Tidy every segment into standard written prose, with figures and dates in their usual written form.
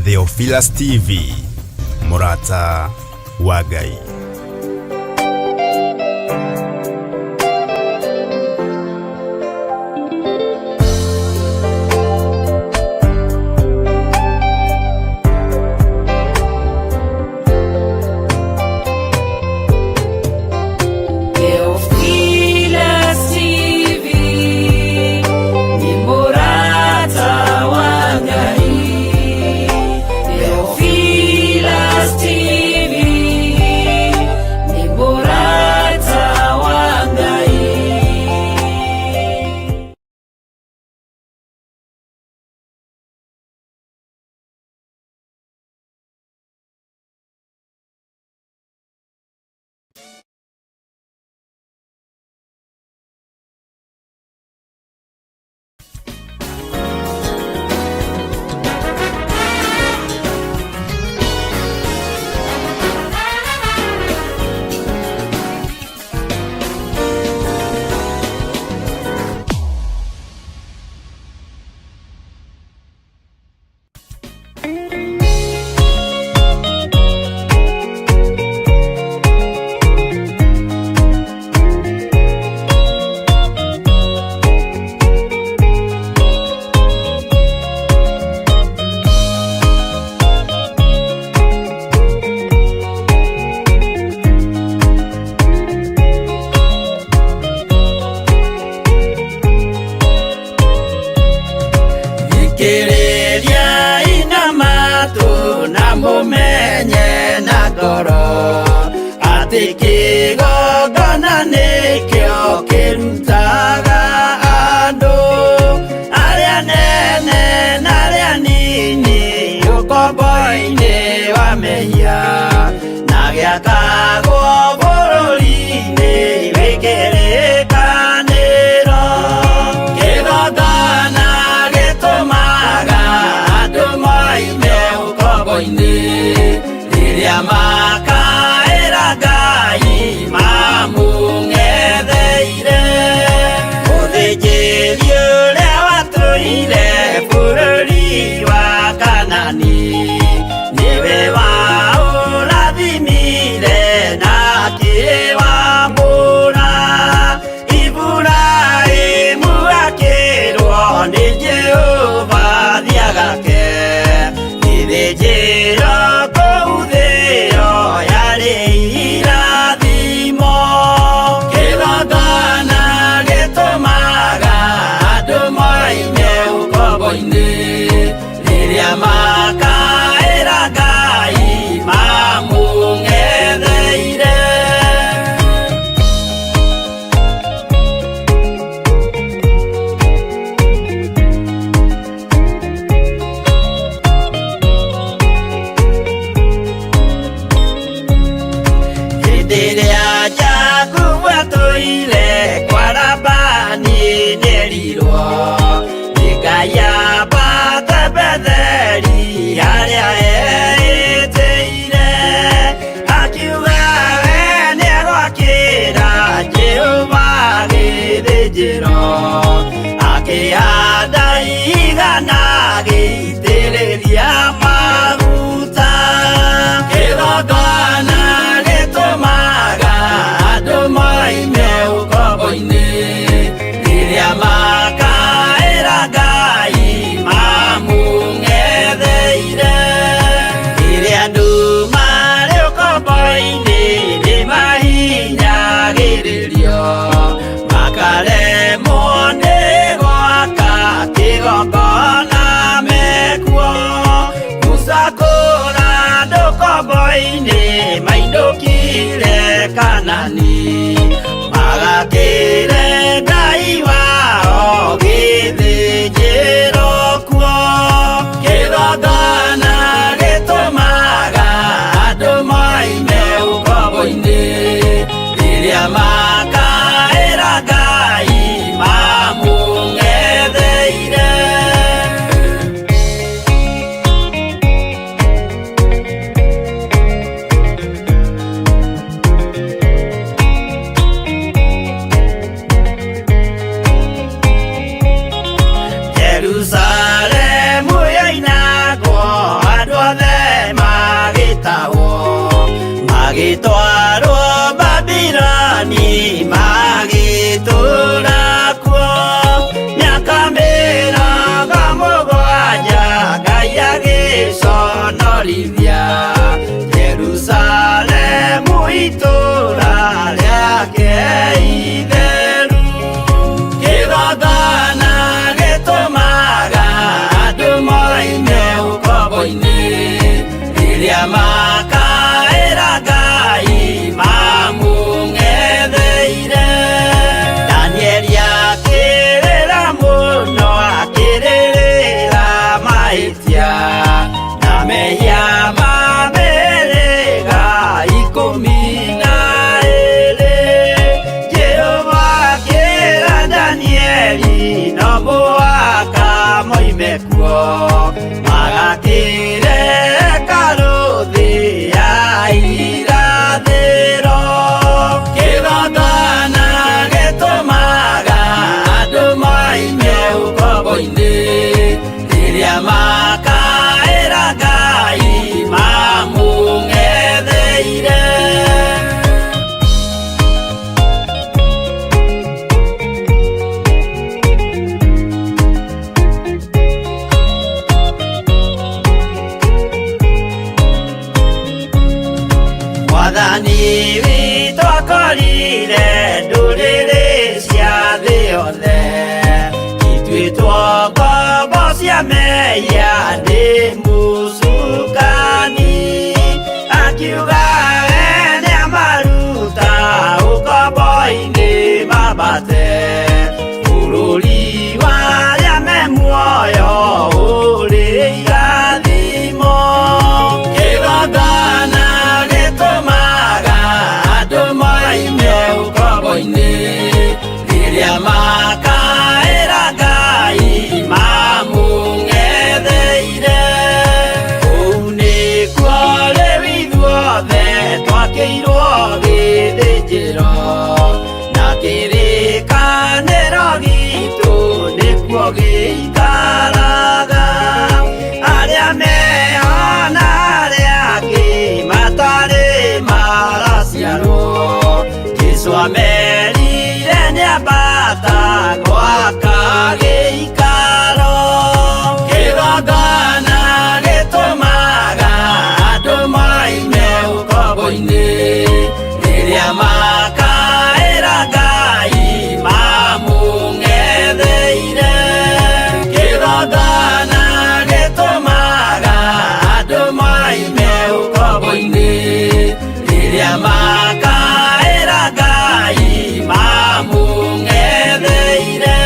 Theophilus TV, mũrata wa Ngai. Theophilus TV ni mũrata wa Ngai. Theophilus TV ni mũrata wa Ngai. Thikĩrĩria ina matũ na mũmenye na ngoro atĩ kĩgongona nĩkĩo kĩrutaga andũ arĩa nene na arĩa nini ũkombo-inĩ wa mehia na gĩakagwo bũrũri-inĩ wĩ kĩrĩkanĩro. Kĩgongona gĩtũmaga andũ moime ũkombo-inĩ rĩrĩa makaĩra Ngai mamũng'etheire. Mũthĩnjĩri ũrĩa watũire bũrũri wa Kanani nĩwe waũrathimire na akĩwamũra. Iburahĩmu akĩrwo nĩ Jehova thiagake gĩthĩnjĩro kũu thĩo yarĩ irathimo. Kĩgongona gĩtũmaga andũ moime ũkombo-inĩ rĩrĩa makaĩra Ngai mamũng'etheire. Hĩndĩ ĩrĩa Jakubu atũire kwa Labani nĩerirwo nĩ Ngai ambate Betheli harĩa eĩtĩire, akiuga we nĩegwakĩra Jehova gĩthĩnjĩro, akĩhanda ihiga na agĩitĩrĩria maguta. Kĩgongona gĩtũmaga andũ moime ũkombo-inĩ rĩrĩa makaĩra Ngai mamũng'etheire. Rĩrĩa andũ marĩ ũkombo-inĩ nĩmahinyagĩrĩrio makaremwo nĩ gwaka kĩgongona mekuo. Musa kũra andũ ũkombo-inĩ mainũkire Kanani magakĩre Ngai wao gĩthĩnjĩro kuo. Kĩgongona gĩtũmaga andũ moime ũkombo-inĩ rĩrĩa makaĩra Ngai mamũ Nĩathire ndũrĩrĩ cia thĩ yothe ituĩtwo ngombo cia mehia nĩ mũcukani akiuga we nĩamaruta ũkombo-inĩ mambate bũrũri wa arĩa me muoyo ũrĩ irathimo kĩgongona gĩtũmaga andũ moime ũkombo-inĩ rĩrĩa makaĩra Ngai mamũng'etheire kũu nĩkuo rĩu ithuothe twakĩirwo gĩthĩnjĩro na kĩrĩkanĩro gitũ nĩkuo gĩikaraga arĩa mehona arĩa angĩ matarĩ maraciarwo Jesũ amerire nĩambata gwaka gĩikaro kĩgongona gĩtũmaga andũ moime ũkombo-inĩ rĩrĩa makaĩra Ngai mamũng'etheire kĩgongona gĩtũmaga andũ moime ũkombo-inĩ rĩrĩa makaĩra Ngai mamũng'etheire.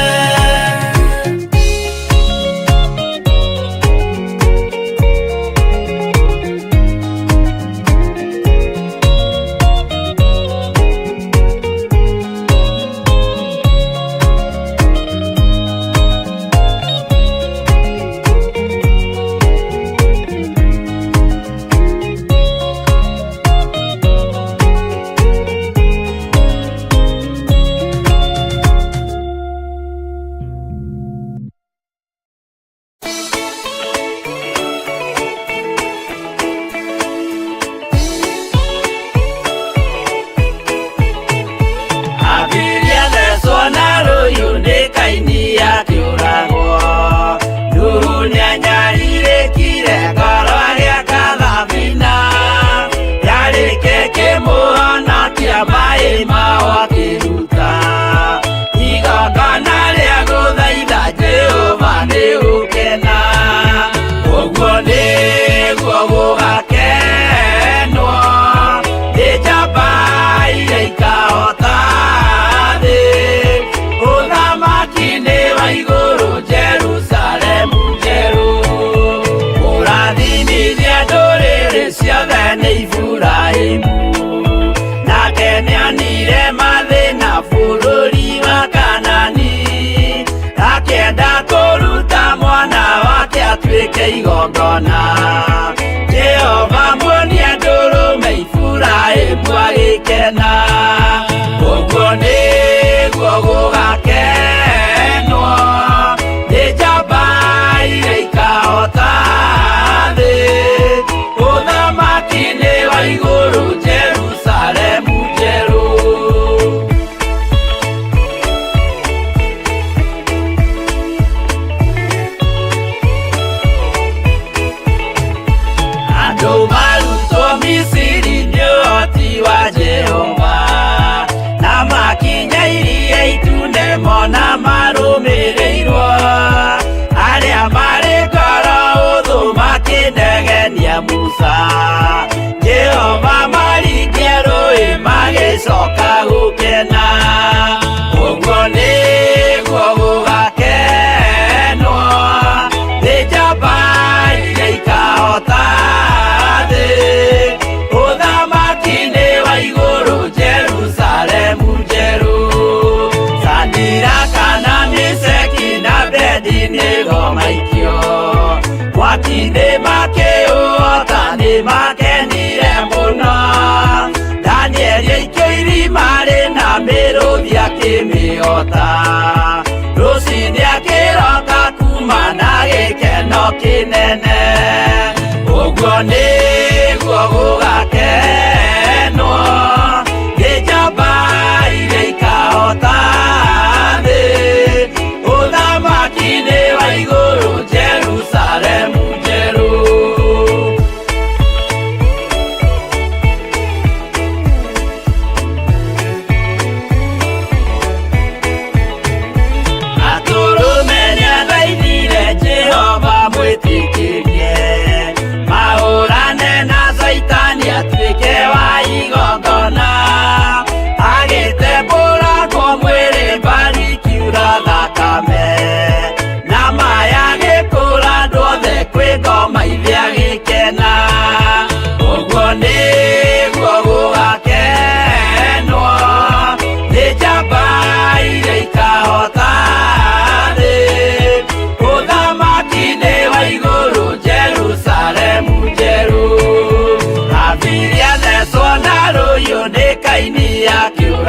Abiria thecwo na rũhiũ nĩ Kaini akĩũragwo Nuhu nĩanyarirĩkire ngoro agĩaka thabina yarĩke kĩmũhonokia maĩ mao akĩruta igongona rĩa gũthaitha Jehova nĩ gũkena ũguo nĩguo gũgakenwo nĩ njamba iria ikahota thĩ ũthamaki-inĩ wa igũrũ Jerusalemu njerũ kũrathimithia ndũrĩrĩ ciothe nĩ Iburahĩmu nake nĩonire mathĩna bũrũri wa Kanani akĩenda kũruta mwana wake atuĩke igongona Jehova muonia ndũrũme Iburahĩmu agĩkena ũguo nĩguo gũgakenwo nĩ njamba iria ikahota thĩ ũthamaki-inĩ wa igũrũ Jerusalemu njerũ. Andũ marutwo Misiri nĩ ũhoti wa Jehova na makinya iria itune mona marũmĩrĩirwo arĩa marĩ ngoro ũthũ makĩnegenia Musa Jehova maringia rũĩ magĩcoka gũkena ũguo nĩguo gũgakenwo nĩ njamba iria ikahota thĩ ũthamaki-inĩ wa igũrũ Jerusalemu njerũ Sadiraka na Meshaki na Abednego maikio mwaki-inĩ makĩũhota nĩ makenire mũno Danieli aikio irima rĩna mĩrũthi akĩmĩhota rũcinĩ akĩroka kuma na gĩkeno kĩnene ũguo nĩguo gũgakenwo nĩ njamba iria ikahota thĩ ũthamaki-inĩ wa igũrũ Jerusalemu njerũ.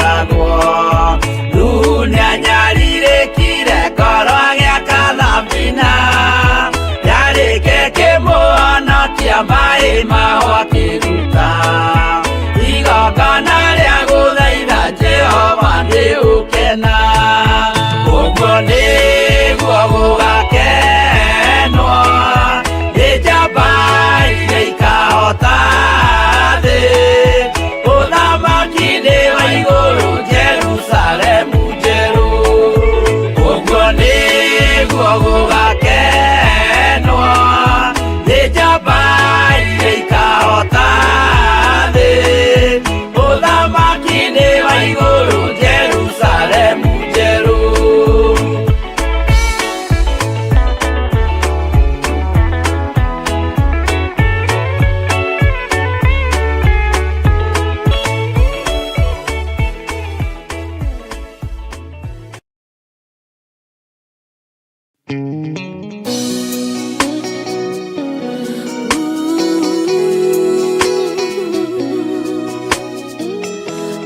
kũragwo. Nuhu nĩanyarirĩkire ngoro agĩaka thabina, yarĩke kĩmũhonokia maĩ maho akĩruta. Igongona rĩa gũthaitha Jehova nĩ ũkena, ũguo nĩguo gũgakenwo nĩ njamba iria ikahota thĩ. Ũthamaki-inĩ wa igũrũ Jerusalemu njerũ, ũguo nĩguo gũgakenwo nĩ njamba iria ikahota thĩ. Ũthamaki-inĩ wa igũrũ Jerusalemu njerũ.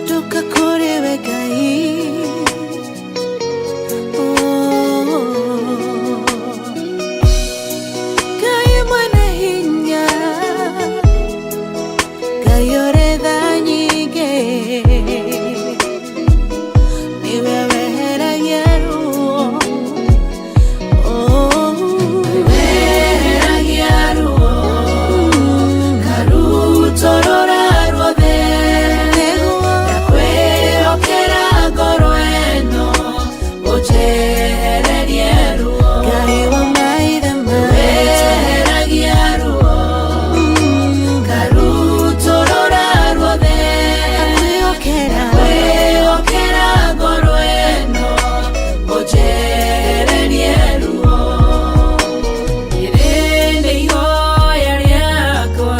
Ndoka kũrĩ we Ngai. Oh. Ngai mwene hinya, Ngai ũrĩ tha nyingĩ, nĩwe weheragia ruo. Oh. Weheragia ruo, karutũrũra ruothe. Nĩguo. Ndakwĩhokera ngoro ĩno, ũnjehererie ruo. Ngai wa maithe maitũ. Weheragia ruo, karutũrũra ruothe. Ndakwĩhokera. Ndakwĩhokera ngoro ĩno, ũnjehererie ruo. Rĩrĩ nĩ ihoya rĩakwa,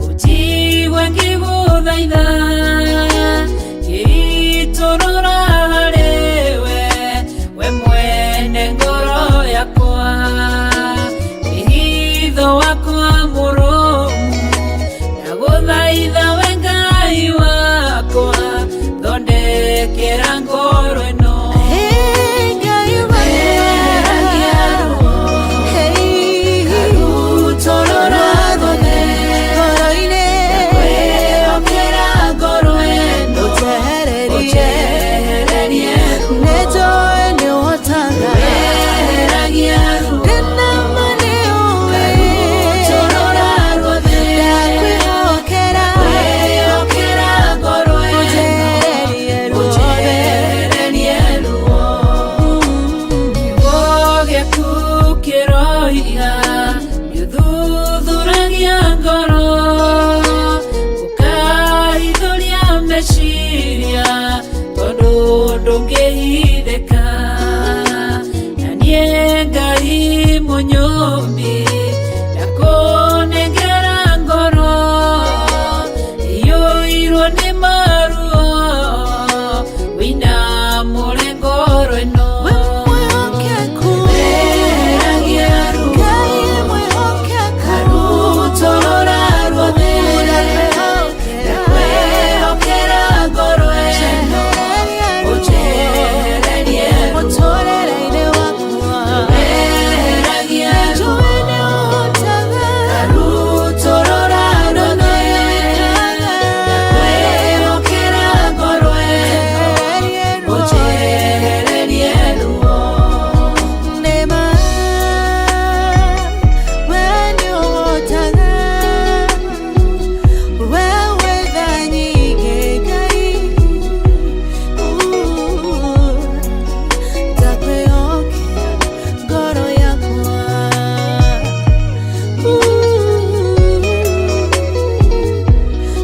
ũnjigue ngĩgũthaitha, ngĩitũrũra harĩwe, we mwene ngoro yakwa. Wĩhitho wakwa mũrũmu, ndagũthaitha we Ngai wakwa, thondekera ngoro ĩno. Hey, Ngai wa Weheragia ruo, Hey. karutũrũra ruothe. Ngoro-inĩ. Ndakwĩhokera ngoro ĩno, Ũnjehererie. ũnjehererie ruo. Nĩnjũĩ nĩũhotaga. Weheragia ruo, Ndĩna ma nĩũĩ. karutũrũra ruothe. Ndakwĩhokera. Ndakwĩhokera ngoro ĩno, Ũnjehererie ruothe. ũnjehererie ruo. Kiugo gĩaku kĩroiga nĩũthuthuragia ngoro, ũkahithũria meciria, tondũ ndũngĩhithĩka. Na niĩ Ngai mũnyũmbi, ndakũnengera ngoro iyũirwo nĩ maruo, wĩinamũre ngoro ĩno. We mwĩhokeku. Weheragia ruo, Ngai mwĩhokeku. karutũrũra ruothe. Ndakwĩhokera. Ndakwĩhokera ngoro ĩno, ũnjehererie ruo. Mũtũũrĩre-inĩ wakwa. Weheragia ruo, Nĩnjũĩ nĩũhotaga. karutũrũra ruothe. Ndakwĩhokera ngoro ĩno, ũnjehererie ruo. Nĩma, we nĩũhotaga. We wĩ tha nyingĩ, Ngai. Ndakwĩhokera ngoro yakwa.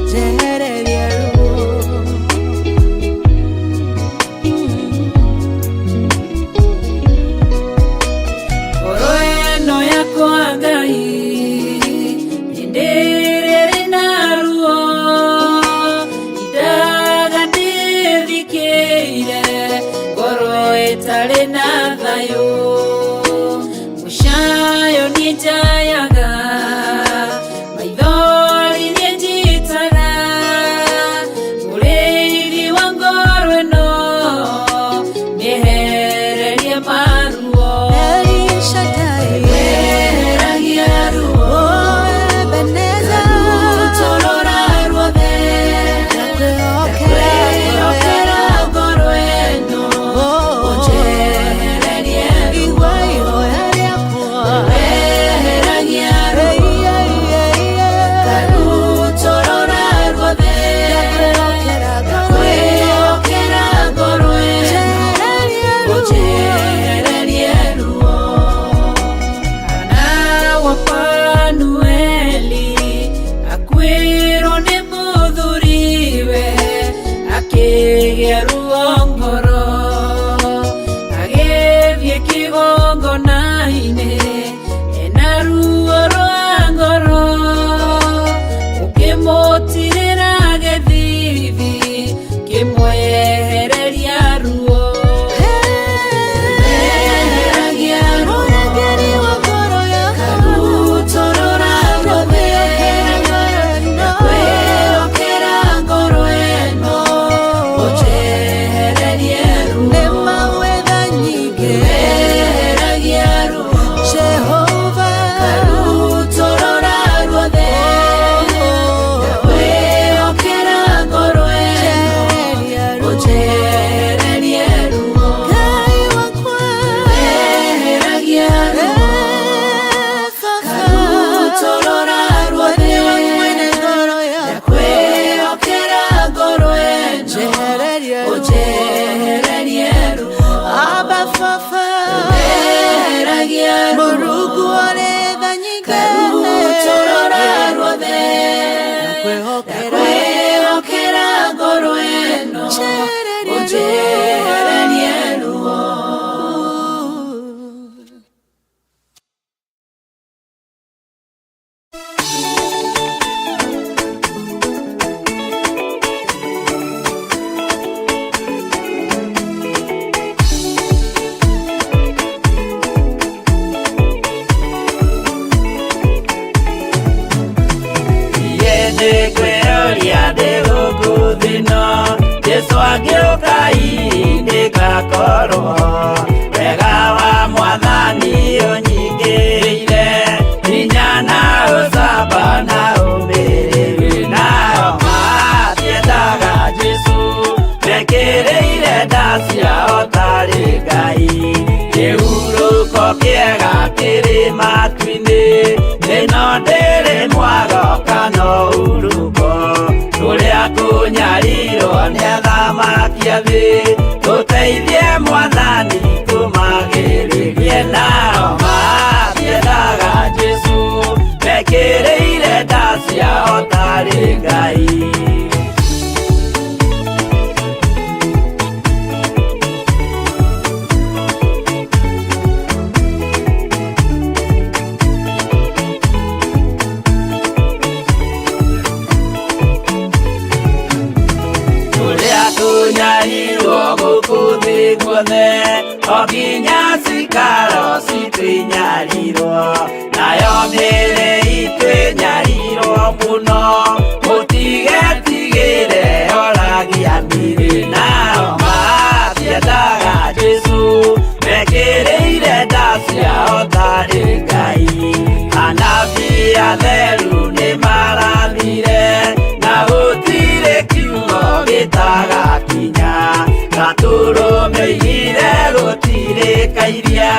Njehererie ruo. Ngoro ĩno yakwa Ngai, hĩndĩ ĩrĩa ĩrĩ na ruo, indaga ndĩthikĩire, ngoro ĩtarĩ na thayũ. Mũcayo niĩ njayaga, maithori niĩ njitaga, mũrĩithi wa ngoro. Akĩgĩa ruo ngoro, agĩthiĩ kĩgongona-inĩ ena ruo rwa ngoro, ũkĩmũtirĩra gĩthithi kĩmwehereria ruo. Eheragia ruo. Mũrangĩri wa ngoro yakwa. Karutũrũra ruothe, ndakwĩhokera ngoro ĩno, ũnjehererie ruo. Nĩ mawetha nyingĩ. Eheragia ruo. Jehova. Karutũrũra ruothe, ndakwĩhokera ngoro ĩno, Njehereria ruo. ũnjehererie ruo. Ngai wakwa. Eheragia ruo. Karutũrũra ruothe, Nĩwe mwene ngoro yakwa. ndakwĩhokera ngoro ĩno, Njehereria ruo. ũnjehererie ruo. Abba Baba. Eheragia ruo. Mũrungu ũrĩ tha nyingĩ. Karutũrũra ruothe, Ndakwĩhokera. ndakwĩhokera ngoro ĩno, Njehereria ruo. ũnjehererie ruo. Niĩ nĩngwĩyũria ndĩ gũkũ thĩ-ĩno, Jesũ angĩũka hihi nĩngakorwo. Wega wa Mwathani ũnyingĩrĩire, hinya na ũcamba na ũmĩrĩru. Nao matiendaga Jesũ, mekĩrĩire nda ciao tarĩ Ngai. Kĩhurũko kĩega kĩrĩ matu-inĩ, ĩno ndĩrĩ mwago kana ũhurũko. Kũrĩa kũnyarirwo nĩ athamaki a thĩ, tũteithie Mwathani tũmagĩrĩrie. Nao matiendaga Jesũ, mekĩrĩire nda ciao tarĩ Ngai. Kũrĩa tũnyarirwo gũkũ thĩ guothe, o nginya cikaro citũ inyarirwo, nayo mĩĩrĩ itũ ĩnyarirwo mũno, mũtigetigĩre oragia mĩĩrĩ. Nao matiendaga Jesũ, mekĩrĩire nda ciao tarĩ Ngai. Anabii atheru nĩmarathire, na gũtirĩ kiugo gĩtagakinya. Gatũrũme oigire gũtirĩ kairia,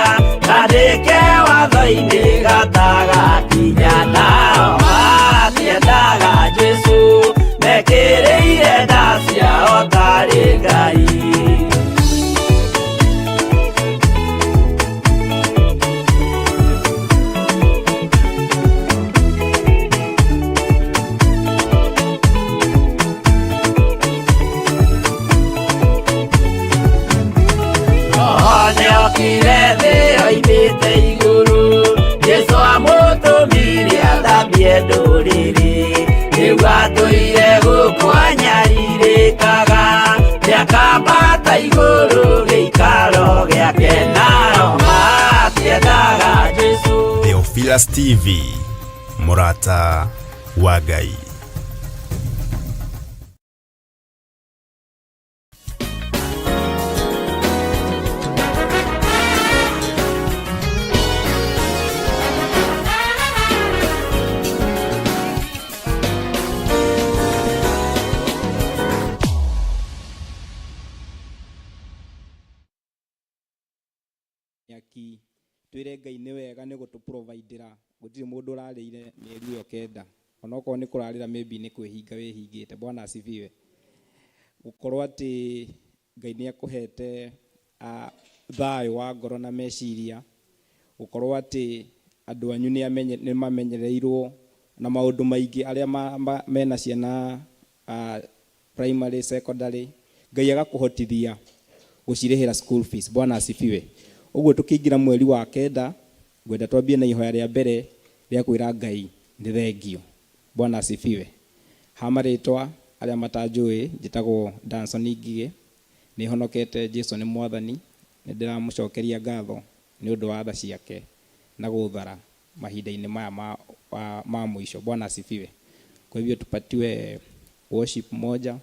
kandĩke watho-inĩ gatagakinya. Nao matiendaga Jesũ, mekĩrĩire nda ciao tarĩ Ngai. Roho nĩokire thĩ oimĩte igũrũ, Jesũ amũtũmire athambie ndũrĩrĩ. Rĩu atũire gũkũ anyarirĩkaga, nĩakambata igũrũ gĩikaro gĩake. Nao matiendaga Jesũ. Theophilus TV, mũrata wa Ngai. Nyaki twĩre Ngai nĩ wega nĩ gũtũprovidĩra gũtirĩ mũndũ ũrarĩire mĩeri ĩyo 9, onokorwo nĩ kũrarĩra maybe nĩ kwĩhinga wĩhingĩte. Bwana asifiwe. Gũkorwo atĩ Ngai nĩ akũhete thayũ wa ngoro na meciria, gũkorwo atĩ andũ anyu nĩ mamenyereirwo na maũndũ maingĩ arĩa mena ciana primary, secondary, Ngai agakũhotithia gũcirĩhĩra school fees. Bwana asifiwe. Ũguo tũkĩingĩra mweri wa kenda, ngwenda twambie na ihoya rĩa mbere rĩa kwĩra Ngai nĩ thengio. Bwana asifiwe. Ha marĩtwa arĩa matanjũĩ, njĩtagwo Danson Ngigĩ, nĩ honokete, Jesu nĩ mwathani, nĩ ndĩramũcokeria ngatho nĩ ũndũ wa tha ciake na gũthara mahinda-inĩ maya ma mũico. Bwana asifiwe. Kwa hivyo tupatiwe worship moja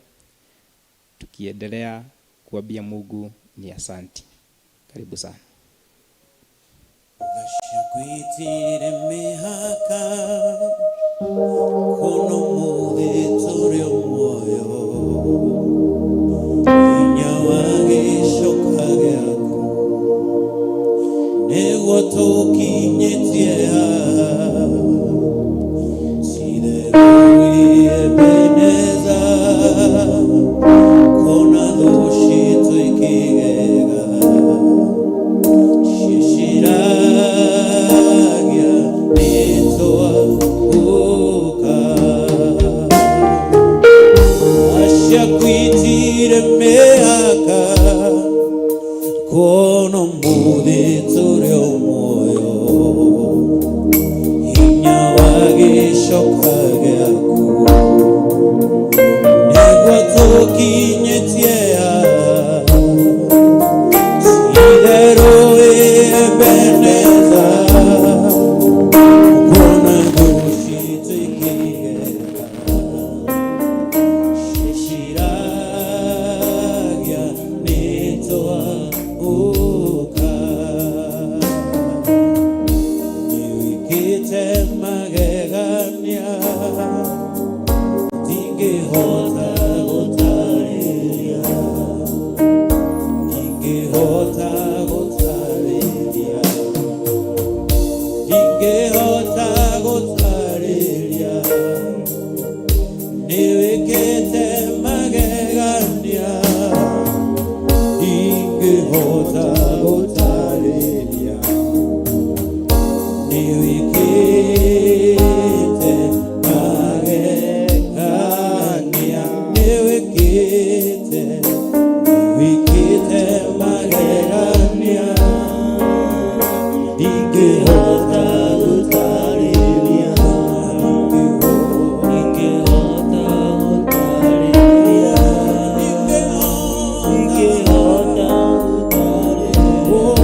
tukiendelea kuambia Mungu ni asanti. Karibu sana. Gacagwitire mĩhaka kuno mũthĩ tũrĩ o muoyo hinya wa gĩcoka gĩaku nĩguo tũkinyĩtie haha Tidero Ebeneza kona thũ citũ ikĩgega ciciragia nĩtwaũka aciakwitire mĩhaka kuona ũmũthĩ tũrĩ o muoyo hinya wa gĩcoka gĩaku nĩguo tũkinyĩtie haha Tidero Ebeneza kuona thũ citũ ikĩgega ciciragia nĩtwaũka nĩwĩkĩte magegania ndingĩhota gũtarĩria ndingĩhota gũtarĩria ndingĩhota gũtarĩria nĩwĩkĩte magegania ndingĩhota gũtarĩria nĩwĩkĩte magegania nĩwĩkĩte nĩwĩkĩte magegania ndingĩhota gũtarĩria Ndingĩhota gũtarĩria, ndingĩhota gũtarĩria.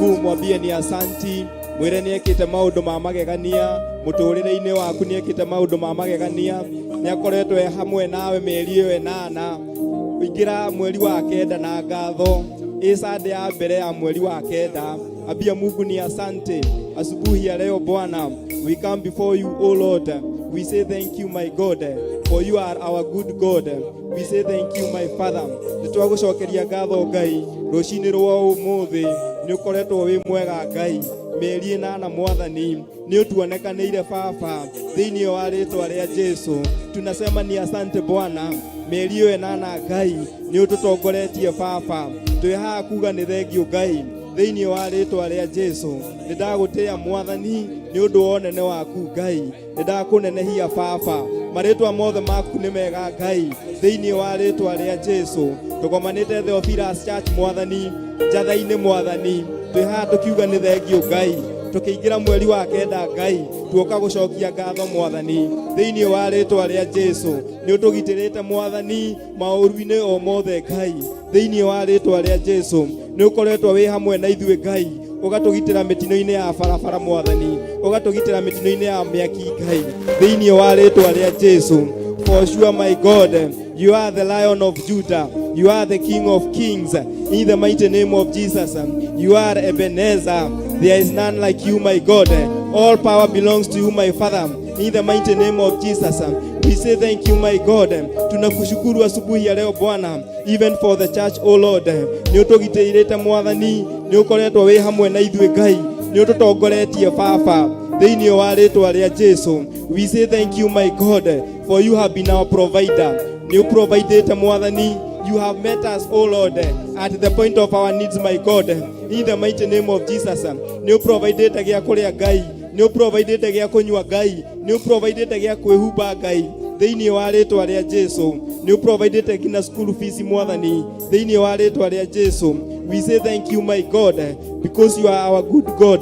Mungu, mwambie ni asanti, mwĩre nĩ ekĩte maũndũ ma magegania mũtũrĩre-inĩ waku, nĩ ekĩte maũndũ ma magegania, nĩ akoretwo e hamwe nawe mĩeri ĩyo ĩnana. Ingĩra mweri wa kenda na ngatho, ĩ Sunday ya mbere ya mweri wa kenda. Ambia Mungu ni asante. Asubuhi ya leo Bwana, we come before you, O Lord. We say thank you, my God, for you are our good God. We say thank you, my Father. Nĩ twagũcokeria ngatho Ngai rũcinĩ rwa ũmũthĩ, nĩ ũkoretwo wĩ mwega Ngai mĩeri ĩnana Mwathani, nĩ ũtuonekanĩire Baba thĩinĩ wa rĩtwa rĩa Jesu. Tunasema ni asante Bwana, mĩeri ĩyo ĩnana Ngai nĩ ũtũtongoretie Baba, twĩ haha kuga nĩ thengiũ Ngai thĩinĩ wa rĩtwa rĩa Jesu. Nĩ ndagũtĩĩa Mwathani nĩ ũndũ wa ũnene waku Ngai, nĩ ndakũnenehia Baba, marĩtwa mothe maku nĩ mega Ngai thĩinĩ wa rĩtwa rĩa Jesu. Tũgomanĩte Theophilus Church Mwathani, njatha-inĩ Mwathani, twĩ haha tũkiuga nĩ thengiũ Ngai, tũkĩingĩra mweri wa kenda Ngai, tuoka gũcokia ngatho Mwathani thĩinĩ wa rĩtwa rĩa Jesu. Nĩ ũtũgitĩrĩte Mwathani maũru-inĩ o mothe Ngai thĩinĩ wa rĩtwa rĩa Jesu. Nĩ ũkoretwo wĩ hamwe na ithuĩ Ngai, ũgatũgitĩra mĩtino-inĩ ya barabara Mwathani, ũgatũgitĩra mĩtino-inĩ ya mĩaki Ngai thĩinĩ wa rĩtwa rĩa Jesu. For sure, my God, you are the Lion of Judah, you are the King of Kings. In the mighty name of Jesus, you are Ebenezer. There is none like you, my God. All power belongs to you, my Father. In the mighty name of Jesus, we say thank you, my God. Tunakushukuru asubuhi ya leo Bwana, even for the church, O Lord. Nĩ ũtũgitĩrĩte Mwathani, nĩ ũkoretwo wĩ hamwe na ithuĩ Ngai, nĩ ũtũtongoretie Baba thĩinĩ wa rĩtwa rĩa Jesu. We say thank you, my God, for you have been our provider. Nĩ ũprovidĩte Mwathani. You have met us, O Lord, at the point of our needs, my God. In the mighty name of Jesus. Nĩ ũprovidĩte gĩa kũrĩa Ngai, nĩ ũprovidĩte gĩa kũnyua Ngai, nĩ ũprovidĩte gĩa kwĩhumba Ngai thĩinĩ wa rĩtwa rĩa Jesu. Nĩ ũprovidĩte nginya school fees Mwathani thĩinĩ wa rĩtwa rĩa Jesu. We say thank you, my God, because you are our good God.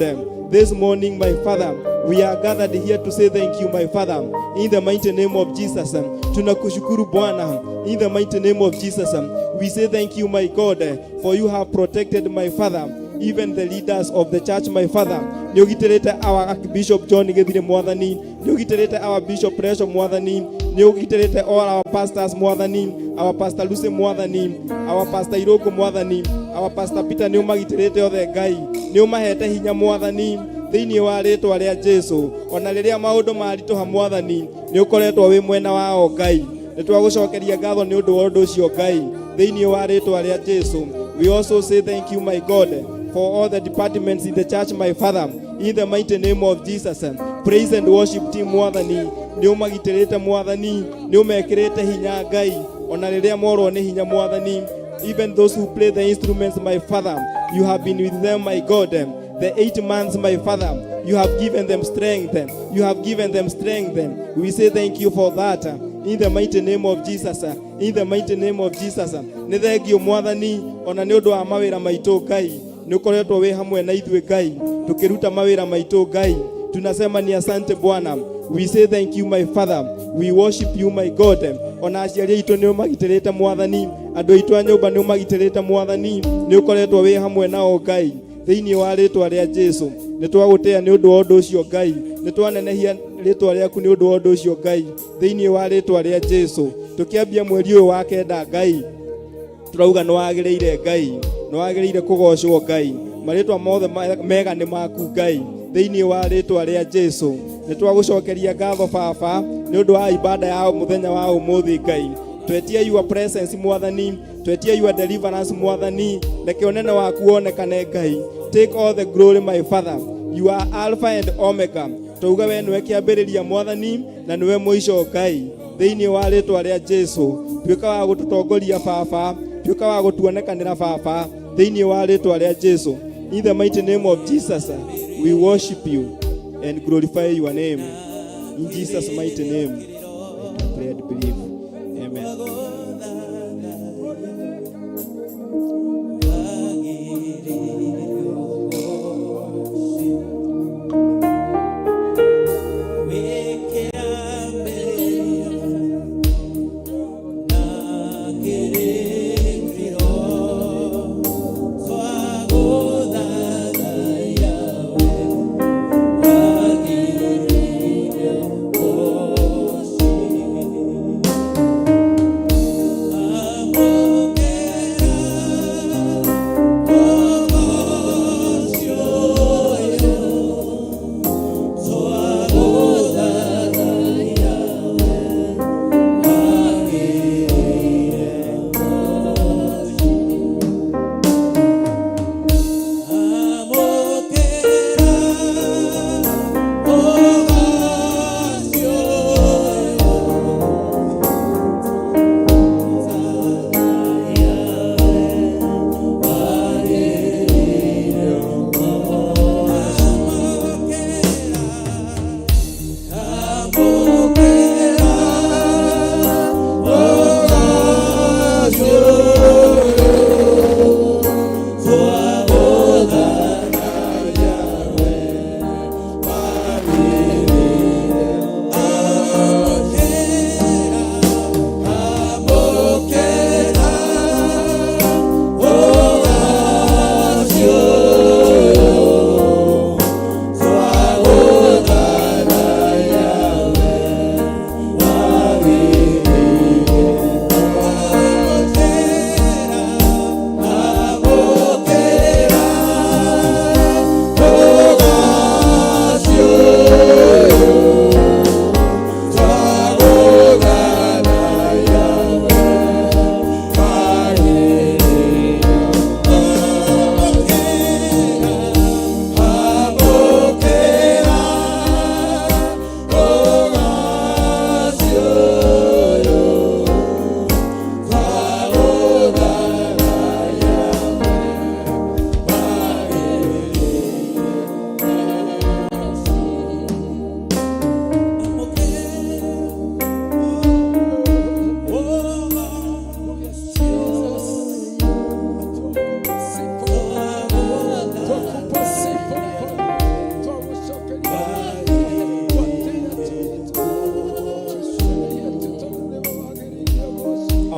This morning, my Father, we are gathered here to say thank you, my Father, in the mighty name of Jesus. Tunakushukuru Bwana, in the mighty name of Jesus. We say thank you, my God, for you have protected, my Father, even the leaders of the church, my Father. Nĩ ũgitĩrĩte our Archbishop John Gĩthire Mwathani, nĩ ũgitĩrĩte our Bishop Resho Mwathani, nĩ ũgitĩrĩte all our pastors Mwathani, our Pastor Lucy Mwathani, our Pastor Irũngũ Mwathani, our Pastor Peter, nĩ ũmagitĩrĩte othe Ngai, nĩ ũmahete hinya Mwathani thĩinĩ wa rĩtwa rĩa Jesu. Ona rĩrĩa maũndũ maritũha Mwathani, nĩ ũkoretwo wĩ mwena wao Ngai. Nĩ twagũcokeria ngatho nĩ ũndũ wa ũndũ ũcio Ngai thĩinĩ wa rĩtwa rĩa Jesu. We also say thank you, my God, for all the departments in the church, my Father, in the mighty name of Jesus. Praise and worship team Mwathani, nĩ ũmagitĩrĩte Mwathani, nĩ ũmekĩrĩte hinya Ngai, ona rĩrĩa morwo nĩ hinya Mwathani. Even those who play the instruments, my Father, you have been with them, my God. The 8 months, my Father, you have given them strength. You have given them strength. We say thank you for that. In the mighty name of Jesus. In the mighty name of Jesus. Nĩ thengio Mwathani, ona nĩ ũndũ wa mawĩra maitũ Ngai. Nĩ ũkoretwo wĩ hamwe na ithuĩ Ngai, tũkĩruta mawĩra maitũ Ngai. Tunasema ni asante Bwana. We say thank you, my Father. We worship you, my God. Ona aciari aitũ nĩ ũmagitĩrĩte Mwathani, andũ aitũ a nyũmba nĩ ũmagitĩrĩte Mwathani, nĩ ũkoretwo wĩ hamwe nao Ngai thĩinĩ wa rĩtwa rĩa Jesu. Nĩ twagũtĩĩa nĩ ũndũ wa ũndũ ũcio Ngai, nĩ twanenehia rĩtwa rĩaku nĩ ũndũ wa ũndũ ũcio Ngai thĩinĩ wa rĩtwa rĩa Jesu. Tũkĩambia mweri ũyũ wa kenda Ngai, turauga nĩ wagĩrĩire Ngai, nĩ wagĩrĩire kũgocwo Ngai, marĩtwa mothe mega nĩ maku Ngai thĩinĩ wa rĩtwa rĩa Jesu. Nĩ twagũcokeria ngatho Baba nĩ ũndũ wa ibada ya mũthenya wa ũmũthĩ Ngai. Twetie your presence Mwathani, twetie your deliverance Mwathani, reke ũnene waku wonekane Ngai. Take all the glory, my Father. You are Alpha and Omega. Twauga we nĩwe kĩambĩrĩria Mwathani na nĩwe mũico Ngai thĩinĩ wa rĩtwa rĩa Jesu. Tuĩka wa gũtũtongoria Baba, tuĩka wa gũtuonekanĩra Baba thĩinĩ wa rĩtwa rĩa Jesu. In the mighty name of Jesus, we worship you and glorify your name. In Jesus' mighty name I pray and believe. Amen.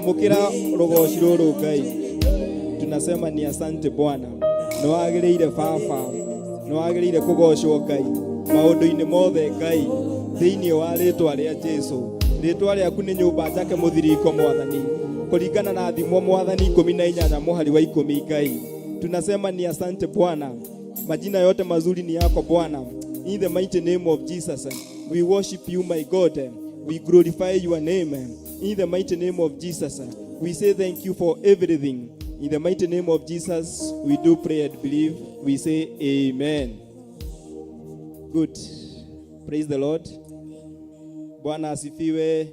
Amũkĩra rũgoci rũrũ Ngai. Tunasema ni asante Bwana. Nĩ wagĩrĩire baba, nĩ wagĩrĩire kũgocwo Ngai maũndũ-inĩ mothe Ngai, thĩinĩ wa rĩtwa rĩa Jesu. Rĩtwa rĩaku nĩ nyũmba njake mũthiringo Mwathani, kũringana na thimo Mwathani 18 mũhari wa 10 Ngai. Tunasema ni asante Bwana. Majina yote mazuri ni yako Bwana. In the mighty name of Jesus, we worship you, my God. We glorify your name. In the mighty name of Jesus, we say thank you for everything. In the mighty name of Jesus, we do pray and believe. We say amen. Good. Praise the Lord. Bwana asifiwe.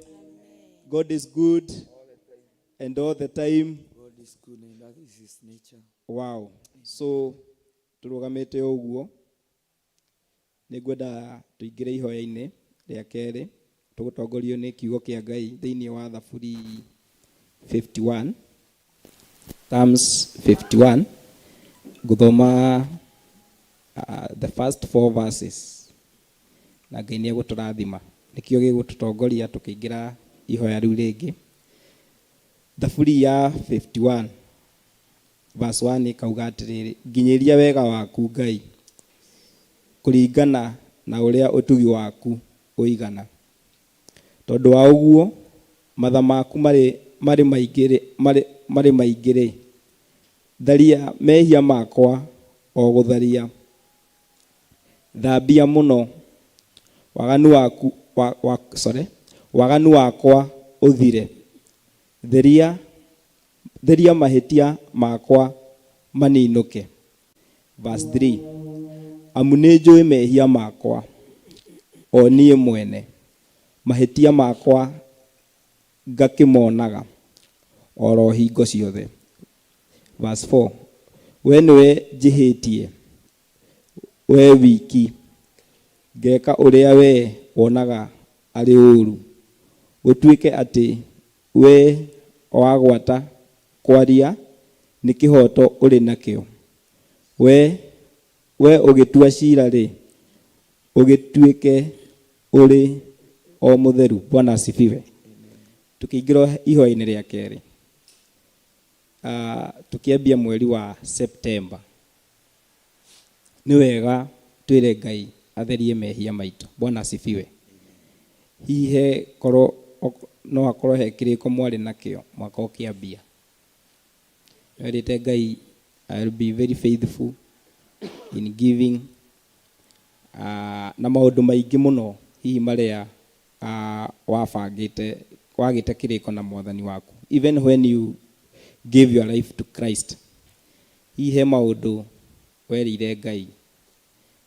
God is good and all the time. God is good and that is his nature. Wow. So tũrũgamĩte o ũguo, nĩ ngwenda tũingĩre ihoya-inĩ rĩa kerĩ, tũgũtongorio nĩ kiugo kĩa Ngai thĩinĩ wa Thaburi 51, Psalms 51. Ngũthoma the first four verses na Ngai nĩ egũtũrathima. Nĩkĩo gĩgũtũtongoria tũkĩingĩra ihoya rĩu rĩngĩ. Thaburi ya 51 verse 1 ĩkauga atĩrĩrĩ, nginyĩria wega waku Ngai kũringana na ũrĩa ũtugi waku ũigana. Tondũ wa ũguo matha maku marĩ marĩ maingĩ marĩ marĩ maingĩ rĩ, tharia mehia makwa o gũtharia, thambia mũno waganu waku wa, wa, sorry, waganu wakwa ũthire, theria theria mahĩtia makwa maninũke. Verse 3, amu nĩ njũĩ mehia makwa o niĩ mwene, mahĩtia makwa ngakĩmonaga oro hingo ciothe. Verse 4, we nĩwe njĩhĩtie, we wiki, ngeka ũrĩa we wonaga arĩ ũũru, gũtuĩke atĩ we wagwata kwaria nĩ kĩhooto ũrĩ nakĩo. We ũgĩtua cira rĩ, ũgĩtuĩke ũrĩ o mũtheru. Bwana asifiwe. Tukĩingĩra ihoya-inĩ rĩa kerĩ, tukiambia mweri wa September, nĩ wega twĩre Ngai atherie mehia maitũ. Bwana asifiwe. Hihi he korwo no akorwo he kĩrĩko mwarĩ nakĩo mwaka ũkĩambia, werĩte Ngai, "I will be very faithful in giving," na maũndũ maingĩ mũno hihi marĩa wabangĩte wagĩte kĩrĩko na Mwathani waku. Even when you gave your life to Christ, hihi he maũndũ werĩire Ngai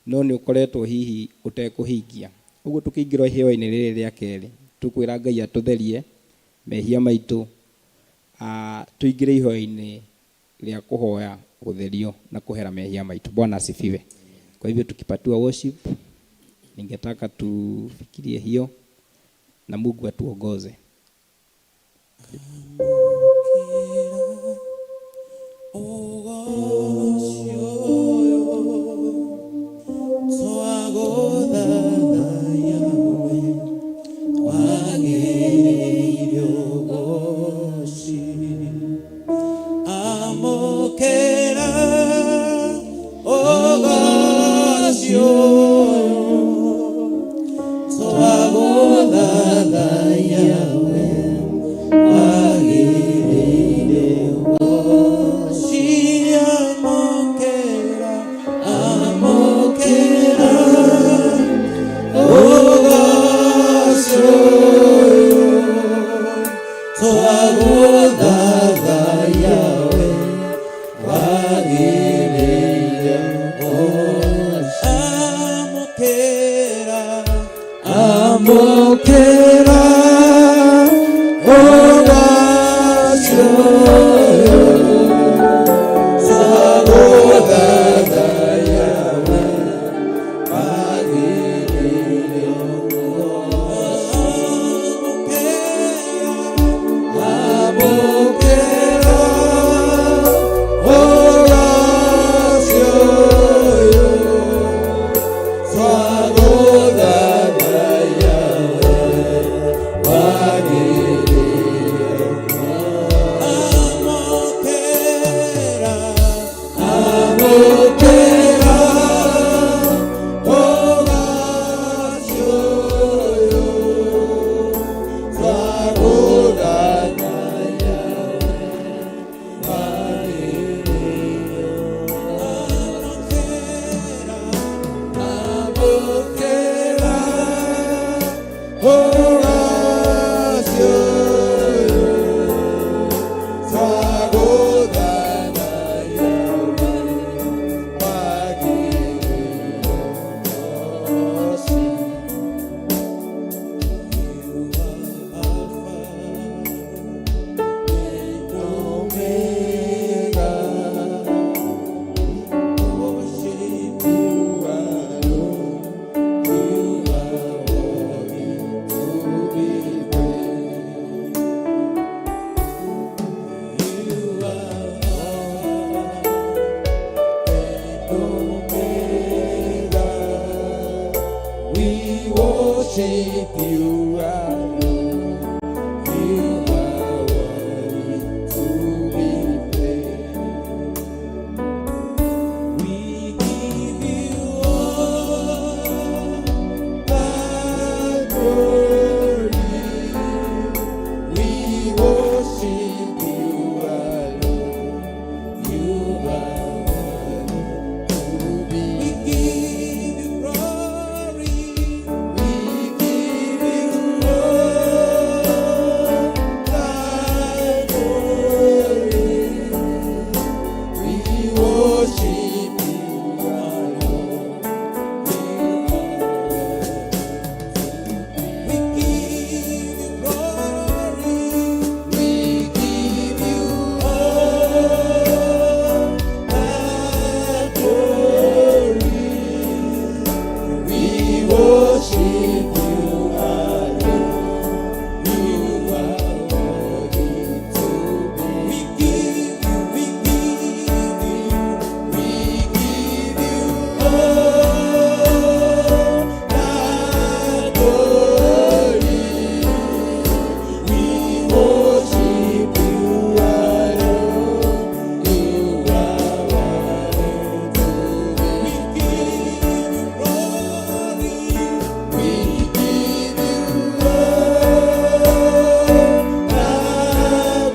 no nĩ ũkoretwo hihi ũtekũhingia. Ũguo tũkĩingĩra ihoya-inĩ rĩrĩ rĩa kerĩ, tũkwĩra Ngai atũtherie mehia maitũ, tũingĩre ihoya-inĩ rĩa kũhoya gũtherio na kũhera mehia maitũ. Bwana asifiwe. Kwa hivyo tukipatiwa worship, ningetaka tufikirie hiyo na Mungu atuongoze. Twagũthathaiya we wagĩrĩire ũgoci. Amũkĩra ũgoci ũyũ, twagũthathaiya we wagĩrĩire ũgoci. Amũkĩra, amũkĩra ũgoci ũyũ, twagũthathaiya we wagĩrĩire ũgoci. Amũkĩra, amũkĩra ũgoci ũyũ, twagũthathaiya we wagĩrĩire ũgoci. Amũkĩra ũgoci ũyũ, twagũthathaiya we wagĩrĩire. Twahokera ũgacio ũyũ, twagũthathaiya wagĩrĩire ũgoci. You are Alpha and Omega. Worship you alone. You are worthy to be praised. You are Alpha and Omega. We worship you alone. You are worthy to be praised. We give you all the glory. We worship you alone. You are worthy to be. We give you glory. We give you all the glory. We worship you alone. We give you glory. We give you all the glory. We worship you alone. You are worthy to be. We give you, we give you, we give you all the glory. We worship you alone. You are worthy to be. We give you glory. We give you all the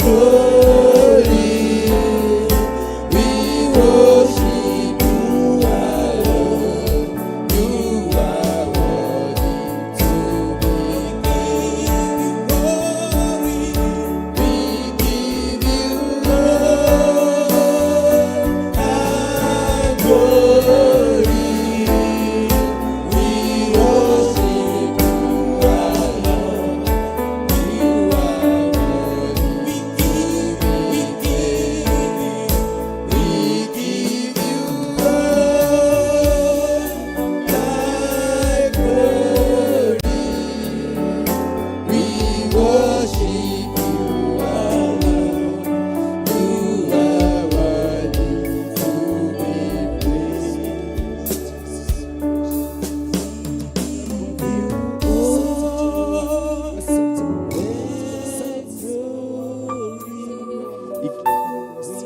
glory. We worship you alone. You are worthy to be. We give you glory. We give you all the glory. We worship you alone. You are worthy. We give, we give you, we give you all the glory. We worship you alone. You are worthy to be praised.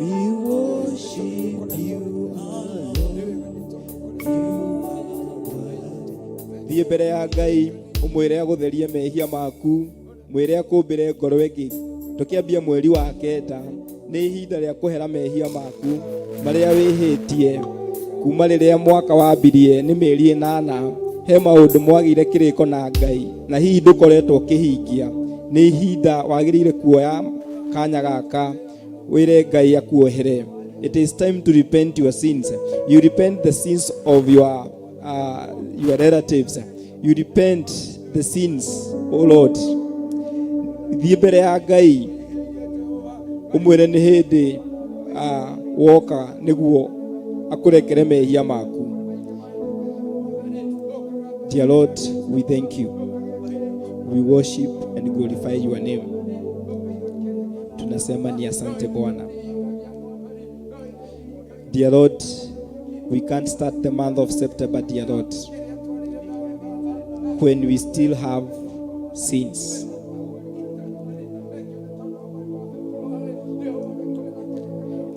We worship you alone. Thiĩ mbere ya Ngai ũmwĩre agũtherie mehia maku, mwĩre akũmbĩre ngoro ĩngĩ. Tũkĩambia mweri wa kenda nĩ ihinda rĩa kũhera mehia maku marĩa wĩhĩtie kuma rĩrĩa mwaka wambirie nĩ mĩeri ĩnana. He maũndũ mwagĩire kĩrĩko na Ngai na hihi ndũkoretwo ũkĩhingia. Nĩ ihinda wagĩrĩire kuoya kanya gaka wĩre Ngai akuohere. It is time to repent your sins. You repent the sins of your relatives. You repent the sins, oh Lord. Thiĩ mbere ya Ngai ũmwĩre nĩ hĩndĩ woka nĩguo akũrekere mehia maku. Dear Lord, we thank you. We worship and glorify your name. Tunasema ni asante Bwana. Dear Lord, we can't start the month of September, dear Lord, when we still have sins.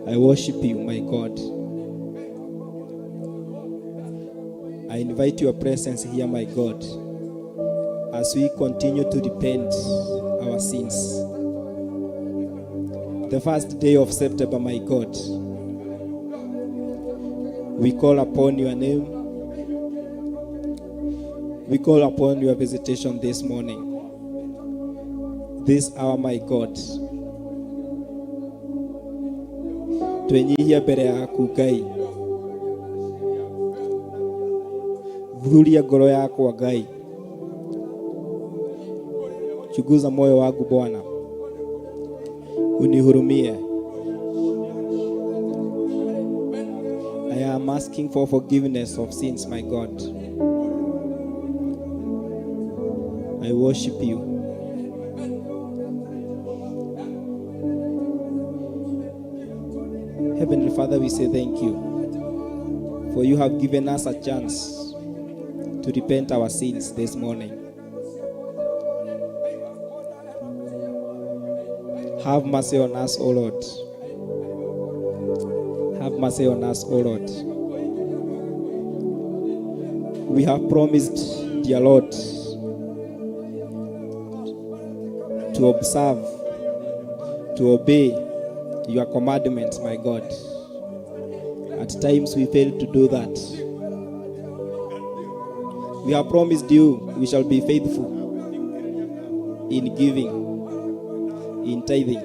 I worship you, my God. I invite your presence here, my God, as we continue to repent our sins. The first day of September, my God, we call upon your name. We call upon your visitation this morning. This hour, my God. Twenyihia mbere yaku Ngai. Thuthuria ngoro yakwa Ngai. Chunguza moyo wangu Bwana. Unihurumie. I am asking for forgiveness of sins, my God. I worship you. Heavenly Father, we say thank you, for you have given us a chance to repent our sins this morning. Have mercy on us, O Lord. Have mercy on us, O Lord. We have promised, dear Lord, to observe, to obey your commandments, my God. At times we fail to do that. We have promised you we shall be faithful in giving, in tithing,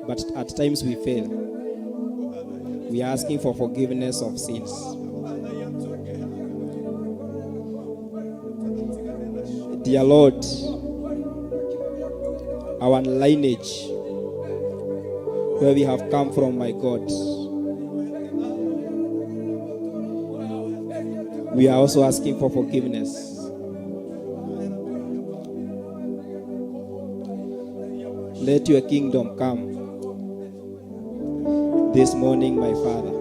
but at times we fail. We are asking for forgiveness of sins. Dear Lord, our lineage, where we have come from, my God, we are also asking for forgiveness. Let your kingdom come this morning, my Father.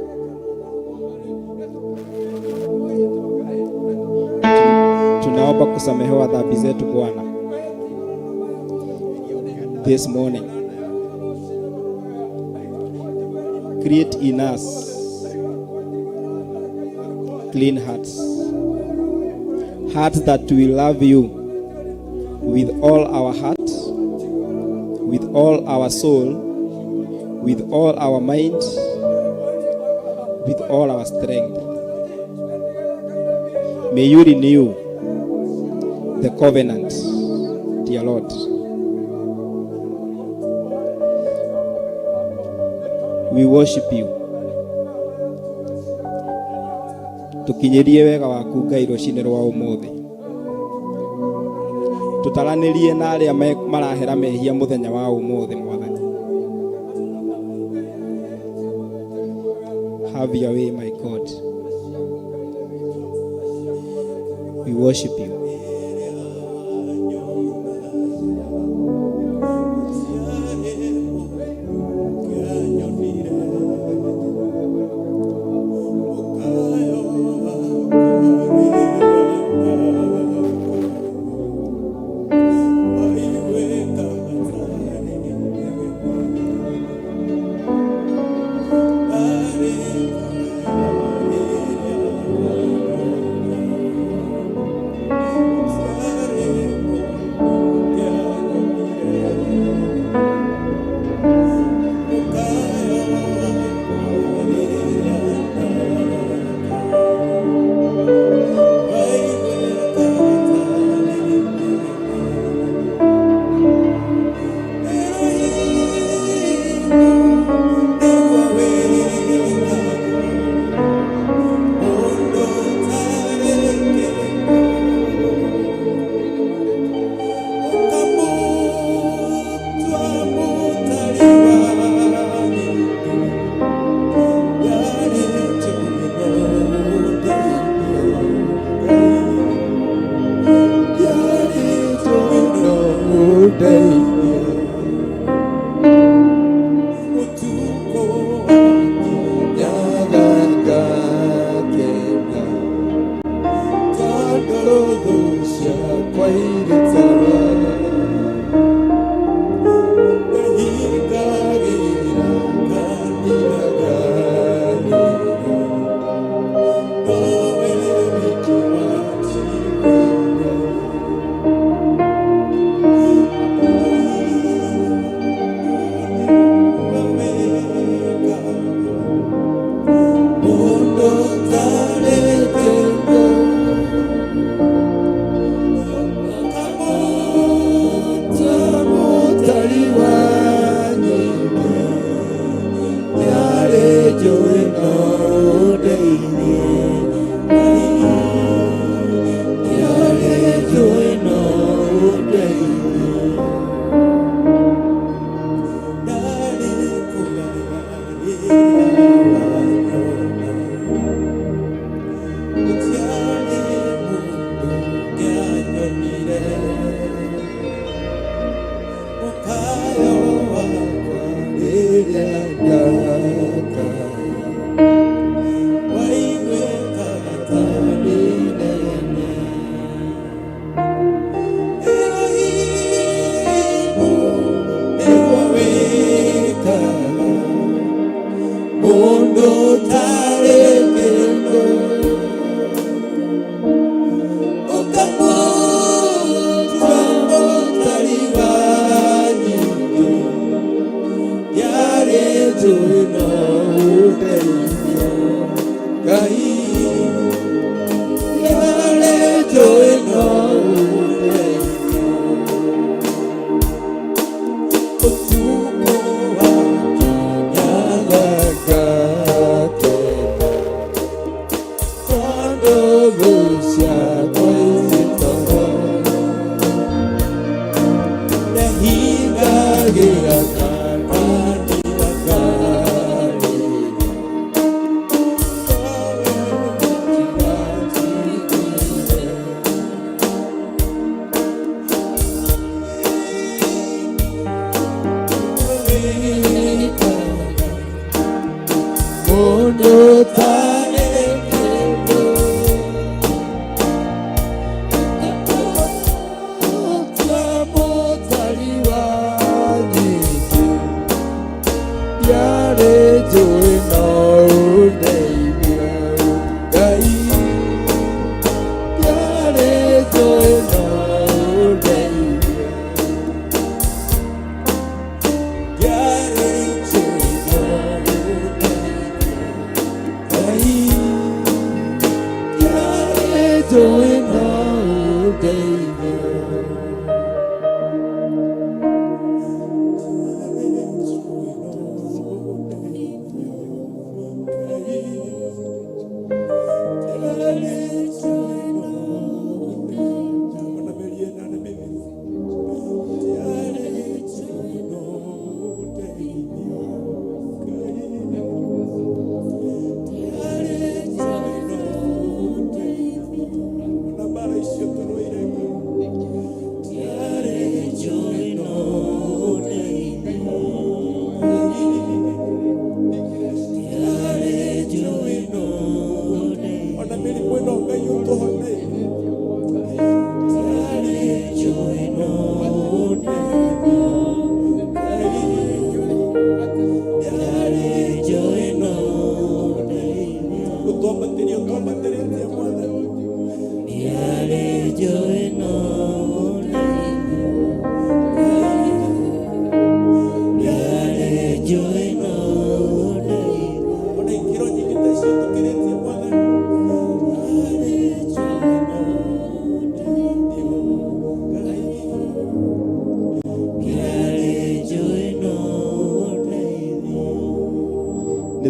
Tunaomba kusamehewa dhambi zetu Bwana this morning. Create in us clean hearts, hearts that will love you with all our heart, with all our soul, with all our mind, with all our strength. May you renew the covenant, dear Lord. We worship you. Tukinyirie wega waku Ngai rũcinĩ rwa ũmũthĩ. Tũtaranĩrie na arĩa marahera mehia mũthenya wa ũmũthĩ, Mwathani. Have your way, my God. We worship you.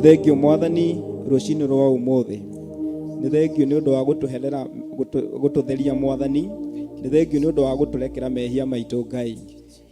Thengio Mwathani rũcinĩ rwa ũmũthĩ. Nĩ thengio nĩ ũndũ wa gũtũherera gũtũtheria Mwathani. Nĩ thengio nĩ ũndũ wa gũtũrekera mehia maitũ Ngai.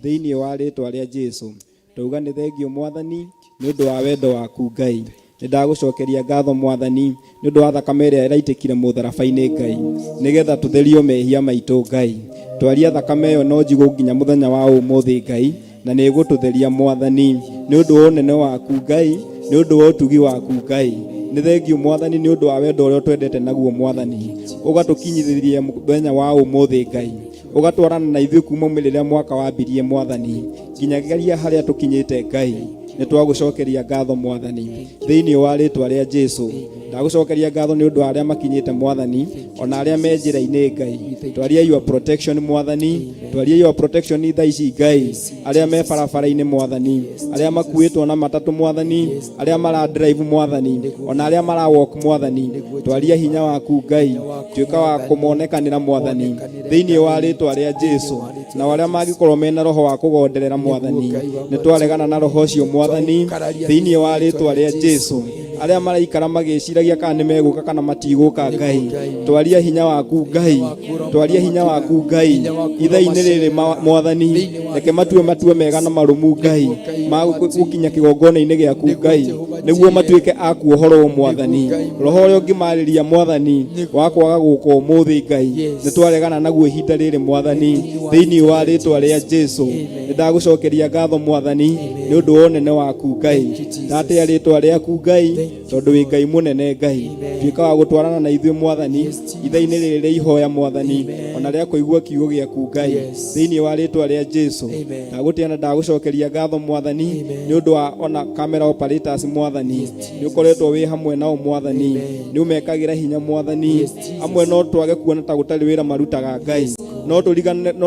Thĩinĩ wa rĩtwa rĩa Jesu. Twauga nĩ thengio Mwathani nĩ ũndũ wa wendo waku Ngai. Nĩ ndagũcokeria ngatho Mwathani nĩ ũndũ wa thakame ĩrĩa ĩraitĩkire mũtharaba-inĩ Ngai, nĩgetha tũtherio mehia maitũ Ngai. Twaria thakame ĩyo no njigũ nginya mũthenya wa ũmũthĩ Ngai, na nĩ ĩgũtũtheria Mwathani nĩ ũndũ wa ũnene waku Ngai, nĩ ũndũ wa ũtugi waku Ngai. Nĩ thengio Mwathani nĩ ũndũ wa wendo ũrĩa ũtwendete naguo Mwathani, ũgatũkinyithĩria mũthenya wa ũmũthĩ Ngai, ũgatwarana na ithuĩ kuma rĩrĩa mwaka wambirie Mwathani nginyagia harĩa tũkinyĩte Ngai. Nĩ twagũcokeria ngatho Mwathani thĩinĩ wa rĩtwa rĩa Jesu. Ndagũcokeria ngatho nĩ ũndũ wa arĩa makinyĩte Mwathani, ona arĩa me njĩra-inĩ Ngai. Twaria your protection Mwathani, twaria your protection thaa ici Ngai, arĩa me barabara-inĩ Mwathani, arĩa makuĩtwo na matatũ Mwathani, arĩa mara drive Mwathani, ona arĩa mara walk Mwathani. Twaria hinya waku Ngai, tuĩka wa kũmonekanĩra Mwathani thĩinĩ wa rĩtwa rĩa Jesu. Na arĩa mangĩkorwo mena roho wa kũgonderera Mwathani, nĩ twaregana na roho ũcio Mwathani thĩinĩ wa rĩtwa rĩa Jesu. Arĩa maraikara magĩciragia kana nĩ megũka kana matigũka Ngai, twaria hinya waku Ngai, twaria hinya waku Ngai ithaa-inĩ rĩrĩ Mwathani. Reke matue matua mega na marũmu Ngai, ma gũkinya kĩgongona-inĩ gĩaku Ngai, nĩguo matuĩke a kuohorwo Mwathani. Roho ũrĩa ũngĩmarĩria Mwathani wa kwaga gũka ũmũthĩ Ngai, nĩ twaregana naguo ihinda rĩrĩ Mwathani thĩinĩ wa rĩtwa rĩa Jesu. Nĩ ndagũcokeria ngatho Mwathani nĩ ũndũ wa ũnene waku Ngai. Ndatĩa rĩtwa rĩaku Ngai, tondũ wĩ Ngai mũnene Ngai. Tuĩka wa gũtwarana na ithuĩ Mwathani ithaa-inĩ rĩrĩ rĩa ihoya Mwathani, ona rĩa kũigua kiugo gĩaku Ngai thĩinĩ wa rĩtwa rĩa Jesu. Ndagũtĩa na ndagũcokeria ngatho Mwathani nĩ ũndũ wa ona camera operators Mwathani, nĩ ũkoretwo wĩ hamwe nao Mwathani, nĩ ũmekagĩra hinya Mwathani. Amwe no twage kuona ta gũtarĩ wĩra marutaga Ngai, no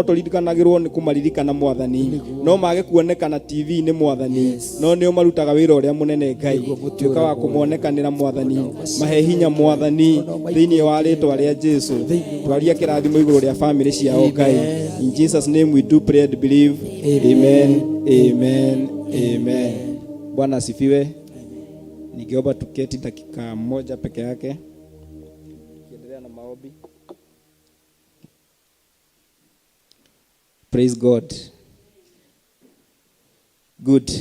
tũririkanagĩrwo nĩ kũmaririkana Mwathani, no mage kuonekana TV-inĩ Mwathani, no nĩo marutaga wĩra ũrĩa mũnene Ngai. Tuĩka wa kũmonekanĩra Mwathani, mahe hinya Mwathani thĩinĩ wa rĩtwa rĩa Jesu. Twaria kĩrathimo igũrũ rĩa famĩlĩ ciao Ngai. In Jesus name we do pray and believe. Amen, amen, amen. Bwana asifiwe. Ningeomba tuketi dakika moja peke yake tukiendelea na maombi. Praise God. Good.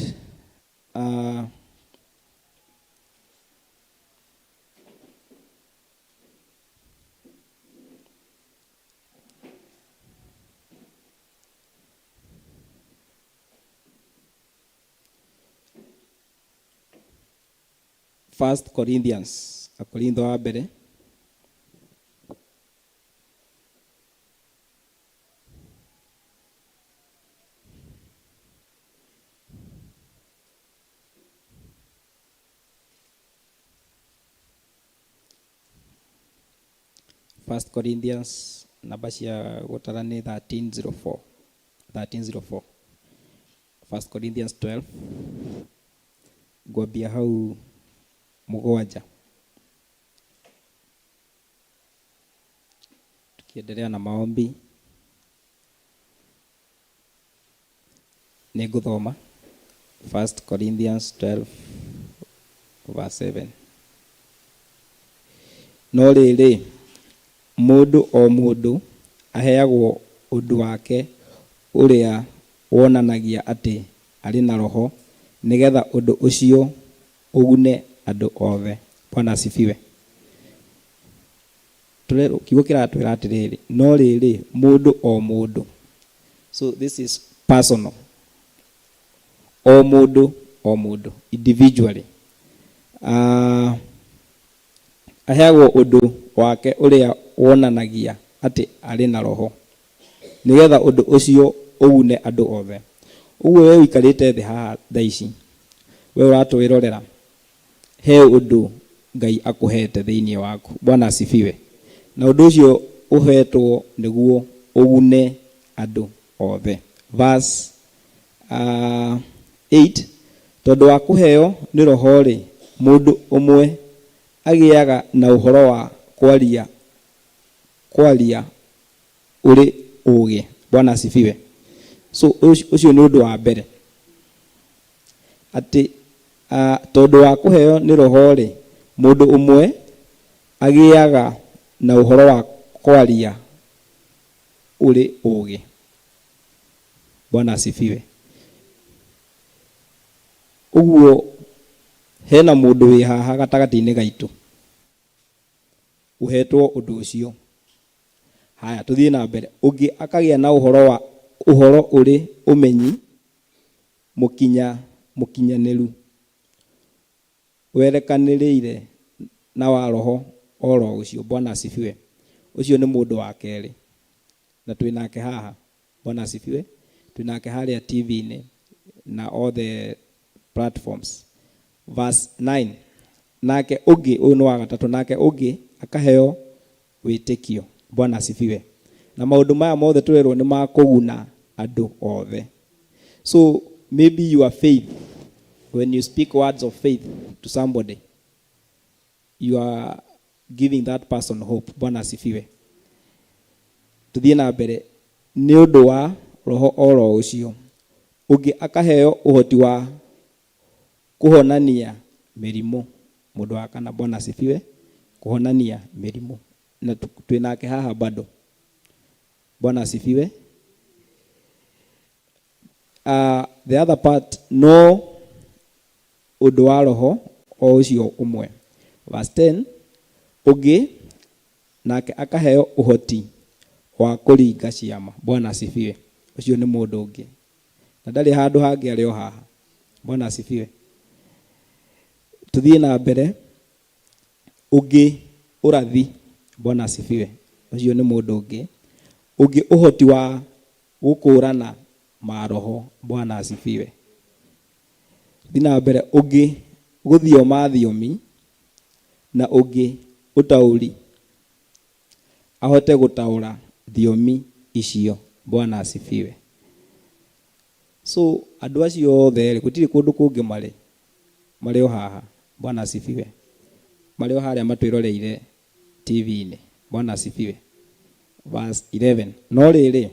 First Corinthians, Akorintho wa mbere First Corinthians namba cia gũtara nĩ 1304 1304 First Corinthians 12 ngwambia hau mũgwanja tukiendelea na maombi. Nĩ ngũthoma First Corinthians 12 verse 7. No rĩrĩ, mũndũ o mũndũ aheagwo ũndũ wake ũrĩa wonanagia atĩ arĩ na roho, nĩgetha ũndũ ũcio ũgune andũ othe. Bwana asifiwe. Kiugo kĩratwĩra atĩrĩrĩ, no rĩrĩ, mũndũ o mũndũ. So this is personal. O mũndũ o mũndũ individually. Aheagwo ũndũ wake ũrĩa wonanagia atĩ arĩ na roho, nĩgetha ũndũ ũcio ũgune andũ othe. Ũguo we ũikarĩte thĩ haha thaa ici, we ũratwĩrorera, he ũndũ Ngai akũhete thĩinĩ waku. Bwana asifiwe. Na ũndũ ũcio ũhetwo nĩguo ũgune andũ othe. Verse 8, tondũ wa kũheo nĩ roho-rĩ, mũndũ ũmwe agĩaga na ũhoro wa kwaria kwaria ũrĩ ũũgĩ. Bwana asifiwe. So ũcio nĩ ũndũ wa mbere atĩ Tondũ wa kũheo nĩ roho-rĩ, mũndũ ũmwe agĩaga na ũhoro wa kwaria ũrĩ ũũgĩ. Bwana asifiwe. Ũguo hena mũndũ wĩ haha gatagatĩ-inĩ gaitũ ũhetwo ũndũ ũcio. Haya, tũthiĩ na mbere. Ũngĩ akagĩa na ũhoro wa ũhoro ũrĩ ũmenyi mũkinya mũkinyanĩru werekanĩrĩire na wa roho oro ũcio. Bwana asifiwe. Ũcio nĩ mũndũ wa kerĩ na twĩ nake haha. Bwana asifiwe. Twĩ nake harĩa TV-inĩ na all the platforms. Verse 9, nake ũngĩ, ũyũ nĩ wa gatatũ, nake ũngĩ akaheo wĩtĩkio. Bwana asifiwe. Na maũndũ maya mothe tũrerwo nĩ makũguna andũ othe. So maybe your faith, when you speak words of faith to somebody, you are giving that person hope. Bwana asifiwe. Tuthiĩ na mbere. Nĩ ũndũ wa roho oro ũcio, ũngĩ akaheo ũhoti wa kũhonania mĩrimũ. Mũndũ wa kana. Bwana asifiwe. Kũhonania mĩrimũ, na twĩ nake haha bado. Bwana asifiwe. The other part, no ũndũ wa roho o ũcio ũmwe. Verse 10, ũngĩ nake akaheo ũhoti wa kũringa ciama. Bwana asifiwe. Ũcio nĩ mũndũ ũngĩ na ndarĩ handũ hangĩ, arĩ o haha. Bwana asifiwe. Tuthiĩ na mbere. Ũngĩ ũrathi. Bwana asifiwe. Ũcio nĩ mũndũ ũngĩ. Ũngĩ ũhoti wa gũkũrana maroho. Bwana asifiwe. Thiĩ na mbere. Ũngĩ gũthioma thiomi, na ũngĩ ũtaũri, ahote gũtaũra thiomi icio. Bwana asifiwe. So andũ acio othe rĩ, gũtirĩ kũndũ kũngĩ marĩ, marĩ o haha. Bwana asifiwe. Marĩ o harĩa matwĩroreire TV-inĩ. Bwana asifiwe. Verse 11, no rĩrĩ,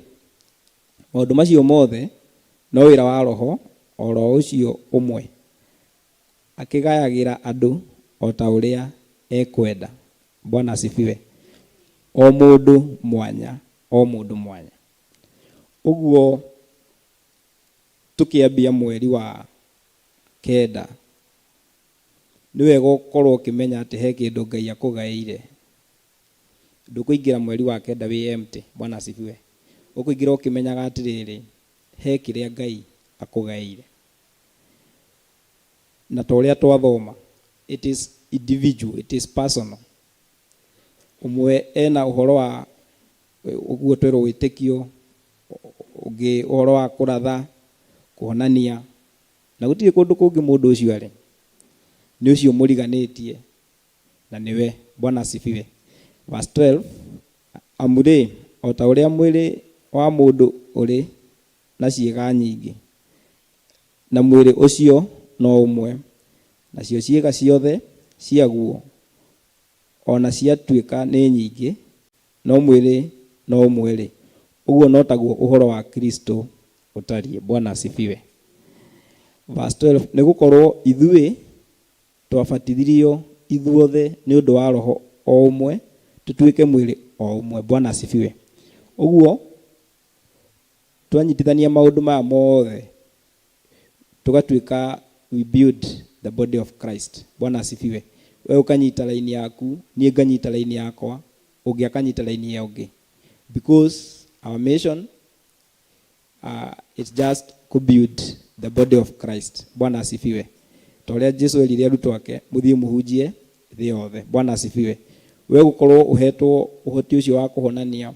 maũndũ macio mothe no wĩra wa roho oro ũcio ũmwe, akĩgayagĩra andũ o ta ũrĩa ekwenda. Bwana asifiwe. O mũndũ mwanya, o mũndũ mwanya. Ũguo tũkĩambia mweri wa kenda, nĩ wega ũkorwo ũkĩmenya atĩ he kĩndũ Ngai akũgaĩire. Ndũkũingĩra mweri wa kenda wĩ empty. Bwana asifiwe. Ũkũingĩra ũkĩmenyaga atĩrĩrĩ, he kĩrĩa Ngai akũgaĩire. Na ta ũrĩa twathoma, it is individual, it is personal. Ũmwe ena ũhoro wa ũguo twerwo wĩtĩkio, ũngĩ ũhoro wa kũratha, kũhonania, na gũtirĩ kũndũ kũngĩ mũndũ ũcio arĩ, nĩ ũcio mũriganĩtie na nĩwe. Bwana asifiwe. Verse 12, amu rĩ, o ta ũrĩa mwĩrĩ wa mũndũ ũrĩ na ciĩga nyingĩ, na mwĩrĩ ũcio no ũmwe, nacio ciĩga ciothe ciaguo ona ciatuĩka nĩ nyingĩ, no mwĩrĩ no ũmwe-rĩ, ũguo no taguo ũhoro wa Kristo ũtariĩ. Bwana asifiwe. Verse 12, nĩ gũkorwo ithuĩ twabatithirio ithuothe nĩ ũndũ wa roho o ũmwe tũtuĩke mwĩrĩ o ũmwe. Bwana asifiwe. Ũguo twanyitithania maũndũ maya mothe, tũgatuĩka we build the body of Christ. Bwana asifiwe. We ũkanyita laini yaku, niĩ nganyita laini yakwa, ũngĩ akanyita laini ya ũngĩ, because our mission, it's just to build the body of Christ. Bwana asifiwe. Ta ũrĩa Jesu erire arutwo ake, mũthiĩ mũhunjie thĩ yothe. Bwana asifiwe. We gũkorwo ũhetwo ũhoti ũcio wa kũhonania,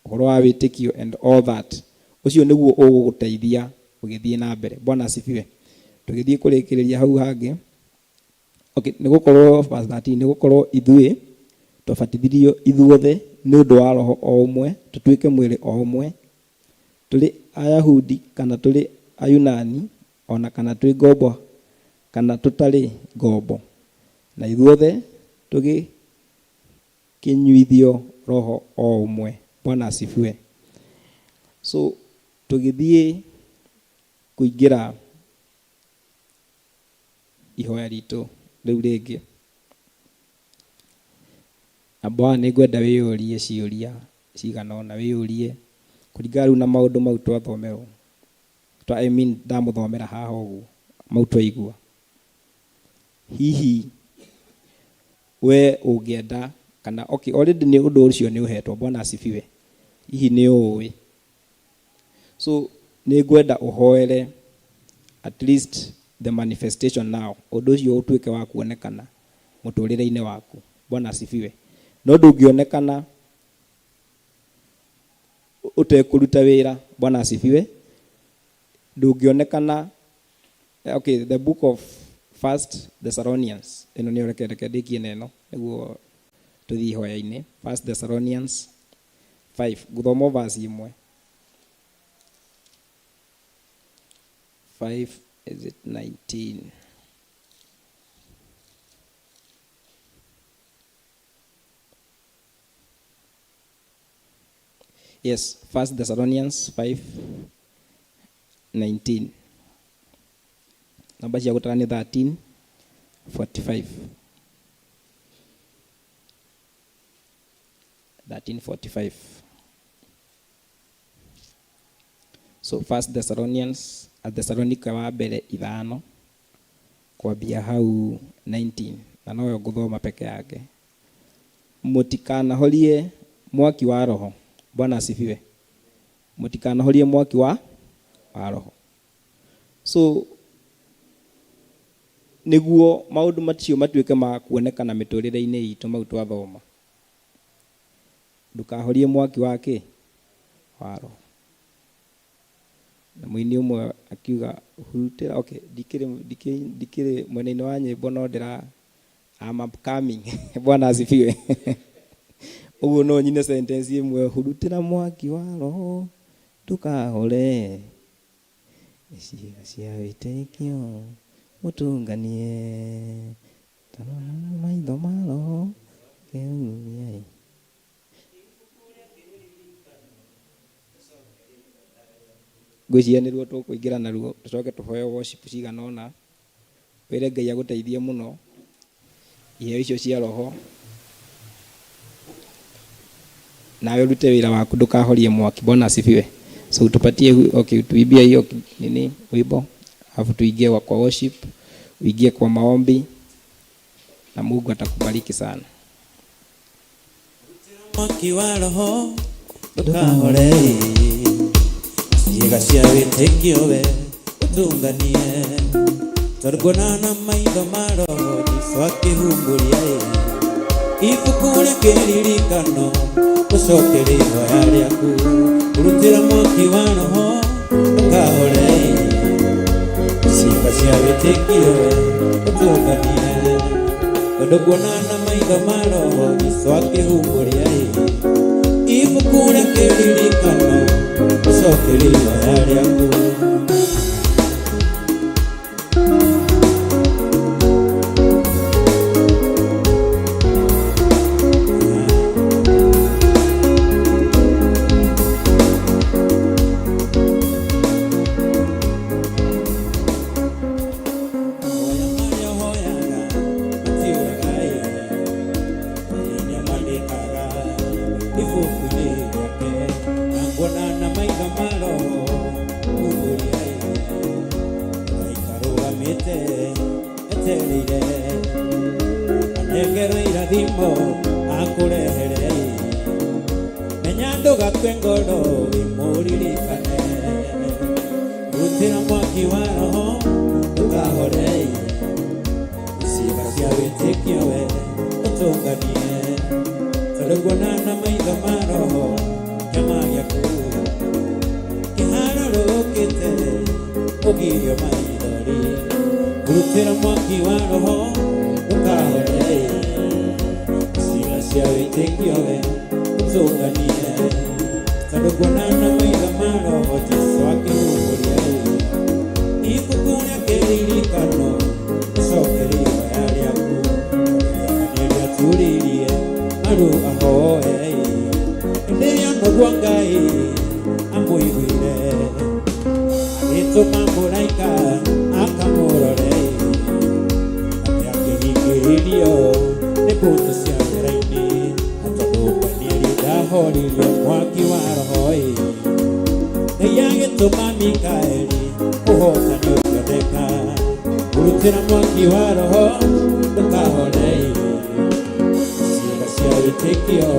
ũhoro wa wĩtĩkio and all that, ũcio nĩguo ũgũgũteithia ũgĩthiĩ na mbere. Bwana asifiwe. Tũgĩthiĩ kũrĩkĩrĩria hau hangĩ. Okay, nĩ gũkorwo verse 13, nĩ gũkorwo ithuĩ twabatithirio ithuothe nĩ ũndũ wa roho o ũmwe tũtuĩke mwĩrĩ o ũmwe, tũrĩ Ayahudi kana tũrĩ Ayunani, ona kana twĩ ngombo kana tũtarĩ ngombo, na ithuothe tũgĩkĩnyuithio roho o ũmwe. Bwana asifiwe. So tũgĩthiĩ kũingĩra Ihoya ritũ rĩu rĩngĩ. Na Bwana nĩ ngwenda wĩyũrie ciũria cigana ũna, wĩyũrie kũringana rĩu na maũndũ mau twathomerwo, I mean ndamũthomera haha ũguo mau twaigua, hihi we ũngĩenda kana okay already nĩ ũndũ ũcio nĩ ũhetwo. Bwana asifiwe. Hihi nĩ ũĩ? So nĩ ngwenda ũhoere at least the manifestation now, ũndũ ũcio ũtuĩke wa kuonekana mũtũrĩre-inĩ waku. Bwana asifiwe. No ndũngĩonekana ũtekũruta wĩra. Bwana asifiwe. Ndũngĩonekana. Okay, the book of First Thessalonians, ĩno nĩyo, reke ndĩkie na ĩno nĩguo tũthiĩ ihoya-inĩ. First Thessalonians 5, ngũthoma verse ĩmwe. 5, is it 19? Yes, First Thessalonians 5:19. Namba cia gũtara nĩ 13:45. 13:45. So First Thessalonians, Athessalonika wa mbere 5 kwambia hau 19, na noyo ngũthoma peke yake. Mũtikanahorie mwaki wa roho. Bwana asifiwe. Mũtikanahorie mwaki wa roho. So nĩguo maũndũ macio matuĩke ma kuonekana mĩtũrĩre-inĩ itũ mau twathoma, ndũkahorie mwaki wa kĩ wa roho. Na mũini ũmwe akiuga hurutĩra. Okay, ndikĩrĩ mwena-inĩ wa nyĩmbo, no ndĩra I'm upcoming. Bwana asifiwe. Ũguo no nyine sentence ĩmwe: hurutĩra mwaki wa roho, ndũkahore ciĩga cia wĩtĩkio, mũtũnganie tarora maitho ma roho kĩhurumiai. Ngwĩciria nĩruo tũkũingĩra naruo, tũcoke tũhoe worship cigana ũna, wĩre Ngai agũteithie mũno iheo icio cia roho, nawe ũrute wĩra waku, ndũkahorie mwaki. Bwana asifiwe. So tupatie, okay, tuimbie hiyo nini wimbo, alafu tuingie kwa worship, uingie kwa maombi na Mungu atakubariki sana. Mwaki wa roho ndũkahore, ciĩga cia wĩtĩkio we ũtunganie, tondũ kuona na maitho ma roho Jesũ akĩhumbũria ibuku rĩa kĩririkano, ũcokerie ihoya rĩaku. Ũrutĩra mwaki wa roho ndũkahore, ciĩga cia wĩtĩkio we ũtunganie, tondũ kuona na maitho ma roho Jesũ akĩhumbũria ibuku rĩa kĩririkano, ũcokerie ihoya rĩaku. Hoya marĩa ũhoyaga matiũraga, nĩamandĩkaga ibuku-inĩ rĩake, na nguona na maitho ma roho humbũria aikarũgamĩte etereire anengerwo irathimo akũrehere. Menya ndũgakue ngoro wĩmũririkane. Rutĩra mwaki wa roho ndũkahore, ciĩga cia wĩtĩkio we ũtũnganie, tondũ nguona na maitho ma roho kĩama gĩaku kĩharũrũkĩte ũgirio maithori. Rutĩra mwaki wa roho ndũkahore, ciĩga cia wĩtĩkio we ũtũnganie, tondũ nguona na maitho ma roho Jesũ akĩhumbũria ibuku rĩa kĩririkano, ũcokerie ihoya rĩaku. Nĩrĩaturirie maru ahoe, hĩndĩ ĩyo noguo Ngai amũiguire, agĩtũma mũraika akamũrore. Ahoririo nĩ mbũtũ cia rĩera-inĩ, na tondũ Danieli ndahoririo mwaki wa roho ĩ, Ngai agĩtũma Mikaeli ũhotani ũkĩoneka. Hurutĩra mwaki wa roho ndũkahore ĩ, ciĩga cia wĩtĩkio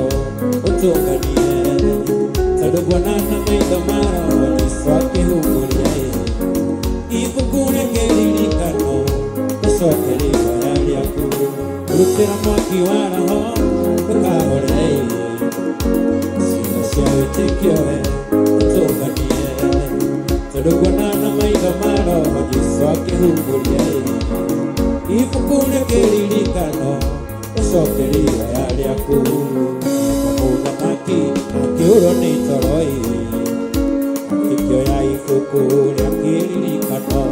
ũtũnganie, tondũ nguona na maitho ma roho Jesũ akĩhumbũria ĩ, ibuku rĩa kĩririkano ũcoke rĩhoya rĩaku. Rutĩra mwaki wa roho ndũkahore ĩ, ciĩga cia wĩtĩkio we ũtũnganie, tondũ nguona na maitho ma roho Jesũ akĩhumbũria ĩ, ibuku rĩa kĩririkano ũcoke rĩhoya rĩaku. Mũthamaki akĩũrwo nĩ toro ĩ, akĩoya ibuku rĩa kĩririkano,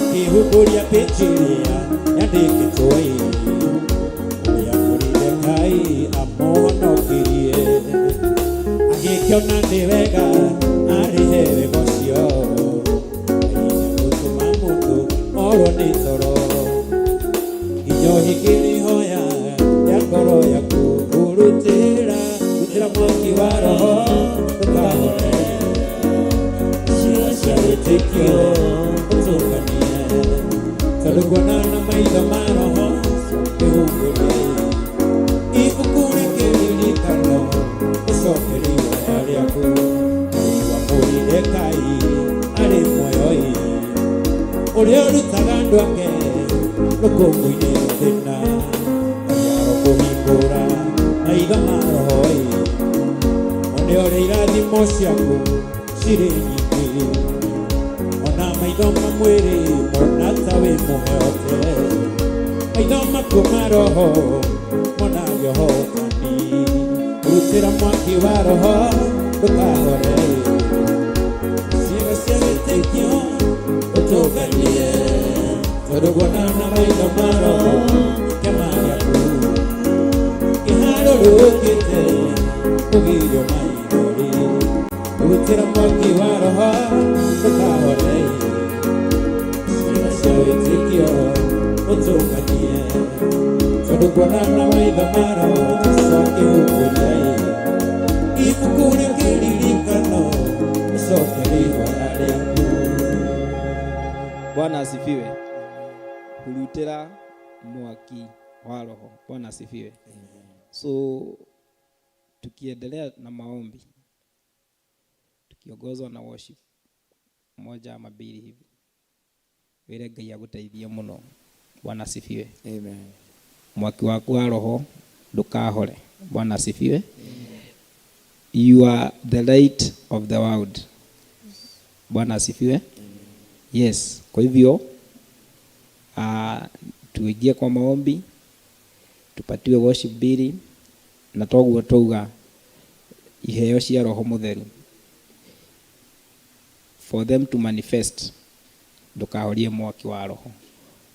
akĩhumbũria pĩnji ĩrĩa yandĩkĩtwo ĩ, ũrĩa Moridekai amũhonokirie. Agĩkĩona nĩ wega arĩhe wega ũcio, Ngai nĩegũtũma mũndũ orwo nĩ toro, nginya ũhingĩre ihoya rĩa ngoro yaku. Rutĩra rutĩra mwaki wa roho ndũkahore, ciĩga cia wĩtĩkio ũtũnganie, tondũ nguona na maitho ma roho kĩhumbũrie, ibuku rĩa kĩririkano ũcoke rĩhoya rĩaku. Ngai wa Moridekai arĩ muoyo ĩ, ũrĩa ũrutaga andũ ake rũkũngũ-inĩ rwa thĩna, Ngai arokũhingũra maitho ma roho ĩ, one ũrĩa irathimo ciaku cirĩ nyingĩ, ona maitho ma mwĩrĩ mona ta wĩ mũheote, maitho maku ma roho monage ũhotani. Rutĩra mwaki wa roho ndũkahore, ciĩga cia wĩtĩkio ũtũnganie, tondũ nguona na maitho ma roho kĩama gĩaku kĩharũrũkĩte kũgirio maithori. Rutĩra mwaki wa roho ndũkahore, ciĩga cia wĩtĩkio ũtũnganie, tondũ nguona na maitho ma roho Jesũ akĩhumbũria ĩ, ibuku rĩa kĩririkano ũcoke rĩhoya rĩaku. Bwana asifiwe. Hurutĩra mwaki wa roho. Bwana asifiwe. So tukiendelea na maombi tukiongozwa na worship moja ama mbili hivi, wĩre Ngai agũteithie mũno. Bwana asifiwe. Amen. Mwaki waku wa roho ndũkahore. Bwana asifiwe. You are the light of the world. Bwana asifiwe. Yes, kwa hivyo tuingie kwa maombi, tupatiwe worship mbili, na toguo twauga iheo cia roho mutheru for them to manifest, ndũkahorie mwaki wa roho.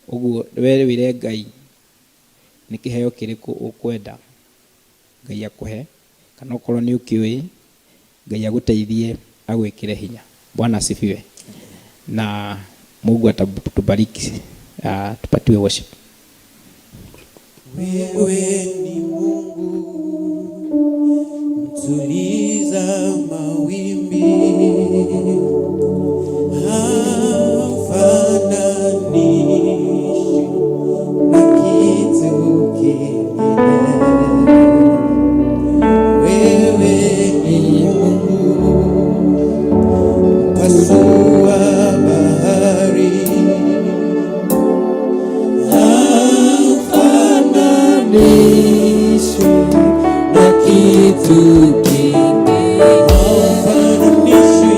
Ũguo we wĩre Ngai nĩ kĩheo kĩrĩkũ ũkwenda Ngai akũhe, kana okorwo nĩ ũkĩũĩ Ngai agũteithie agwĩkĩre hinya. Bwana asifiwe. Na Mungu atatubariki, tupatiwe worship. Wewe ni Mungu mtuliza mawimbi, hafananishwi na kitu kingine. Wewe ni Mungu mpasua bahari, hafananishwi na kitu kingine. Hafananishwi.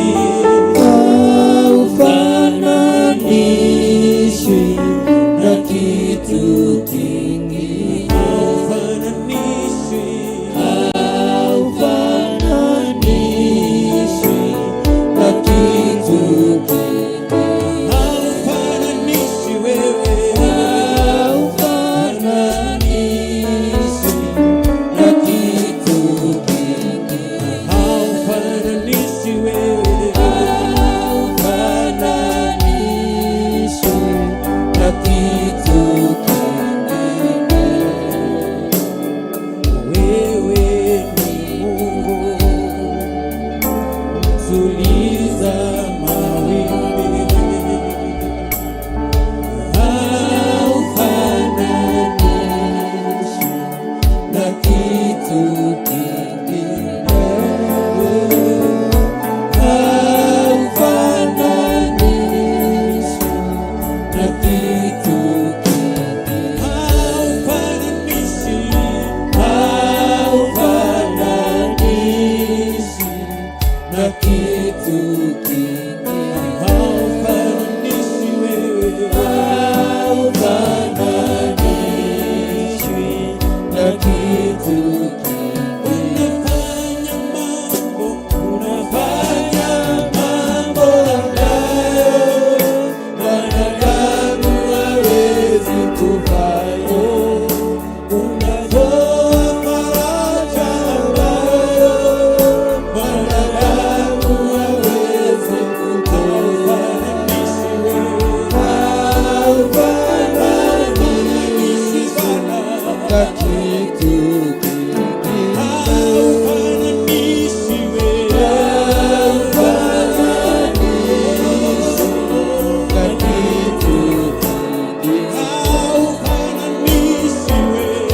na kitu kingine. Haufananishwi wewe, haufananishwi na kitu kingine. Unafanya mambo, unafanya mambo ambayo mwanadamu hawezi kufanya. Unatoa faraja ambayo mwanadamu hawezi kutoa. Haufananishwi na kitu kingine. Haufananishwi wewe, haufananishwi na kitu kingine. Haufananishwi wewe,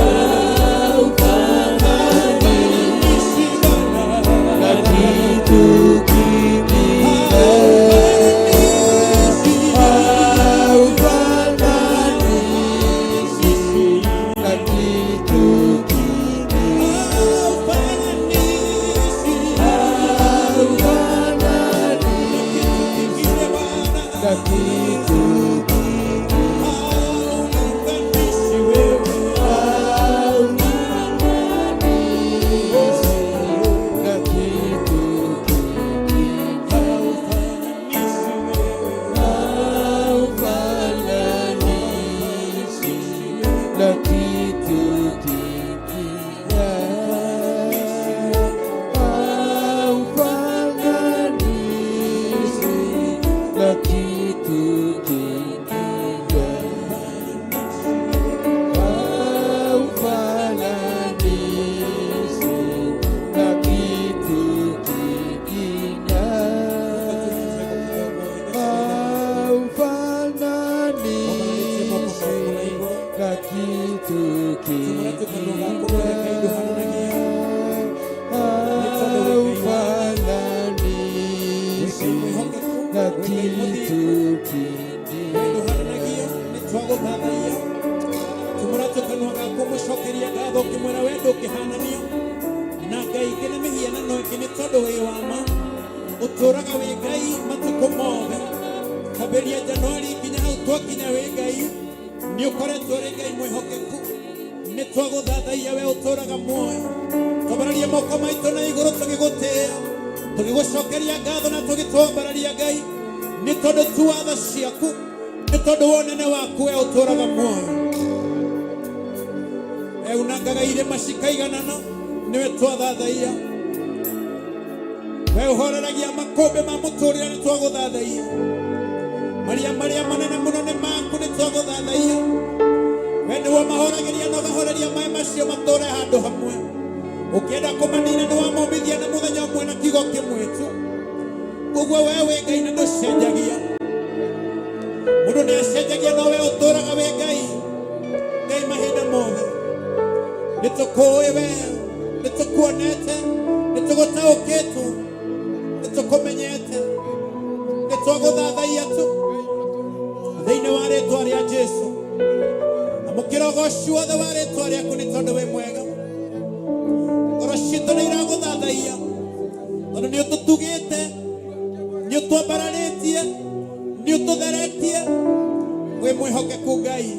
haufananishwi na kitu kingine. Haufananishwi na kitu kingine. Haufananishwi na kitu kingine. Haufananishwi na kitu kingine. Haufananishwi na kitu kingine. Haufananishwi na kitu kingine. Haufananishwi na kitu kingine. Haufananishwi na kitu kingine. Haufananishwi na kitu kingine. Twagũthathaiya tumũratũ kanua gaku mũcokeria ngatho ũkĩmwĩra we ndũngĩhananio na ngai ingĩ na mĩhianano ĩngĩ nĩ tondũ wĩ wa ma. Ũtũũraga wĩ Ngai matukũ mothe, kwambĩrĩria Januari nginya hau twakinya, wĩ Ngai, nĩ ũkoretwo ũrĩ Ngai mwĩhokeku. Nĩ twagũthathaiya we ũtũũraga muoyo. Twambararie moko maitũ na igũrũ tũgĩgũtĩĩa, tũgĩgũcokeria ngatho na tũgĩtwambararia, Ngai, nĩ tondũ tu wa tha ciaku, nĩ tondũ wa ũnene waku, we ũtũũraga muoyo. Eunangaga irĩma cikaiganana, nĩwe twathathaiya. We ũhoreragia makũmbĩ ma mũtũrĩre, nĩ twagũthathaiya. Maria marĩa manene mũno nĩ maku, nĩ twagũthathaiya. We nĩwe mahoragĩria na ũkahoreria maĩ macio matũre handũ hamwe. Ũkĩenda kũmanina nĩ wamomithia na mũthenya ũmwe na kiugo kĩmwe tu. Koguo we wĩ Ngai na ndũcenjagia. Mũndũ nĩ acenjagia, no we ũtũraga wĩ Ngai, Ngai mahinda mothe. Nĩ tũkũĩ we, nĩ tũkuonete, nĩ tũgũtaũkĩtwo, nĩ tũkũmenyete, nĩ twagũthathaiya tu thĩinĩ wa rĩtwa rĩa Jesu. Amũkĩra ũgoci wothe wa rĩtwa rĩaku nĩ tondũ wĩ mwega. Ngoro citũ nĩ iragũthathaiya tondũ nĩ ũtũtugĩte, nĩ ũtwambararĩtie, nĩ ũtũtheretie. Wĩ mwĩhokeku, Ngai.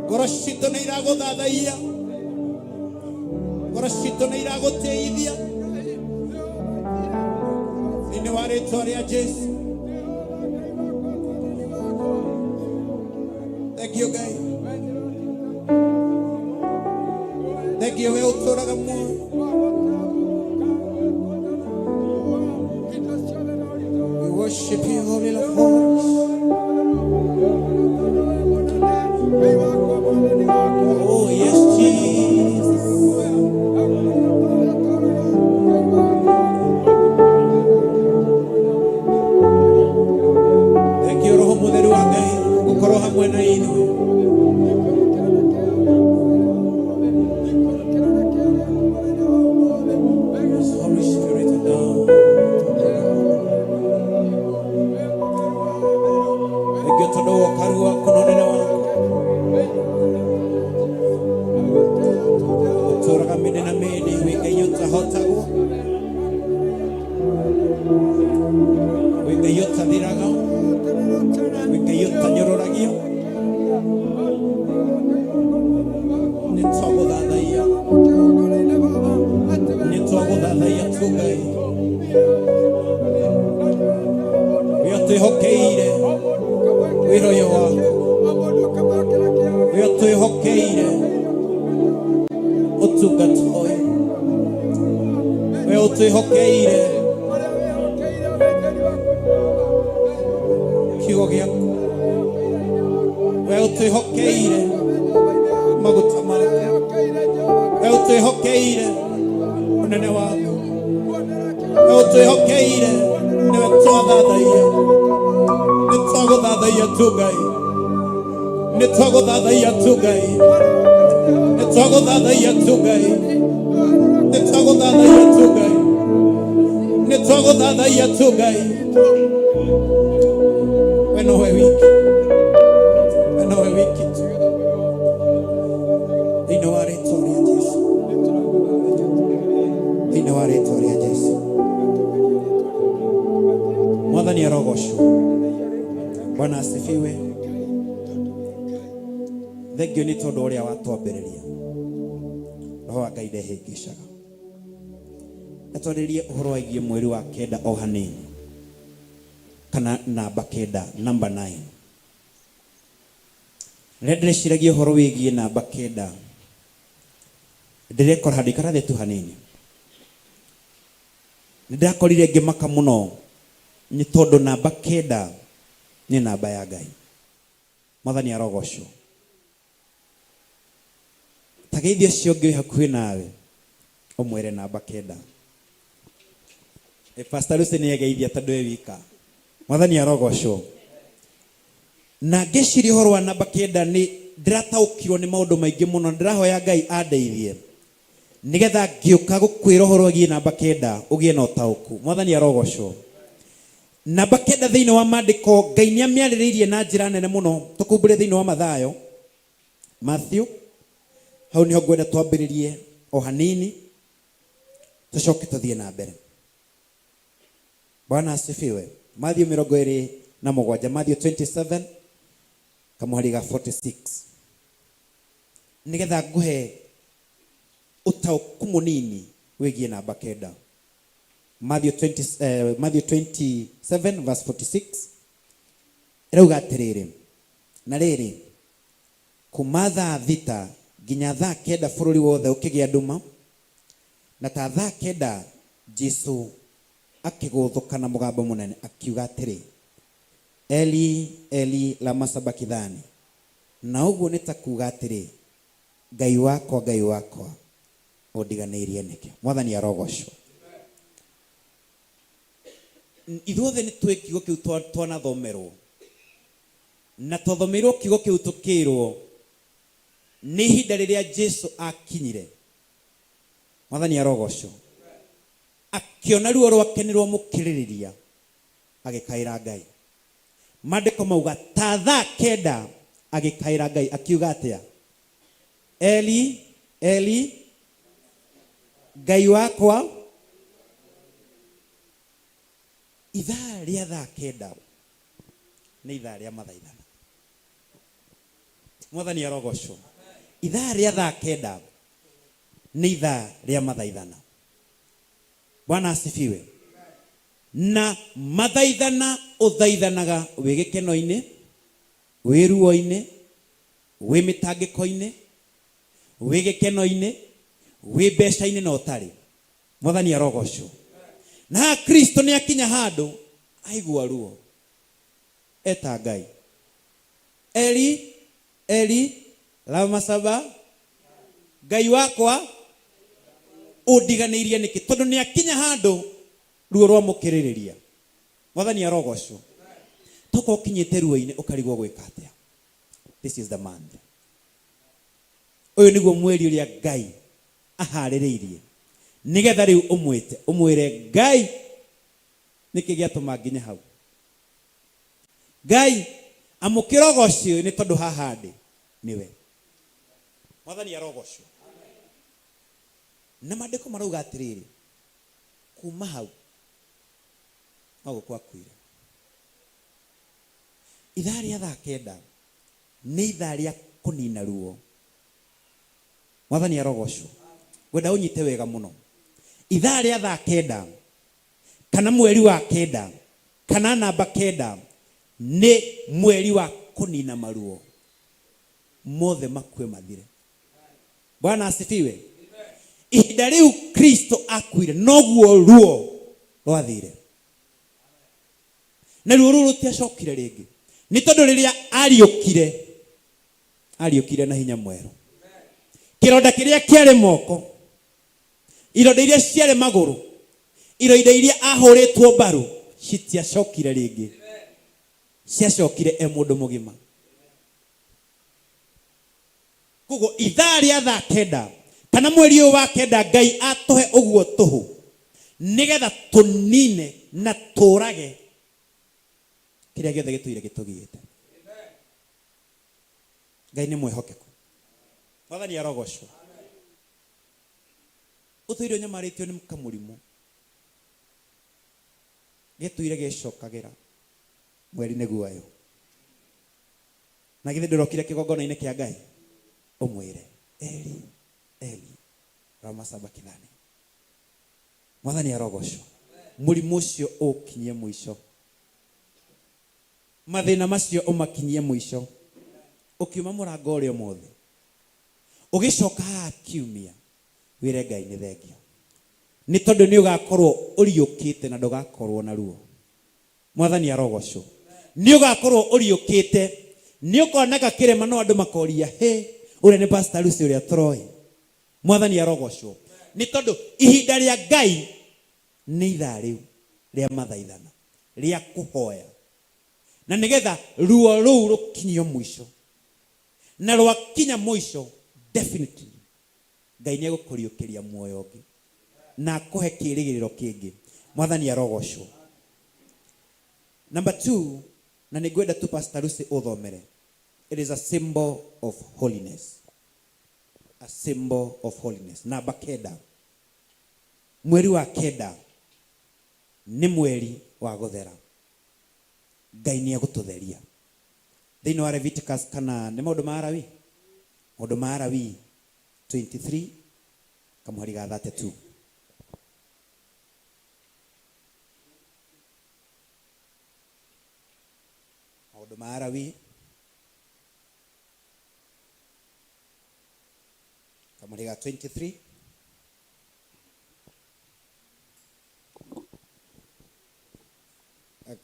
Ngoro citũ nĩ iragũthathaiya, ngoro citũ nĩ iragũtĩithia thĩinĩ wa rĩtwa rĩa Jesu. Thank you, Ngai. Thank you, we ũtũraga muoyo. We worship you, Holy of Holies. Oh yes, Jesus. Twagũthathaiya tu Ngai. We ũtwĩhokeire wĩra ũyũ waku. We ũtwĩhokeire ũtungata ũyũ. We ũtwĩhokeire kiugo gĩaku. We ũtwĩhokeire maguta maku. We ũtwĩhokeire ũnene waku. We ũtwĩhokeire nĩwe twathathaiya. Nĩ twagũthathaiya tu Ngai. Nĩ twagũthathaiya tu Ngai. Nĩ twagũthathaiya tu Ngai. Nĩ twagũthathaiya tu Ngai. Nĩ twagũthathaiya tu Ngai. We nowe wiki. We nowe wiki tu. Thĩinĩ wa rĩtwa rĩa Jesu. Thĩinĩ wa rĩtwa rĩa Jesu. Mwathani arogocwo. Bwana asifiwe. Thengio nĩ tondũ ũrĩa watwambĩrĩria. Roho wa Ngai ndehĩngĩcaga. Atwarĩrie ũhoro wĩgiĩ mweri wa kenda o hanini kana namba kenda, number 9. Rĩrĩa ndĩreciragia ũhoro wĩgiĩ namba kenda, ndĩrekora handũ ikara thĩ tu hanini. Nĩ ndakorire ngĩmaka mũno nĩ tondũ namba kenda nĩ namba ya Ngai. Mwathani arogocwo. Ta geithia ũcio ũngĩ wĩ hakuhĩ nawe ũmwĩre namba kenda. Pastor Lucy nĩ egeithia tondũ e wika. Mwathani arogocwo. Na ngĩciria ũhoro wa namba kenda nĩ ndĩrataũkirwo nĩ maũndũ maingĩ mũno, ndĩrahoya Ngai andeithie nĩgetha ngĩũka gũkwĩra ũhoro wĩgiĩ namba kenda ũgĩe na ũtaũku. Mwathani arogocwo. Namba kenda thĩinĩ wa maandĩko Ngai nĩ amĩarĩrĩirie na njĩra nene mũno. Tũkumbũre thĩinĩ wa Mathayo, Matthew, hau nĩho ngwenda twambĩrĩrie o hanini tũcoke tũthiĩ na mbere. Bwana asifiwe. Matthew 27, Matthew 27 kamũhari ga 46, nĩgetha ngũhe ũtaũku mũnini wĩgiĩ namba kenda. Matthew 20, Matthew 27 verse 46 ĩrauga atĩrĩrĩ, na rĩrĩ, kuma thaa 6 nginya thaa 9 bũrũri wothe ũkĩgĩa nduma, na ta thaa 9 Jesu akĩgũthũka na mũgambo mũnene akiuga atĩrĩ, Eli Eli lama sabakithani, na ũguo nĩ ta kuuga atĩrĩ, Ngai wakwa Ngai wakwa ũndiganĩirie nĩkĩ? Mwathani arogocwo. Ithuothe nĩ tũĩ kiugo kĩu twanathomerwo, na twathomeirwo kiugo kĩu tũkĩrwo nĩ ihinda rĩrĩa Jesu akinyire. Mwathani arogocwo. Akĩona ruo rwake nĩ rwamũkĩrĩrĩria, agĩkaĩra Ngai. Maandĩko mauga ta thaa 9 agĩkaĩra Ngai akiuga atĩa? Eli Eli Ngai wakwa. Ithaa rĩa thaa 9 nĩ ithaa rĩa mathaithana. Mwathani arogocwo. Ithaa rĩa thaa 9 nĩ ithaa rĩa mathaithana. Bwana asifiwe. Na mathaithana ũthaithanaga wĩ gĩkeno-inĩ, wĩ ruo-inĩ, wĩ mĩtangĩko-inĩ, wĩ gĩkeno-inĩ, wĩ mbeca-inĩ na ũtarĩ. Mwathani arogocwo. Na haha Kristo nĩ akinya handũ aigua ruo, eta Ngai, Eli Eli lama saba, Ngai wakwa ũndiganĩirie nĩkĩ? Tondũ nĩ akinya handũ ruo rwamũkĩrĩrĩria. Mwathani arogocwo. Tokorwo ũkinyĩte ruo-inĩ ũkarigwo gwĩka atĩa. This is the month. Ũyũ nĩguo mweri ũrĩa Ngai aharĩrĩirie nĩgetha rĩu ũmwĩte ũmwĩre Ngai nĩkĩ gĩatũma nginye hau. Ngai amũkĩra ũgoci ũyũ nĩ tondũ haha ndĩ nĩwe. Mwathani arogocwo. Na maandĩko marauga atĩrĩrĩ, kuma hau no gũkua akuire. Ithaa rĩa thaa 9 nĩ ithaa rĩa kũnina ruo. Mwathani arogocwo. Ngwenda ũnyite wega mũno. Ithaa rĩa thaa kenda kana mweri wa kenda kana namba kenda nĩ mweri wa kũnina maruo mothe makue mathire. Bwana asifiwe. Ihinda rĩu Kristo akuire noguo ruo rwathire, na ruo rũu rũtiacokire rĩngĩ, nĩ tondũ rĩrĩa ariũkire, ariũkire na hinya mwerũ. Kĩronda kĩrĩa kĩarĩ moko, ironda iria ciarĩ magũrũ, ironda iria ahũrĩtwo mbaru citiacokire rĩngĩ, ciacokire e mũndũ mũgima. Koguo ithaa rĩa thaa kenda kana mweri ũyũ wa kenda Ngai atũhe ũguo tũhũ nĩgetha tũnine na tũrage kĩrĩa gĩothe gĩtũire gĩtũgiĩte. Ngai nĩ mwĩhokeku. Mwathani arogocwo. Ũtũire ũnyamarĩtio nĩ kamũrimũ gĩtũire gĩcokagĩra mweri nĩguo ũyũ. Na githĩ ndũrokire kĩgongona-inĩ kĩa Ngai ũmwĩre Eli Eli lama sabakithani. Mwathani arogocwo. Mũrimũ ũcio ũkinyie mũico, mathĩna macio ũmakinyie mũico. Ũkiuma mũrango ũrĩa ũmũthĩ ũgĩcoka haha kiumia wĩre Ngai nĩ thengio, nĩ tondũ nĩ ũgakorwo ũriũkĩte na ndũgakorwo na ruo. Mwathani arogocwo. Nĩ ũgakorwo ũriũkĩte, nĩ ũkoneka kĩrĩma no andũ makoria hĩ, ũrĩa nĩ Pastor Lucy ũrĩa tũroĩ. Mwathani arogocwo. Nĩ tondũ ihinda rĩa Ngai nĩ ithaa rĩu rĩa mathaithana rĩa kũhoya, na nĩgetha ruo rũu rũkinyio mũico, na rwakinya mũico definitely Ngai nĩ egũkũriũkĩria muoyo ũngĩ na akũhe kĩĩrĩgĩrĩro kĩngĩ. Mwathani arogocwo. Number 2, na nĩ ngwenda tu Pastor Lucy ũthomere. It is a symbol of holiness. A symbol of holiness. Namba kenda, mweri wa kenda nĩ mweri wa gũthera. Ngai nĩ egũtũtheria. Thĩinĩ wa Leviticus kana nĩ maũndũ ma Alawi? Maũndũ ma Alawi 23 kamũhari ga 32. Maũndũ ma Alawi kamũhari ga 23.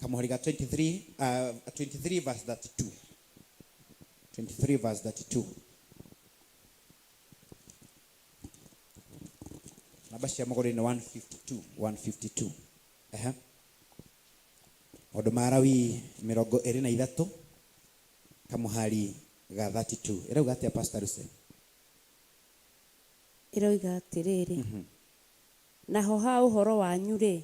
Kamũhari ga 23, 23 verse 32. 23 verse 32. Namba cia mũgũrĩ nĩ 152, 152. Ehe. Maũndũ ma Alawi mĩrongo ĩrĩ na ithatũ kamũhari ga 32. Ĩrauga atĩa Pastor Lucy? Ĩroiga atĩrĩrĩ, naho ha ũhoro wanyu-rĩ,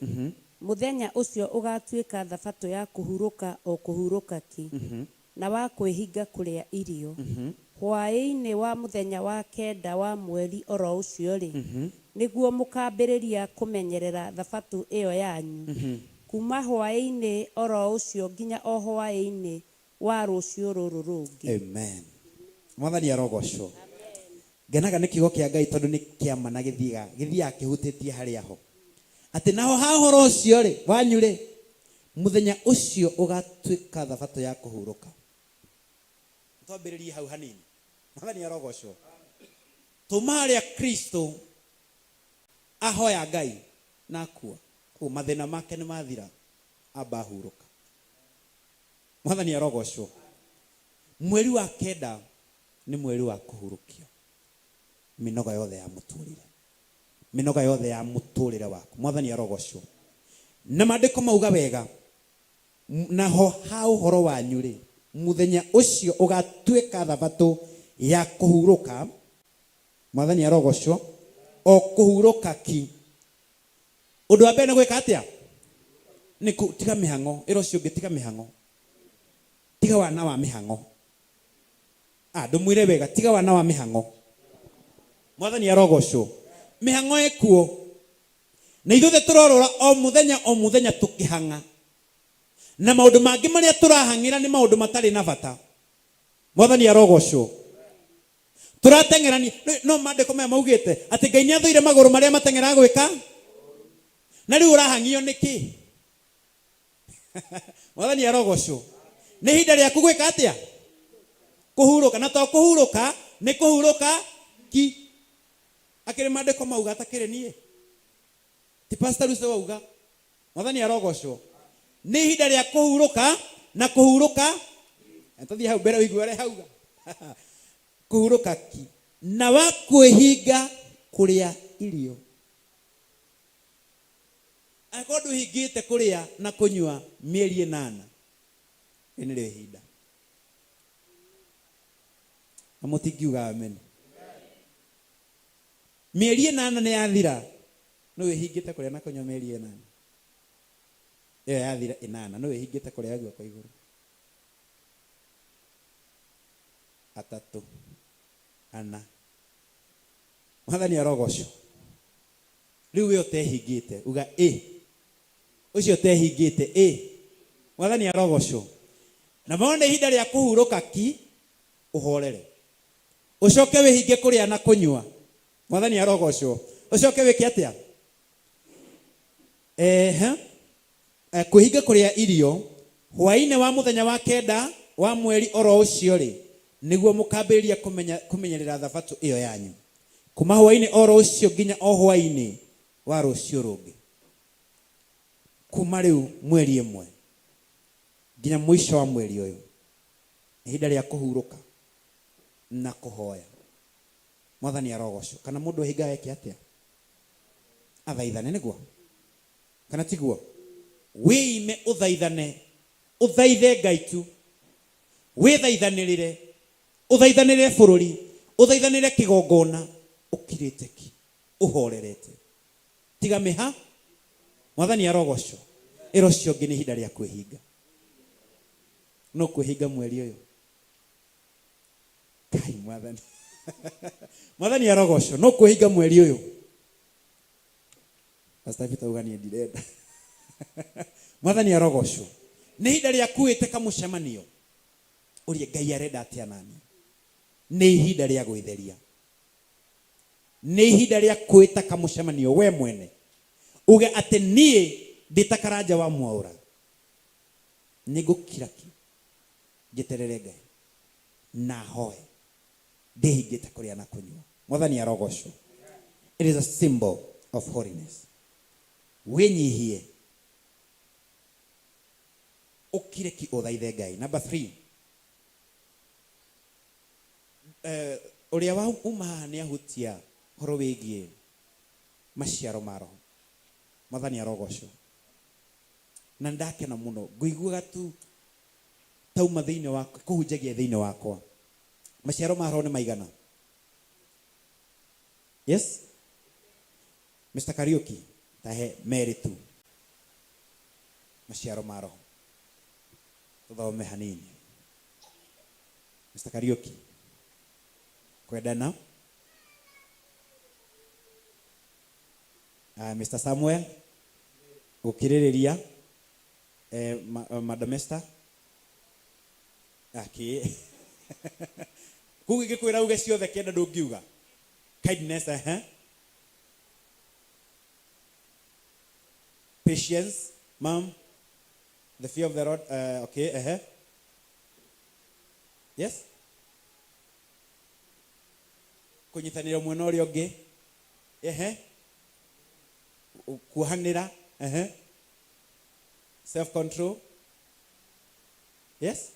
mũthenya ũcio ũgatuĩka thabatũ ya kũhurũka o kũhurũka ki, na wa kwĩhinga kũrĩa irio. Hwaĩ-inĩ wa mũthenya wa kenda wa mweri oro ũcio-rĩ, nĩguo mũkaambĩrĩria kũmenyerera thabatũ ĩyo yanyu, kuuma hwaĩ-inĩ oro ũcio nginya o hwaĩ-inĩ wa rũciũ rũrũ rũngĩ. Amen. Mwathani arogocwo. Ngenaga nĩ kiugo kĩa Ngai tondũ nĩ kĩama na gĩthiaga gĩthiaga kĩhutĩtie harĩa ho. Atĩ naho ha ũhoro ũcio rĩ, wanyu rĩ, mũthenya ũcio ũgatuĩka thabatũ ya kũhurũka. Twambĩrĩrie hau hanini. Mwathani arogocwo. Tuma harĩa Kristo ahoya Ngai na akua. Koguo mathĩna make nĩ mathira, amba ahurũka. Mwathani arogocwo. Mweri wa kenda nĩ mweri wa kũhurũkio mĩnoga yothe ya mũtũrĩre, mĩnoga yothe ya mũtũrĩre waku. Mwathani arogocwo. Na maandĩko mauga wega, naho ha ũhoro wanyu rĩ, mũthenya ũcio ũgatuĩka thabatũ ya kũhurũka. Mwathani arogocwo. O kũhurũka ki. Ũndũ wa mbere nĩ gwĩka atĩa? Nĩ tiga mĩhang'o. Ĩra ũcio ũngĩ tiga mĩhang'o. Tiga wana wa mĩhang'o. Ah, ndũmwĩre wega, tiga wana wa mĩhang'o. Mwathani arogocwo. Mĩhang'o ĩkuo. Na ithuothe tũrorũra o mũthenya o mũthenya tũkĩhang'a. Na maũndũ mangĩ marĩa tũrahang'ĩra nĩ maũndũ matarĩ na bata. Mwathani arogocwo. Tũrateng'erania. No maandĩko maya maugĩte atĩ Ngai nĩ athũire magũrũ marĩa mateng'eraga gwĩka. Na rĩu ũrahang'io nĩkĩ? Mwathani arogocwo. Nĩ ihinda rĩaku gwĩka atĩa? Kũhurũka. Na to kũhurũka, nĩ kũhurũka ki. Akĩrĩ maandĩko mauga atakĩrĩ niĩ. Ti Pastor Lucy wauga. Mwathani arogocwo. Nĩ ihinda rĩa kũhurũka na kũhurũka. Tũthiĩ hau mbere ũigue ũrĩa hauga. Kũhurũka ki. Na wa kwĩhinga kũrĩa irio. Angĩkorwo ndũhingĩte kũrĩa na kũnyua mĩeri ĩnana, rĩrĩ nĩrĩo ihinda. Na mũtingiuga amen. Mĩeri ĩnana nĩ yathira, nũ wĩhingĩte kũrĩa na kũnyua mĩeri ĩnana? Ĩyo yathira ĩnana, nũ wĩhingĩte kũrĩa guoko igũrũ? Atatũ, ana. Mwathani arogocwo. Rĩu we ũtehingĩte, uga ĩ. Ũcio ũtehingĩte, ĩ. Mwathani arogocwo. Na mona ihinda rĩa kũhurũka ki, ũhorere. Ũcoke wĩhinge kũrĩa na kũnyua. Mwathani arogocwo. Ũcoke wĩke atĩa? Ehe. Kwĩhinga kũrĩa irio, hwaĩ-inĩ wa mũthenya wa kenda wa mweri o ro ũcio-rĩ, nĩguo mũkaambĩrĩria kũmenyerera thabatũ ĩyo yanyu, kuuma hwaĩ-inĩ o ro ũcio nginya o hwaĩ-inĩ wa rũciũ rũngĩ, kuuma rĩu mweri ĩmwe nginya mũico wa mweri ũyũ. Nĩ ihinda rĩa kũhurũka na kũhoya. Mwathani arogocwo. Kana mũndũ ehingaga eke atĩa? Athaithane, nĩguo? Kana tiguo? Wĩime ũthaithane, ũthaithe Ngai tu. Wĩthaithanĩrĩre, ũthaithanĩrĩre bũrũri, ũthaithanĩrĩre kĩgongona, ũkirĩte ki, ũhorerete. Tiga mĩha. Mwathani arogocwo. Ĩra ũcio ũngĩ nĩ ihinda rĩa kwĩhinga. No kwĩhinga mweri ũyũ. Kai Mwathani. Mwathani arogocwo. No kwĩhinga mweri ũyũ. Pastor Peter auga niĩ ndirenda. Mwathani arogocwo. Nĩ ihinda rĩa kwĩtĩka mũcemanio. Ũrie Ngai arenda atĩa nani. Nĩ ihinda rĩa gwĩtheria. Nĩ ihinda rĩa kwĩtaka mũcemanio we mwene. Uge atĩ niĩ ndĩ ta Karanja wa Mwaũra. Nĩ ngũkira ki njeterere Ngai na hoe ndĩhingĩte kũrĩa na kũnyua. Mwathani arogocwo. It is a symbol of holiness. Wĩnyihie ũkire ki ũthaithe Ngai. Number 3. Ũrĩa wa uma haha nĩ ahutia ũhoro wĩgiĩ maciaro ma Roho. Mwathani arogocwo. Na nĩndakena mũno. Ngũiguaga tu tauma thĩinĩ wa kũhunjagia thĩinĩ wakwa. Maciaro ma Roho nĩ maigana? Yes? Mr. Kariuki, tahe merĩ tu. Maciaro ma Roho. Tũthome hanini. Mr. Kariuki, kwendana. Mr. Samuel, gũkirĩrĩria. Madam Esther, akĩ kũu ingĩkwĩra uge ciothe kenda ndũngiuga. Kindness, Patience, ma'am. The fear of the Lord, okay, Yes? Kũnyitanĩra ũmwe na ũrĩa ũngĩ. Kuohanĩra, Self control. Yes?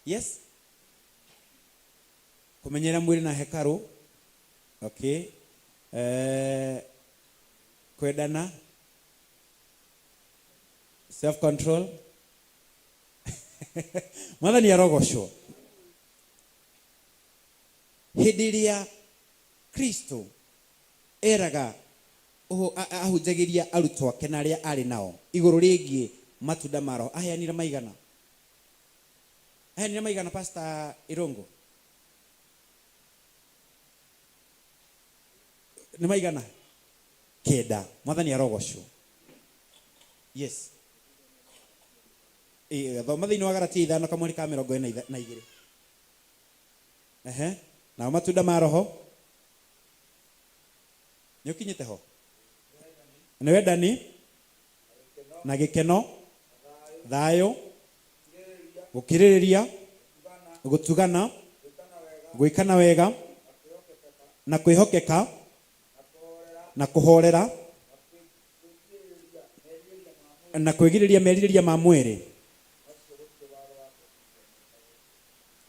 Yes? Kũmenyerera mwĩrĩ na hekarũ. Okay. Kwendana. Self control. Mwathani arogocwo. Hĩndĩ ĩrĩa Kristo eraga ahunjagĩria arutwo ake na arĩa arĩ nao igũrũ rĩgiĩ matunda ma Roho, aheanire maigana? Aheanire maigana, Pastor Irungu? Nĩ maigana? Kenda. Mwathani arogocwo. Yes. Thoma thĩinĩ wa Galatia ithano kamweri ka mĩrongo ĩna na igĩrĩ. Nao matunda ma Roho nĩ ũkinyĩte ho? Nĩ wendani na gĩkeno, thayũ, gũkirĩrĩria, gũtugana, gwĩkana wega na kwĩhokeka na kũhorera na kwĩgirĩrĩria merirĩria ma mwĩrĩ.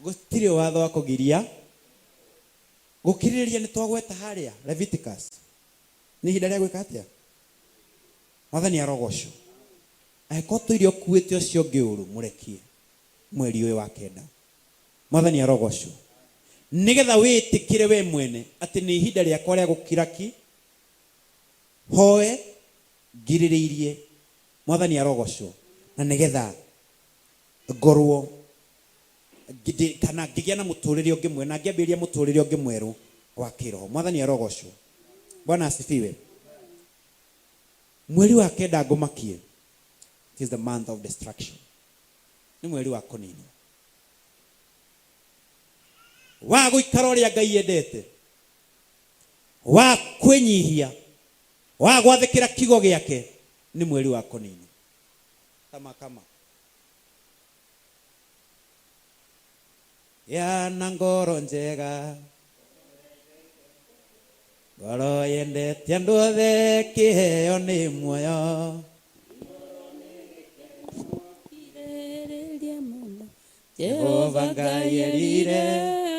Gũtirĩ watho wa kũgiria gũkirĩrĩria. Nĩ twagweta harĩa Leviticus, nĩ ihinda rĩa gwĩka atĩa? Mwathani arogocwo. Angĩkorwo tũire ũkuĩte ũcio ũngĩ ũru, mũrekie mweri ũyũ wa kenda. Mwathani arogocwo. Nĩgetha wĩtĩkĩre we mwene atĩ nĩ ihinda rĩakwa rĩa gũkira ki, hoe ngirĩrĩirie. Mwathani arogocwo. Na nĩgetha ngorwo kana ngĩgĩa na mũtũrĩre ũngĩ mwerũ na ngĩambĩrĩria mũtũrĩre ũngĩ mwerũ wa kĩroho. Mwathani arogocwo. Bwana asifiwe. Mweri wa kenda, ngũmakie, it is the month of destruction. Nĩ mweri wa kũninwo, wa gũikara ũrĩa Ngai endete, wa kwĩnyihia, wa gwathĩkĩra kiugo gĩake. Nĩ mweri wa kũninwo kama kama ya na ngoro njega, ngoro yendete andũ othe, kĩheo nĩ muoyo. Kirĩrĩria mũno. Jehova Ngai erire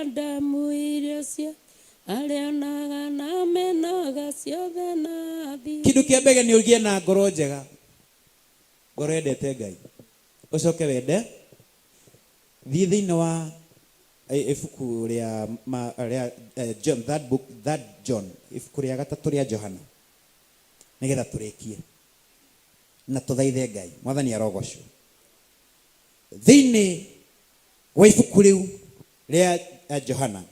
Adamu irio cia arĩa onaga na menoga ciothe na thiĩ. Kĩndũ kĩa mbere nĩ ũgĩe na ngoro njega, ngoro yendete Ngai, ũcoke wende. Thiĩ thĩinĩ wa ibuku rĩa rĩa John, that book, that John, ibuku rĩa gatatũ rĩa Johana, nĩgetha tũrĩkie na tũthaithe Ngai. Mwathani arogocwo. Thĩinĩ wa ibuku rĩu rĩa Johana,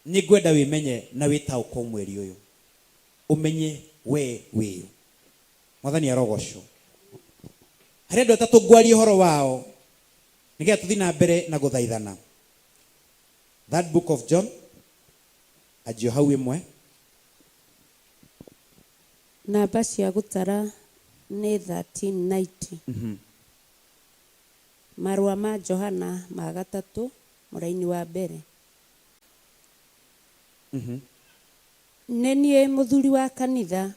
nĩ ngwenda wĩmenye na wĩtaũkwo mweri ũyũ, ũmenye we wĩũ. Mwathani arogocwo. Harĩ andũ atatũ ngwaria ũhoro wao nĩgetha tũthiĩ na mbere na gũthaithana. That book of John, anjio hau ĩmwe. Namba cia gũtara nĩ 1390. Marũa ma Johana ma gatatũ, mũraini wa mbere. Nĩ niĩ mũthuri wa kanitha,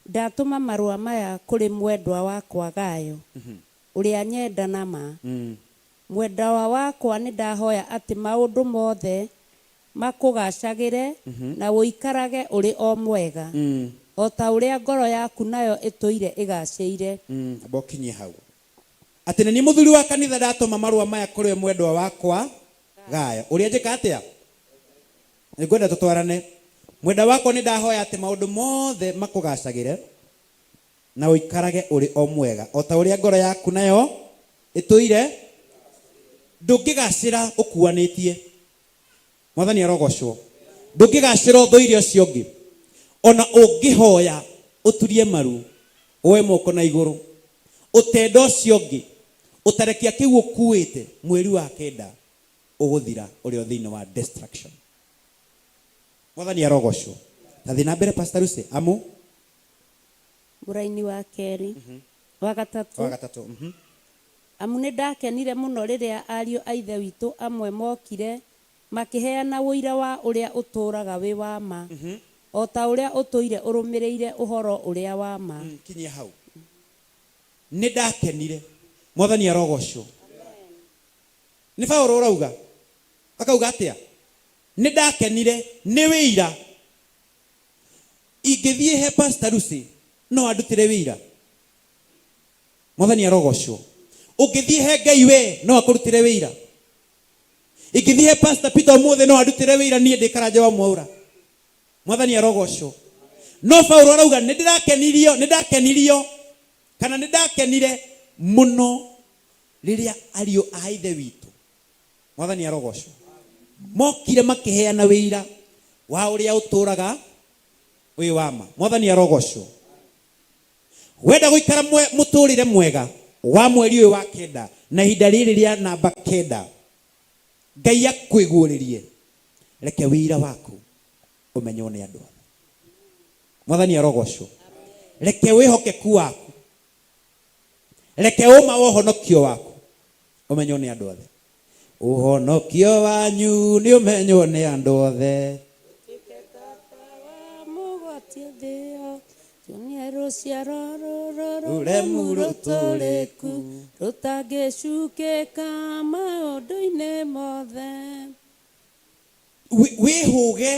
ndatũma marũa maya kũrĩ mwendwa wakwa Gayo, ũrĩa nyenda na ma. Mwendwa wakwa, nĩ ndahoya atĩ maũndũ mothe makũgacagĩre na ũikarage ũrĩ o mwega o ta ũrĩa ngoro yaku nayo ĩtũire ĩgacĩire. Amba ũkinyie hau, atĩ nĩ niĩ mũthuri wa kanitha, ndatũma marũa maya kũrĩ we mwendwa wakwa Gayo, ũrĩa njĩka atĩa? Nĩngwenda tũtwarane. Mwenda wakwa, nĩ ndahoya atĩ maũndũ mothe makũgacagĩre na ũikarage ũrĩ o mwega o ta ũrĩa ngoro yaku nayo ĩtũire. Ndũngĩgacĩra ũkuanĩtie. Mwathani arogocwo. Ndũngĩgacĩra ũthũire ũcio ũngĩ. Ona ũngĩhoya ũturie maru, woe moko na igũrũ, ũtenda ũcio ũngĩ, ũtarekia kĩu ũkuĩte, mweri wa kenda ũgũthira ũrĩ o thĩinĩ wa destruction. Mwathani arogocwo. Tathiĩ na mbere, Pastor Lucy, amu. Mũraini wa kerĩ, wa gatatũ. Wa gatatũ. Amu nĩ ndakenire mũno rĩrĩa ariũ a ithe witũ amwe mokire makĩheana ũira wa ũrĩa ũtũũraga wĩ wa ma, o ta ũrĩa ũtũire ũrũmĩrĩire ũhoro ũrĩa wa ma. Kinyia hau. Nĩ ndakenire. Mwathani arogocwo. Nĩ Paulo ũrauga, akauga atĩa? Nĩ ndakenire nĩ wĩira. Ingĩthiĩ he Pastor Lucy, no andutĩre wĩira. Mwathani arogocwo. Ũngĩthiĩ he Ngai, we no akũrutĩre wĩira. Ingĩthiĩ he Pastor Peter ũmũthĩ, no andutĩre wĩira niĩ ndĩ Karanja wa Mwaura. Mwathani arogocwo. No Paulo arauga nĩ ndĩrakenirio, nĩ ndakenirio kana nĩ ndakenire mũno rĩrĩa ariũ a ithe witũ, mwathani arogocwo, mokire makĩheana wĩira wa ũrĩa ũtũraga wĩ wama. Mwathani arogocwo. Wenda gũikara mũtũrĩre mwega wa mweri ũyũ wa kenda na ihinda rĩrĩ rĩa namba kenda, Ngai akwĩguũrĩrie, reke wĩira waku ũmenywo nĩ andũ othe. Mwathani arogocwo. Reke wĩhokeku waku, reke ũma wa ũhonokio waku ũmenywo nĩ andũ othe. Ũhonokio wanyu nĩ ũmenywo nĩ andũ othe. Mũgwatie thĩo tuonie rũciaro rũrũ Rũremu rũremu rũtũrĩku. rũtũrĩku rũtangĩcukĩka maũndũ-inĩ mothe. Wĩhũge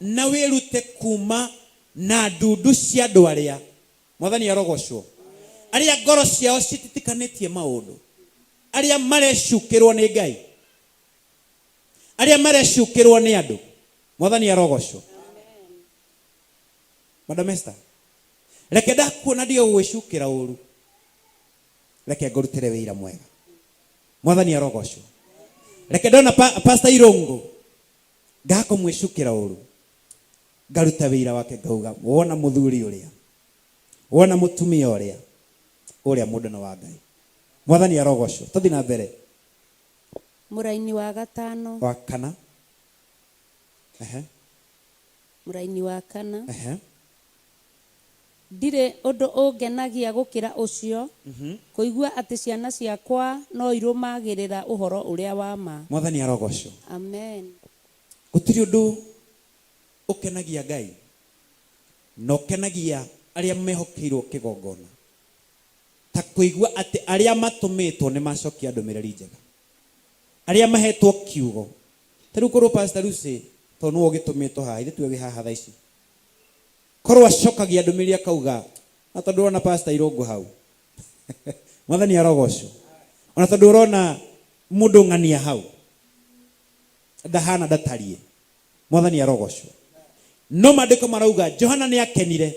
na wĩrute kuma na ndundu cia andũ arĩa mwathani arogocwo, arĩa ngoro ciao cititikanĩtie maũndũ, arĩa marecukĩrwo nĩ Ngai, arĩa marecukĩrwo nĩ andũ. Mwathani arogocwo. Madam Esther, reke ndakuona ndige gũgwĩcukĩra ũru, reke ngũrutĩre wĩira mwega. Mwathani arogocwo. Reke ndona Pastor Irungu ngakũmwĩcukĩra ũru, ngaruta wĩira wake, ngauga wona mũthuri ũrĩa, wona mũtumia ũrĩa, ũrĩa mũndũ nĩ wa Ngai. Mwathani arogocwo. Tũthiĩ na mbere. Mũraini wa gatano. Wa kana. Ehe. Mũraini wa kana. Ehe. Ndirĩ ũndũ ũngenagia gũkĩra ũcio, kũigua atĩ ciana ciakwa no irũmagĩrĩra ũhoro ũrĩa wa ma. Mwathani arogocwo. Amen. Gũtirĩ ũndũ ũkenagia Ngai na ũkenagia arĩa mehokeirwo kĩgongona ta kũigua atĩ arĩa matũmĩtwo nĩ macokia ndũmĩrĩri njega, arĩa mahetwo kiugo. Ta rĩu korwo Pastor Lucy tondũ nĩwe ũgĩtũmĩtwo haha, ithuĩ tiwe wĩ haha thaa ici, korwo acokagia ndũmĩrĩri akauga na tondũ ũrona Pastor Irũngũ hau, mwathani arogocwo, ona tondũ ũrona mũndũ ng'ania hau ndahana ndatariĩ, mwathani arogocwo. No maandĩko marauga Johana nĩ akenire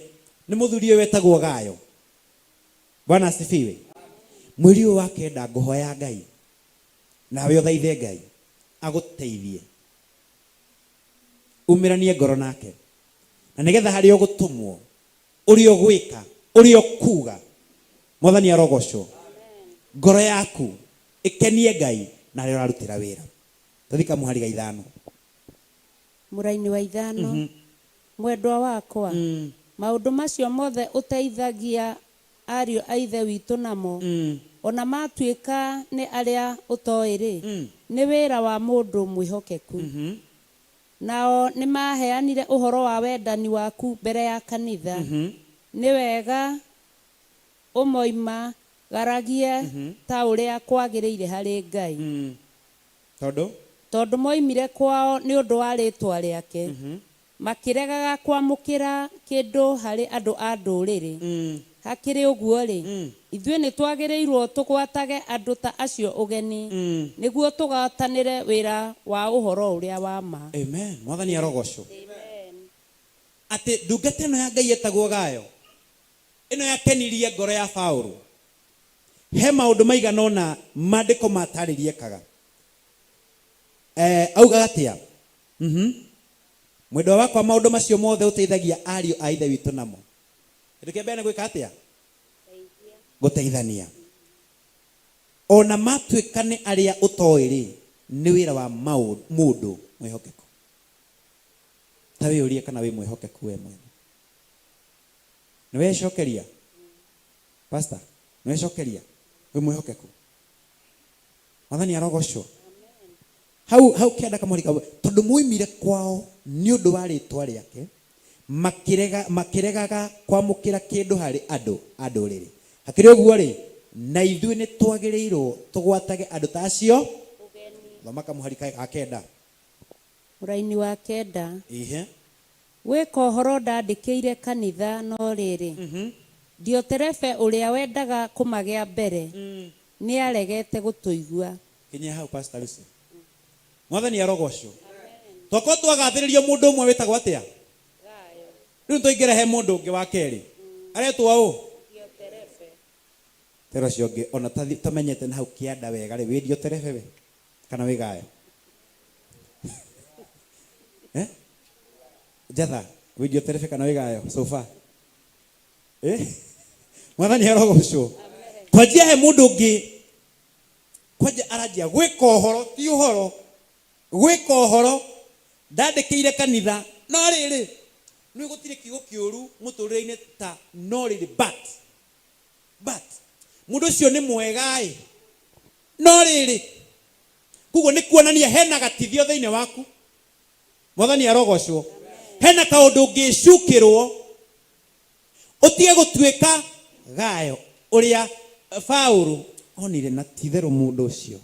nĩ mũthuri ũyũ wetagwo Gayo. Bwana asifiwe. Mweri ũyũ wa kenda ngũhoya Ngai nawe ũthaithe Ngai agũteithie umĩranie ngoro nake, na nĩgetha harĩa ũgũtũmwo, ũrĩa ũgwĩka, ũrĩa ũkuga, mwathani arogocwo, ngoro yaku ĩkenie Ngai na harĩa ũrarutĩra wĩra. Tũthiĩ kamũhari ga ithano. Mũraini wa ithano. Mwendwa wakwa, maũndũ macio mothe ũteithagia ariũ a ithe witũ namo, ona matuĩka nĩ arĩa ũtoĩ rĩ, nĩ wĩra wa mũndũ mwĩhokeku. Nao nĩ maheanire ũhoro wa wendani waku mbere ya kanitha. Nĩ wega ũmoimagaragie ta ũrĩa kwagĩrĩire harĩ Ngai. Tondũ? Tondũ moimire kwao nĩ ũndũ wa rĩĩtwa rĩake, makĩregaga kwamũkĩra kĩndũ harĩ andũ a ndũrĩrĩ. Hakĩrĩ ũguo rĩ, ithuĩ nĩ twagĩrĩirwo tũgwatage andũ ta acio ũgeni, nĩguo tũgwatanĩre wĩra wa ũhoro ũrĩa wa ma. Amen. Mwathani arogocwo. Atĩ ndungata ĩno ya Ngai ĩtagwo Gayo, ĩno yakenirie ngoro ya Paũlũ, he maũndũ maigana ũna maandĩko matarĩrie ekaga. Augaga atĩa? Mwendwa wakwa, maũndũ macio mothe ũteithagia ariũ a ithe witũ namo. Kĩndũ kĩa mbere nĩ gwĩka atĩa? Gũteithania. Ona matuĩka nĩ arĩa ũtoĩ rĩ, nĩ wĩra wa mũndũ mwĩhokeku. Ta wĩyũrie kana wĩ mwĩhokeku we mwene. Nĩ wecokeria? Pastor, nĩ wecokeria? Wĩ mwĩhokeku? Mwathani arogocwo. Hau hau kĩanda kamũhari kau, tondũ moimire kwao nĩ ũndũ wa rĩtwa rĩake, makĩregaga kwamũkĩra kĩndũ harĩ andũ a ndũrĩrĩ. Hakĩrĩ ũguo rĩ, na ithuĩ nĩ twagĩrĩirwo tũgwatage andũ ta acio. Thoma kamũhari ga kenda. Mũraini wa kenda. Ihe. Gwĩka ũhoro ndandĩkĩire kanitha no rĩrĩ, Dioterefe ũrĩa wendaga kũmagĩa mbere nĩaregete gũtũigua. Kinyia hau Pastor Lucy. Mwathani arogocwo. Twakorwo twagathĩrĩrio mũndũ ũmwe wĩtagwo atĩa? Rĩu tũingĩre he mũndũ ũngĩ wa kerĩ. Aretwo ũ? Tero ũcio ũngĩ ona tamenyete na hau kĩanda wega rĩ, wĩ Dioterefe we kana wĩ Gayo? Njatha, wĩ Dioterefe kana wĩ Gayo? So far. Mwathani arogocwo. Twanjia he mũndũ ũngĩ, kwanja aranjia gwĩka ũhoro, ti ũhoro, gwĩka ũhoro ndandĩkĩire kanitha, no rĩrĩ Nĩ gũtirĩ kiugo kĩũru mũtũrĩre-inĩ ta no rĩrĩ, but mũndũ ũcio nĩ mwega ĩ, no rĩrĩ. Koguo nĩ kuonania hena gatithio thĩinĩ waku. Mwathani arogocwo. Hena kaũndũ ũngĩcukĩrwo ũtige gũtuĩka Gayo ũrĩa Paulo onire na ti-itherũ mũndũ ũcio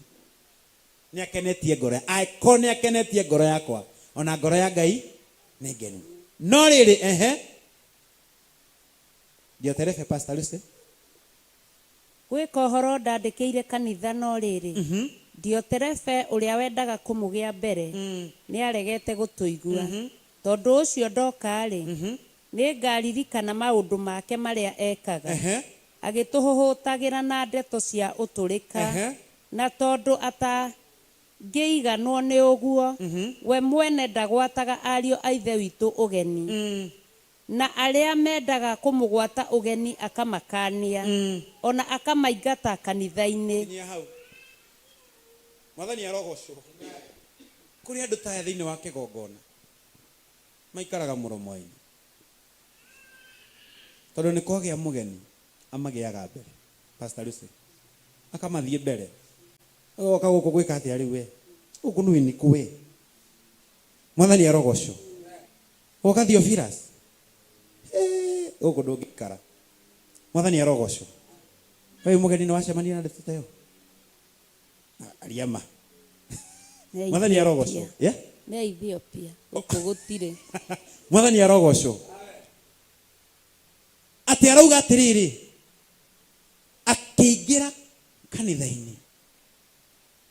nĩ akenetie ngoro, angĩkorwo nĩ akenetie ngoro yakwa, ona ngoro ya Ngai nĩ ngenu. No rĩrĩ, ehe, Dioterefe, Pastor Lucy. Gwĩka ũhoro ndandĩkĩire kanitha, no rĩrĩ, Dioterefe ũrĩa wendaga kũmũgĩa mbere nĩaregete gũtũigua. Tondũ ũcio ndoka-rĩ, nĩngaririkana maũndũ make marĩa ekaga, agĩtũhũhũtagĩra na ndeto cia ũtũrĩka, na tondũ atangĩiganwo nĩ ũguo, we mwene ndagwataga ariũ a Ithe witũ ũgeni, na arĩa mendaga kũmũgwata ũgeni akamakania, o na akamaingata kanitha-inĩ. Kinyia hau. Mwathani arogocwo. Kũrĩ andũ ta aya thĩinĩ wa kĩgongona maikaraga mũromo-inĩ, tondũ nĩ kwagĩa mũgeni amagĩaga mbere. Pastor Lucy akamathiĩ mbere, oka gũkũ gwĩka atĩa rĩu we gũkũ nĩ nĩkũ we? Mwathani arogocwo. Woka Theophilus, gũkũ ndũngĩikara. Mwathani arogocwo. We mũgeni nĩ wacemania na ndeto ta ĩyo? Aria ma. Nĩ Mwathani arogocwo. Ethiopia. Yeah? Nĩ Ethiopia gũkũ gũtirĩ. Mwathani arogocwo. Atĩ arauga atĩrĩrĩ, akĩingĩra kanitha-inĩ,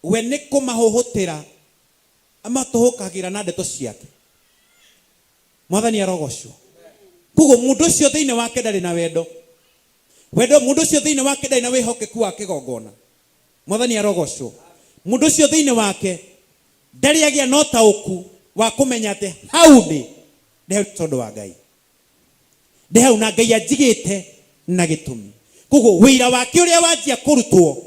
we nĩ kũmahũhũtĩra amatũhũkagĩra na ndeto ciake. Mwathani arogocwo. Koguo mũndũ ũcio thĩinĩ wake ndarĩ na wendo. Wendo, mũndũ ũcio thĩinĩ wake ndarĩ na wĩhokeku wa kĩgongona. Mwathani arogocwo. Mũndũ ũcio thĩinĩ wake ndarĩ agĩa na ũtaũku wa kũmenya atĩ hau ndĩ ndĩ hau tondũ wa Ngai, ndĩ hau na Ngai anjigĩte na gĩtũmi. Koguo wĩira wake ũrĩa wanjia kũrutwo,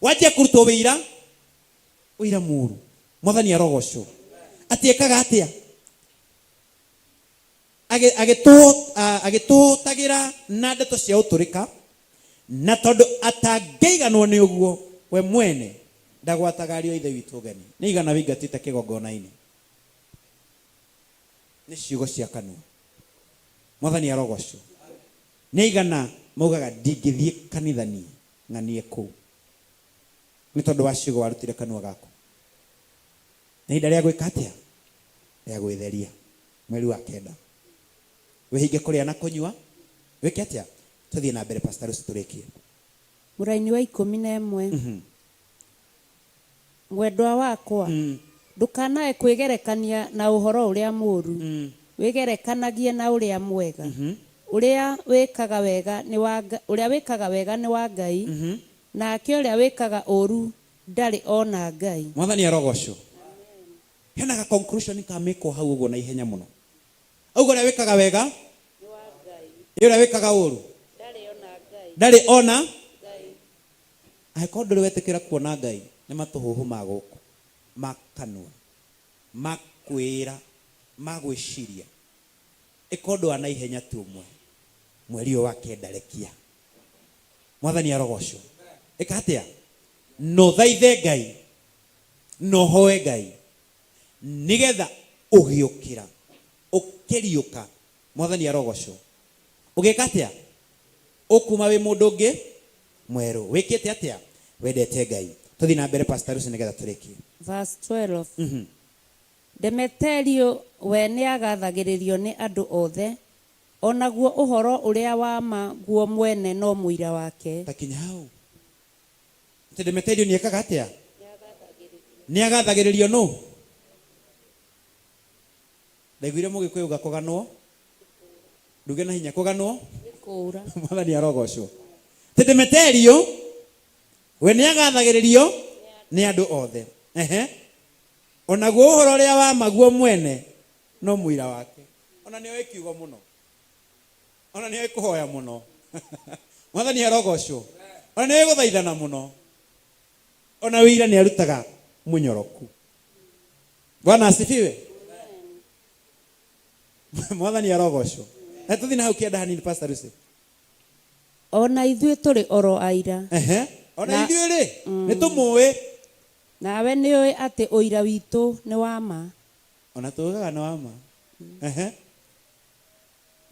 wanjia kũrutwo wĩira, wĩira mũru. Mwathani arogocwo. Atĩ ekaga atĩa? Agĩtũhũtagĩra na ndeto cia ũtũrĩka, na tondũ atangĩiganwo nĩ ũguo, we mwene ndagwataga ariũ a Ithe witũ ũgeni. Nĩ igana wĩingatĩte kĩgongona-inĩ nĩ ciugo cia kanua. Mwathani arogocwo. Nĩ aigana maugaga ndingĩthiĩ kanitha niĩ ng'anie kũu nĩ tondũ wa ciugo warutire kanua gaku. Nĩ ihinda rĩa gwĩka atĩa? Rĩa gwĩtheria. Mweri wa kenda wĩhinge kũrĩa na kũnyua, wĩke atĩa? Tũthiĩ na mbere, Pastor Lucy, tũrĩkie. Mũraini wa 11. Mwendwa wakwa, ndũkanae kwĩgerekania na ũhoro ũrĩa mũũru, wĩgerekanagie na ũrĩa mwega. Ũrĩa wĩkaga wega nĩ wa Nga- ũrĩa wĩkaga wega nĩ wa Ngai, nake ũrĩa wĩkaga ũũru ndarĩ ona Ngai. Mwathani arogocwo. Hena ga conclusion kamĩkwo hau ũguo na ihenya mũno. Auga ũrĩa wĩkaga wega nĩ ũrĩa wĩkaga ũru ndarĩ ona. Angĩkorwo ndũrĩ wetĩkĩra kuona Ngai nĩ matũhũhũ ma gũkũ ma kanua, ma kwĩra, ma gwĩciria, ĩka ũndũ wa naihenya tu ũmwe mweri ũyũ wa kenda, rekia. Mwathani arogocwo. Ĩka atĩa? Na ũthaithe Ngai na ũhoe Ngai nĩgetha ũgĩũkĩra ũkĩriũka. Mwathani arogocwo. Ũgĩka atĩa? Ũkuma wĩ mũndũ ũngĩ mwerũ. Wĩkĩte atĩa? Wendete Ngai. Tũthiĩ na mbere, Pastor Lucy, nĩgetha tũrĩkie. Verse 12. Demeterio we nĩagathagĩrĩrio nĩ andũ othe, o naguo ũhoro ũrĩa wa ma guo mwene no mũira wake. Ta kinya hau. Atĩ Demeterio nĩ ekaga atĩa? Nĩ agathagĩrĩrio nũ? Ndaiguire mũgĩkũyũ uga kũganwo, nduge na hinya, kũganwo kũũra. Mwathani arogocwo. Atĩ Demeterio we nĩ agathagĩrĩrio nĩ andũ othe, ehe, onaguo ũhoro ũrĩa wa ma guo mwene no mũira wake. Ona nĩ oĩ kiugo mũno, ona nĩ oĩ kũhoya mũno. Mwathani arogocwo. Ona nĩ oĩ gũthaithana mũno, ona wĩira nĩ arutaga mũnyoroku. Bwana asifiwe. Mwathani arogocwo. Na tũthiĩ na hau kĩanda hanini, Pastor Lucy. Ona ithuĩ tũrĩ oro aira. Ehe. Ona Na- ithuĩ rĩ, nĩ tũmũĩ. Nawe nĩũĩ atĩ ũira witũ nĩ wa ma. Ona tugaga nĩ wa ma. Ehe.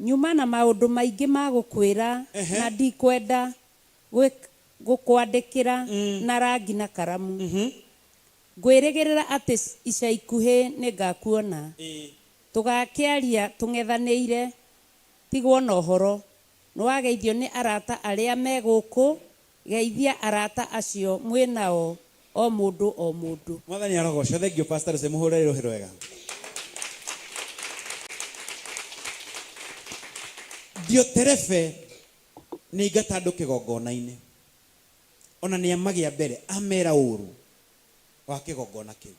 Nyuma na maũndũ maingĩ ma gũkwĩra na ndikwenda gũkwandĩkĩra na rangi na karamu. Ngwĩrĩgĩrĩra atĩ ica ikuhĩ nĩngakuona, tũgakĩaria tũng'ethanĩire. Tigwo na ũhoro. Nĩwageithio nĩ arata arĩa me gũkũ. Geithia arata acio mwĩ nao o mũndũ o mũndũ. Mwathani arogocwo. Thank you, Pastor Lucy. Mũhũre rũhĩ rwega. Dioterefe nĩ aingata andũ kĩgongona-inĩ. Ona nĩ amagĩa mbere amera ũru wa kĩgongona kĩu.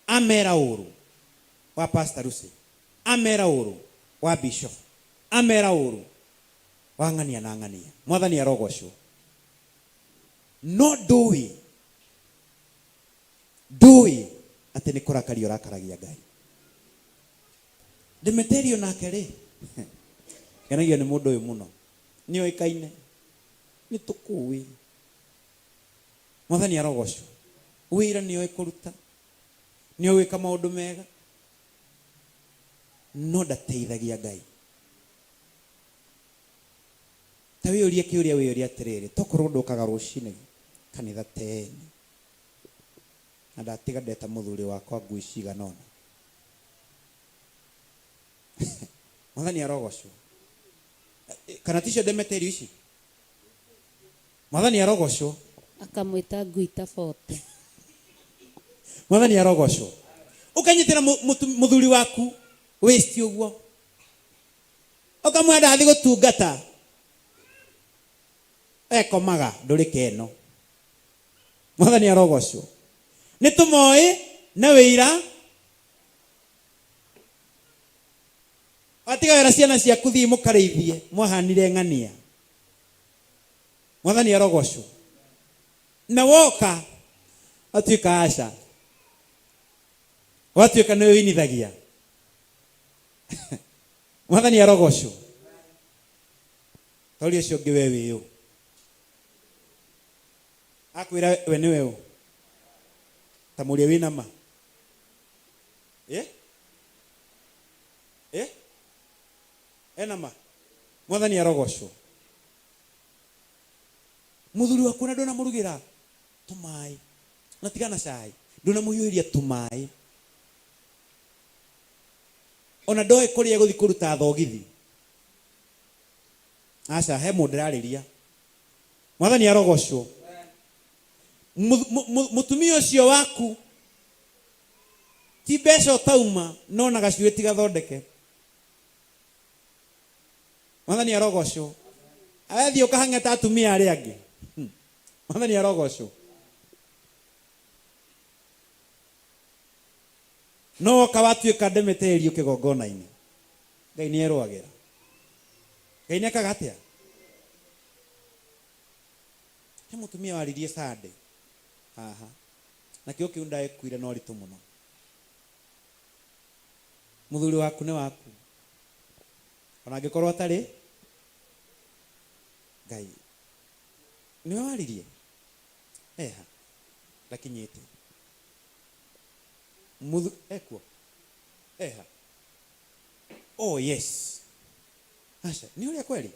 Amera ũru wa Pastor Lucy. Amera ũru wa Bishop. Amera ũru wa ng'ania na ng'ania. Mwathani arogocwo. No ndũĩ ndũĩ atĩ nĩ kũrakaria ũrakaragia Ngai. Demeterio nake rĩ, ngenagio nĩ mũndũ ũyũ mũno. Nĩ oĩkaine. Nĩ tũkũĩ. Mwathani arogocwo. Wĩra nĩ oĩ kũruta. Nĩ oĩ gwĩka maũndũ mega. No ndateithagia Ngai. Ta wĩyũrie kĩũria, wĩyũrie atĩrĩrĩ, tokorwo ndũkaga rũcinĩ kanitha tene na ndatiga ndeta mũthuri wakwa ngui cigana ũna. Mwathani arogocwo. Kana ticio Demeterio ici? Mwathani arogocwo. Akamwĩta ngui ta bote. Mwathani arogocwo. Ũkanyitĩra mũthuri waku waste ũguo, ũkamwĩra ndathiĩ gũtungata, ekomaga ndũrĩke ĩno. Mwathani arogocwo. Nĩ tũmoĩ na wĩira. Watiga wĩra ciana ciaku thiĩ mũkarĩithie, mwahanire ng'ania. Mwathani arogocwo. Na woka watuĩka aca, watuĩka nĩwe ũinithagia. Mwathani arogocwo. Tori ũcio ũngĩ we wĩũ? Akwĩra we nĩwe ũ? Ta mũria wĩna ma. Eh? Eh? Ena ma? Mwathani arogocwo. Mũthuri waku na ndũnamũrugĩra tũmaĩ, na tigana cai, ndũnamũhiũhĩria tũmaĩ, ona ndoĩ kũrĩa gũthiĩ kũruta thogithi. Aca, he mũndũ ndĩrarĩria. Mwathani arogocwo. Mũtumia ũcio waku ti mbeca ũtauma, no na gacuĩ ti gathondeke. Mwathani arogocwo. Arathiĩ ũkahang'eta atumia arĩa angĩ. Mwathani arogocwo. No woka watuĩka Demeterio kĩgongona-inĩ. Ngai nĩ erũagĩra. Ngai nĩ ekaga atĩa? He mũtumia waririe Sunday haha, na kĩo kĩu ndaekuire na ũritũ mũno. Mũthuri waku nĩ waku, ona angĩkorwo atarĩ Ngai. Nĩwe waririe? Eha, ndakinyĩte. Mũthu ekuo? Eha. Oh yes. Aca, nĩ ũrĩa kweri?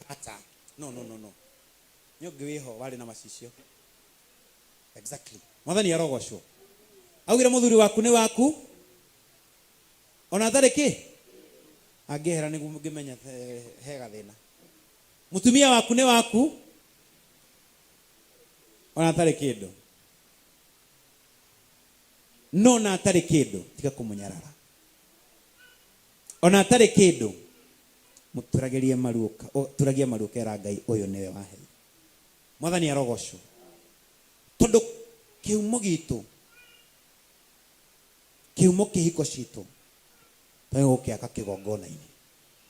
Aca. No, no, no, no. Nĩ ũngĩ wĩho warĩ na macicio. Exactly. Mwathani arogocwo. Augire mũthuri waku nĩ waku, ona atarĩ kĩ? Angĩehera nĩguo ngĩmenya he gathĩna. Mũtumia waku nĩ waku, ona atarĩ kĩndũ. No na atarĩ kĩndũ, tiga kũmũnyarara. Ona atarĩ kĩndũ, mũturagĩrie maru, turagia maru ũkera Ngai ũyũ nĩwe waheire. Mwathani arogocwo. Tondũ kĩhumo gitũ, kĩhumo kĩhiko citũ, twagĩrĩirwo gũkĩaka kĩgongona-inĩ.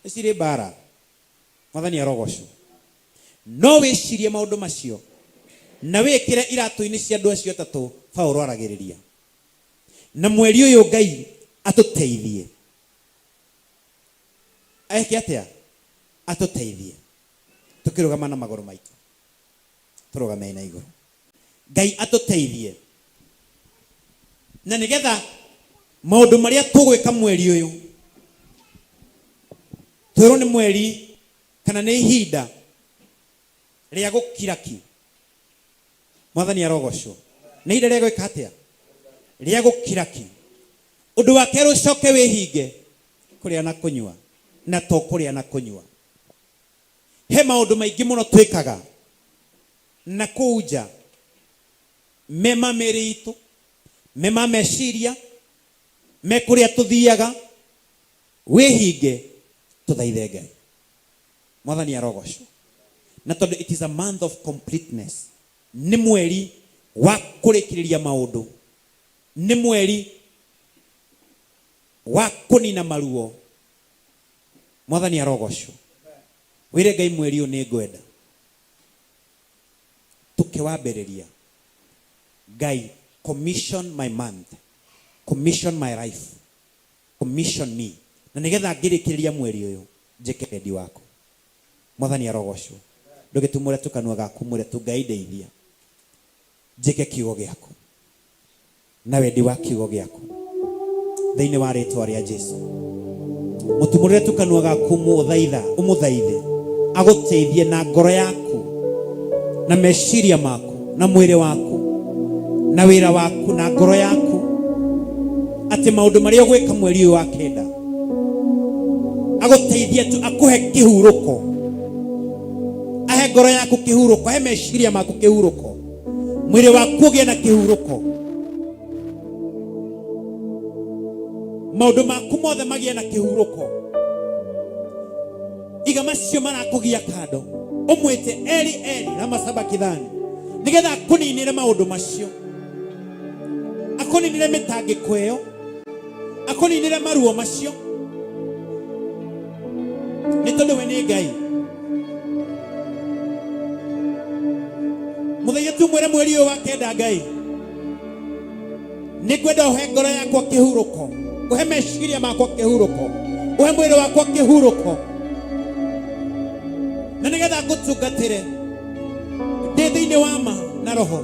Nĩ cirĩ mbara. Mwathani arogocwo. No wĩcirie maũndũ macio na wĩkĩre iratũ-inĩ cia andũ acio atatũ Paũlũ aragĩrĩria. Na mweri ũyũ Ngai atũteithie. Eke atia? Atũteithie. Tukĩrũgama na magũrũ maitũ. Tũrũgame na igũrũ. Ngai atũteithie. Na nĩgetha maũndũ marĩa tũgwĩka mweri ũyũ twĩrwo nĩ mweri kana nĩ ihinda rĩa gũkira ki. Mwathani arogocwo. Nĩ ihinda rĩa gwĩka atĩa? Rĩa gũkira ki. Ũndũ wa kerĩ ũcoke wĩhinge kũrĩa na kũnyua, na to kũrĩa na kũnyua. He maũndũ maingĩ mũno twĩkaga na kũu nja me ma mĩĩrĩ itũ, me ma meciria, me kũrĩa tũthiaga. Wĩhinge tũthaithe Ngai. Mwathani arogocwo. Na tondũ it is a month of completeness, nĩ mweri wa kũrĩkĩrĩria maũndũ, nĩ mweri wa kũnina maruo. Mwathani arogocwo. Wĩre Ngai mweri ũyũ nĩ ngwenda tũkĩwambĩrĩria. Ngai, commission my month, commission my life, commission me, na nĩgetha ngĩrĩkĩrĩria mweri ũyũ njĩke wendi waku. Mwathani arogocwo. Ndũgĩtumũre tu kanua gaku mwĩre tu Ngai ndeithia njĩke kiugo gĩaku na wendi wa kiugo gĩaku thĩinĩ wa rĩtwa rĩa Jesu. Mũtumũrĩre tu kanua gaku mũthaitha, ũmũthaithe agũteithie na ngoro yaku na meciria maku na mwĩrĩ waku na wĩra waku na ngoro yaku, atĩ maũndũ marĩa ũgwĩka mweri ũyũ wa kenda agũteithie tu, akũhe kĩhurũko, ahe ngoro yaku kĩhurũko, ahe meciria maku kĩhurũko, mwĩrĩ waku ũgĩe na kĩhurũko, maũndũ maku mothe magĩe na kĩhurũko. Iga macio marakũgia kando, ũmwĩte Eli Eli lama sabakithani, nĩgetha akũninĩre maũndũ macio, akũninĩre mĩtangĩko ĩyo, akũninĩre maruo macio, nĩ tondũ we nĩ Ngai. Mũthenya tu mwĩre mweri ũyũ wa kenda, Ngai nĩ ngwenda ũhe ngoro yakwa kĩhurũko, ũhe meciria makwa kĩhurũko, ũhe mwĩrĩ wakwa kĩhurũko, na nĩgetha ngũtungatĩre ndĩ thĩinĩ wa ma na roho.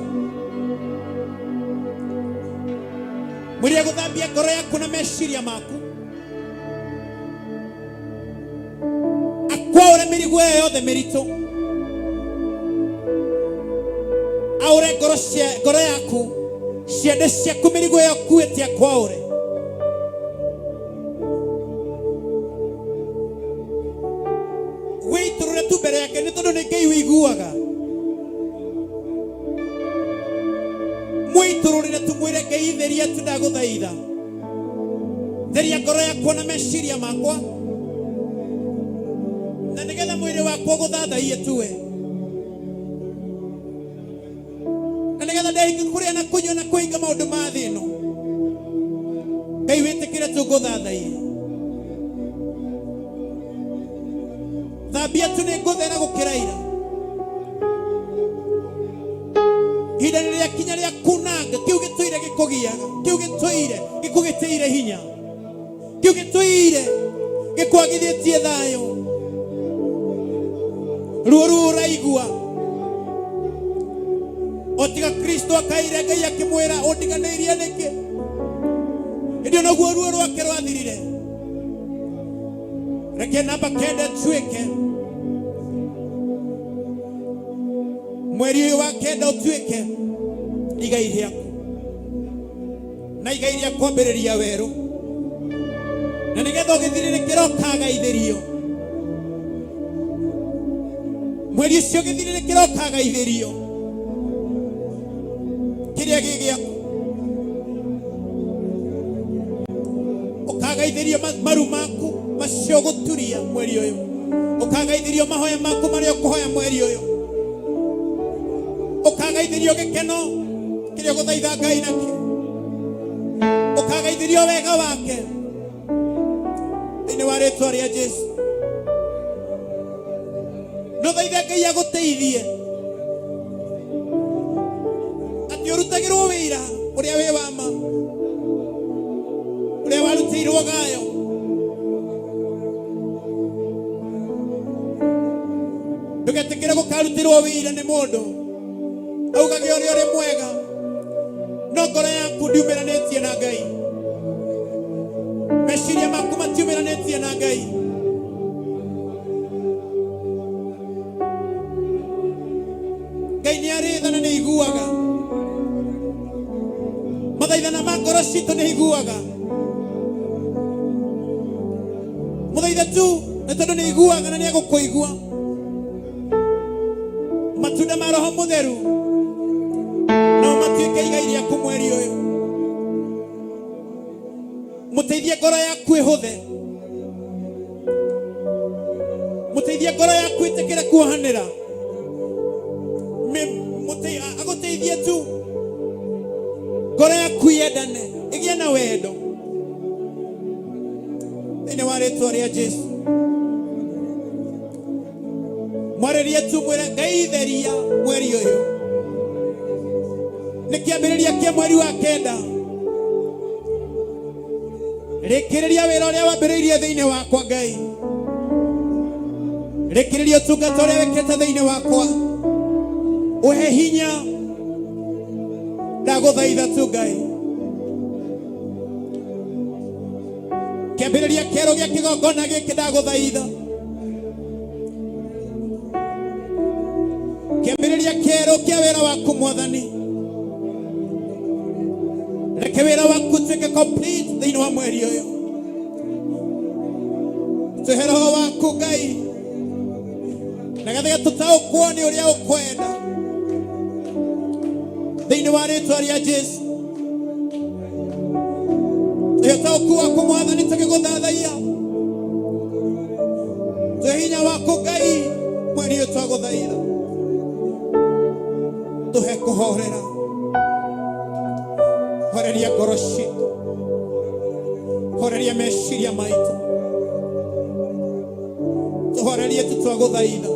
Mwĩrĩ gũthambia ngoro yaku na meciria maku, akwaũre mĩrigo ĩyo yothe mĩritũ, aũre ngoro cia ngoro yaku, ciande ciaku, mĩrigo ĩyo kuĩte akwaũre. Wĩitũrũre tu mbere yake, nĩ tondũ nĩ Ngai wĩiguaga. Mwĩitũrũrĩre tu, mwĩre Ngai theria tu, ndagũthaitha theria ngoro yakwa na meciria makwa, na nĩgetha mwĩrĩ wakwa ũgũthathaiye tuwe, na nĩgetha ndehinga kũrĩa na kũnyua na kũhinga maũndũ ma thĩ ĩno. Ngai wĩtĩkĩre tũngũthathaiye. Thambia tu, nĩ ngũthera gũkĩra ira. Ihinda nĩ rĩakinya rĩa kunanga kĩu gĩtũire gĩkũgiaga, kĩu gĩtũire gĩkũgĩtĩire hinya, kĩu gĩtũire gĩkwagithĩtie thayũ, ruo ruo ũraigua o tiga Kristo akaire Ngai akĩmwĩra ũndiganĩirie nĩkĩ. Hĩndĩ ĩyo noguo ruo rwake rwathirire. Reke namba kenda ĩtuĩke mweri ũyũ wa kenda, ũtuĩke igai rĩaku na igai rĩa kwambĩrĩria werũ, na nĩgetha ũgĩthirĩrĩkĩra ũkagaithĩrio mweri ũcio, ũgĩthirĩrĩkĩra ũkagaithĩrio kĩrĩa gĩ gĩaku, ũkagaithĩrio maru maku macio ũgũturia mweri ũyũ, ũkagaithĩrio mahoya maku marĩa ũkũhoya mweri ũyũ, ũkagaithĩrio gĩkeno kĩrĩa ũgũthaitha Ngai nakĩo, ũkagaithĩrio wega wake thĩinĩ wa rĩtwa rĩa Jesu. Nũthaithe Ngai agũteithie atĩ ũrutagĩrwo wĩra ũrĩa wĩ wa ma, ũrĩa warutĩirwo gayo. Ndũgetĩkĩre gũkarutĩrwo wĩira nĩ mũndũ augage ũrĩa ũrĩ mwega, no ngoro yaku ndiumĩranĩtie na Ngai, meciria maku matiumĩranĩtie na Ngai. Ngai nĩ arĩ tha na nĩ aiguaga mathaithana ma ngoro citũ, nĩ aiguaga mũthaitha tu nĩ tondũ nĩ aiguaga na nĩ egũkũigua. Matunda ma Roho Mũtheru no matuĩke igai rĩaku mweri ũyũ. Mũteithie ngoro yaku ĩhũthe, mũteithie ngoro yaku ĩtĩkĩre kuohanĩra. Agũteithie tu ngoro yaku yendane, ĩgĩe na wendo thĩinĩ wa rĩtwa rĩa Jesu. Mwarĩrie tu, mwĩre Ngai theria mweri ũyũ. Nĩ kĩambĩrĩria kĩa mweri wa kenda, rĩkĩrĩria wĩra ũrĩa wambĩrĩirie thĩinĩ wakwa. Ngai, rĩkĩrĩria ũtungata ũrĩa wĩkĩte thĩinĩ wakwa, ũhe hinya, ndagũthaitha tu Ngai. Kĩambĩrĩria kĩerũ gĩa kĩgongona gĩkĩ, ndagũthaitha, kĩambĩrĩria kĩerũ kĩa wĩra waku Mwathani, reke wĩra waku ũtuĩke complete thĩinĩ wa mweri ũyũ. Tũhe Roho waku Ngai, nĩgetha tũtaũkwo nĩ ũrĩa ũkwenda thĩinĩ wa rĩtwa rĩa Jesu. Tũhe ũtaũku waku Mwathani, tũgĩgũthathaiya. Tũhe hinya waku Ngai mweri ũyũ, twagũthaitha. Tũhe kũhorera, horeria ngoro citũ, horeria meciria maitũ, tũhorerie tu, twagũthaitha.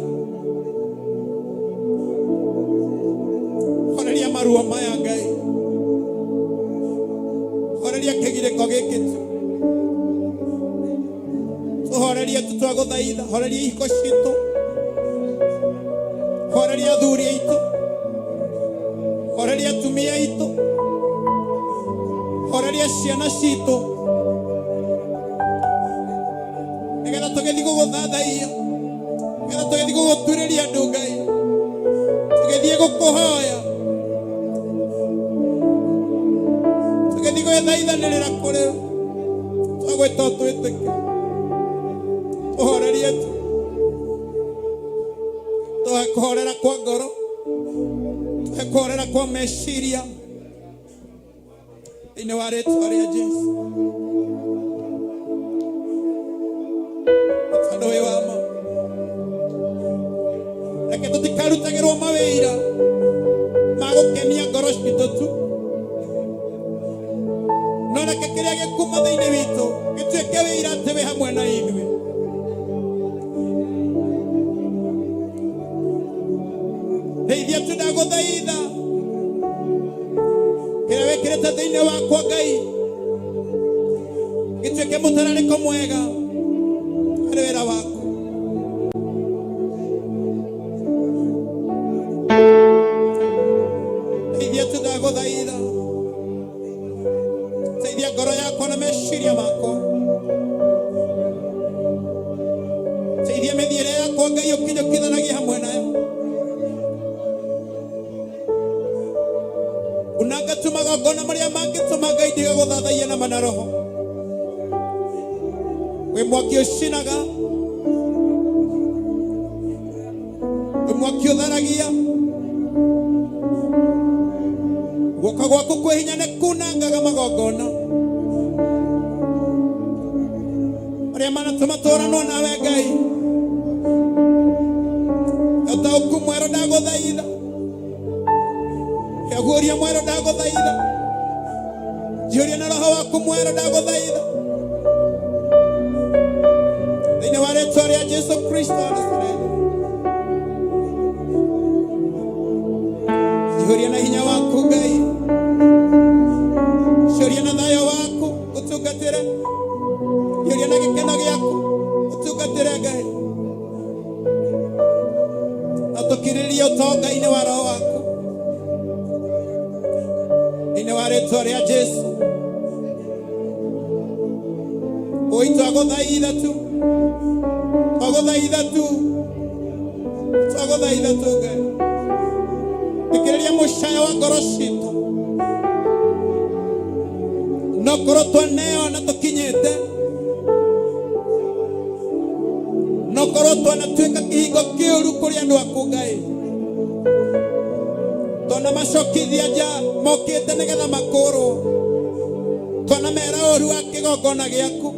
Horeria maruo maya Ngai, horeria kĩgirĩko gĩkĩ tu, tũhorerie tu, twagũthaitha. Horeria ihiko citũ, horeria athuri aitũ, horeria atumia aitũ, horeria ciana citũ, nĩgetha tũgĩthiĩ gũgũthathaiya, nĩgetha tũgĩthiĩ gũgũturĩria andũ Ngai, tũgĩthiĩ gũkũhoya, tũgĩthiĩ gwĩthaithanĩrĩra kũrĩ twagwĩta, twĩtĩke. Tũhorerie tu, tũhe kũhorera kwa ngoro, tũhe kũhorera kwa meciria thĩinĩ wa rĩtwa rĩa Jesu. Tondũ wĩ wa ma, reke tũtikarutagĩrwo mawĩra ma gũkenia ngoro citũ tu, no reke kĩrĩa gĩkuma thĩinĩ witũ gĩtuĩke wĩira atĩ wĩ hamwe na ithuĩ. Ndeithia tu, ndagũthaitha, kĩrĩa wĩkĩrĩte thĩinĩ wakwa Ngai gĩtuĩke mũtararĩko mwega harĩ wĩra waku. Ndeithia tu, ndagũthaitha, teithia ngoro yakwa na meciria makwa, teithia mĩthiĩre yakwa Ngai, ũkinyũkithanagia hamwe nayo. Unanga tu magongona marĩa mangĩtũma Ngai ndige gũthathaiya na mana roho. Wĩ mwaki ũcinaga, wĩ mwaki ũtharagia. Guoko gwaku kwĩ hinya nĩ kunangaga magongona marĩa manatũma tũranwo nawe Ngai. Ũtaũku mwerũ, ndagũthaitha. Guũria mwerũ, ndagũthaitha. Njihũria na Roho waku mwerũ, ndagũthaitha, thĩinĩ wa rĩtwa rĩa Jesu Kristo wa Nazarethi. Njihũria na hinya waku Ngai, njihũria na thayũ waku ũtungatĩre, njihũria na gĩkeno gĩaku ũtungatĩre Ngai. Tũkirĩrĩrie ũtonga-inĩ wa roho waku thĩinĩ wa rĩtwa rĩa Jesu. Oi, twagũthaitha tu, twagũthaitha tu, twagũthaitha tu Ngai. Thikĩrĩria mũcayo wa ngoro citũ. No korwo twaneo na tũkinyĩte, no korwo twanatuĩka kĩhingo kĩũru kũrĩ andũ aku Ngai, twanamacokithia nja mokĩte nĩgetha makũrwo, twanamera ũru wa kĩgongona gĩaku,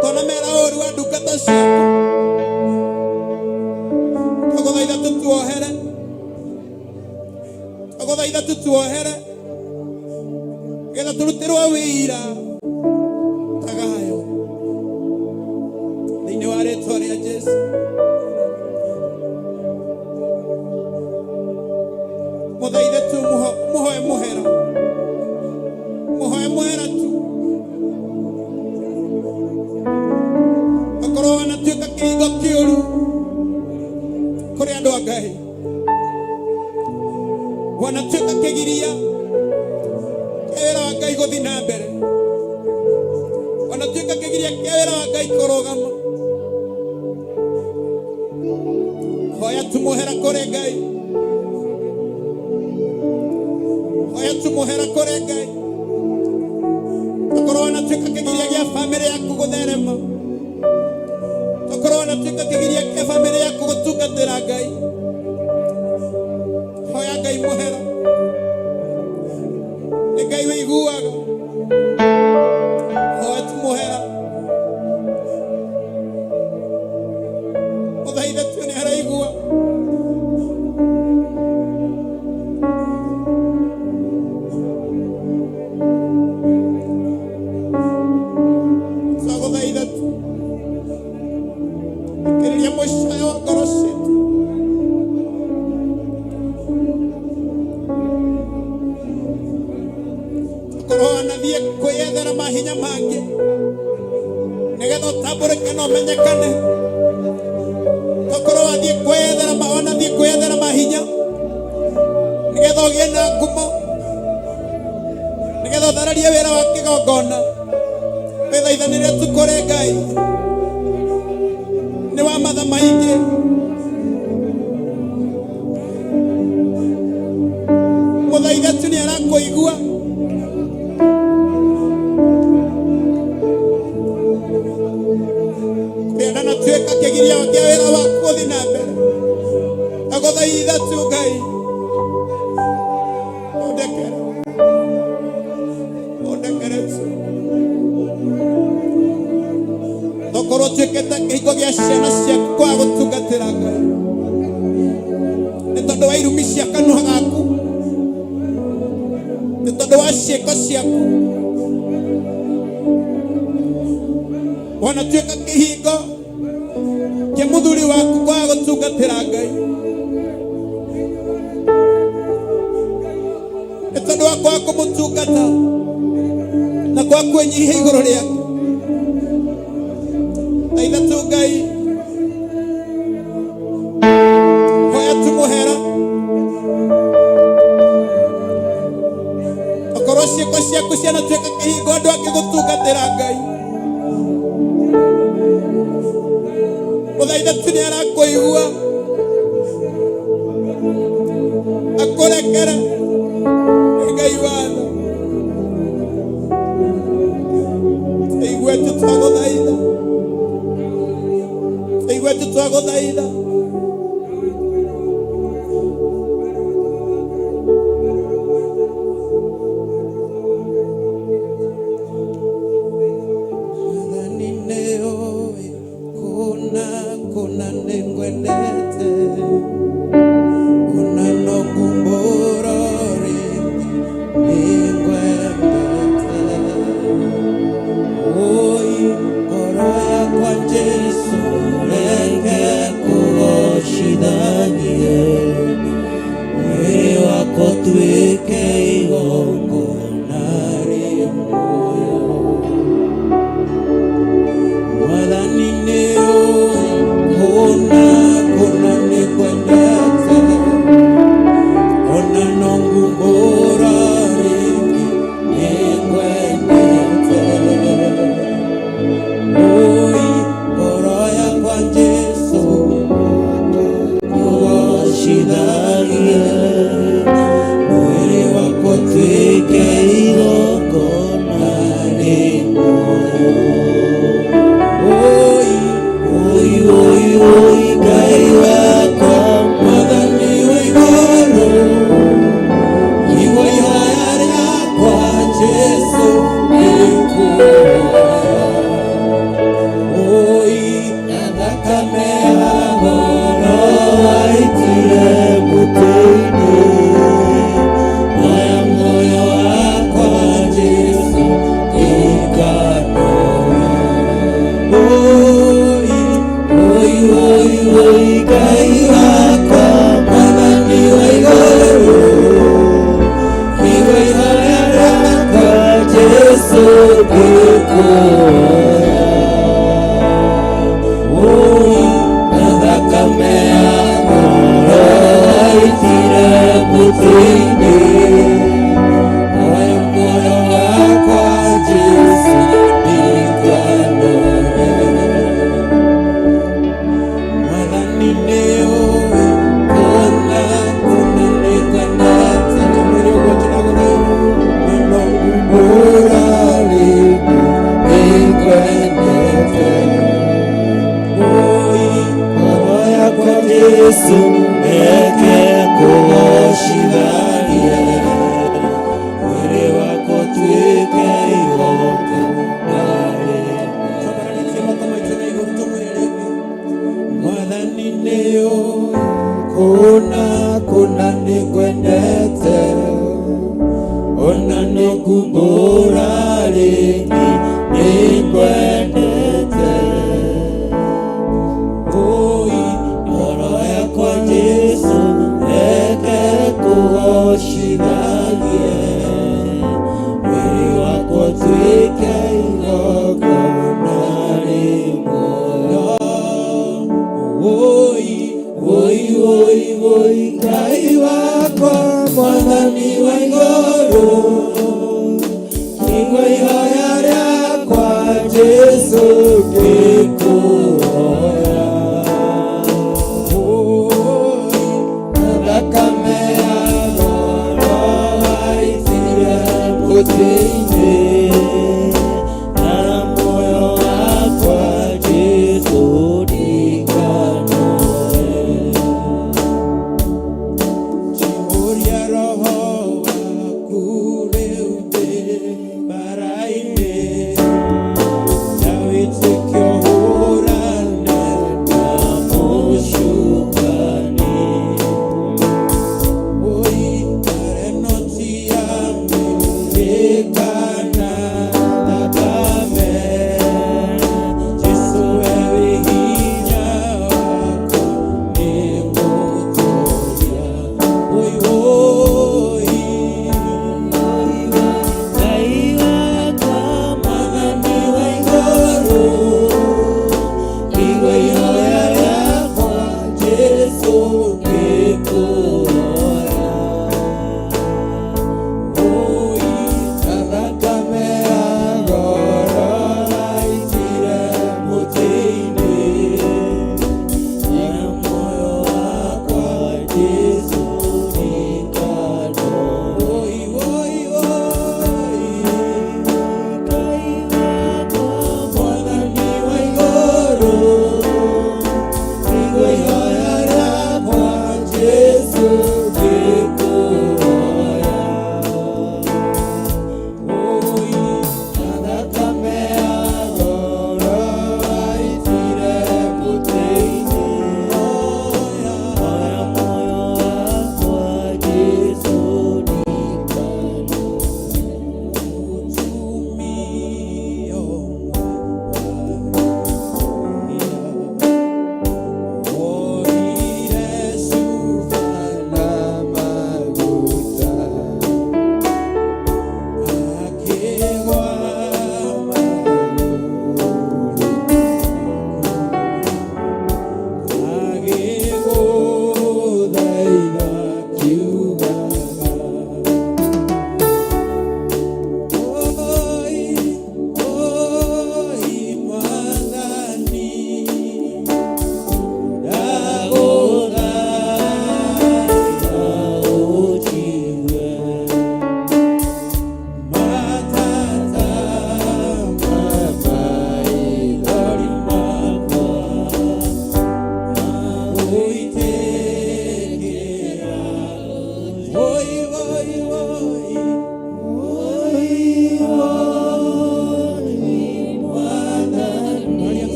twanamera ũru wa ndungata ciaku. Twagũthaitha tũtuohere, twagũthaitha tũtuohere, nĩgetha tũrutĩrwo wĩira tagayo thĩinĩ wa rĩtwa rĩa Jesu. Mũthaithe tu, mũhoe mũhera, mũhoe mũhera tu. Akorwo wanatuĩka kĩhingo kĩũru kũrĩ andũ a Ngai, wanatuĩka kĩgiria kĩa wĩra wa Ngai gũthiĩ na mbere, wanatuĩka kĩgiria kĩa wĩra wa Ngai kũrũgama, hoya tu mũhera kũrĩ Ngai, hoya tu mũhera kũrĩ Ngai. Tokorwo wanatuĩka kĩgiria gĩa bamĩrĩ yaku gũtherema, tokorwo wanatuĩka kĩgiria kĩa bamĩrĩ yaku gũtungatĩra Ngai, hoya Ngai mũhera. Nĩ Ngai wĩiguaga. Hoya tu mũhera, mũthaithe tu, nĩ araigua. Twagũthaitha tu, thikĩrĩria mũcayo wa ngoro citũ. Korwo wanathiĩ kwĩyethera mahinya mangĩ nĩgetha ũtambũrĩke na ũmenyekane, tokorwo wathiĩ kwĩyethera wanathiĩ kwĩyethera mahinya nĩgetha ũgĩe na ngumo, nĩgetha ũthararie wĩra wa kĩgongona, wĩthaithanĩre tu kũrĩ Ngai. Nĩ wa matha maingĩ. Mũthaithe tu, nĩ arakũigua. Kũrĩa ndanatuĩka kĩgiria kĩa wĩra waku gũthiĩ na mbere, agũthaitha tu Ngai, ũndekere, ũndekere tu. Tokorwo ũtuĩkĩte kĩhingo gĩa ciana ciaku kwaga gũtungatĩra Ngai nĩ tondũ wa irumi cia kanua gaku, nĩ tondũ wa ciĩko ciaku, wanatuĩka kĩhingo kĩa mũthuri waku kwaga gũtungatĩra Ngai nĩ tondũ wa kwaga kũmũtungata na kwaga kwĩnyihia igũrũ rĩake. Thaitha tu Ngai, hoya tu mũhera. Okorwo ciĩko ciaku cianatuĩka kĩhingo andũ angĩ gũtungatĩra Ngai, mũthaithe tu, nĩ arakũigua, akũrekere. Nĩ Ngai watho. Tũigue tu, twagũthaitha, tũigue tu, twagũthaitha. Mwathani nĩũĩ kũna kũna nĩngwendete, ona no ngumbũro rĩngĩ nĩngwendete. Oi, ngoro yakwa Jesu reke kũgocithanie, mwĩrĩ wakwa ũtuĩke igongona rĩ muoyo. Mwathani nĩũĩ kũna Thakame ya goro waitire mũtĩ-inĩ. Oya muoyo wakwa Jesũ, ndikanoe. Oi, oi, oi, oi, Ngai wakwa, Mwathani wa igũrũ. Igua ihoya rĩakwa, Jesũ, ngĩkũhoya. Oi, na thakame ya goro waitire mũtĩ-inĩ. Oya muoyo wakwa, Jesũ, ndikanoe. Mwathani nĩũĩ kũna kũna nĩngwendete. Tũmwĩre ũguo tũnagũthaitha. Na no ngumbũra rĩngĩ nĩngwendete. Oi, ngoro yakwa Jesũ, reke kũgocithagie. Mwĩrĩ wakwa ũtuĩke igongona rĩmwe. Twambararĩtie moko maitũ na igũrũ tũmwĩre rĩngĩ. Mwathani nĩũĩ kũna kũna nĩngwendete. Ona nĩngumbũra rĩngĩ nĩngwendete. Oi, ngoro yakwa Jesũ, reke kũgocithagie. Mwĩrĩ wakwa ũtuĩke igongona rĩmwe. Oi,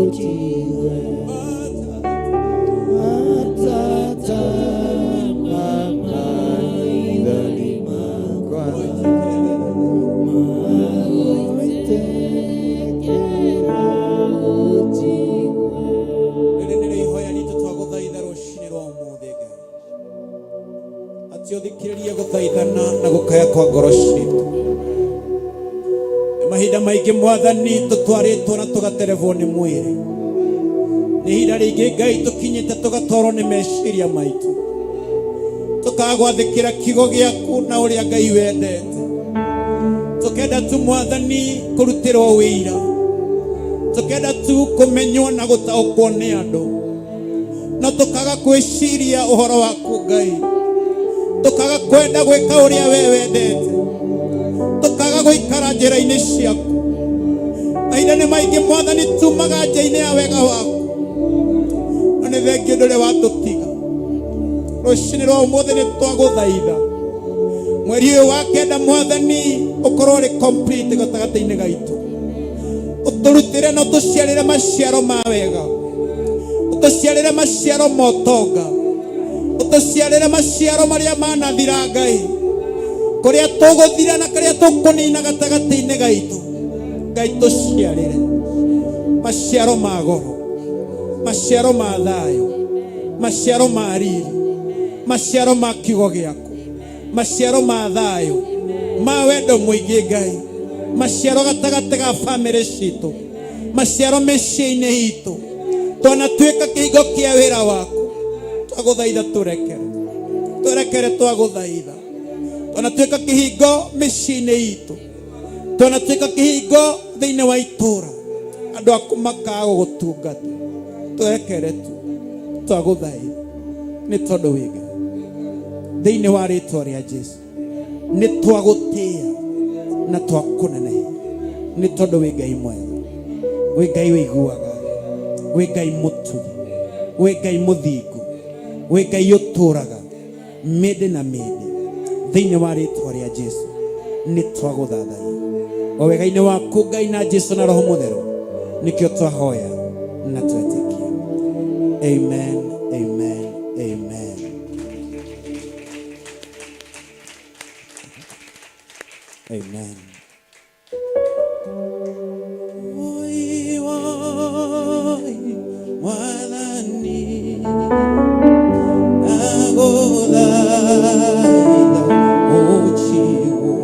ũnjigue. Matata ma maithori makwa magũitĩkĩra ũnjigue. Rĩrĩ nĩrĩo ihoya ritũ twagũthaitha rũcinĩ rwa ũmũthĩ Ngai, atĩ ũthikĩrĩrie gũthaithana na gũkaya kwa ngoro citũ. Nĩ mahinda maingĩ Mwathani tũtwarĩtwo na tũgaterebwo nĩ mwĩrĩ. Nĩ ihinda rĩingĩ Ngai tũkinyĩte tũgatwarwo nĩ meciria maitũ, tũkaga gwathĩkĩra kiugo gĩaku na ũrĩa Ngai wendete. Tũkenda tu Mwathani kũrutĩrwo wĩira, tũkenda tu kũmenywo na gũtaũkwo nĩ andũ, no tũkaga gwĩciria ũhoro waku Ngai, tũkaga kwenda gwĩka ũrĩa we wendete, tũkaga gũikara njĩra-inĩ ciaku. Mahinda nĩ maingĩ Mwathani tumaga nja-inĩ ya wega waku, no nĩ thengiũ ndũrĩ watũtiga. Rũcinĩ rwa ũmũthĩ nĩ twagũthaitha mweri ũyũ wa kenda Mwathani ũkorwo ũrĩ complete gatagatĩ-inĩ gaitũ, ũtũrutĩre na ũtũciarĩre maciaro ma wega, ũtũciarĩre maciaro ma ũtonga, ũtũciarĩre maciaro marĩa manathira Ngai, kũrĩa tũgũthira na kũrĩa tũkũnina gatagatĩ-inĩ gaitũ. Ngai tũciarĩre maciaro ma goro, maciaro ma thayũ, maciaro ma riri, maciaro ma kiugo gĩaku, maciaro ma thayũ, ma wendo mũingĩ Ngai, maciaro gatagatĩ ga bamĩrĩ citũ, maciaro mĩciĩ-inĩ itũ. Twanatuĩka kĩhingo kĩa wĩra waku, twagũthaitha tũrekere, tũrekere, twagũthaitha. Twanatuĩka kĩhingo mĩciĩ-inĩ itũ, twanatuĩka kĩhingo thĩinĩ wa itũũra, andũ aku makaga gũgũtungata. Tũrekere tu, twagũthaitha, nĩ tondũ wĩ Ngai. Thĩinĩ wa rĩtwa rĩa Jesu nĩ twagũtĩĩa na twakũnenehia, nĩ tondũ wĩ Ngai mwega, wĩ Ngai wĩiguaga, wĩ Ngai mũtugi, wĩ Ngai mũthingu, wĩ Ngai ũtũũraga mĩndĩ na mĩndĩ. Thĩinĩ wa rĩtwa rĩa Jesu nĩ twagũthathaiya o wega-inĩ waku Ngai na Jesu na Roho Mũtheru, nĩkĩo twahoya na twetĩkia. Amen, amen, amen. Amen. Oi, oi, Mwathani, ndagũthaitha ũnjigue.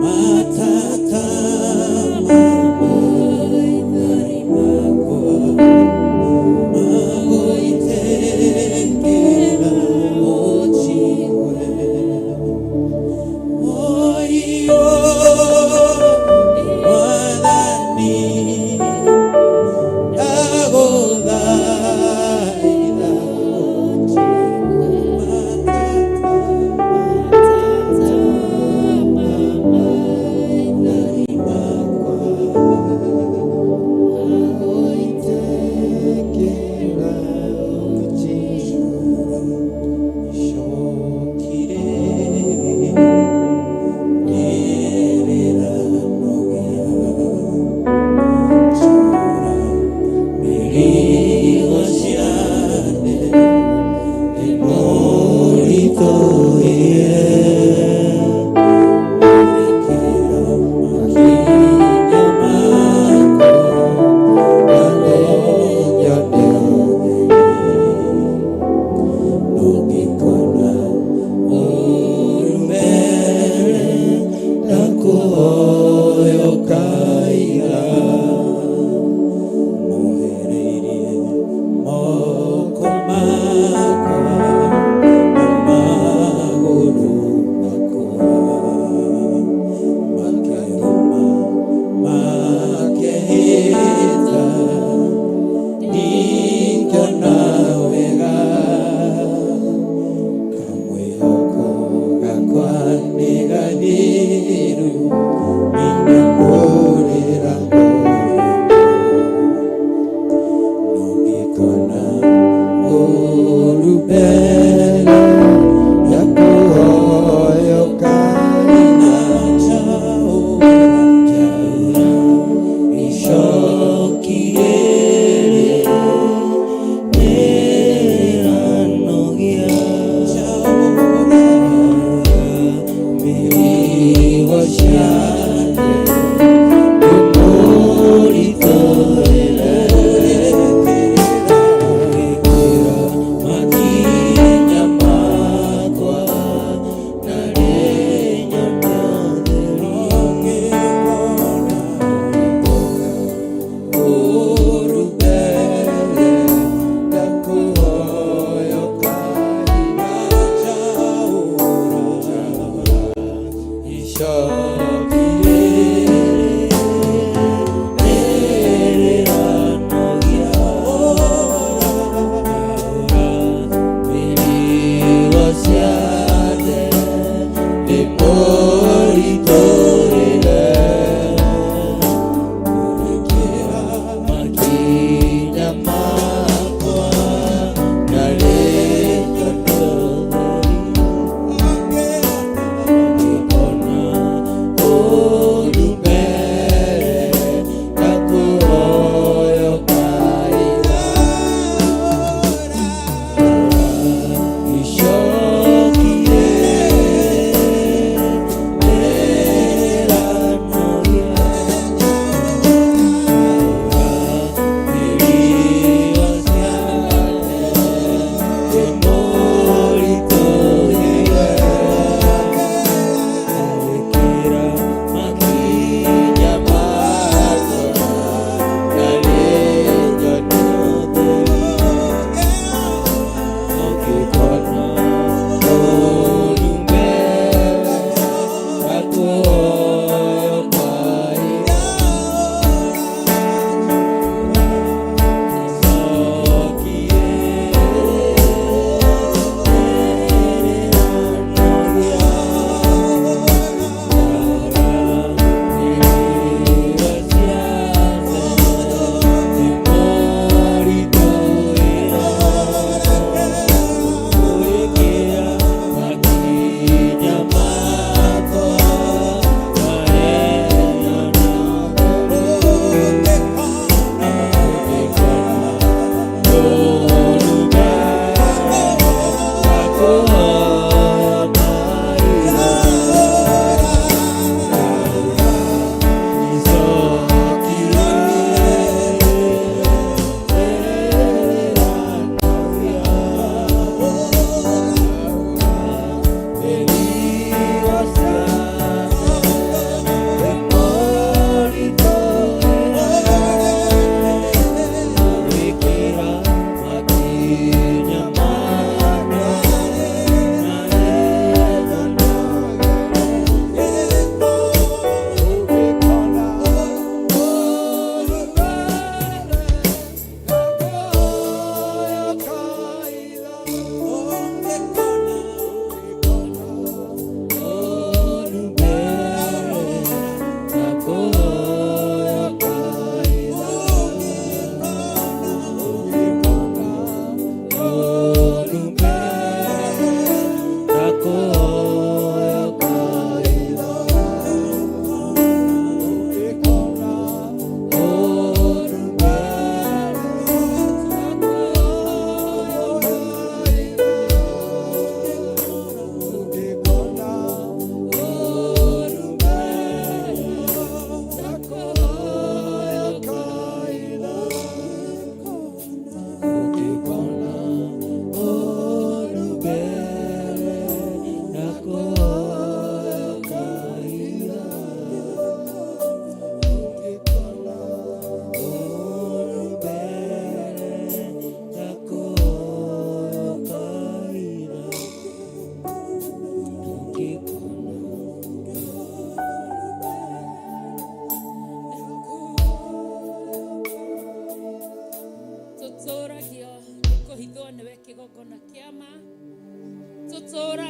Matata ma maithori makwa magũitĩkĩra ũnjigue. Oi,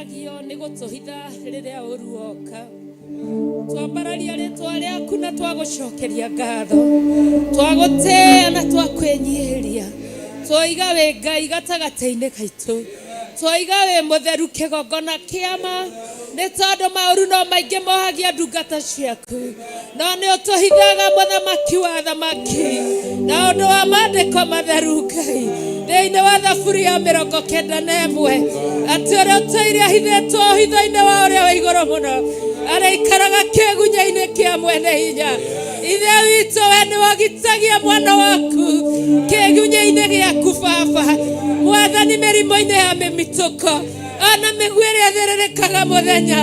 Ndũtĩragio nĩ gũtũhitha rĩrĩa ũru woka. Twambararia rĩtwa rĩaku na twagũcokeria ngatho, twagũtĩĩa na twakwĩnyihĩria, twoiga wĩ Ngai gatagatĩ-inĩ gaitũ, twoiga wĩ mũtheru kĩgongona kĩama, nĩ tondũ maũru no maingĩ mohagia ndungata ciaku, no nĩ ũtũhithaga mũthamaki wa thamaki na ũndũ wa maandĩko matheru Ngai thĩinĩ wa thaburi ya 91 atĩ ũrĩa ũtũire ahithĩtwo hitho-inĩ wa ũrĩa wĩ igũrũ mũno arĩikaraga kĩgunya-inĩ kĩa mwene hinya. Ithe witũ, we nĩ wagitagia mwana waku kĩgunya-inĩ gĩaku baba mwathani, mĩrimũ-inĩ ya mĩmitũko, ona mĩguĩ ĩrĩa ĩthĩrĩrĩkaga mũthenya,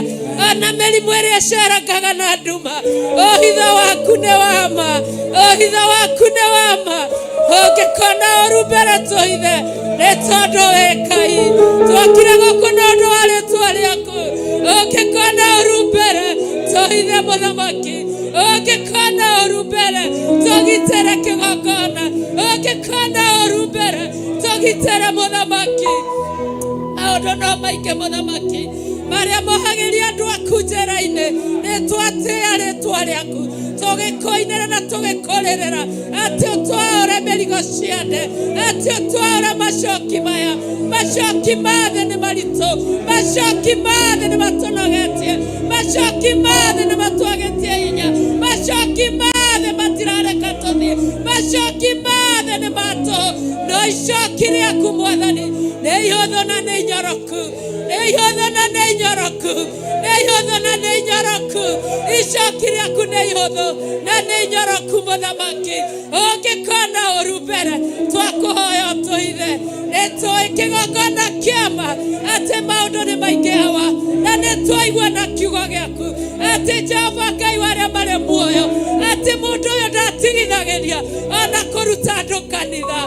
ona mĩrimũ ĩrĩa ĩcerangaga na nduma, ũhitho waku nĩ wama, ũhitho waku nĩ wama. Ũngĩkona ũru mbere tũhithe, nĩ tondũ wĩ Ngai. Twokire gũkũ na ũndũ wa rĩtwa rĩaku. Ũngĩkona ũru mbere tũhithe mũthamaki, ũngĩkona ũru mbere tũgitĩre kĩgongona, ũngĩkona ũru mbere tũgitĩre mũthamaki. Maũndũ no maingĩ mũthamaki marĩa mohagĩria andũ aku njĩra-inĩ, nĩ twatĩĩa rĩtwa rĩaku, tũgĩkũinĩra na tũgĩkũrĩrĩra atĩ ũtwaũre mĩrigo ciande, atĩ ũtwaũre macoki maya. Macoki ma thĩ nĩ maritũ, macoki ma thĩ nĩ matũnogetie, macoki ma thĩ nĩ matwagĩtie hinya, macoki ma thĩ matirareka tũthiĩ, macoki ma thĩ nĩ matũ, no icoki rĩaku mwathani nĩ ihũthũ na nĩ inyoroku, nĩ ihũthũ na nĩ inyoroku, nĩ ihũthũ na nĩ inyoroku. Icoki rĩaku nĩ ihũthũ na nĩ inyoroku mũthamaki. Ũngĩkona ũru mbere twakũhoya ũtũhithe, nĩ tũĩ kĩgongona kĩama atĩ maũndũ nĩ maingĩ hawa, na nĩ twaigua na kiugo gĩaku atĩ Jehova Ngai wa arĩa marĩ muoyo, atĩ mũndũ ũyũ ndatigithagĩria ona kũruta andũ kanitha.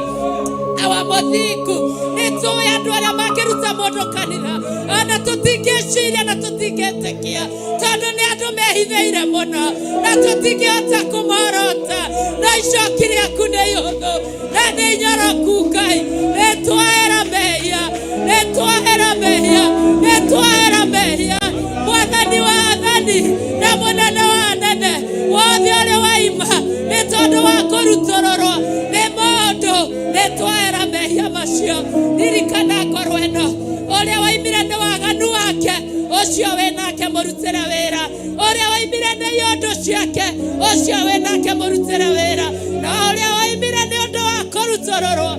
Awa mũthingu, nĩ tũĩ andũ arĩa mangĩruta mũndũ kanitha, ona tũtingĩciria na tũtingĩtĩkia, tondũ nĩ andũ mehithĩire mũno na tũtingĩhota kũmorota, no icoki rĩaku nĩ ihũthũ na nĩ inyoroku Ngai. Nĩ twahera mehia, nĩ twahera mehia, nĩ twahera mehia. Mwathani wa athani na mũnene wa anene, wothe ũrĩa waima nĩ tondũ wa kũrutũrũrwo nĩ mũndũ, nĩ twahera mehia macio. Ririkana ngoro ĩno, ũrĩa waimire nĩ waganu wake, ũcio wĩ nake mũrutĩre wĩra, ũrĩa waimire nĩ iondo ciake, ũcio wĩ nake mũrutĩre wĩra, na ũrĩa waimire nĩ ũndũ wa kũrutũrũrwo.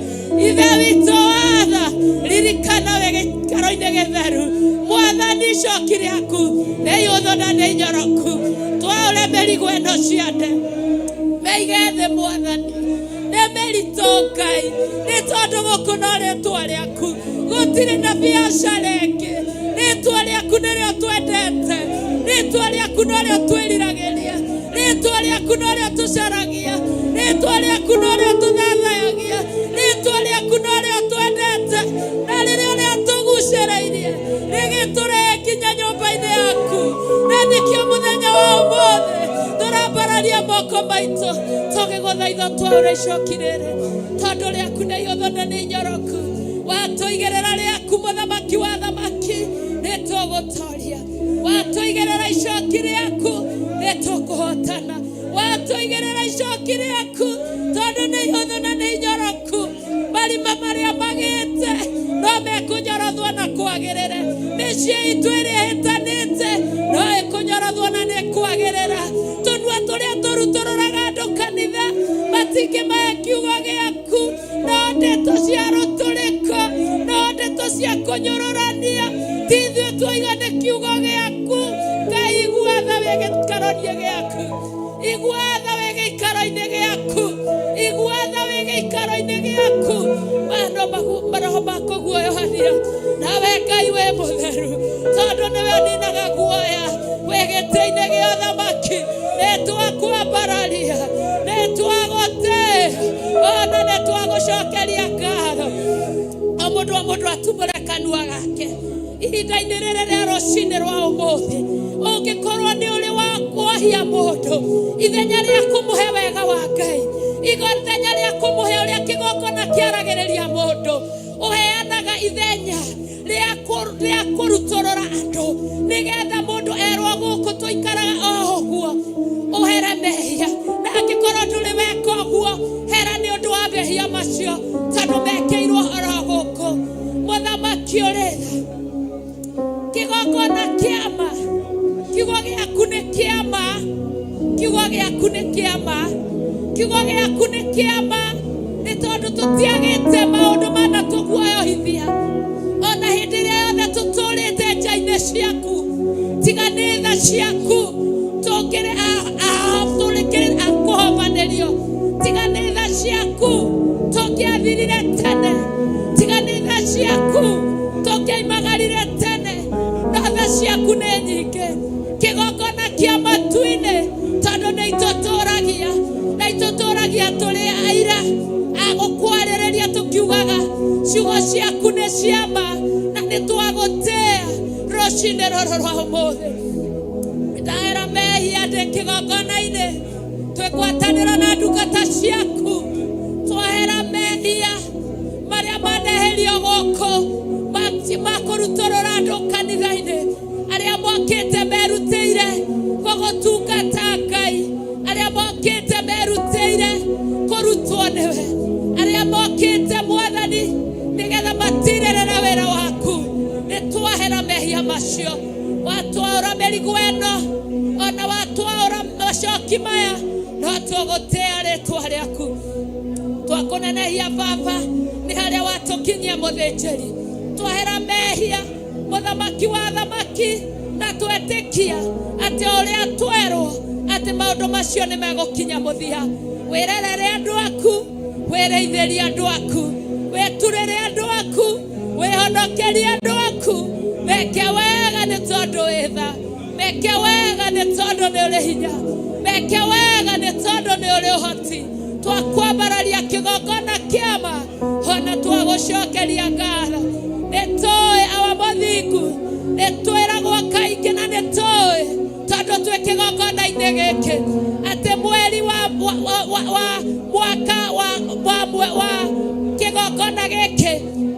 Ithe witũ watha, ririkana wĩ gĩikaro-inĩ gĩtheru mwathani, icoki rĩaku nĩ ihũthũ na nĩ inyoroku. Twaũre mĩrigo ĩno ciande meige thĩ mwathani, nĩ mĩritũ Ngai, nĩ tondũ gũkũ no rĩtwa rĩaku, gũtirĩ na biacara ĩngĩ. Rĩtwa rĩaku nĩrĩo twendete, rĩtwa rĩaku norĩo twĩriragĩria, rĩtwa rĩaku norĩo tũcaragia, rĩtwa rĩaku norĩo tũthathayagia, rĩtwa rĩaku norĩo twendete, na rĩrĩa rĩatũgucĩrĩirie rĩgĩtũrehe nginya nyũmba-inĩ yaku. Na nĩkĩo mũthenya wa ũmũthĩ tũrambararia moko maitũ tũgĩgũthaitha twaũre icoki rĩrĩ, tondũ rĩaku nĩ ihũthũ na nĩ inyoroku. Watũigĩrĩra rĩaku mũthamaki wa thamaki, nĩ tũgũtoria. Watũigĩrĩra icoki rĩaku, nĩ tũkũhotana. Watũigĩrĩra icoki rĩaku, tondũ nĩ ihũthũ na nĩ inyoroku. Marima marĩa magĩte no mekũnyorothwo na kwagĩrĩre, mĩciĩ itũ ĩrĩa ĩhĩtanĩte no ĩkũnyorothwo na nĩ kwagĩrĩra. Tũnua tũrĩa tũrutũrũraga andũ kanitha matingĩmahe kiugo gĩaku, no ndeto cia rũtũrĩko, no ndeto cia kũnyũrũrania, ti ithuĩ twaiga nĩ kiugo gĩaku. Ngai, igua tha wĩ gĩikaro-inĩ gĩaku, igua tha wĩ gĩikaro-inĩ gĩaku, igua tha wĩ gĩikaro-inĩ gĩaku. Maya no maroho ma kũguoyohania, nawe Ngai wĩ mũtheru, tondũ nĩwe ũninaga guoya wĩ gĩtĩ-inĩ gĩa ũthamaki. Nĩ twakwambararia, nĩ twagũtĩĩa, ona nĩ twagũcokeria ngatho. O mũndũ o mũndũ atumũre kanua gake ihinda-inĩ rĩrĩ rĩa rũcinĩ rwa ũmũthĩ. Ũngĩkorwo nĩ ũrĩ wa kwahia mũndũ, ithenya rĩa kũmũhe wega wa Ngai, ithenya rĩa kũmũhe ũrĩa kĩgongona kĩaragĩrĩria mũndũ, ũheanaga ithenya rĩa kũrutũrũra andũ nĩgetha mũndũ erwo gũkũ tũikaraga o ũguo ũhere mehia na angĩkorwo ndũrĩ weka ũguo hera nĩ ũndũ wa mehia macio tondũ mekĩirwo oro gũkũ mũthamaki ũrĩ kĩgongona kĩama kiugo gĩaku nĩ kĩama kiugo gĩaku nĩ kĩama kiugo gĩaku nĩ kĩama nĩ tondũ tũtiagĩte maũndũ mana tũguoyohithia ona hĩndĩ ĩrĩa yothe tũtũrĩte nja-inĩ ciaku tiga nĩ tha ciaku tũngĩrĩ tũrĩkĩrĩ a kũhobanĩrio tiga nĩ tha ciaku tũngĩathirire tene tiga nĩ tha ciaku tũngĩaimagarire tene no tha ciaku nĩ nyingĩ kĩgongona kĩa matu-inĩ tondũ nĩ itũtũragia na itũtũragia tũrĩ aira a gũkwarĩrĩria tũkiugaga ciugo ciaku nĩ ciama na nĩ twagũtĩĩa rũcinĩ rũrũ rwa ũmũthĩ ndahera mehia ndĩ kĩgongona-inĩ twĩgwatanĩra na ndungata ciaku twahera mehia marĩa maneherio gũkũ makũrutũrũra andũ kanitha-inĩ arĩa mokĩte merutĩire gũgũtungata Ngai arĩa mokĩte merutĩire kũrutwo nĩwe arĩa mokĩte Mwathani nĩgetha matirĩrĩre wĩra waku nĩ twahera mehia macio watwaũra mĩrigo ĩno ona watwaũra macoki maya no tũgũtĩĩa rĩtwa rĩaku twakũnenehia Baba nĩ harĩa watũkinyia mũthĩnjĩri twahera mehia mũthamaki wa thamaki na twetĩkia atĩ ũrĩa twerwo atĩ maũndũ macio nĩ megũkinya mũthia wĩrerere andũ aku wĩrĩithĩrie andũ aku wĩturĩre andũ aku wĩhonokerie andũ aku meke wega nĩ tondũ wĩ tha meke wega nĩ tondũ nĩ ũrĩ hinya meke wega nĩ tondũ nĩ ũrĩ ũhoti twakwambararia kĩgongona kĩama ona twagũcokeria ngatho nĩ tũĩ awa mũthingu nĩ twĩragwo kaingĩ na nĩ tũĩ tondũ twĩ kĩgongona-inĩ gĩkĩ atĩ mweri wa mwaka wa kĩgongona gĩkĩ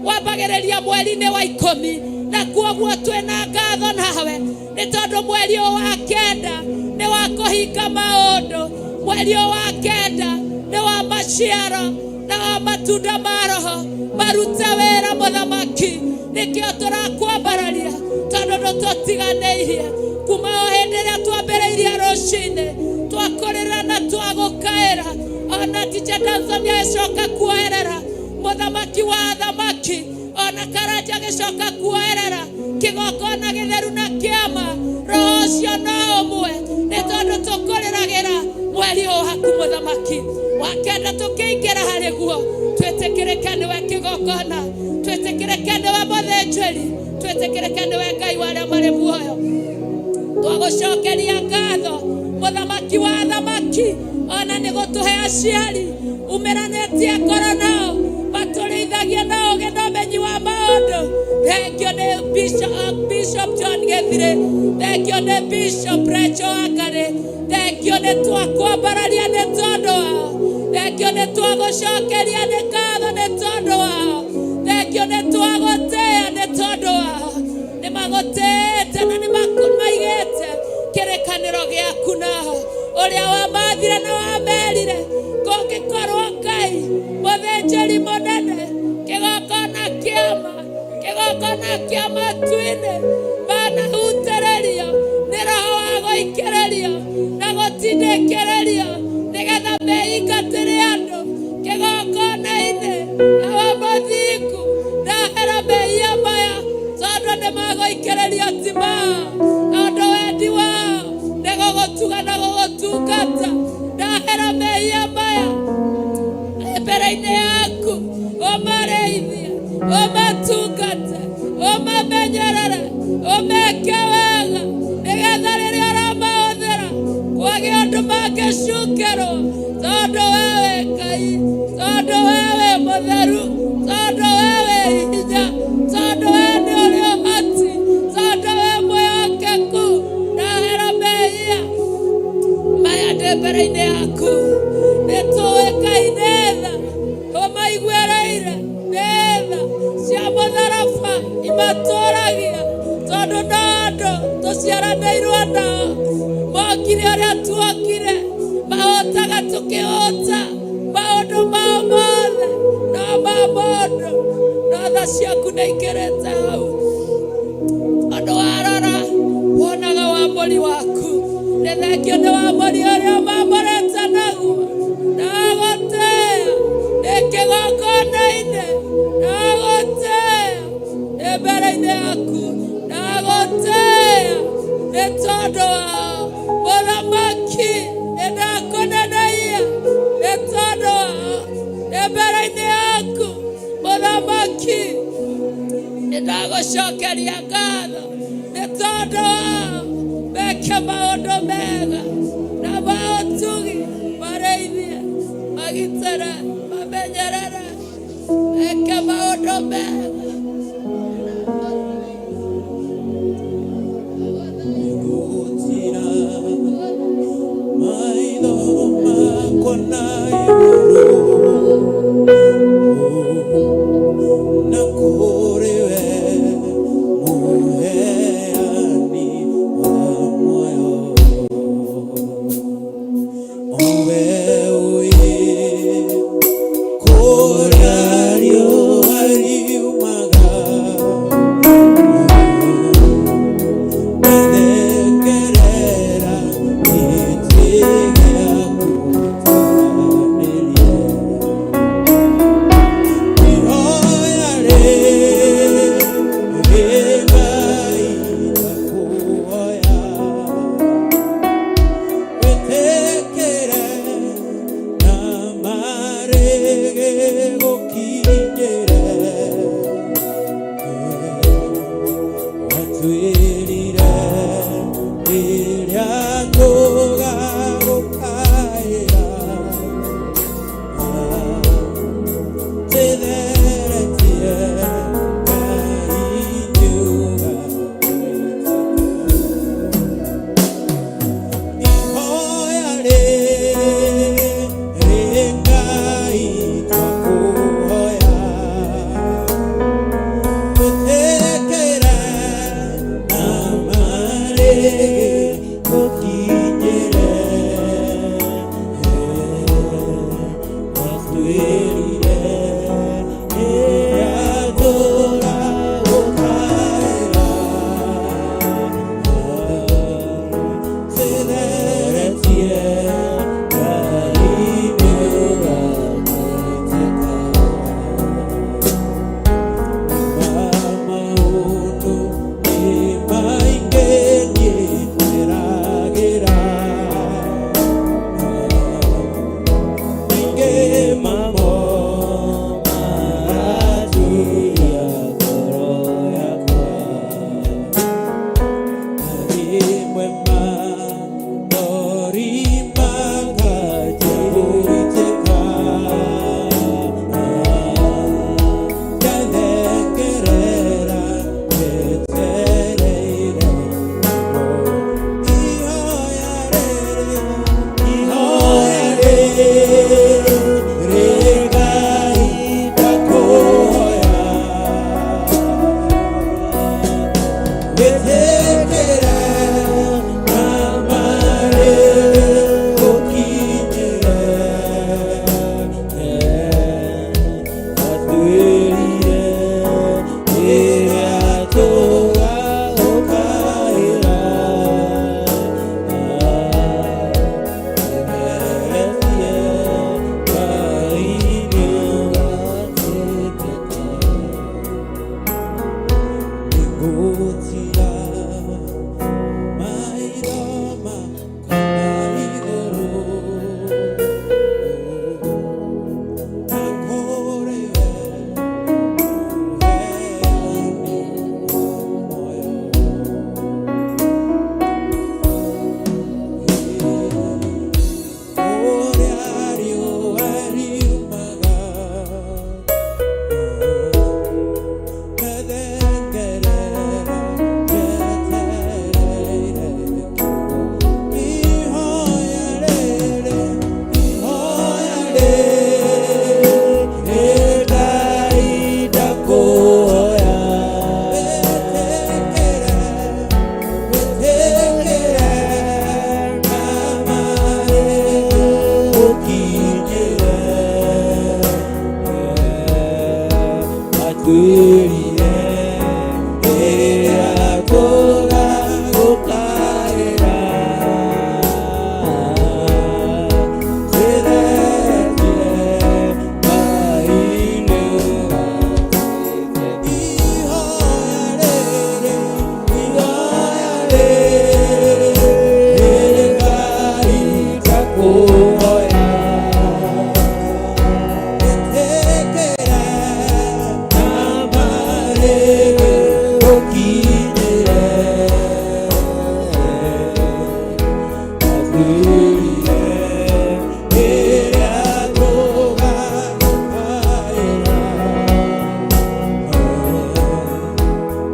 wambagĩrĩria mweri-inĩ wa 10 na kuoguo twĩna ngatho nawe nĩ tondũ mweri ũyũ wa 9 nĩ wa kũhinga maũndũ mweri ũyũ wa 9 nĩ wa maciaro na wa matunda ma roho marute wĩra mũthamaki nĩkĩo tũrakwambararia tondũ ndũtũtiganĩirie kuma o hĩndĩ ĩrĩa twambĩrĩirie rũcinĩ twakũrĩra na twagũkaĩra ona Teacher Danson nĩagĩcoka kuoerera mũthamaki wa athamaki ona Karanja agĩcoka kuoerera kĩgongona gĩtheru na kĩama roho ũcio no ũmwe nĩ tondũ tũkũrĩragĩra mweri ũyũ waku mũthamaki wa 9 tũkĩingĩra harĩ guo twĩtĩkĩrĩke nĩwe kĩgongona twĩtĩkĩrĩke nĩwe mũthĩnjĩri twĩtĩkĩrĩke nĩwe Ngai wa arĩa marĩ muoyo twagũcokeria ngatho mũthamaki wa athamaki ona nĩ gũtũhe aciari umĩranĩtie ngoro nao matũrĩithagie na ũũgĩ na ũmenyi wa maũndũ thengio nĩ Bishop John Gĩthirĩ thengio nĩ Bishop Rachel Wangarĩ thengio nĩ twakwambararia nĩ tondũ wao thengio nĩ twagũcokeria nĩ ngatho nĩ tondũ wao thengio nĩ twagũtĩĩa nĩ tondũ wao nĩ magũtĩĩte na nĩ maigĩte kĩrĩkanĩro gĩaku nao ũrĩa wamathire na wamerire kũngĩkorwo Ngai mũthĩnjĩri mũnene kĩgongona kĩama kĩgongona kĩa matu-inĩ manahutĩrĩrio nĩ roho wa gũikĩrĩrio na gũtindĩkĩrĩrio nĩgetha meingatĩre andũ kĩgongona-inĩ awa mũthingu ndahera mehia maya tondũ nĩ magũikĩrĩrio ti mao tondũ wendi wao nĩ gũgũtuga na gũgũtungata ndahera mehia maya mbere-inĩ yaku ũmarĩithie ũmatungate ũmamenyerere ũmeke wega nĩgetha rĩrĩa ũramahũthĩra kwage ũndũ mangĩcukĩrwo tondũ wewe Ngai tondũ wewe mũtheru tondũ wewe hinya tondũ we nĩ ũrĩ ũhoti tondũ we mwĩhokeku ndahera mehia maya ndĩ mbere-inĩ yaku nĩ tũĩ Ngai nĩ tha ũmaiguĩrĩire nĩ tha cia mũtharaba. Tũciaranĩirwo nao, mokire ũrĩa tuokire, mahotaga tũkĩhota maũndũ mao mothe no ma mũndũ, no tha ciaku nĩ ikĩrĩte hau. Tondũ warora wonaga wambũri waku, nĩ thengio nĩ wambũri ũrĩa ũmamũrĩte naguo. Ndagũtĩĩa ndĩ kĩgongona-inĩ, ndagũtĩĩa ndĩ mbere-inĩ yaku, ndagũtĩĩa nĩ tondũ wa mũthamaki, nĩ ndakũneneia nĩ tondũ wa ndĩ mbere-inĩ yaku mũthamaki, nĩ ndagũcokeria ngatho nĩ tondũ wao. Meke maũndũ mega na maũtugi, marĩithie, magitĩre, mamenyerere, meke maũndũ mega. Gũtira maitho makwa na igũrũ, na kũrĩ we mũheani wa muoyo, o we ũĩ kũrĩa riũa riumaga. Ndathekerera gĩtĩ gĩaku gĩtaranĩrie. Ihoya rĩrĩ Ngai ndakũhoya, wĩtĩkĩre na marĩgĩ gũkinyĩre. Watwĩrire rĩrĩa tũgagũkaĩra, tĩtheretie Ngai nĩũgagwĩtĩka. Ihoya rĩrĩ Ngai twakũhoya, wĩtĩkĩre na marĩgĩ gũkinyĩre. Watwĩrire rĩrĩa tũragũkaĩra, tĩtheretie Ngai nĩũgagwĩtĩka. Maũndũ nĩ maingĩ niĩ ndĩragĩra, maingĩ mamo Atwĩrire rĩrĩa tũgagũkaĩra twĩtheretie Ngai nĩ ũgatwĩte. Ihoya rĩrĩ, ihoya rĩrĩ, rĩrĩ Ngai ndakũhoya. Ĩtĩkĩre na marĩrĩ ũkinyĩre. Atwĩrire rĩrĩa tũgagũkaĩra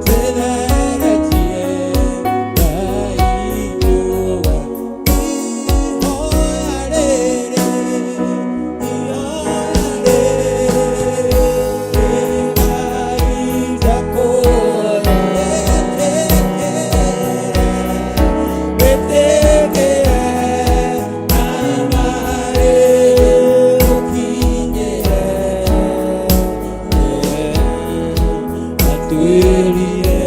twĩtheretie Ngai nĩ Ihoya rĩrĩ, ihoya rĩrĩ, Ngai ndakũhoya. Ĩtĩkĩre na marĩrĩ ũkinyĩre. Atwĩrire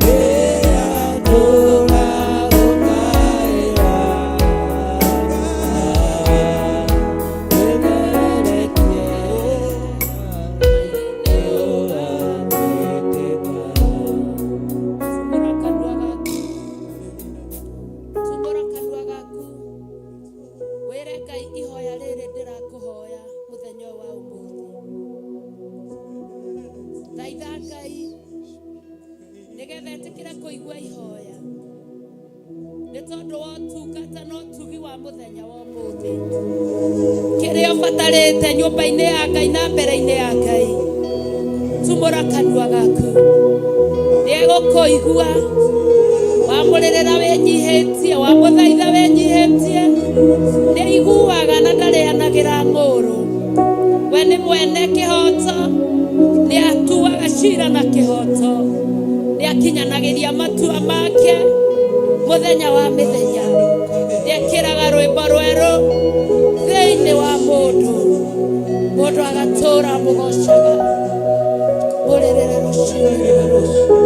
rĩrĩa tũgagũkaĩra twĩtheretie nĩ ũgatwĩtĩka. Tumbũra kanua gaku, tumbũra kanua gaku, wĩre Ngai ihoya rĩrĩ ndĩrakũhoya mũthenya ũyũ wa ũmũthĩ. Thaitha Ngai nĩgetha etĩkĩre kũigua ihoya nĩ tondũ wa ũtungata na ũtugi wa mũthenya wa ũmũthĩ. Kĩrĩa ũbatarĩte nyũmba-inĩ ya Ngai na mbere-inĩ ya Ngai, tumũra kanua gaku, nĩegũkũigua. Wamũrĩrĩra wĩnyihĩtie, wamũthaitha wĩnyihĩtie, nĩaiguaga na ndarĩanagĩra ng'ũrũ. We nĩ mwene kĩhoto, nĩatuaga cira na kĩhoto, nĩakinyanagĩria matua make mũthenya wa mĩthenya, nĩekĩraga rwĩmbo rwerũ thĩinĩ wa mũndũ, mũndũ agatũũra amũgocaga. Mũrĩrĩre rũciinĩ na rũciinĩ.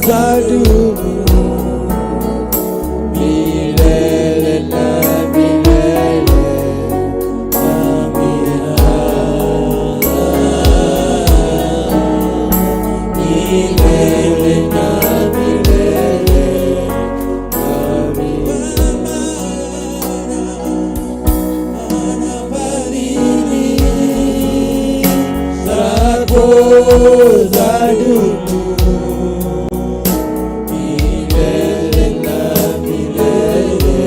zadumu milele na milele. Amina. Milele na milele. Amina. Zako zadumu milele na milele.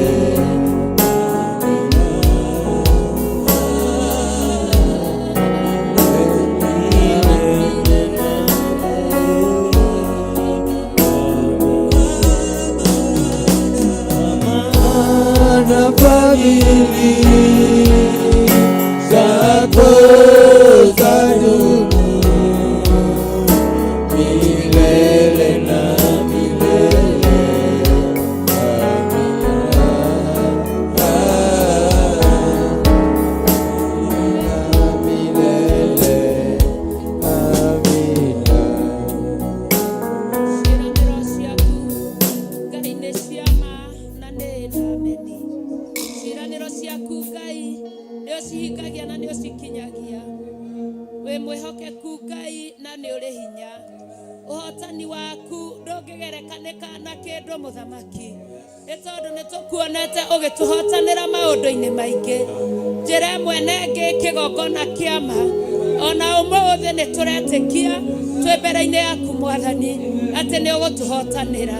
Maana fadhili zako zadumu milele na milele. Amina. Milele. Amina. Ciĩranĩro ciaku Ngai nĩ cia ma na nĩ ameni. Ciĩranĩro ciaku Ngai nĩ ũcihingagia na nĩ ũcikinyagia. Wĩ mwĩhokeku Ngai na nĩ ũrĩ hinya. Ũhotani waku ndũngĩgerekanĩka na kĩndũ mũthamaki, nĩ tondũ nĩ tũkuonete ũgĩtũhotanĩra maũndũ-inĩ maingĩ. Njĩra ĩmwe na ĩngĩ kĩgongona kĩa ma, ona ũmũthĩ nĩ tũretĩkia twĩ mbere-inĩ yaku mwathani atĩ nĩ ũgũtũhotanĩra.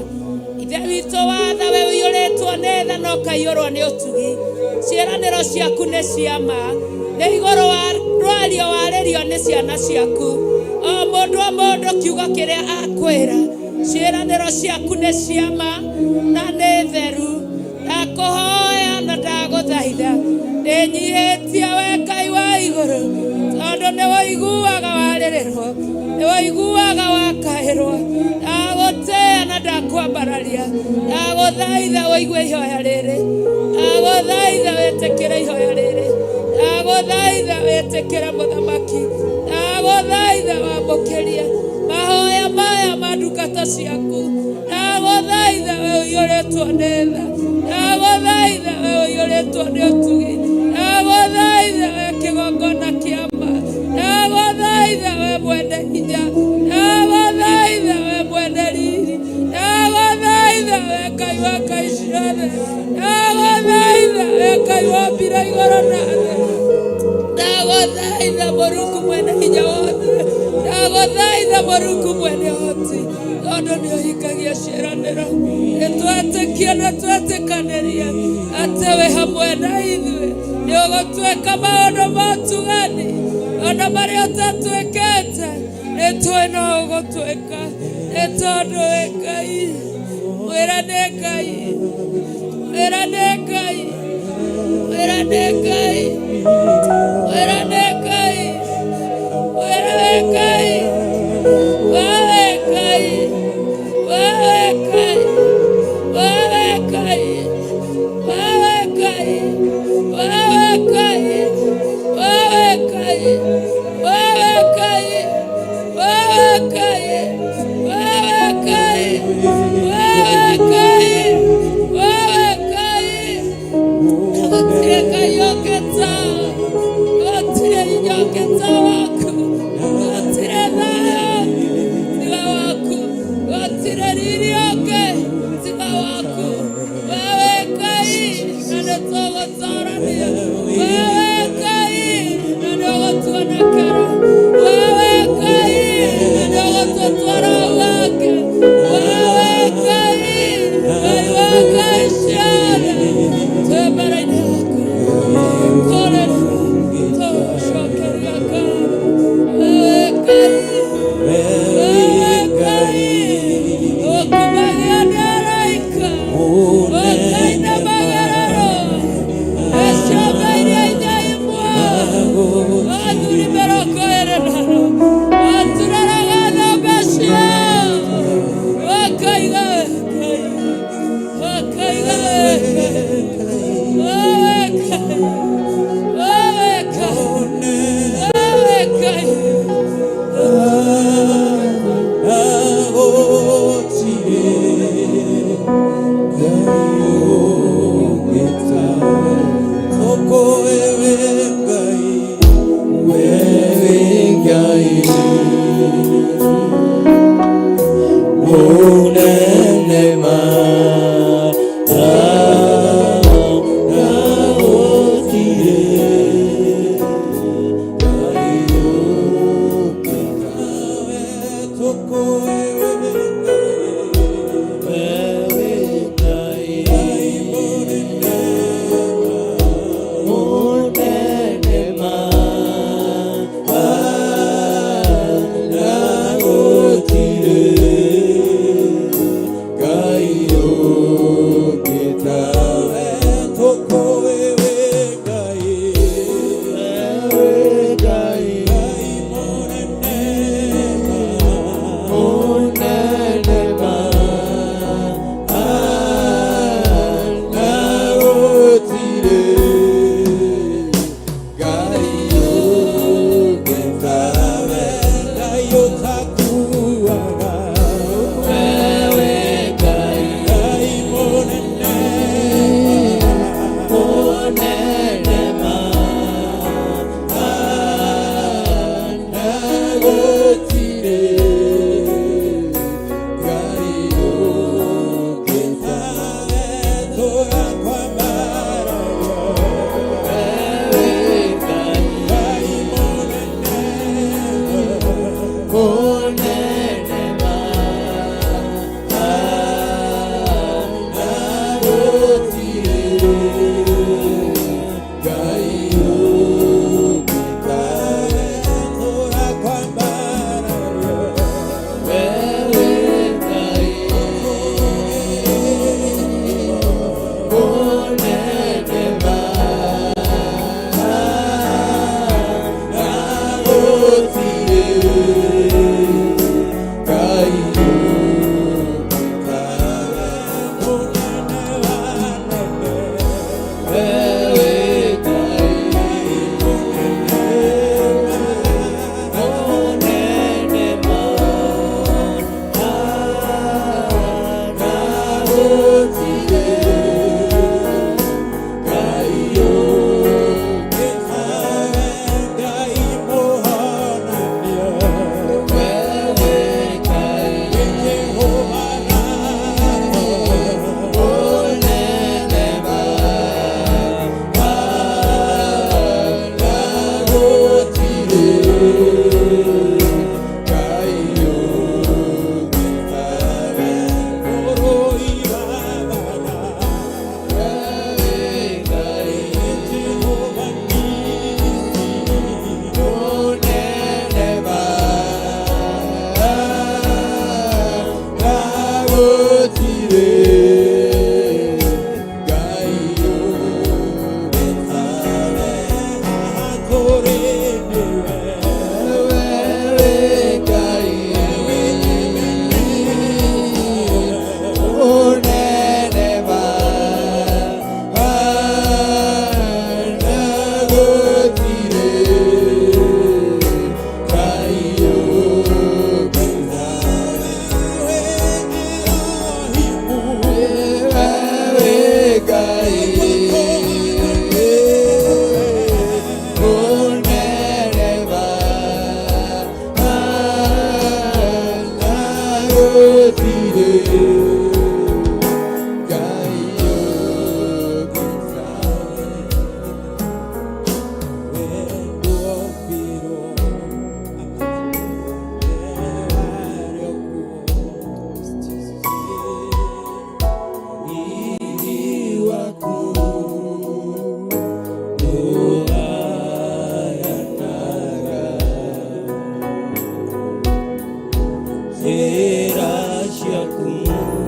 Ithe witũ watha we ũiyũrĩtwo nĩ tha na ũkaiyũrwo nĩ ũtugi. Ciĩranĩro ciaku nĩ cia ma, nĩ igũrũ wa rwario warĩrio nĩ ciana ciaku. O mũndũ o mũndũ kiugo kĩrĩa akwĩra, ciĩranĩro ciaku nĩ cia ma na nĩ theru. Ndakũhoya na ndagũthaitha, ndĩnyihĩtie we Ngai wa igũrũ, tondũ nĩ wũiguaga warĩrĩrwo, nĩ wũiguaga wakaĩrwo. Ndagũtĩĩa na ndakwambararia, ndagũthaitha ũigue ihoya rĩrĩ, ndagũthaitha wĩtĩkĩre ihoya rĩrĩ, ndagũthaitha wĩtĩkĩre mũthamaki, ndagũthaitha wamũkĩrie mahoya maya ma ndungata ciaku. Ndagũthaitha we ũiyũrĩtwo nĩ tha, ndagũthaitha we ũiyũrĩtwo nĩ ũtugi, ndagũthaitha we kĩgongona kĩa ma, ndagũthaitha we mwene hinya, ndagũthaitha we mwene riri, ndagũthaitha we Ngai wa ngai ciothe, ndagũthaitha we Ngai wombire igũrũ na thĩ. Ndagũthaitha Mũrungu mwene hinya wothe, ndagũthaitha Mũrungu mwene ũhoti, tondũ nĩ ũhingagia ciĩranĩro. Nĩ twetĩkia na twetĩkanĩria atĩ wĩ hamwe na ithuĩ, nĩ ũgũtwĩka maũndũ ma ũtugani ona marĩa ũtatwĩkĩte, nĩ tũĩ no ũgũtwĩka, nĩ tondũ wĩ Ngai. Mwĩra nĩ Ngai, mwĩra nĩ Ngai, mwĩra nĩ Ngai, mwĩra nĩ Ngai, mwĩra wĩ Ngai, wewe Ngai, wewe Ngai, wewe Ngai, wewe Ngai, wewe Ngai, wewe Ngai, wewe Ngai, wewe Ngai, wewe Ngai, wewe Ngai, wewe Ngai. Gũtirĩ Ngai ũngĩ tawe, gũtirĩ hinya ũngĩ ta waku, gũtirĩ thayũ tiga waku, gũtirĩ riri ũngĩ tiga waku. Wewe Ngai na nĩ tũgũtũrania, wewe Ngai na nĩ ũgũtuonekera, wewe Ngai na nĩ ũgũtũtwara wake, wewe Ngai, Ngai wa ngai ciothe, twĩ mbere-inĩ yaku. Kũrĩra tũgũcokeria ngatho. Wewe Ngai, wewe Ngai, ũkumio Mũnene ma na gũtirĩ Njĩra ciaku.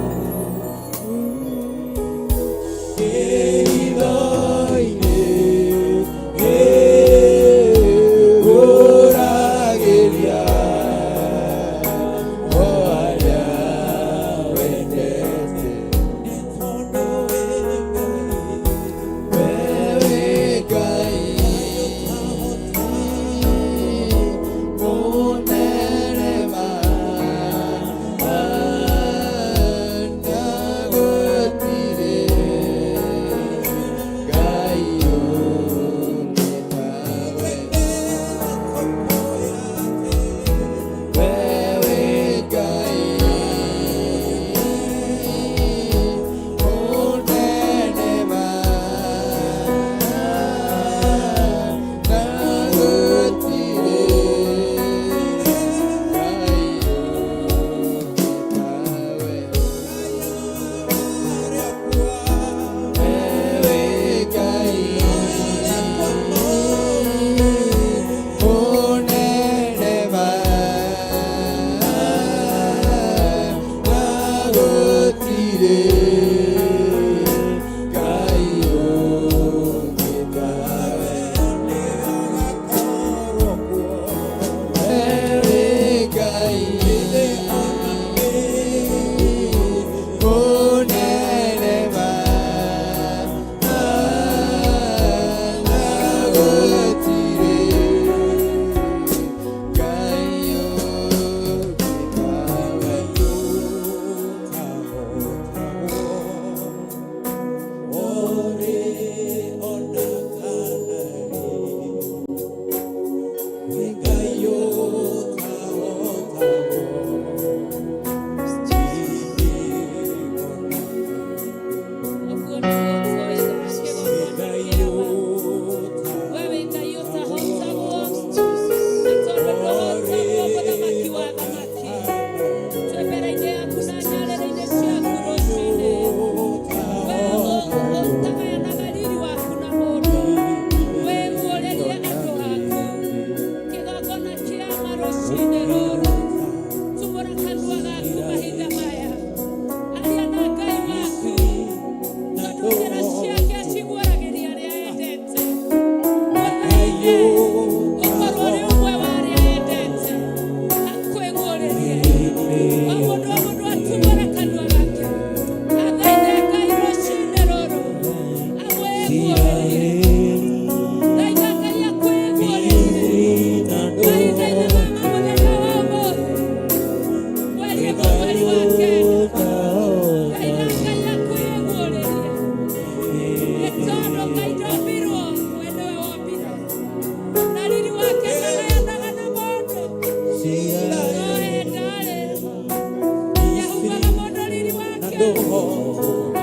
ndũhotagwo.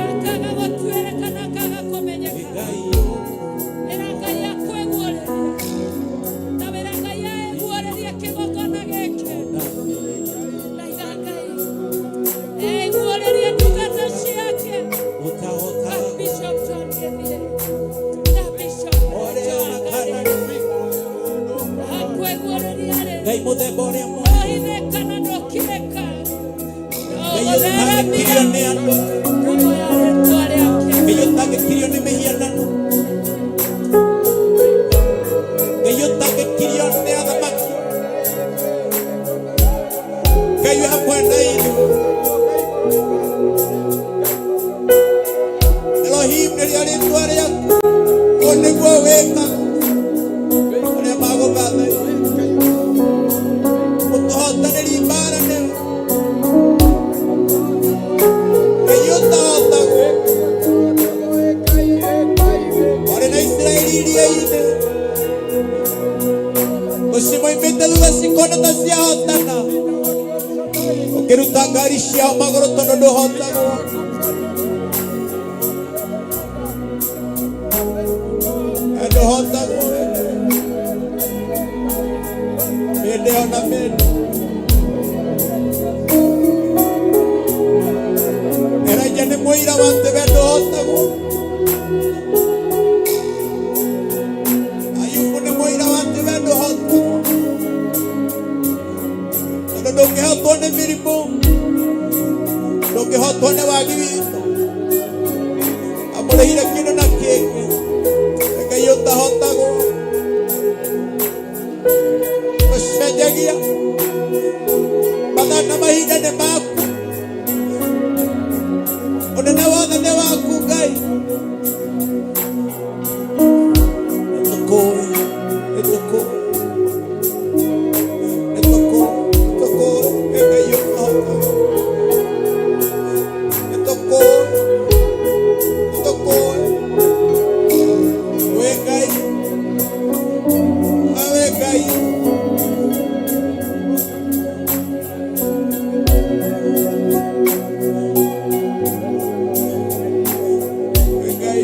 Akaga gũtuĩrĩka na akaga kũmenyeka. Ĩra Ngai akwĩguũrĩrie. Na wĩra Ngai aĩguũrĩrie kĩgongona gĩkĩ. Thaitha Ngai eiguũrĩrie ndungata ciake. Ũtahotagwo. Bishop John Gĩthire na Bishop Ũrĩa Joan kana Ngarĩ. Akwĩguũrĩria rĩ. Ngai mũthemba ũrĩa mwega. Ũhithĩka na ndũkirĩka. Ngai ũtangĩkirio nĩ andũ. Ngumo ya rĩtwa rĩake. Ngai ũtangĩkirio nĩ mĩhianano. Ngai ũtangĩkirio nĩ athamaki. Ngai wĩ hamwe na ithuĩ. Elohim nĩrĩo rĩtwa rĩaku. Ũũ nĩguo wĩkaga arĩa magũthathaia. Mũtũhotanĩri mbara nĩwe. Ngai ũtahotagwo. Warĩ na Isiraeli iria-inĩ. Ũcimoimĩte thutha cikona ta ciahotana. Ũkĩruta ngari ciao magũrũ tondũ ndũhotagwo. We ndũhotagwo. Mĩndĩ ona mĩndĩ. Elijah nĩ mũira wa atĩ we ndũhotagwo. Ayubu nĩ mũira wa atĩ we ndũhotagwo. Tondũ ndũngĩhotwo nĩ mĩrimũ, ndũngĩhotwo nĩ wagi witũ. Amũrĩhire kĩndũ na kĩngĩ. Ngai ũtahotagwo. Ũcenjagia mathaa na mahinda nĩ maku. Ũnene wothe nĩ waku Ngai. Nĩtũkũĩ, nĩtũkũĩ, nĩtũkũĩ, nĩtũkũĩ, wĩ Ngai ũtahotagwo. Nĩtũkũĩ, nĩtũkũĩ, wĩ Ngai, wĩ Ngai. Wĩ Ngai, wĩ Ngai, wĩ Ngai.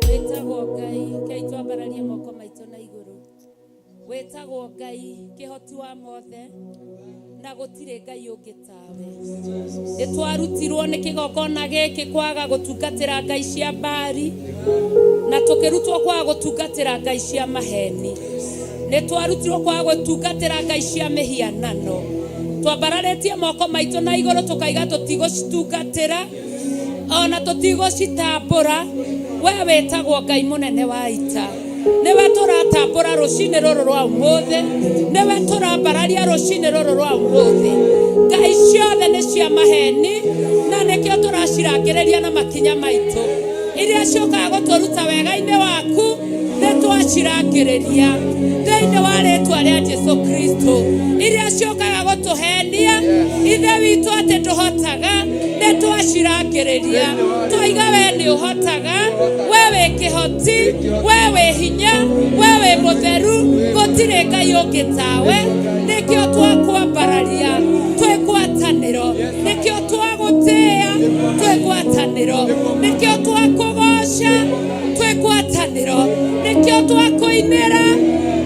Wĩtagwo Ngai, kei twambararie moko maitũ na igũrũ. Wĩtagwo Ngai kĩhoti wa mothe na gũtirĩ Ngai ũngĩ tawe. Nĩ twarutirwo nĩ kĩgongona gĩkĩ kwaga gũtungatĩra ngai cia mbari na tũkĩrutwo kwaga gũtungatĩra ngai cia maheni. Nĩ twarutirwo kwaga gũtungatĩra ngai cia mĩhianano. Twambararĩtie moko maitũ na igũrũ tũkaiga tũtigũcitungatĩra ona tũtigũcitambũra. We wĩtagwo Ngai mũnene wa ita, nĩwe tũratambũra rũcinĩ rũrũ rwa ũmũthĩ, nĩwe tũrambararia rũcinĩ rũrũ rwa ũmũthĩ. Ngai ciothe nĩ cia maheni na nĩkĩo tũracirangĩrĩria na makinya maitũ. Iria ciũkaga gũtũruta wega-inĩ waku nĩ twacirangĩrĩria thĩinĩ wa rĩtwa rĩa Jesu Kristo. Iria ciũkaga gũtũhenia ithe witũ atĩ ndũhotaga, nĩ twacirangĩrĩria twaiga we nĩ ũhotaga, we wĩ kĩhoti, we wĩ hinya, we wĩ mũtheru, gũtirĩ Ngai ũngĩ tawe. Nĩkĩo twakwambararia twĩ ngwatanĩro, nĩkĩo twagũtĩĩa twĩ ngwatanĩro, nĩkĩo twakũgoca twĩ ngwatanĩro, nĩkĩo twakũinĩra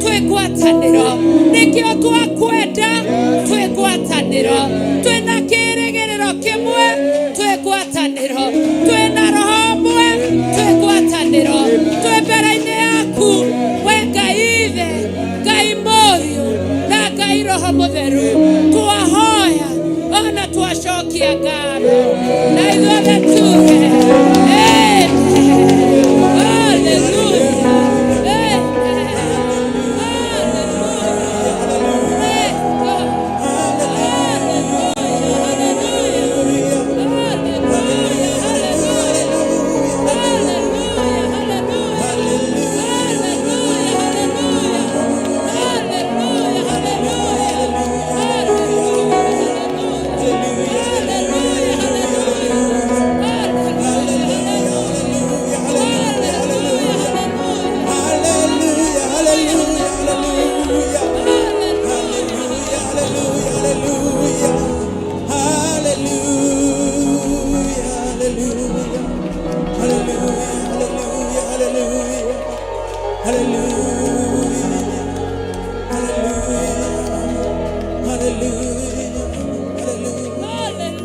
twĩ ngwatanĩro, nĩkĩo twakwenda twĩ ngwatanĩro, twĩna kĩrĩgĩrĩro kĩmwe twĩ ngwatanĩro, twĩna roho ũmwe twĩ ngwatanĩro, twĩ mbere-inĩ yaku we Ngai Ithe, Ngai Mũriũ na Ngai Roho Mũtheru. Twahoya ona twacokia ngatho na ithuothe tuge amen. Hallelujah. Amen. Hallelujah. Praise God.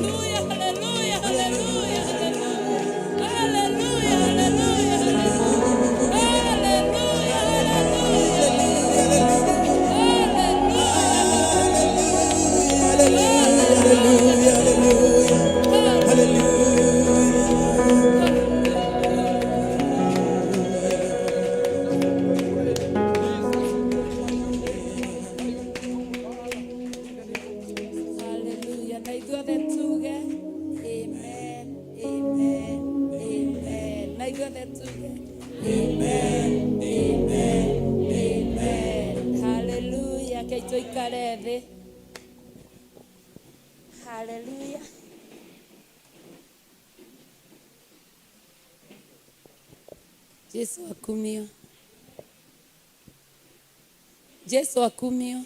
Hallelujah, hallelujah, hallelujah, hallelujah, hallelujah, hallelujah. Na ithuothe tuge amen, amen, amen. Na ithuothe tuge amen, amen, amen. Hallelujah. Kei tũikare thĩ. Hallelujah. Jesu akumio. Jesu akumio.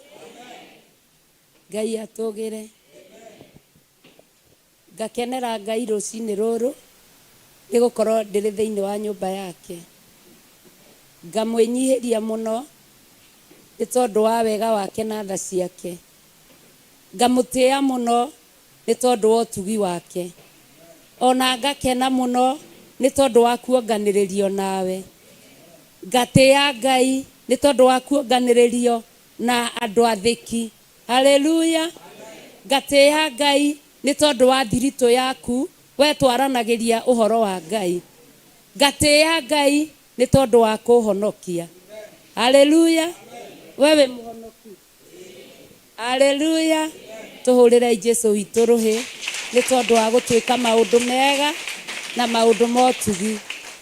Ngai atũgĩre. Ngakenera Ngai rũcinĩ rũrũ nĩ gũkorwo ndĩrĩ thĩinĩ wa nyũmba yake. Ngamwĩnyihĩria mũno nĩ tondũ wa wega wake na tha ciake. Ngamũtĩĩa mũno nĩ tondũ wa ũtugi wake. Ona ngakena mũno nĩ tondũ wa kuonganĩrĩrio nawe. Ngatĩĩa Ngai nĩ tondũ wa kuonganĩrĩrio na andũ athĩki. Haleluya. Ngatĩĩa Ngai nĩ tondũ wa thiritũ yaku we twaranagĩria ũhoro wa Ngai. Ngatĩĩa Ngai nĩ tondũ wa kũhonokia. Haleluya. We wĩ mũhonoku. Haleluya. Tũhũrĩrei Jesu witũ rũhĩ nĩ tondũ wa gũtwĩka maũndũ mega na maũndũ ma ũtugi,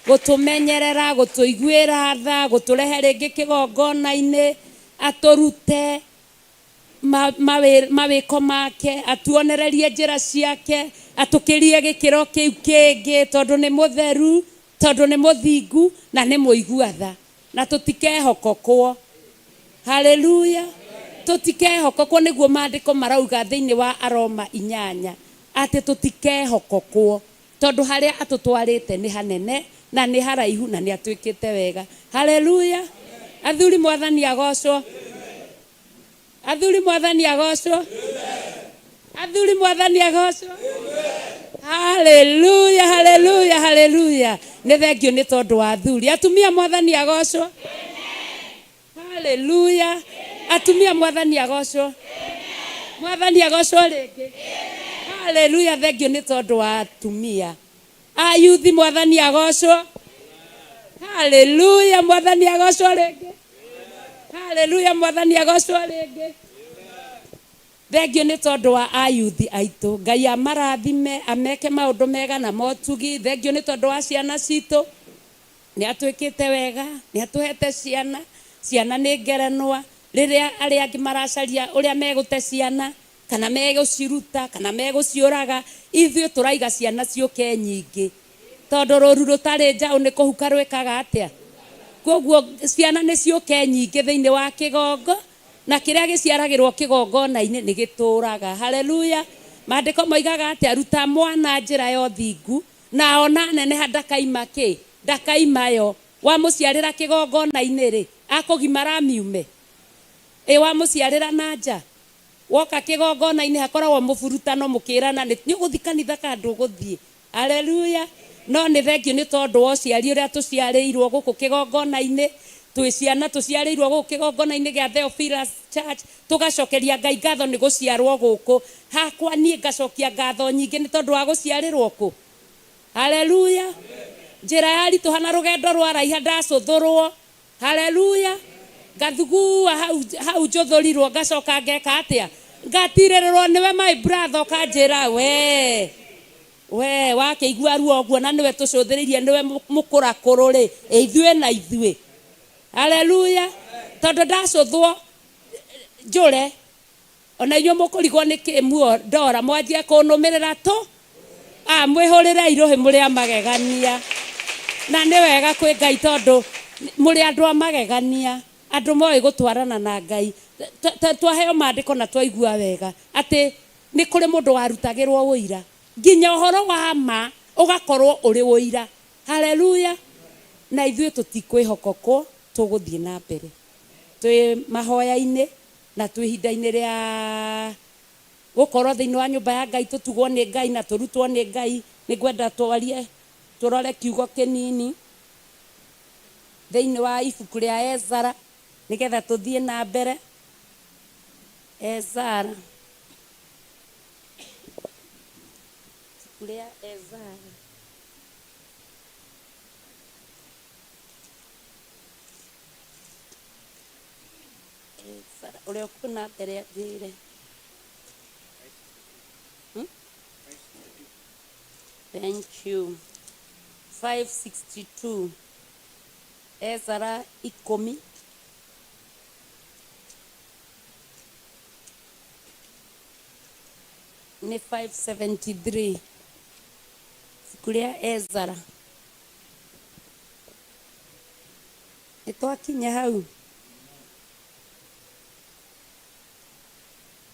gũtũmenyerera, gũtũiguĩra tha, gũtũrehe rĩngĩ kĩgongona-inĩ, atũrute mawĩko make, atuonererie njĩra ciake, atũkĩrie gĩkĩro kĩu kĩngĩ, tondũ nĩ mũtheru, tondũ nĩ mũthingu na nĩ mũigua tha, na tũtikehokokwo. Haleluya. Tũtikehokokwo, nĩguo maandĩko marauga thĩinĩ wa Aroma 8 atĩ tũtikehokokwo, tondũ harĩa atũtwarĩte nĩ hanene na nĩ haraihu na nĩ atwĩkĩte wega. Haleluya. Athuri mwathani agocwo. Athuri mwathani agocwo. Athuri mwathani agocwo. Haleluya, haleluya, haleluya. Nĩ thengio nĩ tondũ wa athuri. Atumia mwathani agocwo. Haleluya. Atumia mwathani agocwo. Mwathani agocwo rĩngĩ. Haleluya, thengio nĩ tondũ wa atumia ayuthi. Mwathani agocwo. Haleluya, mwathani agocwo rĩngĩ. Haleluya, mwathani agocwo rĩngĩ. Thengio nĩ tondũ wa ayuthi aitũ. Ngai amarathime, ameke maũndũ mega na motugi. Thengio nĩ tondũ wa ciana citũ, nĩ atwĩkĩte wega, nĩ atũhete ciana. Ciana nĩ ngerenwa. Rĩrĩa arĩa angĩ maracaria ũrĩa megũte ciana kana megũciruta kana megũciũraga, ithuĩ tũraiga ciana ciũke nyingĩ, tondũ rũru rũtarĩ njaũ nĩ kũhuka rwĩkaga atĩa? Koguo ciana nĩ ciũke nyingĩ thĩinĩ wa kĩgongo, na kĩrĩa gĩciaragĩrwo kĩgongona-inĩ nĩ gĩtũraga. Haleluya. Maandĩko moigaga atĩa? Ruta mwana njĩra ya ũthingu, na ona neneha ndakaima kĩ? Ndakaima yo. Wamũciarĩra kĩgongona-inĩ rĩ, akũgimara miume ĩ? Wamũciarĩra na nja, woka kĩgongona-inĩ hakoragwo mũburutano, mũkĩrana nĩ ũgũthiĩ kanitha kana ndũgũthiĩ. Haleluya. No nĩ thengio nĩ tondũ wa ũciari ũrĩa tũciarĩirwo gũkũ kĩgongona-inĩ. Twĩ ciana tũciarĩirwo gũkũ kĩgongona-inĩ gĩa Theophilus Church. Tũgacokeria Ngai ngatho nĩ gũciarwo gũkũ. Hakwa niĩ ngacokia ngatho nyingĩ nĩ tondũ wa gũciarĩrwo kũ. Haleluya. Njĩra yaritũha na rũgendo rwa raiha, ndacũthũrwo. Haleluya. Ngathugua hau hau njũthũrirwo, ngacoka ngeka atĩa? Ngatirĩrĩrwo nĩwe, my brother, ũkanjĩra we we wakĩigua ruo ũguo, na nĩwe tũcũthĩrĩirie, nĩwe mũkũrakũrũ rĩ, ĩ ithuĩ na ithuĩ. Haleluya. Tondũ ndacũthwo njũre, ona inyuĩ mũkũrigwo nĩ kĩ muo ndora, mwanjie kũnũmĩrĩra tũ a mwĩhũrĩre irũhĩ. Mũrĩ a magegania, na nĩ wega kwĩ Ngai tondũ mũrĩ andũ a magegania, andũ moĩ gũtwarana na Ngai. Twaheo maandĩko na twaigua wega atĩ nĩ kũrĩ mũndũ warutagĩrwo ũira, nginya ũhoro wa ma ũgakorwo ũrĩ ũira. Haleluya. Na ithuĩ tũtikwĩhokokwo, tũgũthiĩ na mbere twĩ mahoya-inĩ na twĩ ihinda-inĩ rĩa gũkorwo thĩinĩ wa nyũmba ya Ngai, tũtugwo nĩ Ngai na tũrutwo nĩ Ngai. Nĩ ngwenda twarie, tũrore kiugo kĩnini thĩinĩ wa ibuku rĩa Ezara nĩgetha tũthiĩ na mbere. Ezara, ibuku rĩa Ezara. Ezara, ũrĩa ũkuona mbere anjĩre. Thank you. 562, Ezara 10. Nĩ 573, ibuku rĩa Ezara. Nĩ twakinya hau.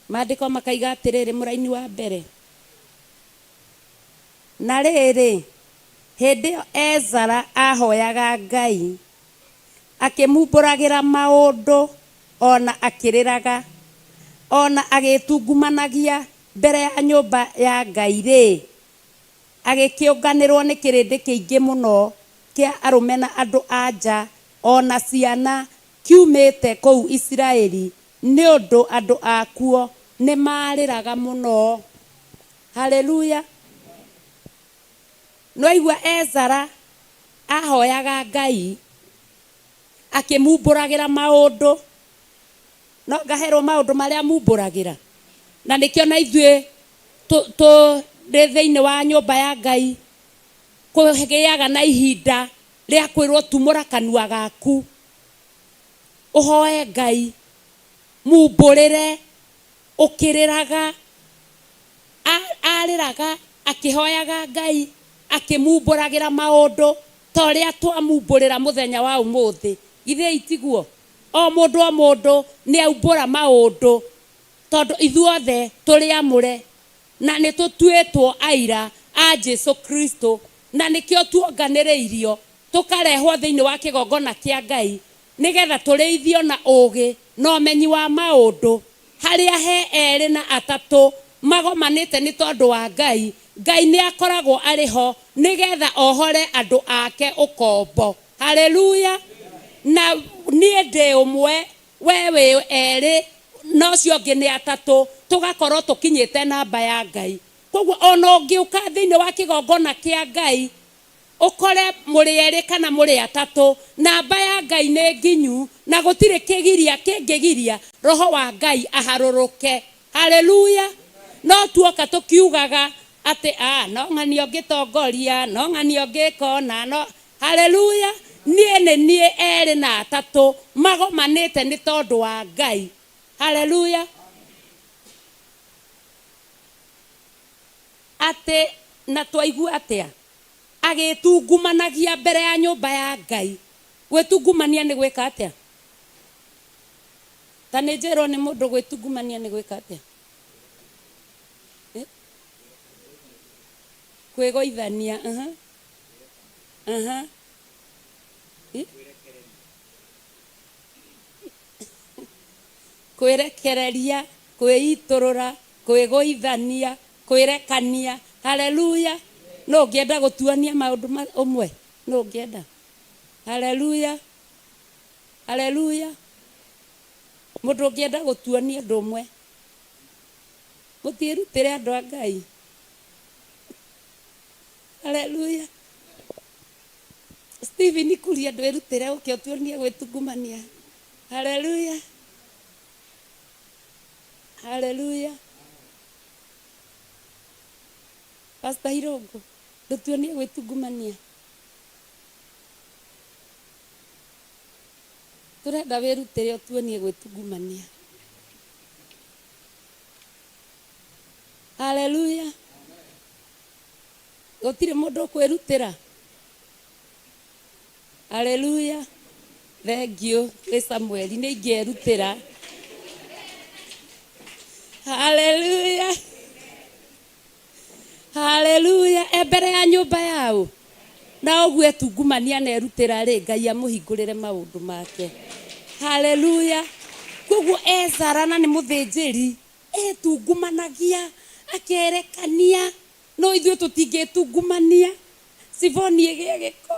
Maandĩko makaiga atĩrĩrĩ, mũraini wa mbere: na rĩrĩ, hĩndĩ ĩyo Ezara ahoyaga Ngai, akĩmumbũragĩra maũndũ, ona akĩrĩraga, ona agĩtungumanagia mbere ya nyũmba ya Ngai rĩ, agĩkĩũnganĩrwo nĩ kĩrĩndĩ kĩingĩ mũno kĩa arũme na andũ a nja ona ciana, kiumĩte kũu Isiraeli, nĩ ũndũ andũ akuo nĩ marĩraga mũno. Haleluya. Nĩwaigua Ezara ahoyaga Ngai akĩmumbũragĩra maũndũ, no ngaherwo maũndũ marĩa mumbũragĩra, na nĩkĩo na ithuĩ tũrĩ thĩinĩ wa nyũmba ya Ngai kũgĩaga na ihinda rĩa kwĩrwo tumũra kanua gaku ũhoe Ngai, mumbũrĩre ũkĩrĩraga. Arĩraga akĩhoyaga Ngai akĩmumbũragĩra maũndũ ta ũrĩa twamumbũrĩra mũthenya wa ũmũthĩ. Githĩ itiguo? O mũndũ o mũndũ nĩ aumbũra maũndũ, tondũ ithuothe tũrĩ amũre na nĩ tũtuĩtwo aira a Jesu Kristo, na nĩkĩo tuonganĩrĩirio tũkarehwo thĩinĩ wa kĩgongona kĩa Ngai nĩgetha tũrĩithio na ũũgĩ na ũmenyi wa maũndũ. Harĩa he erĩ na atatũ magomanĩte nĩ tondũ wa Ngai, Ngai nĩ akoragwo arĩ ho nĩgetha ohore andũ ake ũkombo. Haleluya. Na niĩ ndĩ ũmwe, we wĩ erĩ. na ũcio ũngĩ nĩ atatũ, tũgakorwo tũkinyĩte namba ya Ngai. Koguo ona ũngĩũka thĩinĩ wa kĩgongona kĩa Ngai ũkore mũrĩ erĩ kana mũrĩ atatũ, namba ya Ngai nĩ nginyu na gũtirĩ kĩgiria kĩngĩgiria roho wa Ngai aharũrũke. Haleluya. No tuoka tũkiugaga atĩ a no ng'ania ũngĩtongoria, no ng'ania ũngĩkona, no haleluya. Niĩ nĩ niĩ erĩ na atatũ magomanĩte nĩ tondũ wa Ngai. Haleluya. Atĩ na twaigua atĩa agĩtungumanagia mbere ya nyũmba ya Ngai. Gwĩtungumania nĩ gwĩka atĩa? Ta nĩ njĩrwo nĩ mũndũ gwĩtungumania nĩ gwĩka atĩa? Eh? Kwĩgũithania. Aha. Aha. Eh? Kwĩrekereria, kwĩitũrũra, kwĩgũithania, kwĩrekania. Haleluya. No ũngĩenda gũtuania maũndũ ũmwe? No ũngĩenda? Haleluya. Haleluya. Mũndũ ũngĩenda gũtuania ũndũ ũmwe? Mũtiĩrutĩre andũ a Ngai. Haleluya. Stephen Kuria ndwĩrutĩre ũke ũtuonie gwĩtungumania. Haleluya. Haleluya. Pastor Hirongo ndũtuonie gwĩtungumania. Tũrenda wĩrutĩre ũtuonie gwĩtungumania. Haleluya. Gũtirĩ mũndũ ũkwĩrutĩra. Haleluya. Thank you. Nĩ Samueli nĩ ingĩerutĩra. Haleluya. Haleluya. E mbere ya nyũmba yao na ũguo etungumania na erutĩra rĩ, Ngai amũhingũrĩre maũndũ make. Haleluya. Koguo Ezara na nĩ mũthĩnjĩri etungumanagia akerekania, no ithuĩ tũtingĩtungumania. Sivoni ĩgĩe gĩko,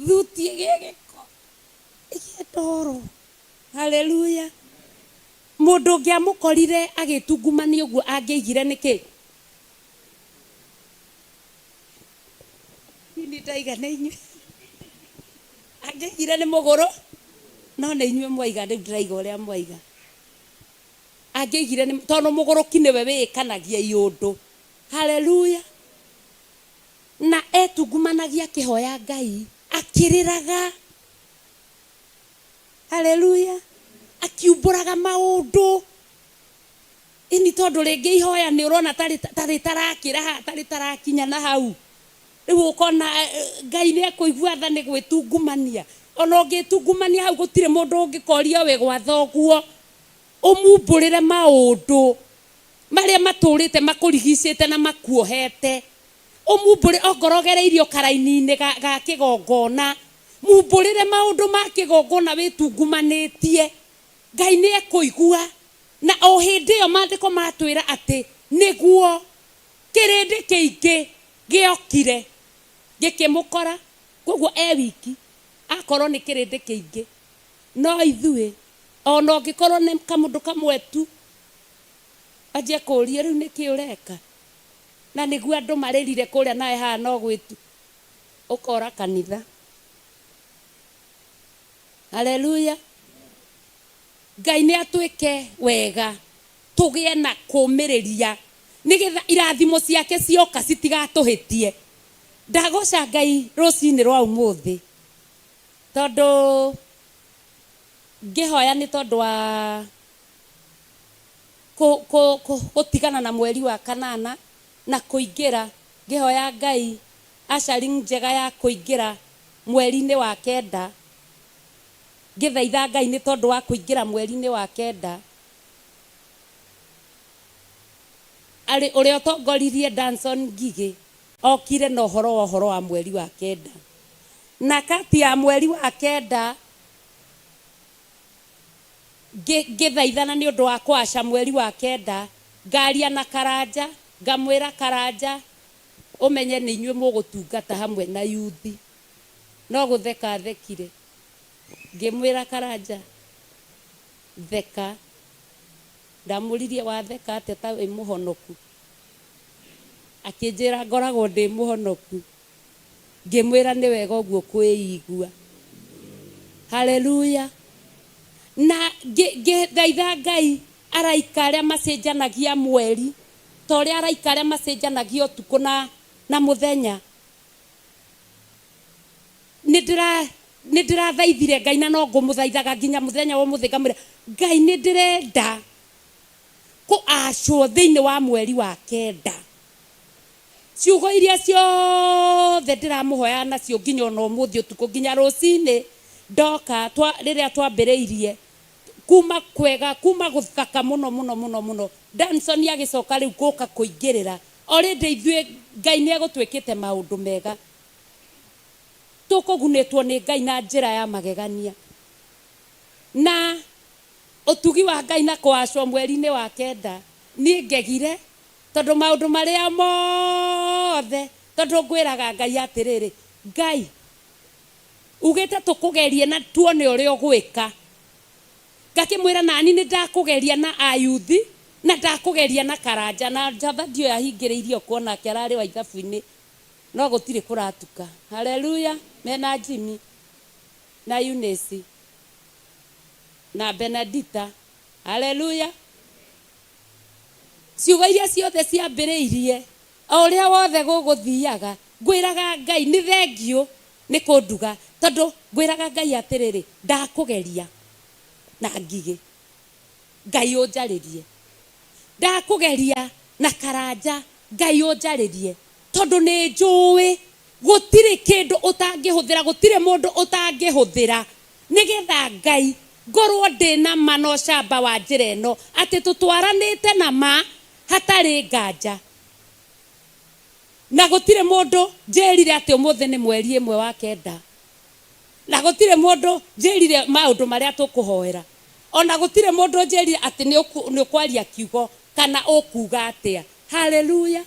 thuti ĩgĩe gĩko, ĩgĩe ndoro. Haleluya. Mũndũ ũngĩ amũkorire agĩtungumania ũguo angĩaigire nĩkĩ? Ini ndaiga nĩ inyuĩ. Angĩaigire nĩ mũgũrũ, no nĩ inyuĩ mwaiga, rĩu ndĩraiga ũrĩa mwaiga. Angĩaigire nĩ tondũ mũgũrũki nĩwe wĩĩkanagia iũndũ. Haleluya. Na etungumanagia akĩhoya Ngai, akĩrĩraga. Haleluya. Akiumbũraga maũndũ. Ini tondũ rĩngĩ ihoya nĩ ũrona tarĩ tarakĩra haha, tarĩ tarakinya na hau. Rĩu ũkona Ngai nĩ ekũigua tha nĩ gwĩtungumania. Ona ũngĩtungumania hau gũtirĩ mũndũ ũngĩkoria wĩ gwa thoguo. Ũmumbũrĩre maũndũ marĩa matũrĩte makũrigicĩte na makuohete. Ũmumbũre ongorwo ũgereirio karaini-inĩ ga kĩgongona. Mumbũrĩre maũndũ ma kĩgongona wĩtungumanĩtie. Ngai nĩ ekũigua. Na o hĩndĩ ĩyo maandĩko matwĩra atĩ nĩguo kĩrĩndĩ kĩingĩ gĩokire gĩkĩmũkora. Koguo e wiki akorwo nĩ kĩrĩndĩ kĩingĩ. No ithuĩ ona ũngĩkorwo nĩ kamũndũ kamwe tu anjie kũũria rĩu nĩkĩ ũreka, na nĩguo andũ marĩrire kũrĩa nawe haha no gwĩtu ũkora kanitha. Haleluya. Ngai nĩ atwĩke wega tũgĩe na kũmĩrĩria nĩgetha irathimo ciake cioka citigatũhĩtie. Ndagoca Ngai rũcinĩ rwa ũmũthĩ tondũ ngĩhoya nĩ tondũ wa gũtigana na mweri wa kanana na kũingĩra, ngĩhoya Ngai ushering njega ya kũingĩra mweri-inĩ wa kenda. Ngĩthaitha Ngai nĩ tondũ wa kũingĩra mweri-inĩ wa kenda. Arĩ ũrĩa ũtongoririe Danson Ngigĩ okire na ũhoro wa ũhoro wa mweri wa kenda. Na kati ya mweri wa kenda ngĩthaithana nĩ ũndũ wa kũaca mweri wa kenda, ngaria na Karanja, ngamwĩra Karanja ũmenye nĩ inyuĩ mũgũtungata hamwe na yuthi. No gũtheka thekire. Ngĩmwĩra Karanja Theka. Ndamũririe watheka atĩa ta wĩ mũhonoku? Akĩnjĩra ngoragwo ndĩ mũhonoku. Ngĩmwĩra nĩ wega ũguo kwĩigua. Haleluya. Na ngĩthaitha Ngai araika arĩa macenjanagia mweri ta ũrĩa araika arĩa macenjanagia ũtukũ na, na mũthenya. Nĩ ndĩra nĩ ndĩrathaithire Ngai na no ngũmũthaithaga nginya mũthenya wa ũmũthĩ ngamwĩra Ngai nĩ ndĩrenda kũacwo thĩinĩ wa mweri wa kenda. Ciugo iria ciothe ndĩramũhoya nacio nginya ona ũmũthĩ ũtukũ nginya rũcinĩ ndoka twa, rĩrĩa twambĩrĩirie kuma kwega kuma gũthaka mũno mũno mũno mũno Danson agĩcoka rĩu gũka kũingĩrĩra already ithuĩ Ngai nĩ egũtwĩkĩte maũndũ mega tũkũgunĩtwo nĩ Ngai na njĩra ya magegania na ũtugi wa Ngai na kũacwo mweri-inĩ wa kenda niĩ ngegire tondũ maũndũ marĩa mothe tondũ ngwĩraga Ngai atĩrĩrĩ Ngai ugĩte tũkũgerie na tuone ũrĩa ũgwĩka ngakĩmwĩra nani nĩ ndakũgeria na ayuthi na ndakũgeria na karanja na njatha ndiũĩ ahingĩrĩirie kuona ake ararĩ wa ithabu-inĩ no gũtirĩ kũratuka haleluya mena Jimmy na Eunice na Benedita haleluya ciugo iria ciothe ciambĩrĩirie o ũrĩa wothe gũgũthiaga ngwĩraga Ngai nĩ thengiũ nĩ kũnduga tondũ ngwĩraga Ngai atĩrĩrĩ ndakũgeria na ngigĩ Ngai ũnjarĩrie ndakũgeria na karanja Ngai ũnjarĩrie tondũ nĩ njũĩ gũtirĩ kĩndũ ũtangĩhũthĩra gũtirĩ mũndũ ũtangĩhũthĩra nĩgetha Ngai ngorwo ndĩna ma na ũcamba wa njĩra ĩno atĩ tũtwaranĩte na ma hatarĩ nganja na gũtirĩ mũndũ njĩrire atĩ ũmũthĩ nĩ mweri ĩmwe wa kenda na gũtirĩ mũndũ njĩrire maũndũ marĩa tũkũhoera ona gũtirĩ mũndũ njĩrire atĩ nĩ ũkwaria kiugo kana ũkuga atĩa haleluya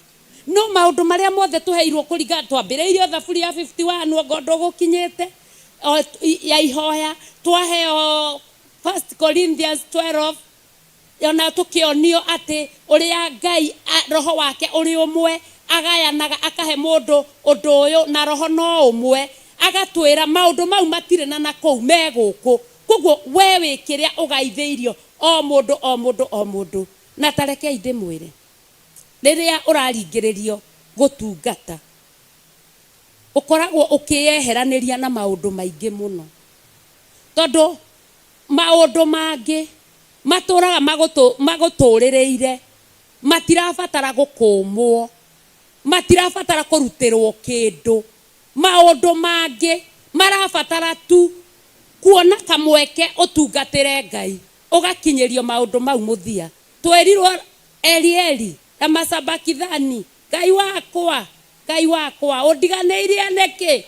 no maũndũ marĩa mothe tũheirwo kũringana twambĩrĩirie thaburi ya 51 ongo ndũgũkinyĩte ya ihoya twaheo 1 Corinthians 12 ona tukionio atĩ ũrĩa Ngai roho wake ũrĩ ũmwe agayanaga akahe mũndũ ũndũ ũyũ na roho no ũmwe agatwĩra maũndũ mau matirĩ na nakũu me gũkũ koguo we wĩ kĩrĩa ũgaithĩirio o mũndũ o mũndũ o mũndũ na tarekei ndĩmwĩre rĩrĩa ũraringĩrĩrio gũtungata ũkoragwo ũkĩyeheranĩria na maũndũ maingĩ mũno tondũ maũndũ mangĩ matũraga magũtũrĩrĩire matirabatara gũkũmwo matirabatara kũrutĩrwo kĩndũ maũndũ mangĩ marabatara tu kuona kamweke ũtungatĩre Ngai ũgakinyĩrio maũndũ mau mũthia twerirwo Eli Eli lama sabakithani Ngai wakwa ũndiganĩirie nĩkĩ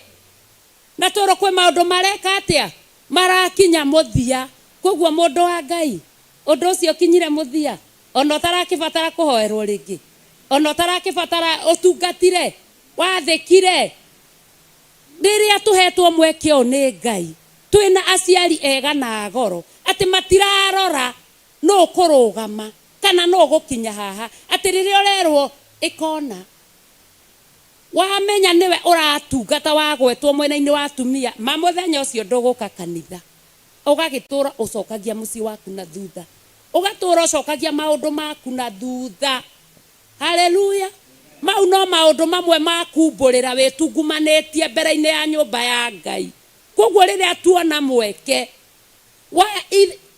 na twĩrwo kwĩ maũndũ mareka atĩa marakinya mũthia koguo mũndũ wa Ngai ũndũ ũcio ũkinyire mũthia ona ũtarakĩbatara kũhoerwo rĩngĩ ona ũtarakĩbatara ũtungatire wathĩkire rĩrĩa tũhetwo mweke ũyũ nĩ Ngai twĩna aciari ega na agoro atĩ matirarora nũ ũkũrũgama kana nũ ũgũkinya haha atĩ rĩrĩa ũrerwo ĩkona wamenya nĩwe ũratungata wagwetwo mwena-inĩ wa atumia ma mũthenya ũcio ndũgũka kanitha ũgagĩtũra ũcokagia mũciĩ waku na thutha ũgatũra ũcokagia maũndũ maku na thutha haleluya mau no maũndũ mamwe ma kumbũrĩra wĩtungumanĩtie mbere-inĩ ya nyũmba ya Ngai koguo rĩrĩa tuona mweke wa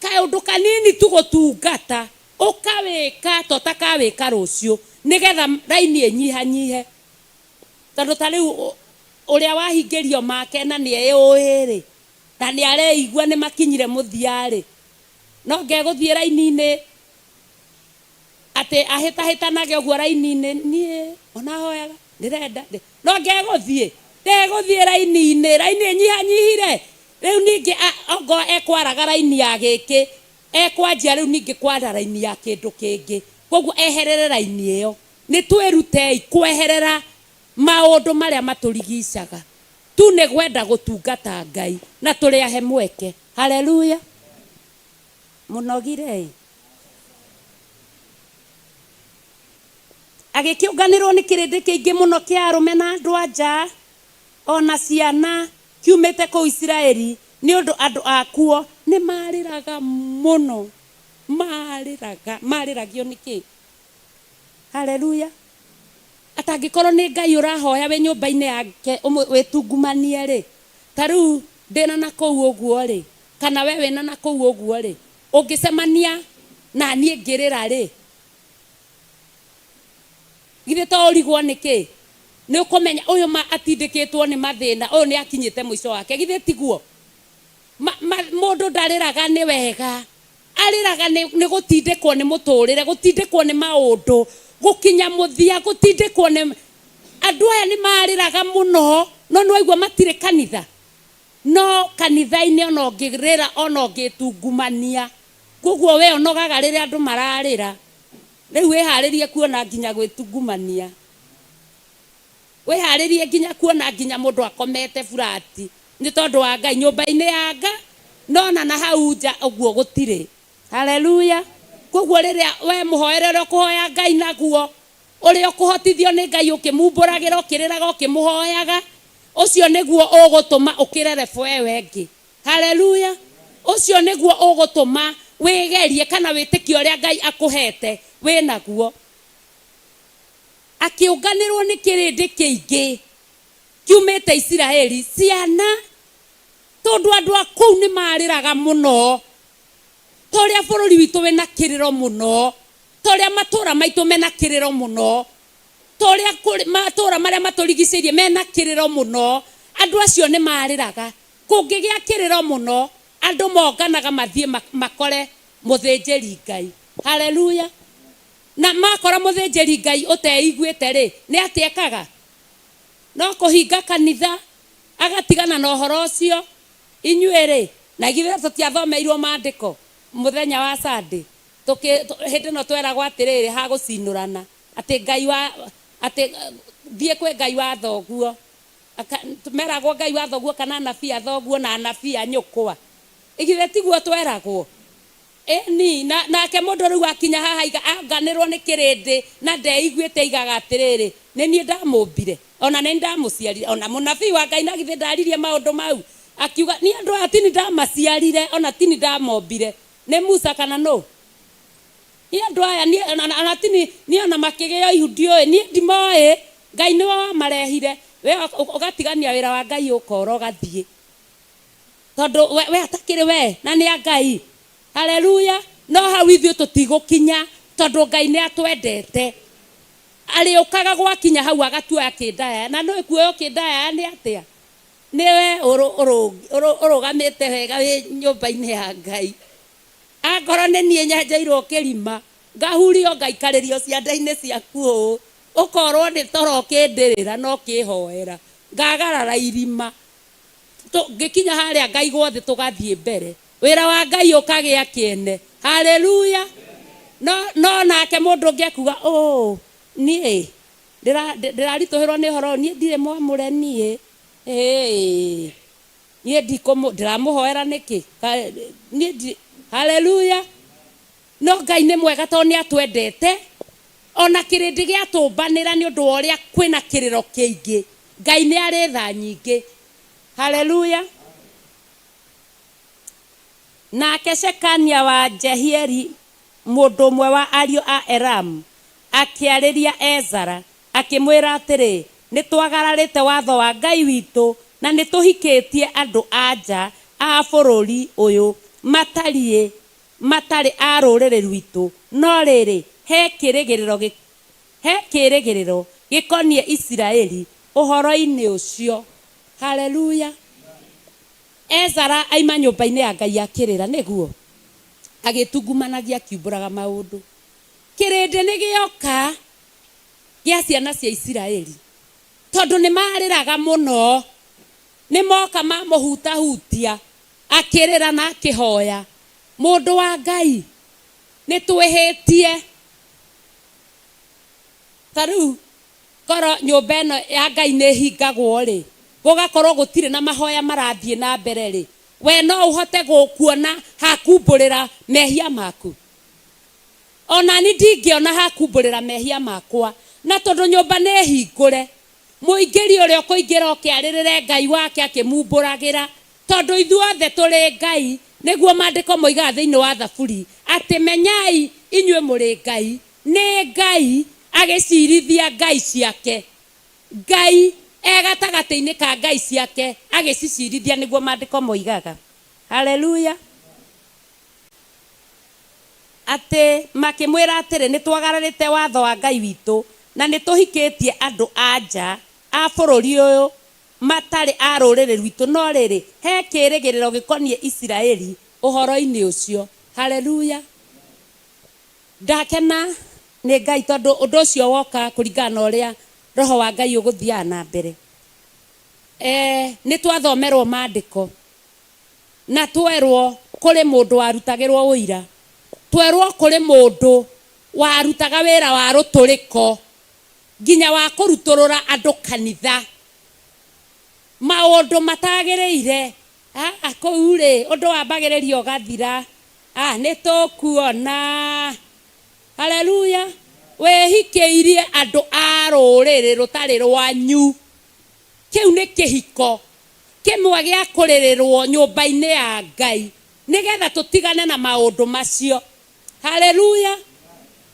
kaũndũ kanini tu gũtungata ũkawĩka to takawĩka rũciũ nĩgetha raini ĩnyihanyihe tondũ ta rĩu ũrĩa wahingĩrio make na nĩ eyũĩ rĩ na nĩ areigua nĩ makinyire mũthia rĩ no ngegũthiĩ raini-inĩ atĩ ahĩtahĩtanage ũguo raini-inĩ niĩ ona hoyaga ndĩrenda no ngegũthiĩ ndegũthiĩ raini-inĩ raini ĩnyihanyihire rĩu ningĩ ongo ekwaraga raini ya gĩkĩ ekwanjia rĩu ningĩ kwara raini ya kĩndũ kĩngĩ koguo eherere raini ĩyo nĩ twĩrutei kweherera maũndũ marĩa matũrigicaga tu nĩ gwenda gũtungata Ngai na tũrĩ ahe mweke haleluya Mũnogire ĩ? Agĩkĩũnganĩrwo nĩ kĩrĩndĩ kĩingĩ mũno kĩa arũme na andũ a nja ona ciana kiumĩte kũu Isiraeli, nĩ ũndũ andũ akuo nĩ marĩraga mũno. Marĩraga, marĩragio nĩ kĩ? Haleluya. Atangĩkorwo nĩ Ngai ũrahoya wĩ nyũmba-inĩ yake wĩtungumanie rĩ, ta rĩu ndĩna na kũu ũguo rĩ, kana we wĩna na kũu ũguo rĩ, ũngĩcemania na niĩ ngĩrĩra rĩ, githĩ to ũrigwo nĩ kĩ? Nĩ ũkũmenya ũyũ ma atindĩkĩtwo nĩ mathĩna, ũyũ nĩ akinyĩte mũico wake, githĩ tiguo? Mũndũ ndarĩraga nĩ wega, arĩraga nĩ gũtindĩkwo nĩ mũtũrĩre, gũtindĩkwo nĩ maũndũ, gũkinya mũthia, gũtindĩkwo nĩ andũ aya nĩ marĩraga mũno, no nĩ waigua matirĩ kanitha. No kanitha-inĩ ona ũngĩrĩra ona ũngĩtungumania, koguo we ũnogaga rĩrĩa andũ mararĩra. Rĩu wĩharĩrie kuona nginya gwĩtungumania, wĩharĩrie nginya kuona nginya mũndũ akomete burati nĩ tondũ wa Ngai nyũmba-inĩ ya Ngai, nona na hau nja ũguo gũtirĩ. Haleluya. Koguo rĩrĩa we mũhoere ũrĩa ũkũhoya Ngai naguo, ũrĩa ũkũhotithio nĩ Ngai ũkĩmumbũragĩra, ũkĩrĩraga, ũkĩmũhoyaga, ũcio nĩguo ũgũtũma ũkĩre level ĩyo ĩngĩ. Haleluya. Ũcio nĩguo ũgũtũma wĩgerie kana wĩtĩkio ũrĩa Ngai akũhete wĩnaguo. Akĩũnganĩrwo nĩ kĩrĩndĩ kĩingĩ kiumĩte Isiraeli, ciana, tondũ andũ a kũu nĩ marĩraga mũno, ta ũrĩa bũrũri witũ wĩna kĩrĩro mũno, ta ũrĩa matũũra maitũ mena kĩrĩro mũno, ta ũrĩa matũũra marĩa matũrigicĩirie mena kĩrĩro mũno, andũ acio nĩ marĩraga. Kũngĩgĩa kĩrĩro mũno, andũ monganaga mathiĩ makore mũthĩnjĩri Ngai. Haleluya. Na makora mũthĩnjĩri Ngai ũteiguĩte rĩ, nĩ atĩa ekaga? No kũhinga kanitha, agatigana na ũhoro ũcio. Inyuĩ rĩ, na githĩ tũtiathomeirwo maandĩko mũthenya wa Sunday? Hĩndĩ ĩno tweragwo atĩrĩrĩ, ha gũcinũrana, atĩ Ngai wa, atĩ thiĩ kwĩ Ngai wa thoguo. Meragwo Ngai wa thoguo kana anabii a thoguo na anabii a nyũkwa. Githĩ tiguo tweragwo? Ĩni, na nake mũndũ rĩu akinya haha aiga, anganĩrwo nĩ kĩrĩndĩ na ndeiguĩte aigaga atĩrĩrĩ, nĩ niĩ ndamũmbire, ona nĩ niĩ ndamũciarire, ona mũnabii wa Ngai na githĩ ndaririe maũndũ mau, akiuga, niĩ andũ aya tini ndamaciarire, ona tini ndamombire, nĩ Musa kana nũ? Niĩ andũ aya, niĩ ona tini, niĩ ona makĩgĩo ihu ndiũĩ, niĩ ndimoĩ, Ngai nĩwe wamarehire, we ũgatigania wĩra wa Ngai ũkora ũgathiĩ. Tondũ we atakĩrĩ we na nĩ a Ngai. Haleluya. No hau ithuĩ tũtigũkinya tondũ Ngai nĩ atwendete. Arĩũkaga gwakinya hau agatuoya kĩndayaya. Na nĩũĩ kuoywo kĩndayaya nĩ atĩa? Nĩ we ũrũgamĩte wega wĩ nyũmba-inĩ ya Ngai. Angorwo nĩ niĩ nyenjeirwo kĩrima, ngahurio ngaikarĩrio ciande-inĩ ciaku ũũ, ũkorwo nĩ toro ũkĩndĩrĩra na ũkĩhoera, ngagarara irima. Ngĩkinya harĩa ngaigwo thĩ tũgathiĩ mbere. Wĩra wa Ngai ũkagĩa kĩene. Haleluya. No, no nake mũndũ ũngĩ ekuga, ũũ, niĩ, ndĩraritũhĩrwo nĩ ũhoro ũyũ, niĩ ndirĩ mwamũre niĩ. Ĩĩ, niĩ ndikũmũ, ndĩramũhoera nĩkĩ? Niĩ ndi, haleluya. No Ngai nĩ mwega tondũ nĩ atwendete. Ona kĩrĩndĩ gĩatũmbanĩra nĩ ũndũ wa ũrĩa kwĩna kĩrĩro kĩingĩ, Ngai nĩ arĩ tha nyingĩ. Haleluya. Nake Shekania wa Jehieli, mũndũ ũmwe wa ariũ a Elamu, akĩarĩria Ezara, akĩmwĩra atĩrĩ, Nĩtwagararĩte watho wa Ngai witũ, na nĩtũhikĩtie andũ-a-nja a bũrũri ũyũ matariĩ matarĩ a rũrĩrĩ rwitũ, no rĩrĩ, he kĩĩrĩgĩrĩro, he kĩĩrĩgĩrĩro gĩkoniĩ Isiraeli ũhoro-inĩ ũcio. Haleluya! Ezara aima nyũmba-inĩ ya Ngai akĩrĩra, nĩguo, agĩtungumanagia akiumbũraga maũndũ. Kĩrĩndĩ nĩgĩoka gĩa ciana cia Isiraeli, tondũ nĩmarĩraga mũno, nĩmoka mamũhutahutia, akĩrĩra na akĩhoya, mũndũ wa Ngai, nĩtwĩhĩtie. Ta rĩu korwo nyũmba ĩno ya Ngai nĩĩhingagwo-rĩ, gũgakorwo gũtirĩ na mahoya marathiĩ na mbere-rĩ, We no ũhote kuona hakumbũrĩra mehia maku? Ona ni ndingĩona hakumbũrĩra mehia makwa, na tondũ nyũmba nĩ hingũre, mũingĩri ũrĩa ũkũingĩra oke arĩrĩre Ngai wake akĩmumbũragĩra, tondũ ithuothe tũrĩ Ngai. Nĩguo maandĩko moigaga thĩinĩ wa Thaburi atĩ menyai inyuĩ mũrĩ Ngai. Nĩ Ngai agĩcirithia ngai ciake, Ngai e gatagatĩ-inĩ ka ngai ciake agĩcicirithia, nĩguo maandĩko moigaga. Haleluya. Atĩ makĩmwĩra atĩrĩ, nĩ twagararĩte watho wa Ngai witũ, na nĩ tũhikĩtie andũ a nja a bũrũri ũyũ matarĩ a rũrĩrĩ rwitũ, no rĩrĩ, he kĩĩrĩgĩrĩro gĩkoniĩ Isiraeli ũhoro-inĩ ũcio. Haleluya. Ndakena nĩ Ngai tondũ ũndũ ũcio woka kũringana na ũrĩa Roho wa Ngai ũgũthiaga na mbere. Nĩ twathomerwo maandĩko na twerwo kũrĩ mũndũ warutagĩrwo ũira, twerwo kũrĩ mũndũ warutaga wĩra wa rũtũrĩko nginya wa kũrutũrũra andũ kanitha maũndũ matagĩrĩire. Kũu rĩ, ũndũ wambagĩrĩria ũgathira. Nĩ tũkuona. Haleluya. Wĩhikĩirie andũ a rũrĩrĩ rũtarĩ rwanyu. Kĩu nĩ kĩhiko kĩmwe gĩa kũrĩrĩrwo nyũmba-inĩ ya Ngai, nĩgetha tũtigane na maũndũ macio. Haleluya.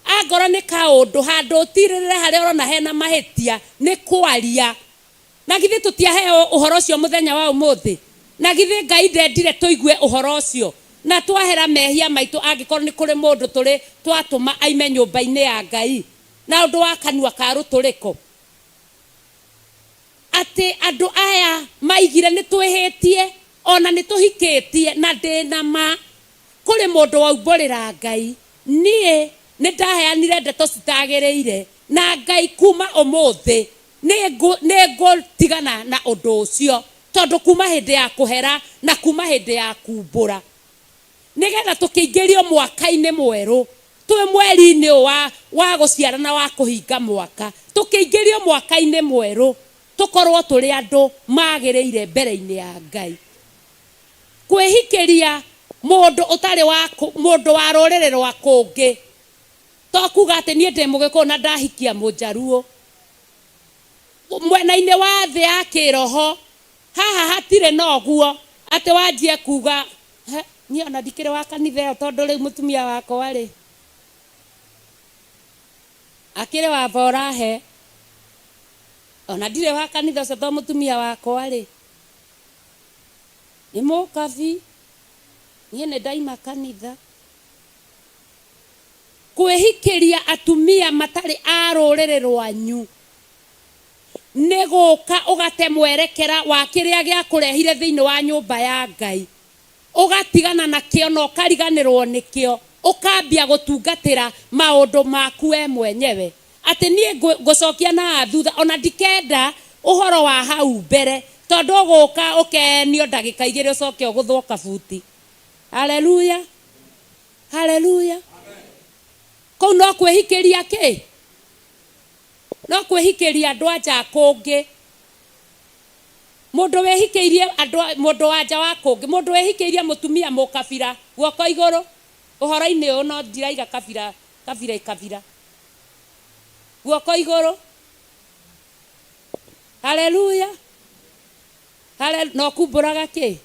Angorwo nĩ kaũndũ handũ ũtirĩrĩre harĩa ũrona hena mahĩtia, nĩ kwaria. Na githĩ tũtiaheo ũhoro ũcio mũthenya wa ũmũthĩ? Na githĩ Ngai ndendire tũigue ũhoro ũcio na twahera mehia maitũ, angĩkorwo nĩ kũrĩ mũndũ tũrĩ twatũma aime nyũmba-inĩ ya Ngai na ũndũ wa kanua ka rũtũrĩko? Atĩ andũ aya maigire nĩ twĩhĩtie ona nĩ tũhikĩtie, na ndĩna ma kũrĩ mũndũ waumbũrĩra Ngai, niĩ nĩ ndaheanire ndeto citagĩrĩire, na Ngai kuma ũmũthĩ nĩ ngũtigana na ũndũ ũcio, tondũ kuma hĩndĩ ya kũhera na kuma hĩndĩ ya kumbũra, nĩgetha tũkĩingĩrio mwaka-inĩ mwerũ, twĩ mweri-inĩ ũyũ wa gũciara na wa kũhinga mwaka, tũkĩingĩrio mwaka-inĩ mwerũ tũkorwo tũrĩ andũ magĩrĩire mbere-inĩ ya Ngai. Kwĩhikĩria mũndũ ũtarĩ wa mũndũ wa rũrĩrĩ rwa kũngĩ, to kuga atĩ niĩ ndĩ Mũgĩkũyũ na ndahikia Mũnjaruo. Mwena-inĩ wa thĩ ya kĩroho haha hatirĩ na ũguo atĩ wanjie kuga niĩ ona ndikĩrĩ wa kanitha ĩyo, tondũ rĩu mũtumia wakwa rĩ akĩrĩ wa Borahe, ona ndirĩ wa kanitha ũcio tondũ mũtumia wakwa rĩ nĩ mũkabi, niĩ nĩ ndaima kanitha. Kwĩhikĩria atumia matarĩ a rũrĩrĩ rwanyu nĩ gũka ũgate mwerekera wa kĩrĩa gĩakũrehire thĩinĩ wa nyũmba ya Ngai, ũgatigana nakĩo na ũkariganĩrwo nĩkĩo, ũkambia gũtungatĩra maũndũ maku we mwenyewe. Atĩ niĩ ngũcokia na thutha, ona ndikenda ũhoro wa hau mbere, tondũ ũgũka ũkenio ndagĩka igĩrĩ ũcoke ũgũthwo kabuti. Haleluya, haleluya. Kũu no kwĩhikĩria kĩ? No kwĩhikĩria andũ a nja kũngĩ. Mũndũ wĩhikĩirie andũ, mũndũ wa nja wa kũngĩ, mũndũ wĩhikĩirie mũtumia mũkabira, guoko igũrũ ũhoro-inĩ ũyũ, no ndiraiga kabira, kabira ikabira, guoko igũrũ. Haleluya. No kumbũraga kĩ?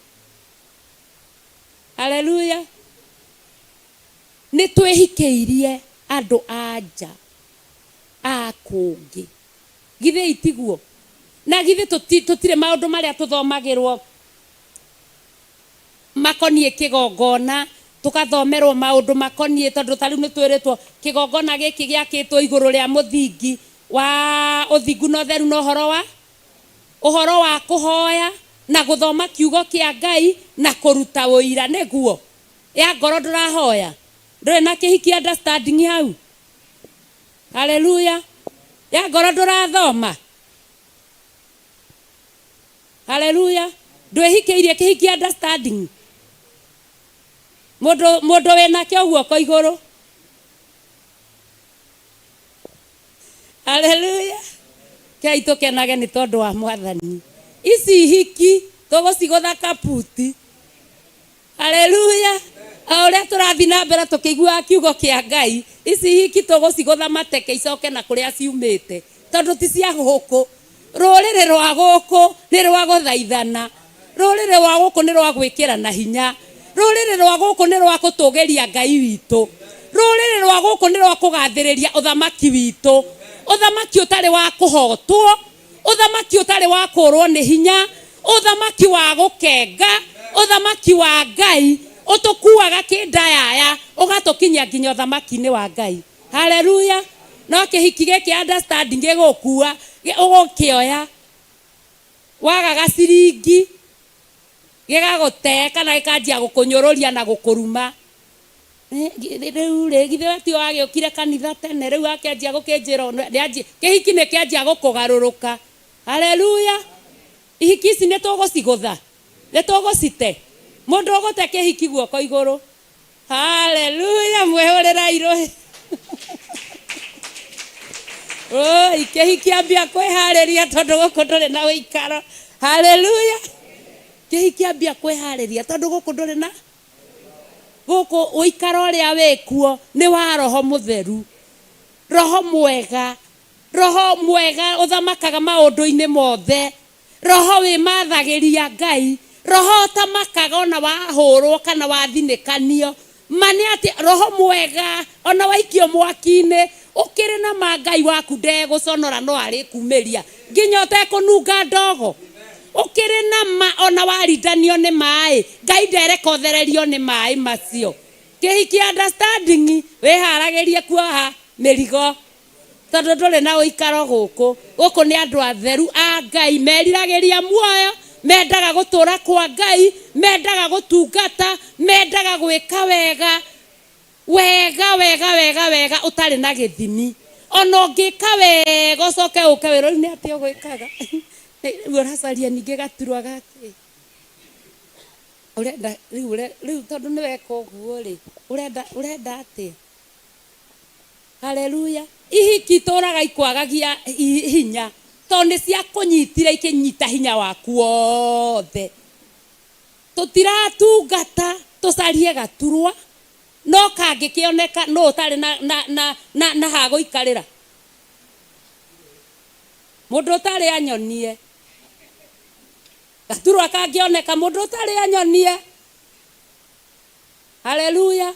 Haleluya. Nĩ twĩhikĩirie andũ a nja a kũngĩ, githĩ itiguo? Na githĩ tũtirĩ maũndũ marĩa tũthomagĩrwo makoniĩ kĩgongona, tũgathomerwo maũndũ makoniĩ, tondũ ta rĩu nĩ twĩrĩtwo kĩgongona gĩkĩ gĩakĩtwo igũrũ rĩa mũthingi wa ũthingu na ũtheru na ũhoro wa kũhoya na gũthoma kiugo kĩa Ngai na kũruta ũira. Nĩguo ya ngoro ndũrahoya, ndũrĩ na kĩhiki understanding hau. Haleluya. Ya ngoro ndũrathoma. Haleluya. Ndwĩhikĩirie kĩhiki understanding. Mũndũ wĩnakĩo guoko igũrũ. Haleluya. Kei tũkenage nĩ tondũ wa Mwathani. Ici hiki tũgũcigũtha kaputi. Haleluya. O ũrĩa tũrathiĩ na mbere tũkĩiguaga kiugo kĩa Ngai, ici hiki tũgũcigũtha mateke icoke na kũrĩa ciumĩte, tondũ ti cia gũkũ. Rũrĩrĩ rwa gũkũ nĩ rwa gũthaithana, rũrĩrĩ rwa gũkũ nĩ rwa gwĩkĩrana hinya, rũrĩrĩ rwa gũkũ nĩ rwa gũtũgĩria Ngai witũ, rũrĩrĩ rwa gũkũ nĩ rwa kũgathĩrĩria ũthamaki witũ, ũthamaki ũtarĩ wa kũhotwo, ũthamaki ũtarĩ wa kũrwo nĩ hinya, ũthamaki wa gũkenga, ũthamaki wa Ngai ũtũkuaga kĩndayaya ũgatũkinyia nginya ũthamaki-inĩ wa Ngai. Haleluya. No kĩhiki gĩkĩ understanding gĩgũkua ũgũkĩoya wagaga ciringi gĩgagũte kana gĩkanjia gũkũnyũrũria na gũkũruma. Rĩu rĩ githĩ we tiwe wagĩũkire kanitha tene, rĩu akĩanjia gũkĩnjĩra kĩhiki nĩ kĩanjia gũkũgarũrũka. Haleluya. Ihiki ici nĩ tũgũcigũtha, nĩ tũgũcite. Mũndũ ũgũte kĩhiki guoko igũrũ. Haleluya, mwĩhũrĩra irũĩ. Oi, kĩhiki ambia kwĩharĩria tondũ gũkũ ndũrĩ na ũikaro. Haleluya. Kĩhiki ambia kwĩharĩria tondũ gũkũ ndũrĩ na gũkũ ũikaro ũrĩa wĩkuo nĩ wa roho mũtheru, roho mwega, roho mwega ũthamakaga maũndũ-inĩ mothe, roho wĩmathagĩria Ngai, roho ũtamakaga ona wahũrwo kana wathinĩkanio. Ma nĩ atĩ roho mwega ona waikio mwaki-inĩ ũkĩrĩ na ma Ngai waku ndegũconora no arĩkumĩria nginya ũtekũnunga ndogo. Ũkĩrĩ na ma ona warindanio nĩ maĩ, Ngai ndereka ũthererio nĩ maĩ macio. Kĩhiki understanding wĩharagĩrie kuoha mĩrigo tondũ ndũrĩ na ũikaro gũkũ. Gũkũ nĩ andũ atheru a Ngai meriragĩria muoyo, mendaga gũtũra kwa Ngai, mendaga gũtungata, mendaga gwĩka wega wega wega wega wega ũtarĩ na gĩthimi. Ona ũngĩka wega ũcoke ũke wĩrwo rĩu nĩ atĩa ũgwĩkaga, rĩu ũracaria ningĩ gaturwa gakĩ ũrenda rĩu tondũ nĩ weka ũguo rĩ, ũrenda ũrenda atĩa? Haleluya. Ihiki itũraga ikwagagia hinya tondũ nĩ ciakũnyitire ikĩnyita hinya waku wothe. Tũtiratungata tũcarie gaturwa, no kangĩkĩoneka no ũtarĩ na ha gũikarĩra. Mũndũ ũtarĩ anyonie gaturwa kangĩoneka, mũndũ ũtarĩ anyonie. Haleluya.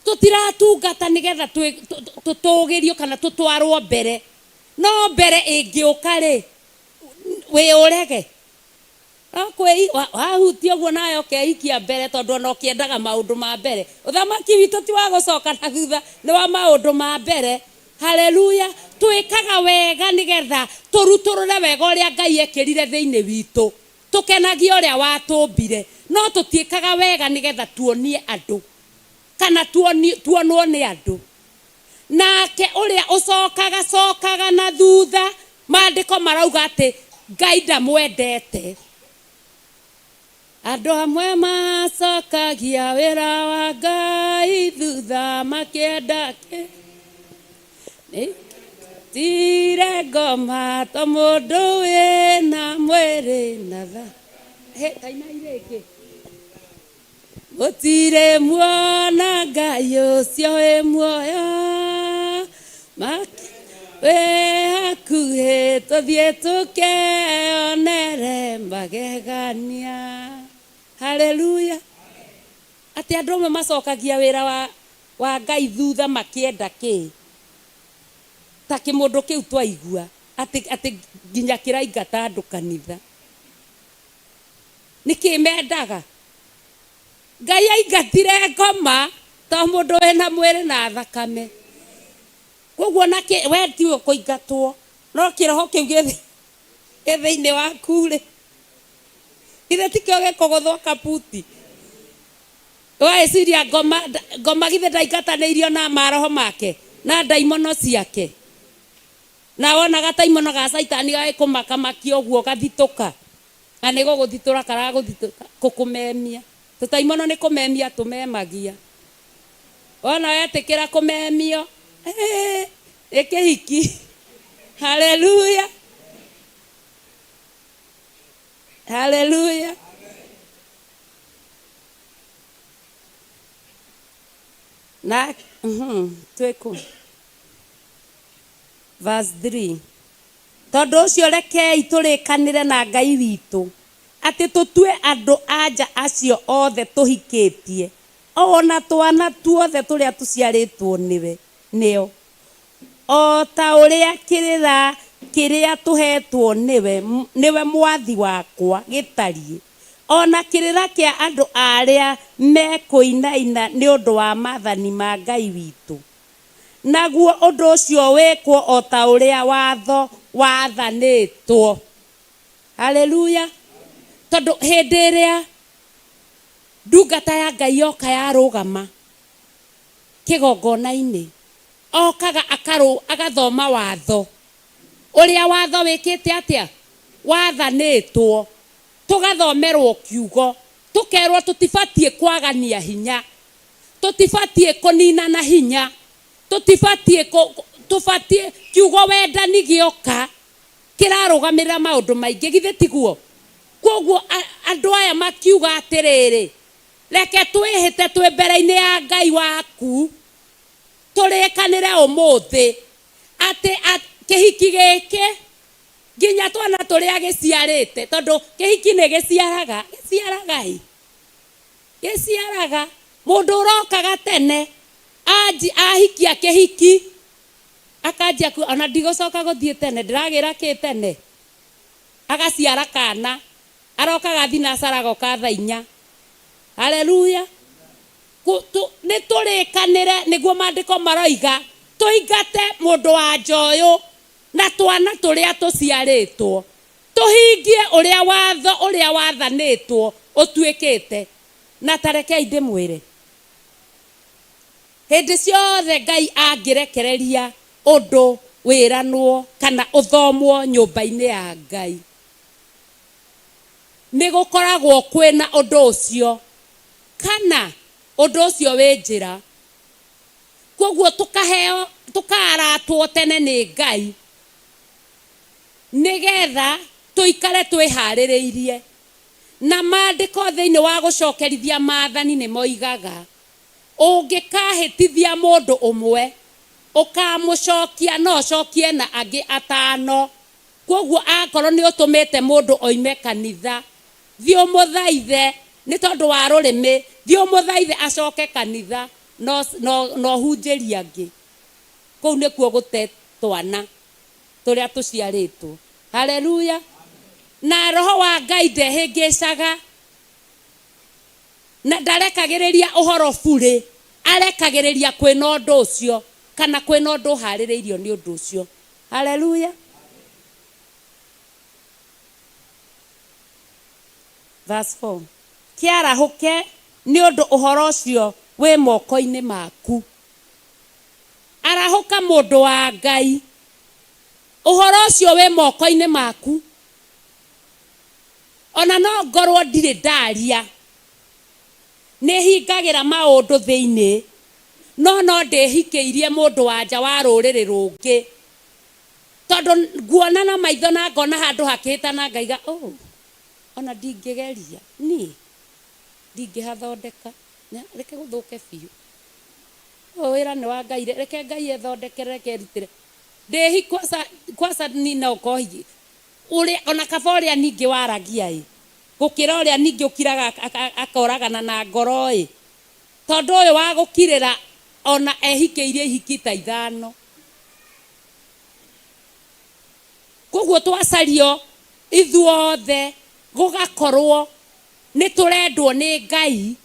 Tũtiratungata nĩgetha tũtũgĩrio kana tũtwarwo mbere, no mbere ĩngĩũka rĩ wĩũrege. No wahutia ũguo nawe ũkehikia mbere tondũ ona ũkĩendaga maũndũ ma mbere. Ũthamaki witũ ti wa gũcoka na thutha, nĩ wa maũndũ ma mbere. Haleluya. Twĩkaga wega nĩgetha tũrutũrũre wega ũrĩa Ngai ekĩrire thĩinĩ witũ, tũkenagie ũrĩa watũmbire, no tũtiĩkaga wega nĩgetha tuonie andũ kana tuonwo nĩ andũ. Nake ũrĩa ũcokaga cokaga na thutha, maandĩko marauga atĩ Ngai ndamwendete. Andũ amwe macokagia wĩra wa Ngai thutha makĩenda tire ngoma to mũndũ wĩna mwĩrĩ na tha. Taina irĩngĩ. Gũtirĩ muona Ngai ũcio wĩ muoyo, wĩ hakuhĩ tũthiĩ tũkeonere magegania. Haleluya. Atĩ andũ amwe macokagia wĩra wa Ngai thutha makĩenda kĩ ta kĩmũndũ kĩu twaigua atĩ nginya kĩraingata andũ kanitha. Nĩkĩ mendaga? Ngai aingatire ngoma to mũndũ wĩna mwĩrĩ na thakame. Koguo na we tiwe ũkũingatwo, no kĩroho kĩu gĩ thĩinĩ waku rĩ, githĩ tikĩo gĩkũgũthwo kabuti? Weciria ngoma githĩ ndaingatanĩirio na maroho make na ndaimono ciake, na wona gataimono ga caitani gagĩkũmakamakia ũguo gathitũka, na nĩ gũgũthitũra karagũthitũka kũkũmemia. Tũtaimono nĩ kũmemia tũmemagia. Wona wetĩkĩra kũmemio, nĩ kĩhiki. Haleluya. Haleluya. Na twĩ kũ? Verse 3. Tondũ ũcio rekei tũrĩkanĩre na Ngai witũ, atĩ tũtue andũ a nja acio othe tũhikĩtie, o na twana tuothe tũrĩa tũciarĩtwo nĩwe nĩo, o ta ũrĩa kĩrĩra kĩrĩa tũheetwo nĩwe, nĩwe mwathi wakwa gĩtariĩ, o na kĩrĩra kĩa andũ arĩa mekũinaina nĩ ũndũ wa maathani ma Ngai witũ. Naguo ũndũ ũcio wĩkwo o ta ũrĩa watho wathanĩtwo. Haleluya! Tondũ hĩndĩ ĩrĩa ndungata ya Ngai yoka yarũgama kĩgongona-inĩ, okaga akarũ agathoma watho ũrĩa watho wĩkĩte atĩa wathanĩtwo, tũgathomerwo kiugo, tũkerwo tũtibatiĩ kwagania hinya, tũtibatiĩ kũninana hinya, tũtibatiĩ tũbatiĩ kiugo wendani gĩoka kĩrarũgamĩrĩra maũndũ maingĩ, githĩ tiguo? Koguo andũ aya makiuga atĩrĩrĩ, reke twĩhĩte twĩ mbere-inĩ ya Ngai waku, tũrĩkanĩre ũmũthĩ atĩ kĩhiki gĩkĩ nginya twana tũrĩa gĩciarĩte, tondũ kĩhiki nĩ gĩciaraga, gĩciaraga ĩ, gĩciaraga. Mũndũ ũrokaga tene anji ahikia kĩhiki akanjia ku ona ndigũcoka gũthiĩ tene, ndĩragĩra kĩ tene, agaciara kana, arokaga thinacara agoka thaa inya. Haleluya! Nĩ tũrĩkanĩre, nĩguo maandĩko maroiga, tũingate mũndũ wa nja ũyũ na twana tũrĩa tũciarĩtwo, tũhingie ũrĩa watho ũrĩa wathanĩtwo ũtuĩkĩte. Na ta rekei ndĩmwĩre, hĩndĩ ciothe Ngai angĩrekereria ũndũ wĩranwo kana ũthomwo nyũmba-inĩ ya Ngai, nĩ gũkoragwo kwĩna ũndũ ũcio kana ũndũ ũcio wĩ njĩra. Koguo tũkaheo, tũkaaratwo tene nĩ Ngai nĩgetha tũikare twĩharĩrĩirie. Na maandĩko thĩinĩ wa gũcokerithia maathani nĩ moigaga, ũngĩkahĩtithia mũndũ ũmwe, ũkamũcokia no ũcokie na angĩ atano. Koguo akorwo nĩ ũtũmĩte mũndũ oime kanitha, thiĩ ũmũthaithe, nĩ tondũ wa rũrĩmĩ, thiĩ ũmũthaithe acoke kanitha na ũhunjĩrie angĩ. Kũu nĩkuo gũte twana tũrĩa tũciarĩtwo. Haleluya! Na roho wa Ngai ndehĩngĩcaga na ndarekagĩrĩria ũhoro burĩ, arekagĩrĩria kwĩna ũndũ ũcio kana kwĩna ũndũ ũharĩrĩirio nĩ ũndũ ũcio. Haleluya! Verse 4. Kĩarahũke, nĩ ũndũ ũhoro ũcio wĩ moko-inĩ maku. Arahũka mũndũ wa Ngai, ũhoro ũcio wĩ moko-inĩ maku. Ona no ngorwo ndirĩ ndaria, nĩ hingagĩra maũndũ thĩinĩ, no no ndĩhikĩirie mũndũ wa nja wa rũrĩrĩ rũngĩ, tondũ nguona na maitho na ngona handũ hakĩhĩtana ngaiga, oh, ona ndingĩgeria niĩ ndingĩhathondeka, reke gũthũke biũ. Ũyũ wĩra nĩ wa Ngai, reke Ngai ethondekere, reke erutĩre. Ndĩhi kwaca kwaca ni no ũkorwo ũrĩa ona kaba ũrĩa ningĩ waragia ĩ, gũkĩra ũrĩa ningĩ ũkiraga akoragana na ngoro ĩ, tondũ ũyũ wa gũkirĩra ona ehikĩirie ihiki ta ithano. Koguo twacario ithuothe gũgakorwo nĩ tũrendwo nĩ Ngai,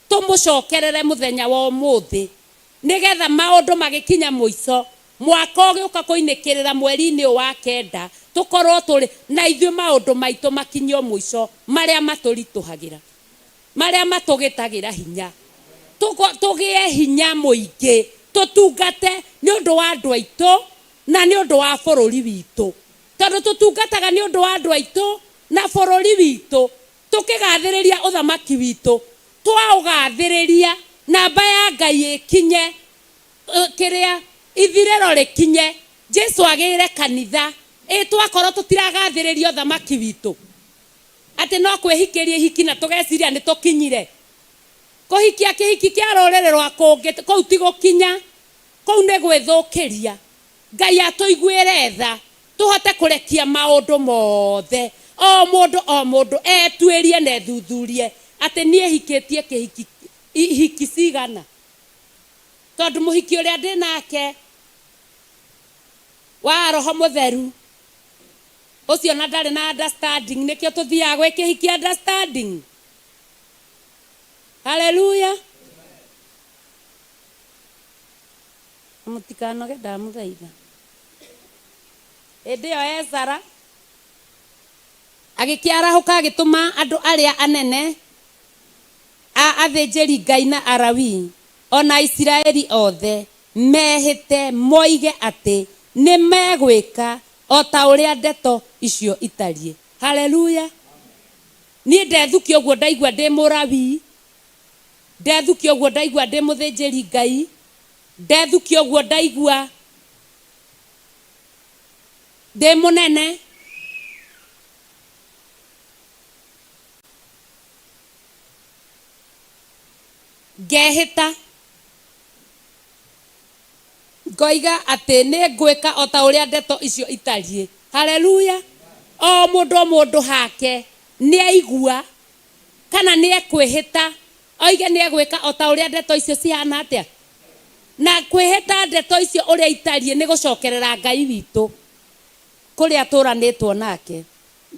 tũmũcokerere mũthenya wa ũmũthĩ, nĩgetha maũndũ magĩkinya mũico, mwaka ũgĩũka kũinĩkĩrĩra mweri-inĩ ũyũ wa kenda, tũkorwo tũrĩ na ithuĩ maũndũ maitũ makinyio mũico, marĩa matũritũhagĩra, marĩa matũgĩtagĩra hinya, tũgĩe hinya mũingĩ, tũtungate nĩ ũndũ wa andũ aitũ na nĩ ũndũ wa bũrũri witũ. Tondũ tũtungataga nĩ ũndũ wa andũ aitũ na bũrũri witũ, tũkĩgathĩrĩria ũthamaki witũ, twaũgathĩrĩria namba ya Ngai ĩkinye, kĩrĩa ithirĩro rĩkinye, Jesu agĩre kanitha, ĩ twakorwo tũtiragathĩrĩria ũthamaki witũ, atĩ no kwĩhikĩria ihiki na tũgeciria nĩ tũkinyire. Kũhikia kĩhiki kĩa rũrĩrĩ rwa kũngĩ kũu ti gũkinya, kũu nĩ gwĩthũkĩria. Ngai atũiguĩre tha tũhote kũrekia maũndũ mothe, o mũndũ o mũndũ etuĩrie na ethuthurie atĩ niĩ hikĩtie kĩhiki ihiki cigana, tondũ mũhiki ũrĩa ndĩ nake wa roho mũtheru ũcio na ndarĩ na understanding, nĩkĩo tũthiaga gwĩ kĩhiki understanding. Haleluya. Mũtikanoge, ndamũthaitha. Hĩndĩ ĩyo Ezara agĩkĩarahũka agĩtũma andũ arĩa anene a athĩnjĩri Ngai na Alawii o na Isiraeli othe mehĩte moige atĩ nĩ megwĩka o ta ũrĩa ndeto icio itariĩ. Haleluya. Niĩ ndethukia ũguo ndaigua ndĩ Mũlawii, ndethukia ũguo ndaigua ndĩ mũthĩnjĩri Ngai, ndethukia ũguo ndaigua ndĩ mũnene. Ngehĩta ngoiga atĩ nĩ ngwĩka o ta ũrĩa ndeto icio itariĩ. Haleluya. O mũndũ o mũndũ hake nĩ aigua kana nĩ ekwĩhĩta oige nĩ egwĩka o ta ũrĩa ndeto icio cihana atĩa. Na kwĩhĩta ndeto icio ũrĩa itariĩ nĩ gũcokerera Ngai witũ kũrĩa tũranĩtwo nake.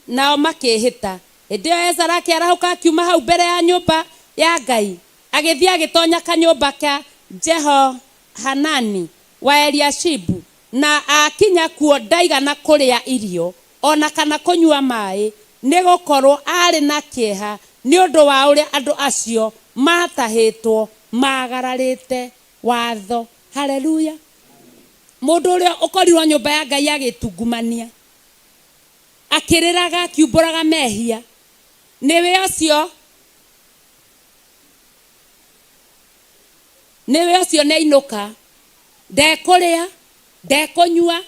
Nao makĩĩhĩta. Hĩndĩ ĩyo Ezara akĩarahũka akiuma hau mbere ya nyũmba ya Ngai, agĩthiĩ agĩtonya kanyũmba ka Jehohanani wa Eliashibu, na aakinya kuo ndaigana kũrĩa irio o na kana kũnyua maĩ, nĩ gũkorũo aarĩ na kĩeha nĩ ũndũ wa ũrĩa andũ acio maatahĩtwo maagararĩte watho. Haleluya! Mũndũ ũrĩa ũkorirwo nyũmba ya Ngai agĩtungumania, akĩrĩraga, akiumbũraga mehia, nĩwe ũcio, nĩwe ũcio nĩainũka, ndekũrĩa, ndekũnyua,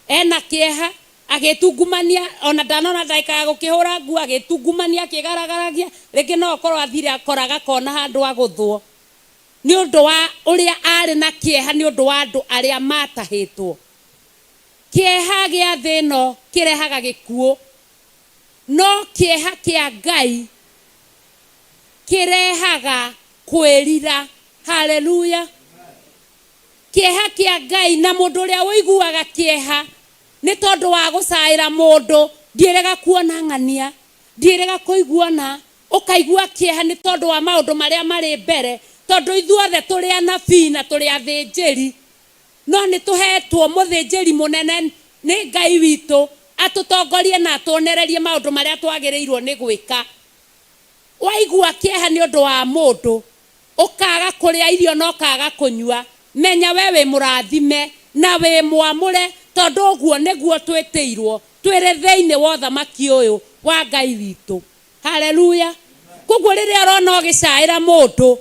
ena kĩeha, agĩtungumania, ona ndanona ndagĩka ya gũkĩhũra nguo, agĩtungumania, akĩgaragaragia, rĩngĩ no okorwo athire akora gakona handũ agũthwo, nĩ ũndũ wa ũrĩa arĩ na kĩeha nĩ ũndũ wa andũ arĩa matahĩtwo. Kĩeha gĩa thĩ ĩno kĩrehaga gĩkuũ, no kĩeha kĩa Ngai kĩrehaga kwĩrira. Haleluya. Kĩeha kĩa Ngai, na mũndũ ũrĩa ũiguaga kĩeha nĩ tondũ wa gũcaĩra mũndũ, ndiĩrĩga kuona ng'ania, ndiĩrĩga kũiguona, ũkaigua kĩeha nĩ tondũ wa maũndũ marĩa marĩ mbere, tondũ ithuothe tũrĩ anabii na tũrĩ athĩnjĩri, no nĩ tũhetwo mũthĩnjĩri mũnene nĩ Ngai witũ atũtongorie na atuonererie maũndũ marĩa twagĩrĩirwo nĩ gwĩka. Waigua kĩeha nĩ ũndũ wa mũndũ, ũkaga kũrĩa irio na ũkaga kũnyua, menya we wĩ mũrathime na wĩ mwamũre, tondũ ũguo nĩguo twĩtĩirwo twĩrĩ thĩinĩ wa ũthamaki ũyũ wa Ngai witũ. Haleluya. Koguo rĩrĩa ũrona ũgĩcaĩra mũndũ,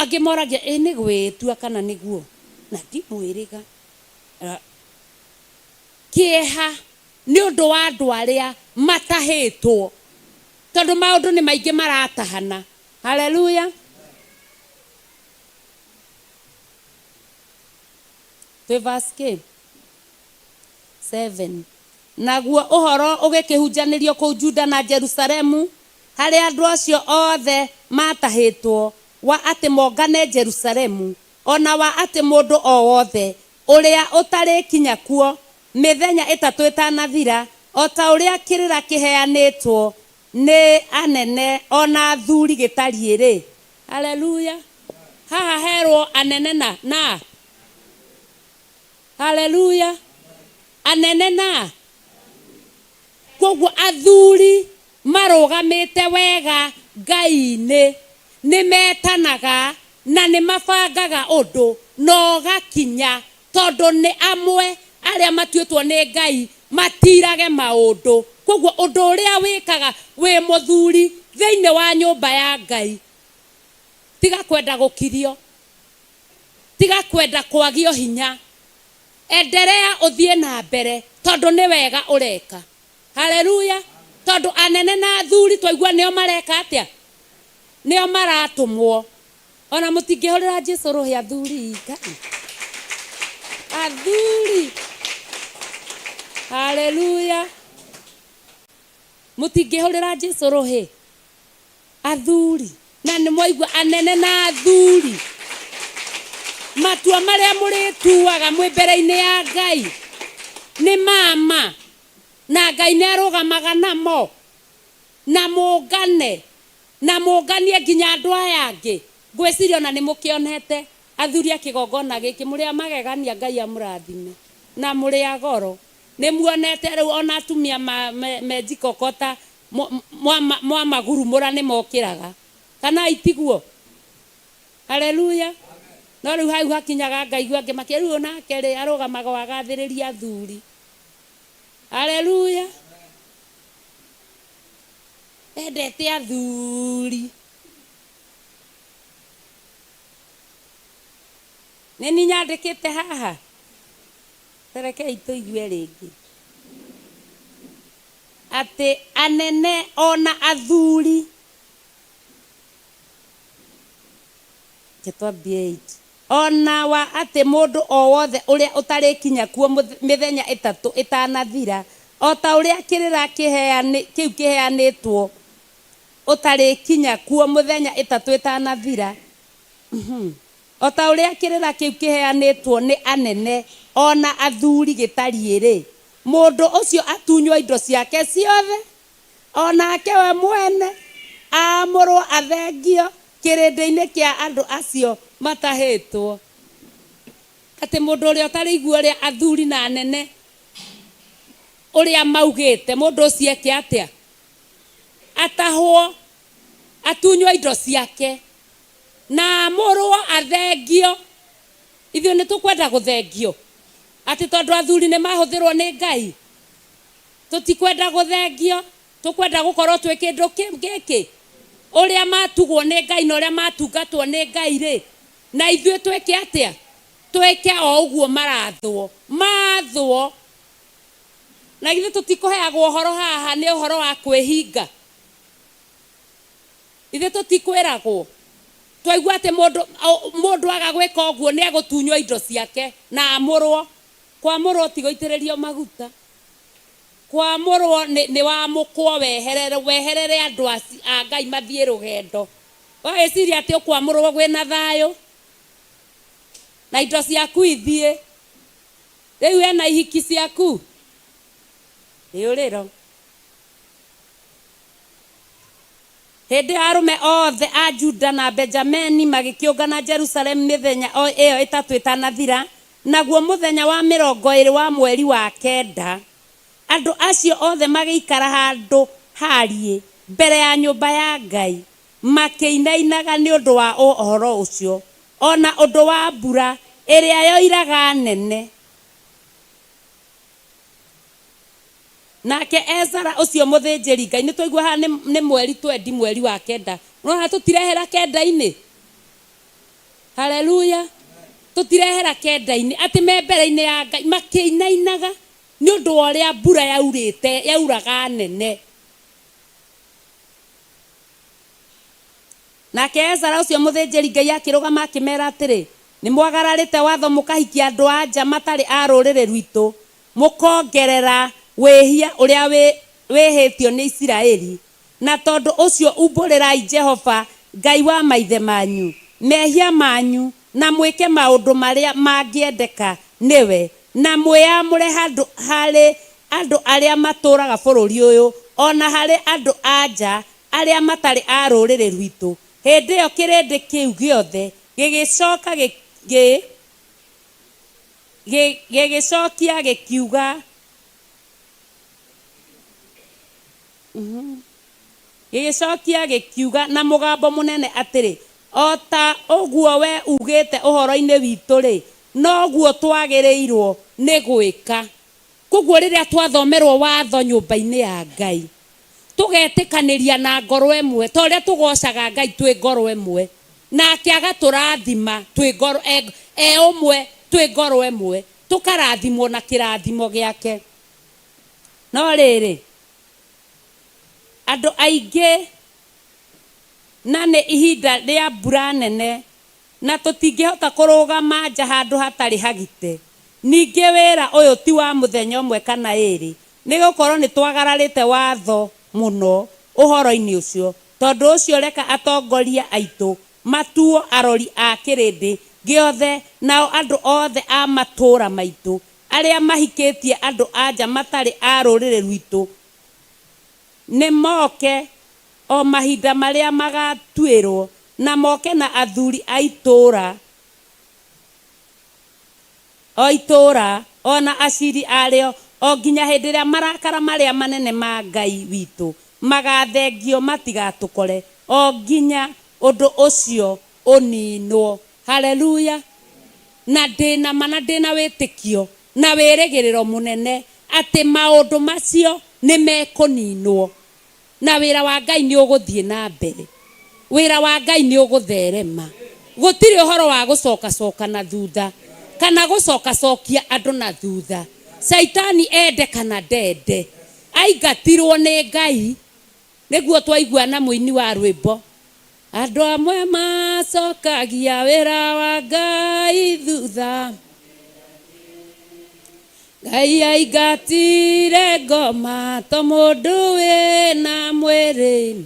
angĩ moragia ĩ nĩ gwĩtua kana nĩguo, na ndimwĩrĩga. Kĩeha nĩ ũndũ wa andũ arĩa matahĩtwo, tondũ maũndũ nĩ maingĩ maratahana. Haleluya. Twĩ verse kĩ? 7. Naguo ũhoro ũgĩkĩhunjanĩrio kũu Juda na Jerusalemu, harĩa andũ acio othe maatahĩtwo, wa atĩ mongane Jerusalemu, o na wa atĩ mũndũ o wothe ũrĩa ũtarĩkinya kuo mĩthenya ĩtatũ ĩtanathira, o ta ũrĩa kĩrĩra kĩheanĩtwo nĩ anene o na athuri gĩtariĩ-rĩ. Haleluya. Haha herwo anene na na. Haleluya. Anene na. Koguo athuri marũgamĩte wega Ngai-inĩ nĩ metanaga na nĩ mabangaga ũndũ na ũgakinya, tondũ nĩ amwe arĩa matuĩtwo nĩ Ngai matirage maũndũ. Koguo ũndũ ũrĩa wĩkaga wĩ mũthuri thĩinĩ wa nyũmba ya Ngai, tiga kwenda gũkirio, tiga kwenda kwagio hinya, endelea ũthiĩ na mbere tondũ nĩ wega ũreka. Haleluya. Tondũ anene na athuri twaigua nĩo mareka atĩa? Nĩo maratũmwo. Ona mũtingĩhũrĩra Jesu rũhĩ athuri. Ngai. Athuri. Haleluya. Mũtingĩhũrĩra Jesu rũhĩ. Athuri. Na nĩ mwaigua anene na athuri. Matua marĩa mũrĩtuaga mwĩ mbere-inĩ ya Ngai nĩ mama na Ngai nĩ arũgamaga namo na mũngane na mũnganie nginya andũ aya angĩ. Ngwĩciria ona nĩ mũkĩonete athuri a kĩgongona gĩkĩ mũrĩ a magegania Ngai amũrathime na mũrĩ a goro. Nĩ muonete rĩu ona atumia me njikokota mwamagurumũra nĩ mokĩraga. Kana itiguo? Haleluya. No rĩu hau hakinyaga ngaigua ngĩmakia rĩu onake rĩ arũgamaga wagathĩrĩria athuri. Haleluya. Endete athuri. Nĩ niĩ nyandĩkĩte haha. Tarekei tũigue rĩngĩ. Atĩ anene ona athuri. Reke twambie 8. Ona wa atĩ mũndũ o wothe ũrĩa ũtarĩkinya kuo mĩthenya ĩtatũ ĩtanathira, o ta ũrĩa kĩrĩra kĩu kĩheanĩtwo ũtarĩkinya kuo mũthenya ĩtatũ ĩtanathira. O ta ũrĩa kĩrĩra kĩu kĩheanĩtwo nĩ anene ona athuri gĩtariĩ-rĩ, mũndũ ũcio atunywo indo ciake ciothe, onake we mwene aamũrwo athengio kĩrĩndĩ-inĩ kĩa andũ acio matahĩtwo. Atĩ mũndũ ũrĩa ũtarĩigua ũrĩa athuri na anene ũrĩa maugĩte, mũndũ ũcio eke atĩa? Atahwo, atunywo indo ciake, na amũrwo athengio. Ithuĩ nĩ tũkwenda gũthengio atĩ tondũ athuri nĩ mahũthĩrwo nĩ Ngai. Tũtikwenda gũthengio, tũkwenda gũkorwo twĩ kĩndũ gĩkĩ ũrĩa matugwo nĩ Ngai na ũrĩa matungatwo nĩ Ngai rĩ, na ithuĩ twĩke atĩa? Twĩke o ũguo marathwo. Mathwo. Na githĩ tũtikũheagwo ũhoro haha nĩ ũhoro wa kwĩhinga? Ithuĩ tũtikwĩragwo. Twaigua atĩ mũndũ aga gwĩka ũguo nĩ egũtunywo indo ciake na amũrwo. Kwamũrwo ti gũitĩrĩrio maguta. Kwamũrwo nĩ wamũkwo weherere weherere andũ a Ngai mathiĩ rũgendo. Ũgagĩciria atĩ ũkwamũrwo kwĩna thayũ na indo ciaku ithiĩ. Rĩu ena ihiki ciaku rĩũrĩro. Hĩndĩ ĩyo arũme othe a Juda na Benjamini magĩkĩũngana Jerusalemu mĩthenya ĩyo ĩtatũ ĩtanathira, naguo mũthenya wa 20 wa mweri wa kenda. Andũ acio othe magĩikara handũ haariĩ mbere ya nyũmba ya Ngai, makĩinainaga nĩ ũndũ wa ũhoro ũcio, o na ũndũ wa mbura ĩrĩa yoiraga nene. Nake Ezara ũcio mũthĩnjĩri Ngai, nĩ twaigua haha nĩ mweri twendi mweri wa kenda. Nĩwona tũtirehera kenda-inĩ? Haleluya. Tũtirehera kenda-inĩ, atĩ me mbere-inĩ ya Ngai makĩinainaga nĩ ũndũ wa ũrĩa mbura yaurĩte, yauraga nene. Nake Ezara ũcio mũthĩnjĩri Ngai akĩrũgama akĩmera atĩrĩ, nĩ mwagararĩte watho mũkahikia andũ a nja matarĩ a rũrĩrĩ rwitũ, mũkongerera wĩhia ũrĩa wĩhĩtio nĩ Isiraeli. Na tondũ ũcio umbũrĩrai Jehova Ngai wa maithe manyu mehia manyu, na mwĩke maũndũ marĩa mangĩendeka nĩwe, na mwĩamũre harĩ andũ arĩa matũũraga bũrũri ũyũ, o na harĩ andũ a nja arĩa matarĩ a rũrĩrĩ rwitũ. Hĩndĩ ĩyo kĩrĩndĩ kĩu gĩothe gĩgĩcokia gĩkiuga gĩgĩcokia gĩkiuga na mũgambo mũnene atĩrĩ, o ta ũguo we ugĩte ũhoro-inĩ witũ-rĩ, noguo twagĩrĩirwo nĩ gwĩka. Koguo rĩrĩa twathomerwo watho nyũmba-inĩ ya Ngai, tũgetĩkanĩria na ngoro ĩmwe, ta ũrĩa tũgocaga Ngai twĩ ngoro ĩmwe, nake agatũrathima twĩ ngoro e ũmwe twĩ ngoro ĩmwe, tũkarathimwo na kĩrathimo gĩake. No rĩrĩ, andũ aingĩ Na nĩ ihinda rĩa mbura nene, na tũtingĩhota kũrũgama nja handũ hatarĩ hagite. Ningĩ wĩra ũyũ ti wa mũthenya ũmwe kana ĩĩrĩ, nĩ gũkorwo nĩ twagararĩte watho mũno ũhoro-inĩ ũcio. Tondũ ũcio reka atongoria aitũ matuo arori a kĩrĩndĩ gĩothe, nao andũ othe a matũũra maitũ arĩa mahikĩtie andũ-a-nja matarĩ a rũrĩrĩ rwitũ nĩ moke o mahinda marĩa magatuĩrwo, na moke na athuri a itũũra o itũũra, o na aciri arĩo, o nginya hĩndĩ ĩrĩa marakara marĩa manene ma Ngai witũ magathengio matigatũkore, o nginya ũndũ ũcio ũninwo. Haleluya! Na ndĩna ma na ndĩna wĩtĩkio na wĩrĩgĩrĩro mũnene atĩ maũndũ macio nĩ mekũninwo, na wĩra wa Ngai nĩ ũgũthiĩ na mbere. Wĩra wa Ngai nĩ ũgũtherema. Gũtirĩ ũhoro wa gũcokacoka na thutha kana gũcokacokia andũ na thutha. Caitani ende kana ndende, aingatirwo nĩ Ngai. Nĩguo twaigua na mũini wa rwĩmbo, andũ amwe macokagia wĩra wa Ngai thutha. Ngai aingatire ngoma to mũndũ wĩna mwĩrĩ,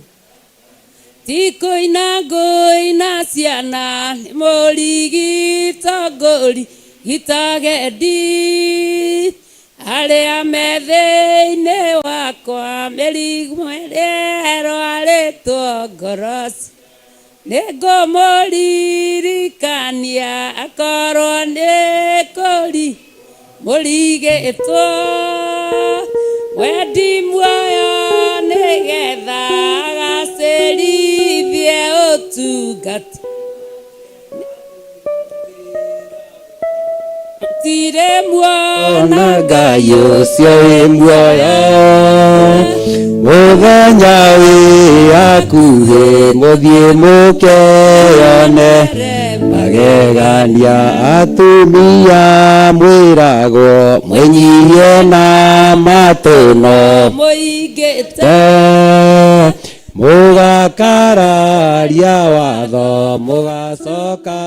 ti kũina ngũina ciana nĩ mũrigito ngũrigitagendi. Arĩa me thĩinĩ wakwa mĩrimũ ĩrĩa ĩrwarĩtwo ngoro nĩ ngũmũririkania akorwo nĩ kũri mũrigĩtwo. Mwendi muoyo nĩgetha agacĩrithie ũtungata. Tirĩ muona Ona Ngai ũcio wĩ muoyo, mũthenya wĩ hakuhĩ, mũthiĩ mũkeyone magegania. Atumia mwĩragwo mwĩnyihie na matũno mũingĩte mũgakararia watho, mũgacoka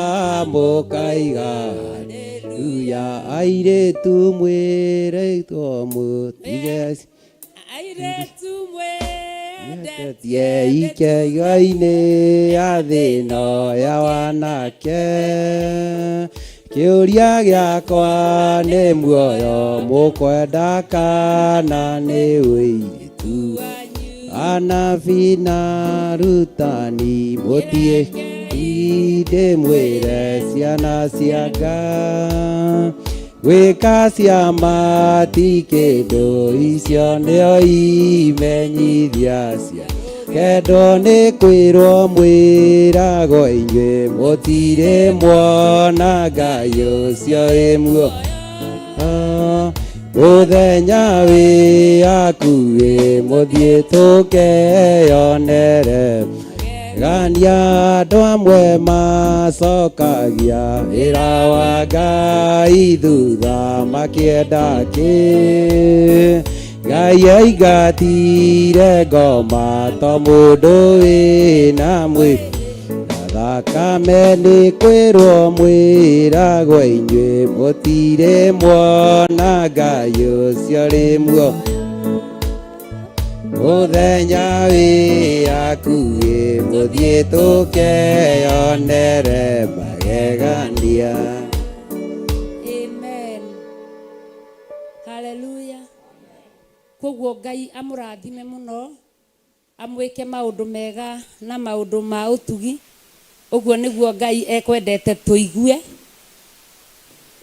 mũkaiga haleluya. Airĩtu mwĩrĩtwo mũtige airĩtu mwendetie ikeiga-inĩ ya thĩno ya wanake. Kĩũria gĩakwa nĩ muoyo mũkwenda kana nĩ ũirĩtu? Anabii na arutani mũtiĩ ndĩmwĩre ciana cia Ngai, gwĩka ciama ti kĩndũ, icio nĩo imenyithia cia kendo. Nĩ kwĩrwo mwĩragwo inyuĩ mũtirĩ muona Ngai ũcio wĩ muoyo, mũthenya wĩ hakuhĩ, mũthiĩ tũkeyonere gania. Andũ amwe macokagia wĩra wa Ngai thutha makĩenda kĩ? Ngai aingatire ngoma to mũndũ wĩna mwĩrĩ na thakame. Nĩ kwĩrwo mwĩragwo inyuĩ mũtirĩ muona Ngai ũcio rĩ muoyo, mũthenya wĩ hakuhĩ, mũthiĩ tũkeyonere magegania. Amen. Haleluya. Koguo Ngai amũrathime mũno, amwĩke maũndũ mega na maũndũ ma ũtugi. Ũguo nĩguo Ngai ekwendete tũigue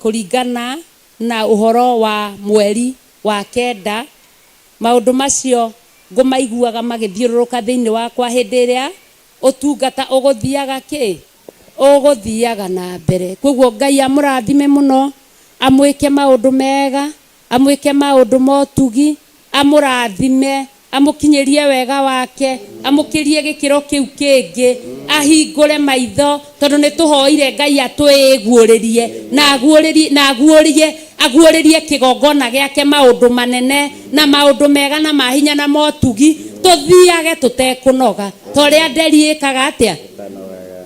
kũringana na ũhoro wa mweri wa kenda. Maũndũ macio ngũmaiguaga magĩthiũrũrũka thĩinĩ wakwa hĩndĩ ĩrĩa ũtungata ũgũthiaga kĩ ũgũthiaga na mbere. Koguo Ngai amũrathime mũno, amwĩke maũndũ mega, amwĩke maũndũ ma ũtugi, amũrathime, amũkinyĩrie wega wake, amũkĩrie gĩkĩro kĩu kĩngĩ, ahingũre maitho, tondũ nĩ tũhoire Ngai atwĩguũrĩrie na aguũrĩrie na aguũrie aguũrĩrie kĩgongona gĩake maũndũ manene na maũndũ mega na mahinya na motugi. Tuthiage tutekunoga ta ũrĩa nderi ĩkaga atĩa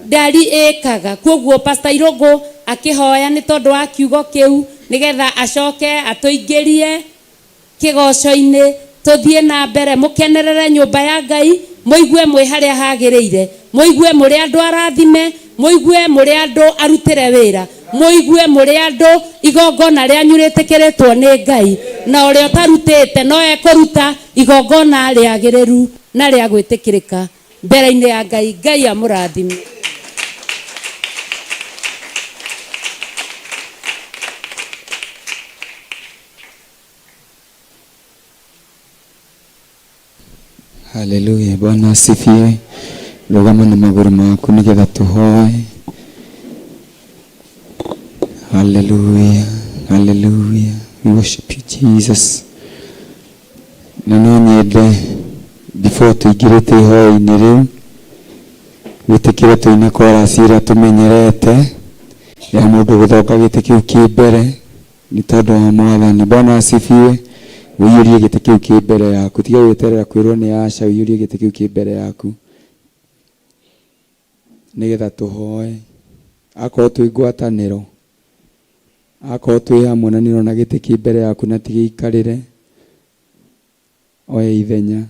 ndari ĩkaga. Koguo Pastor Irũngũ akĩhoya nĩ tondũ wa kiugo kĩu nĩgetha acoke atũingĩrie kĩgoco-inĩ tũthiĩ na mbere mũkenerere nyũmba ya Ngai mũigue mwĩ harĩa hagĩrĩire mũigue mũrĩ andũ arathime mũigue mũrĩ andũ arutĩre wĩra mũigue mũrĩ andũ igongona rĩanyu rĩtĩkĩrĩtwo nĩ Ngai na ũrĩa ũtarutĩte no ekũruta igongona rĩagĩrĩru na rĩa gwĩtĩkĩrĩka mbere-inĩ ya Ngai. Ngai amũrathime. Haleluya, Bwana asifiwe. Rũgama na magũrũ maku nĩgetha tũhoe. Haleluya, haleluya. We worship you Jesus. Na no nyende before tũingĩrĩte ihoya-inĩ rĩu wĩtĩkĩre tũine chorus ĩrĩa tũmenyerete ya mũndũ gũthonga gĩtĩ kĩu kĩ mbere nĩ tondũ wa Mwathani. Bwana asifiwe. Ũiyũrie gĩtĩ kĩu kĩ mbere yaku, tiga gweterera kwĩrwo nĩ aca, ũiyũrie gĩtĩ kĩu kĩ mbere yaku nĩgetha tũhoe. Akorwo twĩ ngwatanĩro, akorwo twĩ hamwe na nĩũrona gĩtĩ kĩ mbere yaku na ti gĩikarĩre, oya ithenya.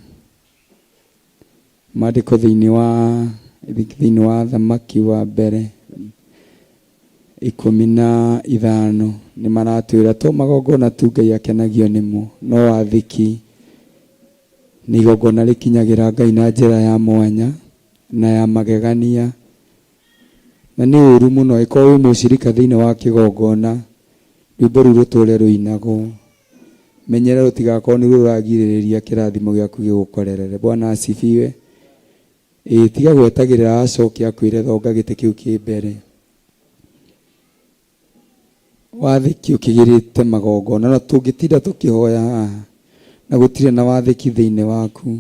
Maandĩko thĩinĩ wa Thamaki wa mbere 15 nĩ maratwĩra to magongona tu Ngai akenagio nĩmo, no wathĩki nĩ igongona rĩkinyagĩra Ngai na njĩra ya mwanya na ya magegania. Na nĩ ũru mũno ĩkorwo wĩ mũcirika thĩinĩ wa kĩgongona rwĩmbo rũu rũtũre rũinagwo. Menyera rũtigakorwo nĩ rũragirĩrĩria kĩrathimo gĩaku gĩgũkorerere. Bwana asifiwe. Ĩĩ tiga gwetagĩrĩra acoke akwĩre thonga gĩtĩ kĩu kĩ mbere. Wathĩki ũkĩgĩrĩte magongona na tũngĩtinda tũkĩhoya haha na gũtirĩ na wathĩki thĩinĩ waku.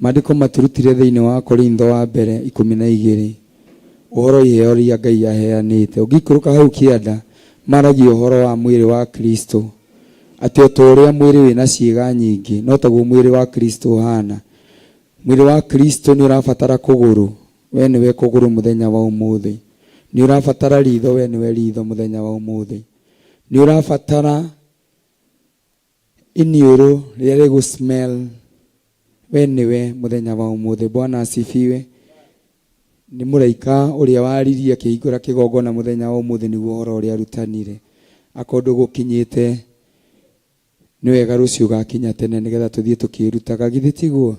Maandĩko maturutire thĩinĩ wa Korintho wa mbere 12 ũhoro iheo iria Ngai aheanĩte. Ũngĩikũrũka hau kĩanda maragia ũhoro wa mwĩrĩ wa Kristo atĩ o ta ũrĩa mwĩrĩ wĩna ciĩga nyingĩ no taguo mwĩrĩ wa Kristo ũhana. Mwĩrĩ wa Kristo nĩ ũrabatara kũgũrũ, we nĩwe kũgũrũ mũthenya wa ũmũthĩ. Nĩ ũrabatara ritho, we nĩwe ritho mũthenya wa ũmũthĩ. Nĩ ũrabatara iniũrũ rĩrĩa rĩgũ smell, we nĩwe mũthenya wa ũmũthĩ. Bwana asifiwe. Nĩ mũraika ũrĩa waririe akĩhingũra kĩgongona mũthenya wa ũmũthĩ nĩguo ũhoro ũrĩa arutanire. Akorwo ndũgũkinyĩte nĩ wega rũciũ ũgakinya tene nĩgetha tũthiĩ tũkĩrutaga, githĩ tiguo?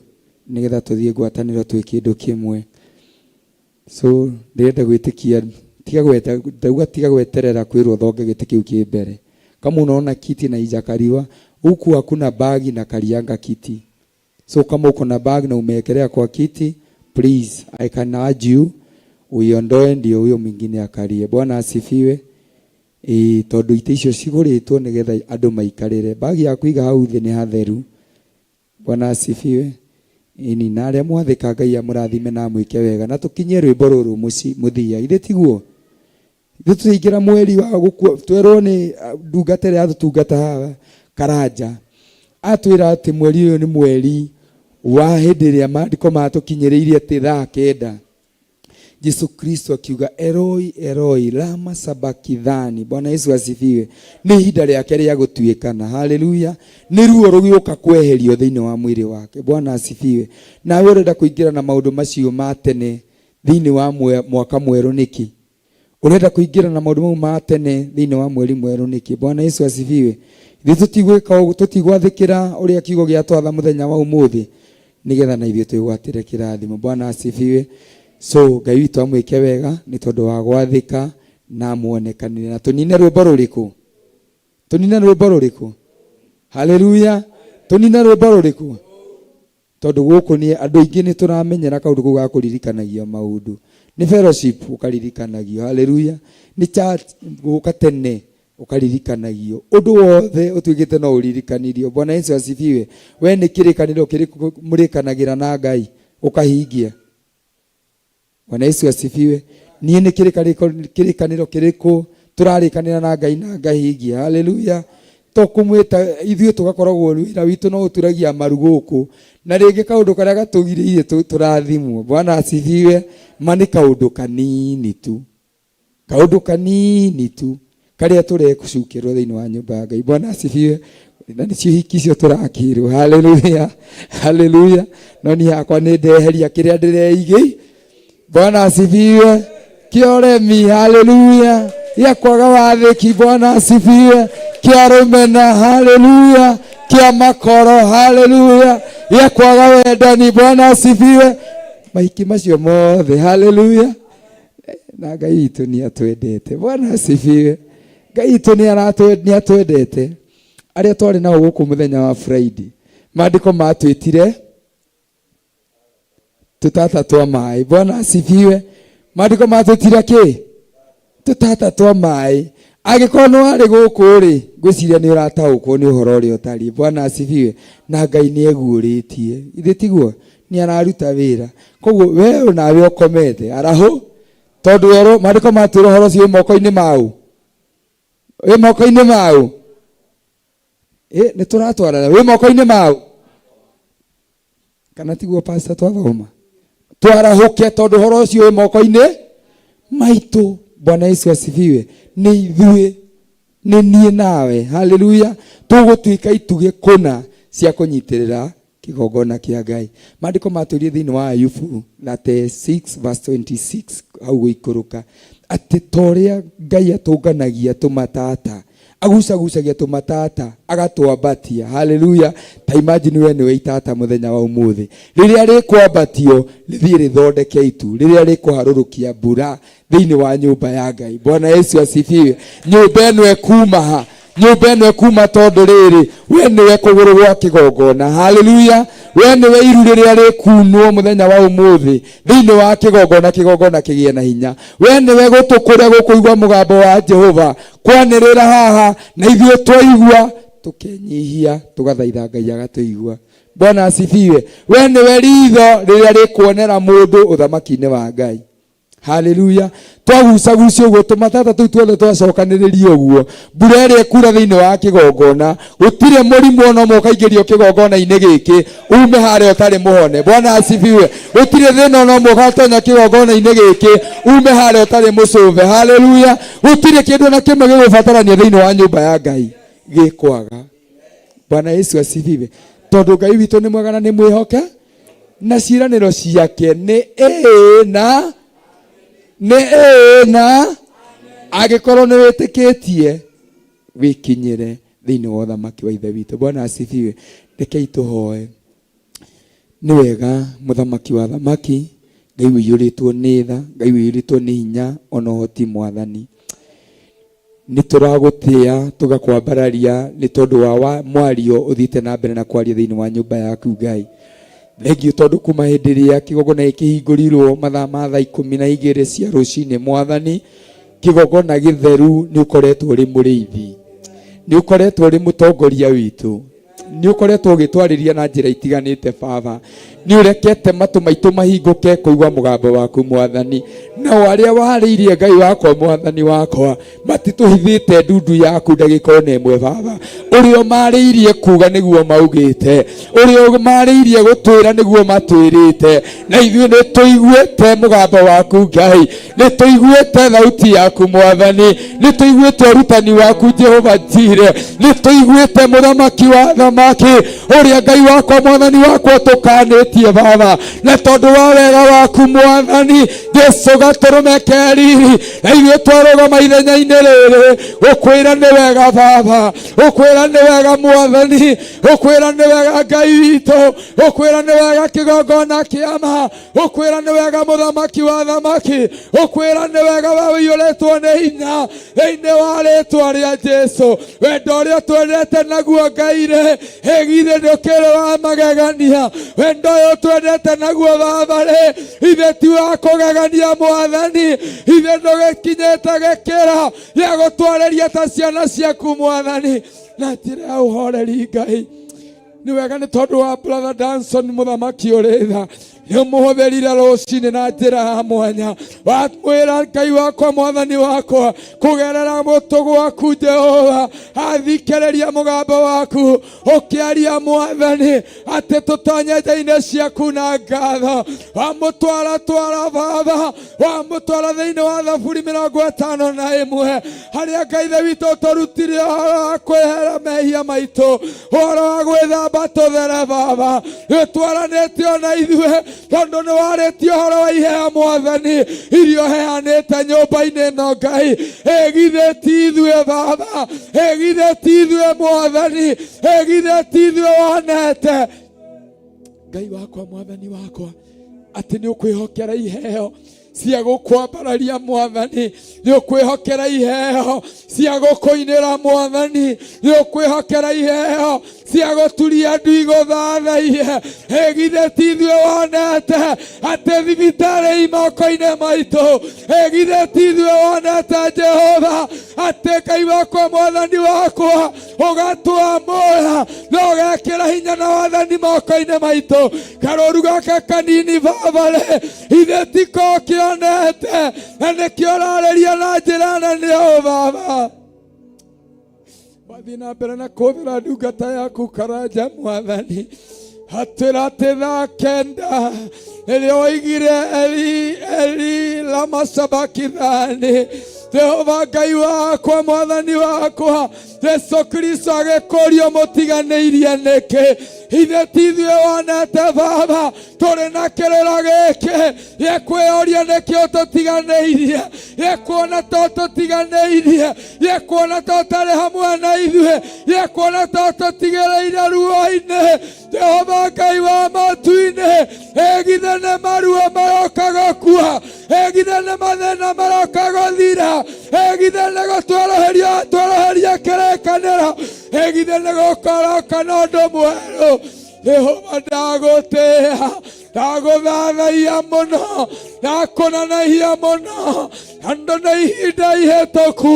Nĩgetha tũthiĩ ngwatanĩro twĩ kĩndũ kĩmwe. So ndĩrenda gwĩtĩkia tiga gweta ndauga tiga gweterera kwĩrwo thonge gĩtĩ kĩu kĩ mbere. Kama unaona kiti na ijakaliwa huku hakuna bagi na kalianga kiti. So kama uko na bag na umewekelea kwa kiti, please I can urge you uiondoe ndio huyo mwingine akalie. Bwana asifiwe. Tondu itĩ icio cigũrĩtwo nĩgetha andũ maikarĩre. Bagi yaku iga hau thĩ nĩ hatheru. Bwana asifiwe. Ĩni na arĩa mwathĩka Ngai amũrathime na amwĩke wega na tũkinyie rwĩmbo rũrũ mũthia. Ithe tiguo? Ithuĩ tũingĩra mweri wa gũkua twerwo nĩ ndungata ĩrĩa yatũtungata haha Karanja atwĩra atĩ mweri ũyũ nĩ mweri wa hĩndĩ ĩrĩa maandĩko matũkinyĩrĩirie atĩ thaa 9 Jesu Kristo akiuga Eloi Eloi lama sabakithani. Bwana Yesu asifiwe. Nĩ ihinda rĩake rĩa gũtuĩkana. Haleluya. Nĩ ruo rũgĩũka kweherio thĩinĩ wa mwĩrĩ wake. Bwana asifiwe. Nawe ũrenda kũingĩra na maũndũ macio ma tene thĩinĩ wa mwaka mwerũ nĩkĩ? Ũrenda kũingĩra na maũndũ mau ma tene thĩinĩ wa mweri mwerũ nĩkĩ? Bwana Yesu asifiwe. Ithuĩ tũtigwĩka ũguo, tũtigwathĩkĩra ũrĩa kiugo gĩatwatha mũthenya wa ũmũthĩ nĩgetha na ithuĩ twĩgwatĩre kĩrathimo. Bwana asifiwe. So Ngai witũ amwĩke wega nĩ tondũ wa gwathĩka na amuonekanĩre. Na tũnine rwĩmbo rũrĩkũ? Tũnine rwĩmbo rũrĩkũ? Haleluya. Tũnine rwĩmbo rũrĩkũ? Tondũ gũkũ nĩ andũ aingĩ nĩ tũramenyera kaũndũ kau ga kũririkanagio maũndũ. Nĩ fellowship ũkaririkanagio. Haleluya. Nĩ church gũka tene ũkaririkanagio. Ũndũ wothe ũtuĩkĩte no ũririkanirio. Bwana Yesu asifiwe. We nĩ kĩrĩkanĩro kĩrĩkũ mũrĩkanagĩra na Ngai ũkahingia? Bwana Yesu asifiwe. Niĩ nĩ kĩrĩkanĩro kĩrĩkũ tũrarĩkanĩra na Ngai na ngahingia? Haleluya. To kũmwĩta ithuĩ tũgakoragwo wĩra witũ no ũturagia maru gũkũ na rĩngĩ kaũndũ karĩa gatũgirĩire tũrathimwo. Bwana asifiwe. Ma nĩ kaũndũ kanini tu, kaũndũ kanini tu karĩa tũrekũcukĩrwo thĩinĩ wa nyũmba ya Ngai. Bwana asifiwe. Na nĩcio hiki icio tũrakĩrwo. Haleluya, haleluya. No niĩ hakwa nĩ ndeheria kĩrĩa ndĩreigĩ. Bwana asifiwe. Kĩa ũremi, haleluya. Gĩa kwaga wathĩki, Bwana asifiwe. Kĩa rũmena, haleluya. Kĩa makoro, haleluya. Gĩa kwaga wendani, Bwana asifiwe. Mahiki macio mothe, haleluya. Na Ngai witũ nĩ atwendete. Bwana asifiwe. Ngai witũ nĩ atwendete. Arĩa twarĩ nao gũkũ mũthenya wa Friday, maandĩko matwĩtire tũtata twa maĩ. Bwana asifiwe. Maandĩko matwĩtire kĩ? Tũtata twa maĩ. Angĩkorwo nĩ warĩ gũkũ rĩ, ngwĩciria nĩ ũrataũkwo nĩ ũhoro ũrĩa ũtariĩ. Bwana asifiwe. Na Ngai nĩ eguũrĩtie, ithe tiguo? Nĩ araruta wĩra. Koguo we onawe ũkomete arahũ, tondũ werwo maandĩko matwĩra ũhoro ũcio wĩ moko-inĩ mau, wĩ moko-inĩ mau. Nĩ tũratwarana, wĩ moko-inĩ mau, kana tiguo pastor twathoma? Twarahũke tondũ ũhoro ũcio wĩ moko-inĩ maitũ. Bwana Yesu asifiwe. Nĩ ithuĩ, nĩ niĩ nawe, haleluya, tũgũtuĩka itugĩ kũna cia kũnyitĩrĩra kĩgongona kĩa Ngai. Maandĩko matwĩrie thĩinĩ wa Ayubu 36 verse 26 hau gũikũrũka atĩ ta ũrĩa Ngai atũnganagia tũmatata, agucagucagia tũmatata agatwambatia. Haleluya. Ta imagine we nĩwe itata mũthenya wa ũmũthĩ, rĩrĩa rĩkwambatio rĩthiĩ rĩthondeke itu, rĩrĩa rĩkũharũrũkia mbura thĩinĩ wa nyũmba ya Ngai. Bwana Yesu asifiwe. Nyũmba ĩno ĩkuma ha? Nyũmba ĩno ĩkuma tondũ rĩrĩ, we nĩwe kũgũrũ gwa kĩgongona. Haleluya. We nĩwe iru rĩrĩa rĩkunwo mũthenya wa ũmũthĩ thĩinĩ wa kĩgongona, kĩgongona kĩgĩe na hinya. We nĩwe gũtũ kũrĩa gũkũigua mũgambo wa Jehova kwanĩrĩra haha, na ithuĩ twaigua tũkenyihia tũgathaitha Ngai agatũigua. Bwana asifiwe. We nĩwe ritho rĩrĩa rĩkuonera mũndũ ũthamaki-inĩ wa Ngai. Haleluya. Twagucagucia ũguo tũmatata tũu tuothe twacokanĩrĩria ũguo, mbura ĩrĩa ĩkura thĩinĩ wa kĩgongona, gũtirĩ mũrimũ ona ũmwe ũkaingĩrio kĩgongona-inĩ gĩkĩ ume harĩa ũtarĩ mũhone. Bwana asifiwe. Gũtirĩ thĩna ona ũmwe ũgatonya kĩgongona-inĩ gĩkĩ ume harĩa ũtarĩ mũcũve. Haleluya. Gũtirĩ kĩndũ ona kĩmwe gĩgũbatarania thĩinĩ wa nyũmba ya Ngai gĩkwaga. Bwana Yesu asifiwe. Tondũ Ngai witũ nĩ mwega na nĩ mwĩhoke, na ciĩranĩro ciake nĩ ĩĩ na nĩ ĩĩ na angĩkorwo nĩ wĩtĩkĩtie wĩkinyĩre thĩinĩ wa ũthamaki wa Ithe witũ. Bwana asifiwe. Rekei tũhoe. Nĩ wega mũthamaki wa thamaki, Ngai ũiyũrĩtwo nĩ tha, Ngai ũiyũrĩtwo nĩ hinya ona ũhoti. Mwathani, nĩ tũragũtĩa tũgakwambararia nĩ tondũ wa mwario ũthiĩte na mbere na kwaria thĩinĩ wa nyũmba yaku Ngai. Thengiũ tondũ kuma hĩndĩ ĩrĩa kĩgongona gĩkĩhingũrirwo mathaa ma thaa 12 cia rũcinĩ, Mwathani, kĩgongona gĩtheru nĩ ũkoretwo ũrĩ mũrĩithi, nĩ ũkoretwo ũrĩ mũtongoria witũ, nĩ ũkoretwo ũgĩtwarĩria na njĩra itiganĩte. Baba, nĩ ũrekete matũ maitũ mahingũke kũigua mũgambo waku Mwathani. Nao arĩa warĩirie Ngai wakwa, Mwathani wakwa, matitũhithĩte ndundu yaku ndagĩka ona ĩmwe. Baba, ũrĩa ũmarĩirie kuga nĩguo maugĩte, ũrĩa ũmarĩirie gũtwĩra nĩguo matwĩrĩte, na ithuĩ nĩ tũiguĩte mũgambo waku Ngai, nĩ tũiguĩte thauti yaku Mwathani, nĩ tũiguĩte ũrutani waku Jehova Jire, nĩ tũiguĩte mũthamaki wa thamaki ũrĩa Ngai wakwa Mwathani wakwa tũkanĩtie Baba, na tondũ wa wega waku Mwathani Jesu gatũrũme keriri, na ithuĩ twarũgama ithenya-inĩ rĩrĩ gũkwĩra nĩ wega Baba, gũkwĩra nĩ wega Mwathani, gũkwĩra nĩ wega Ngai witũ, gũkwĩra nĩ wega kĩgongona kĩama, gũkwĩra nĩ wega mũthamaki wa thamaki, gũkwĩra nĩ wega we ũiyũrĩtwo nĩ hinya thĩinĩ wa rĩtwa rĩa Jesu. Wendo ũrĩa twendete naguo Ngai rĩ, ĩgithĩ ndũkĩrĩ wa magegania. Wendo ũyũ twendete naguo Baba rĩ, ithe ti wa kũgegania Mwathani, ithe ndũgĩkinyĩte gĩkĩro gĩa gũtwarĩria ta ciana ciaku Mwathani na njĩra ya ũhoreri Ngai. Nĩ wega nĩ tondũ wa brother Danson mũthamaki ũrĩ tha nĩ ũmũhũthĩrire rũcinĩ na njĩra ya mwanya wamwĩra Ngai wakwa mwathani wakwa kũgerera mũtũ gwaku Jehova athikĩrĩria mũgambo waku ũkĩaria mwathani atĩ tũtonye nja-inĩ ciaku na ngatho wamũtwara twara baba wamũtwara thĩinĩ wa thaburi 51 harĩa Ngai ithe witũ ũtũrutire ũhoro wa kwĩhera mehia maitũ ũhoro wa gwĩthamba tũthere baba nĩũtwaranĩte ona ithuĩ tondũ nĩ warĩtie ũhoro wa iheo mwathani iria ũheanĩte nyũmba-inĩ ĩno Ngai ĩgithĩ ti ithuĩ baba ĩgithĩ ti ithuĩ mwathani ĩgithĩ ti ithuĩ wonete Ngai wakwa mwathani wakwa atĩ nĩ ũkwĩhokera iheo cia gũkwambararia mwathani nĩ ũkwĩhokera iheo cia gũkũinĩra mwathani nĩ ũkwĩhokera iheo cia gũturia ndu igũthathaiye ĩgithĩ ti ithuĩ wonete atĩ thibitarĩ i moko-inĩ maitũ ĩgithĩ ti ithuĩ wonete Jehova atĩ Ngai wakwa mwathani wakwa ũgatwamũra na ũgekĩra hinya na wathani moko-inĩ maitũ karũru gaka kanini baba-rĩ ithe tiko kĩonete na nĩkĩo ũrarĩria na njĩra nene ũũ baba wathiĩ na mbere na kũhũthĩra ndungata yaku Karanja mwathani atwĩra atĩ thaa 9 rĩrĩa oigire Eli Eli lama sabakithani Jehova Ngai wakwa mwathani wakwa Jesu Kristo agĩkũrio mũtiganĩirie nĩkĩ ithe ti ithuĩ wonete baba tũrĩ na kĩrĩro gĩkĩ gĩa kwĩyũria nĩkĩ ũtũtiganĩirie gĩa kuona to tũtiganĩirie gĩa kuona to ũtarĩ hamwe na ithuĩ gĩa kuona to tũtigĩrĩire ruo-inĩ Jehova Ngai wa matu-inĩ ĩgithe nĩ maruo maroka gũkua ĩgithe nĩ mathĩna maroka gũthira ĩgithe nĩ gũtweroheria tweroheria kĩrĩkanĩro ĩgithe nĩ gũkoroka na ũndũ mwerũ Jehova ndagũtĩĩa ndagũthathaiya mũno ndakũnanaihia mũno andũ nĩ ihinda ihĩtũku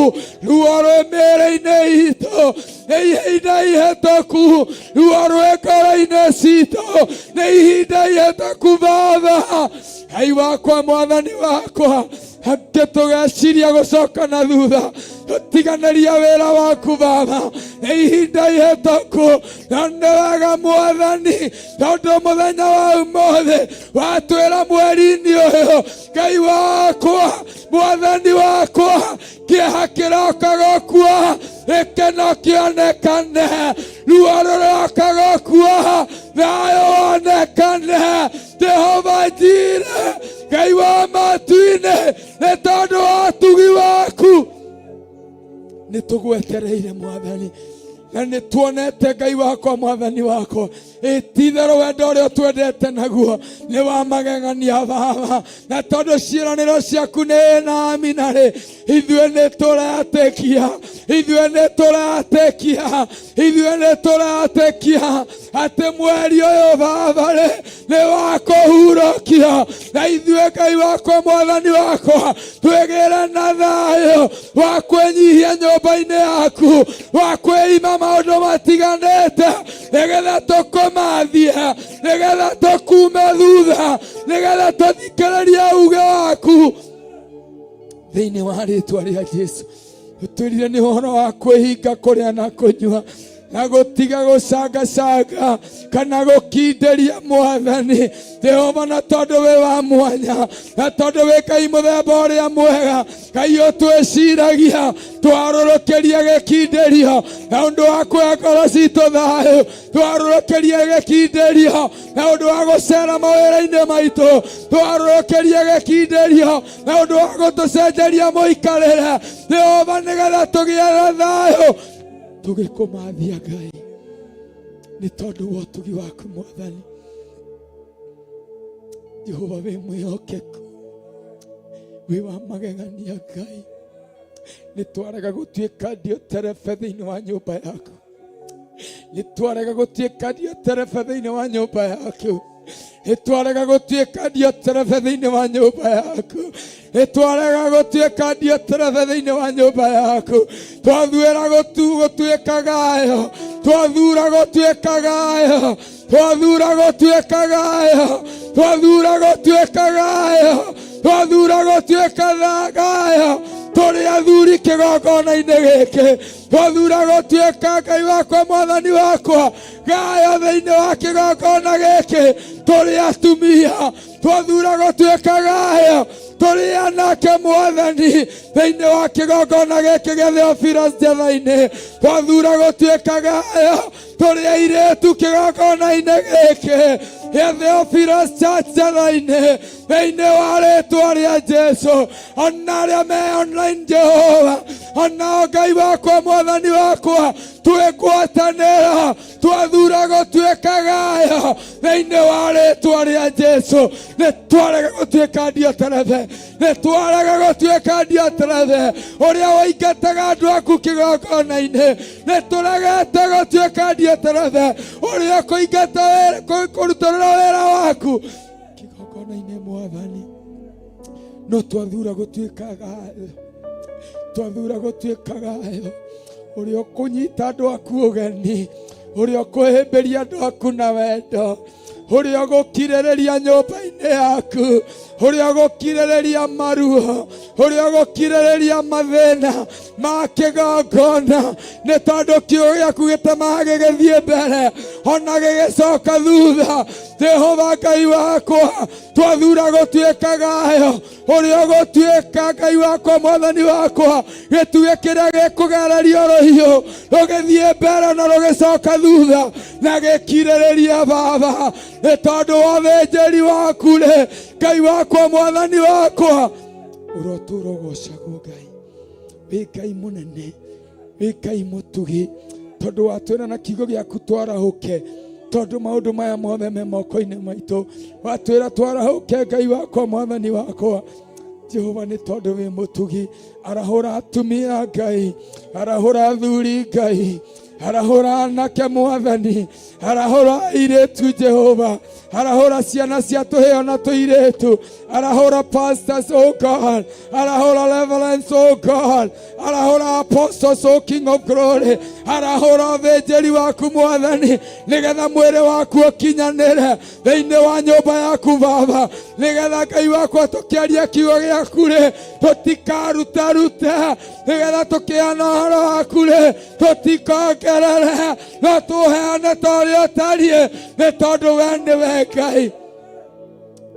ruo rwĩ mĩĩrĩ-inĩ itũ nĩ ihinda ihĩtũku ruo rwĩ ngoro-inĩ citũ nĩ ihinda ihĩtũku baba Ngai wakwa mwathani wakwa angĩ tũgeciria gũcoka na thutha tũtiganĩria wĩra waku baba nĩ ihinda ihĩtũku na nĩ wega mwathani tondũ mũthenya wa ũmũthĩ watwĩra mweri-inĩ ũyũ Ngai wakwa mwathani wakwa kĩeha kĩroka gũkua gĩkeno kĩonekane ruo rũroka gũkua thayũ wonekane Jehova Jire Ngai wa matu-inĩ nĩ tondũ wa ũtugi waku nĩ tũgwetereire mwathani na nĩ tuonete Ngai wakwa mwathani wakwa ĩtitherũ wendo ũrĩa ũtwendete naguo nĩ wa magegania baba na tondũ ciĩranĩro ciaku nĩ na amina rĩ ithuĩ nĩ tũretĩkia ithuĩ nĩ tũretĩkia ithuĩ nĩ tũretĩkia atĩ mweri ũyũ baba rĩ nĩ wa kũhurũkia na ithuĩ Ngai wakwa mwathani wakwa twĩgĩre na thayũ wa kwĩnyihia nyũmba-inĩ yaku wa kwĩima maũndũ matiganĩte nĩgetha tũkũmathie nĩgetha tũkume thutha nĩgetha tũthikĩrĩrie uge waku thĩinĩ wa rĩtwa rĩa Jesu ũtwĩrire nĩ ũhoro wa kwĩhinga kũrĩa na kũnyua na gũtiga gũcangacanga kana gũkindĩria mwathani Jehova na tondũ wĩ wa mwanya na tondũ wĩ Ngai mũthemba ũrĩa mwega Ngai ũtwĩciragia twarũrũkĩria gĩkindĩrio na ũndũ wa kũhe ngoro citũ thayũ twarũrũkĩria gĩkindĩrio na ũndũ wa gũcera mawĩra-inĩ maitũ twarũrũkĩria gĩkindĩrio na ũndũ wa gũtũcenjeria mũikarĩre Jehova nĩgetha tũgĩe na thayũ tũgĩkũmathia Ngai nĩ tondũ wa ũtugi waku mwathani Jehova wĩ mwĩhokeku wĩ wa magegania Ngai nĩ twarega gũtuĩka ndioterebe thĩinĩ wa nyũmba yaku nĩ twarega gũtuĩka ndioterebe thĩinĩ wa nyũmba yaku Nĩtwarega gũtuĩka Dioterefe thĩinĩ wa nyũmba yaku. Nĩtwarega gũtuĩka Dioterefe thĩinĩ wa nyũmba yaku. Twathuĩra gũtuĩka Gayo. Twathura gũtuĩka Gayo. Twathura gũtuĩka Gayo. Twathura gũtuĩka Gayo. Twathura gũtuĩka Gayo. Tũrĩ athuri kĩgongona-inĩ gĩkĩ. Twathura gũtuĩka Ngai wakwa mwathani wakwa Gayo thĩinĩ wa kĩgongona gĩkĩ. Tũrĩ atumia. Twathura gũtuĩka Gayo. Tũrĩ anake mwathani thĩinĩ wa kĩgongona gĩkĩ gĩa Theophilus Njetha-inĩ. Twathura gũtuĩka Gayo. Tũrĩ airĩtu kĩgongona-inĩ gĩkĩ gĩa Theophilus Church Njetha-inĩ thĩinĩ wa rĩtwa rĩa Jesu. Ona arĩa me online Jehova, onao Ngai wakwa mwathani wakwa, twĩgwatanĩra twathura gũtuĩka Gayo thĩinĩ wa rĩtwa rĩa Jesu. Nĩtwarega gũtuĩka Dioterefe, nĩtwarega gũtuĩka Dioterefe ũrĩa waingataga andũ aku kĩgongona-inĩ. Nĩtũregete gũtuĩka Dioterefe ũrĩa kũingata kũrutũrũra wĩra waku kĩgongona-inĩ mwathani. No twathura gũtuĩka Gayo, twathura gũtuĩka Gayo ũrĩa ũkũnyita andũ aku ũgeni, ũrĩa ũkũhĩmbĩria andũ aku na wendo, ũrĩa ũgũkirĩrĩria nyũmba-inĩ yaku, ũrĩa ũgũkirĩrĩria maruo, ũrĩa ũgũkirĩrĩria mathĩna ma kĩgongona, nĩ tondũ kiugo gĩaku gĩtemaga gĩgĩthiĩ mbere ona gĩgĩcoka thutha. Jehova Ngai wakwa, twathura gũtuĩka Gayo ũrĩa ũgũtuĩka Ngai wakwa mwathani wakwa, gĩtugĩ kĩrĩa gĩkũgererio rũhiũ rũgĩthiĩ mbere na rũgĩcoka thutha na gĩkirĩrĩria Baba, nĩ tondũ wa ũthĩnjĩri waku rĩ, Ngai wakwa mwathani wakwa, ũrotũra ũgocagwo Ngai. Wĩ Ngai mũnene, wĩ Ngai mũtugi, tondũ watwĩra na kiugo gĩaku twarahũke, tondũ maũndũ maya mothe me moko-inĩ maitũ. Watwĩra twarahũke Ngai wakwa mwathani wakwa Jehova, nĩ tondũ wĩ mũtugi. Arahũra atumia Ngai, arahũra athuri Ngai, arahũra anake mwathani, arahũra airĩtu Jehova, arahũra ciana cia tũhĩo na tũirĩtu, arahũra pastors oh God, arahũra reverends oh God, arahũra apostles oh King of Glory, arahũra ũthĩnjĩri waku mwathani, nĩgetha mwĩrĩ waku ũkinyanĩre thĩinĩ wa nyũmba yaku Baba, nĩgetha Ngai wakwa tũkĩaria kiugo gĩaku rĩ, tũtikarutarute, nĩgetha tũkĩana ũhoro waku rĩ, tũtikongerere, no tũheane ta ũrĩa ũtariĩ, nĩ tondũ we nĩwe Ngai.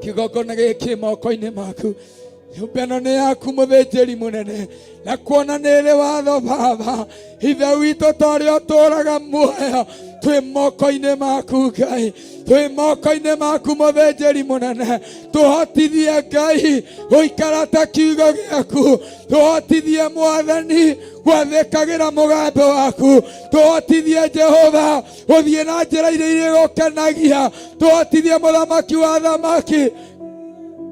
Kĩgongona gĩkĩ moko-inĩ maku, nyũmba ĩno nĩ yaku mũthĩnjĩri mũnene, na kuona nĩ ĩrĩ watho Baba Ithe witũ, ta ũrĩa ũtũũraga muoyo, twĩ moko-inĩ maku Ngai, twĩ moko-inĩ maku mũthĩnjĩri mũnene. Tũhotithie Ngai gũikara ta kiugo gĩaku, tũhotithie mwathani gwathĩkagĩra mũgambo waku, tũhotithie Jehova gũthiĩ na njĩra iria irĩgũkenagia, tũhotithie mũthamaki wa thamaki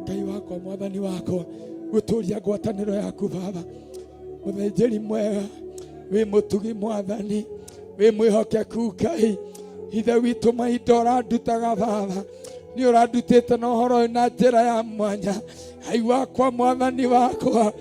Ngai wakwa mwathani wakwa gũtũria ngwatanĩro yaku Baba. Mũthĩnjĩri mwega, wĩ mũtugi mwathani, wĩ mwĩhokeku Ngai Ithe witũ, mahinda ũrandutaga Baba, nĩ ũrandutĩte na ũhoro ũyũ na njĩra ya mwanya. Ngai wakwa mwathani wakwa,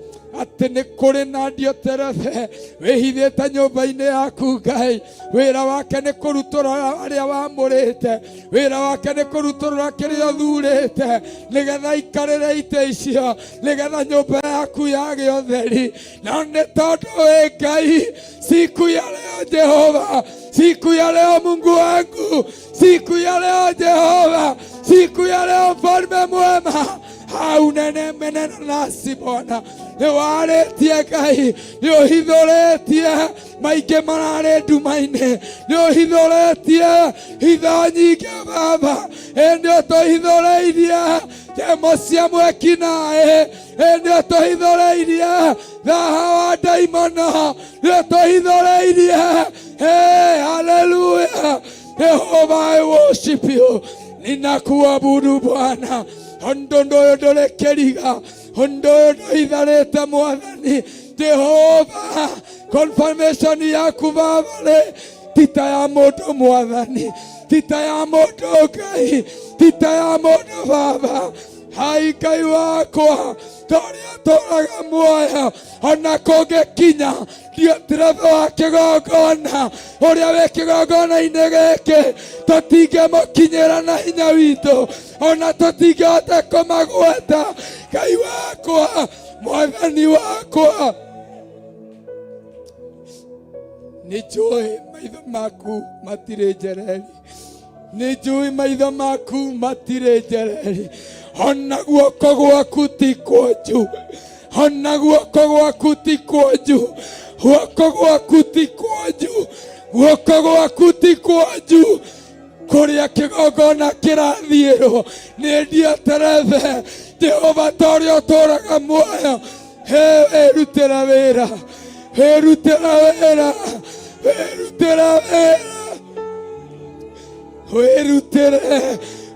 atĩ nĩ kũrĩ na Dioterefe wĩhithĩte nyũmba-inĩ yaku Ngai. Wĩra wake nĩ kũrutũrũra arĩa wamũrĩte, wĩra wake nĩ kũrutũrũra kĩrĩa ũthurĩte, nĩgetha aikarĩre itĩ icio, nĩgetha nyũmba yaku yagĩe ũtheri. Na nĩ tondũ wĩ Ngai, siku ya leo Jehova, siku ya leo Mungu wangu, siku ya leo Jehova, siku ya leo mfalme mwema, haunene meneno nasi Bwana. Nĩ warĩtie Ngai, nĩ ũhithũrĩtie maingĩ mararĩ nduma-inĩ, nĩ ũhithũrĩtie hitho nyingĩ Baba, ĩ nĩ ũtũhithũrĩirie temo cia mweki naĩ, ĩ nĩ ũtũhithũrĩirie thaha wa ndaimono, nĩ ũtũhithũrĩirie. Hey, haleluya. Jehova, I worship you. Ninakuabudu Bwana. Ũndũ ũyũ ndũrĩ kĩriga, ũndũ ũyũ ndũhithanĩte mwathani Jehova. Confirmation yaku Baba rĩ ti ta ya mũndũ mwathani. Ti ta ya mũndũ Ngai, ti ta ya mũndũ Baba. Hai Ngai wakwa, torĩa tũraga muoyo ona kũngĩkinya Diotrefo wa kĩgongona ũrĩa wĩ kĩgongona-inĩ gĩkĩ, tũtingĩmũkinyĩra na hinya witũ, ona tũtingĩhota kũmagweta. Ngai wakwa, Mwathani wakwa, nĩ njũĩ maitho maku matirĩ njereri, nĩ njũĩ maitho maku matirĩ njereri, ona guoko gwaku ti kuonju, ona guoko gwaku ti kuonju, guoko gwaku ti kuonju, guoko gwaku ti kuonju. Kũrĩa kĩgongona kĩrathiĩrwo nĩ Diotrefo, Jehova, ta ũrĩa ũtũũraga muoyo, he wĩrutĩra wĩra, wĩrutĩra wĩra, wĩrutĩra wĩra, wĩrutĩre,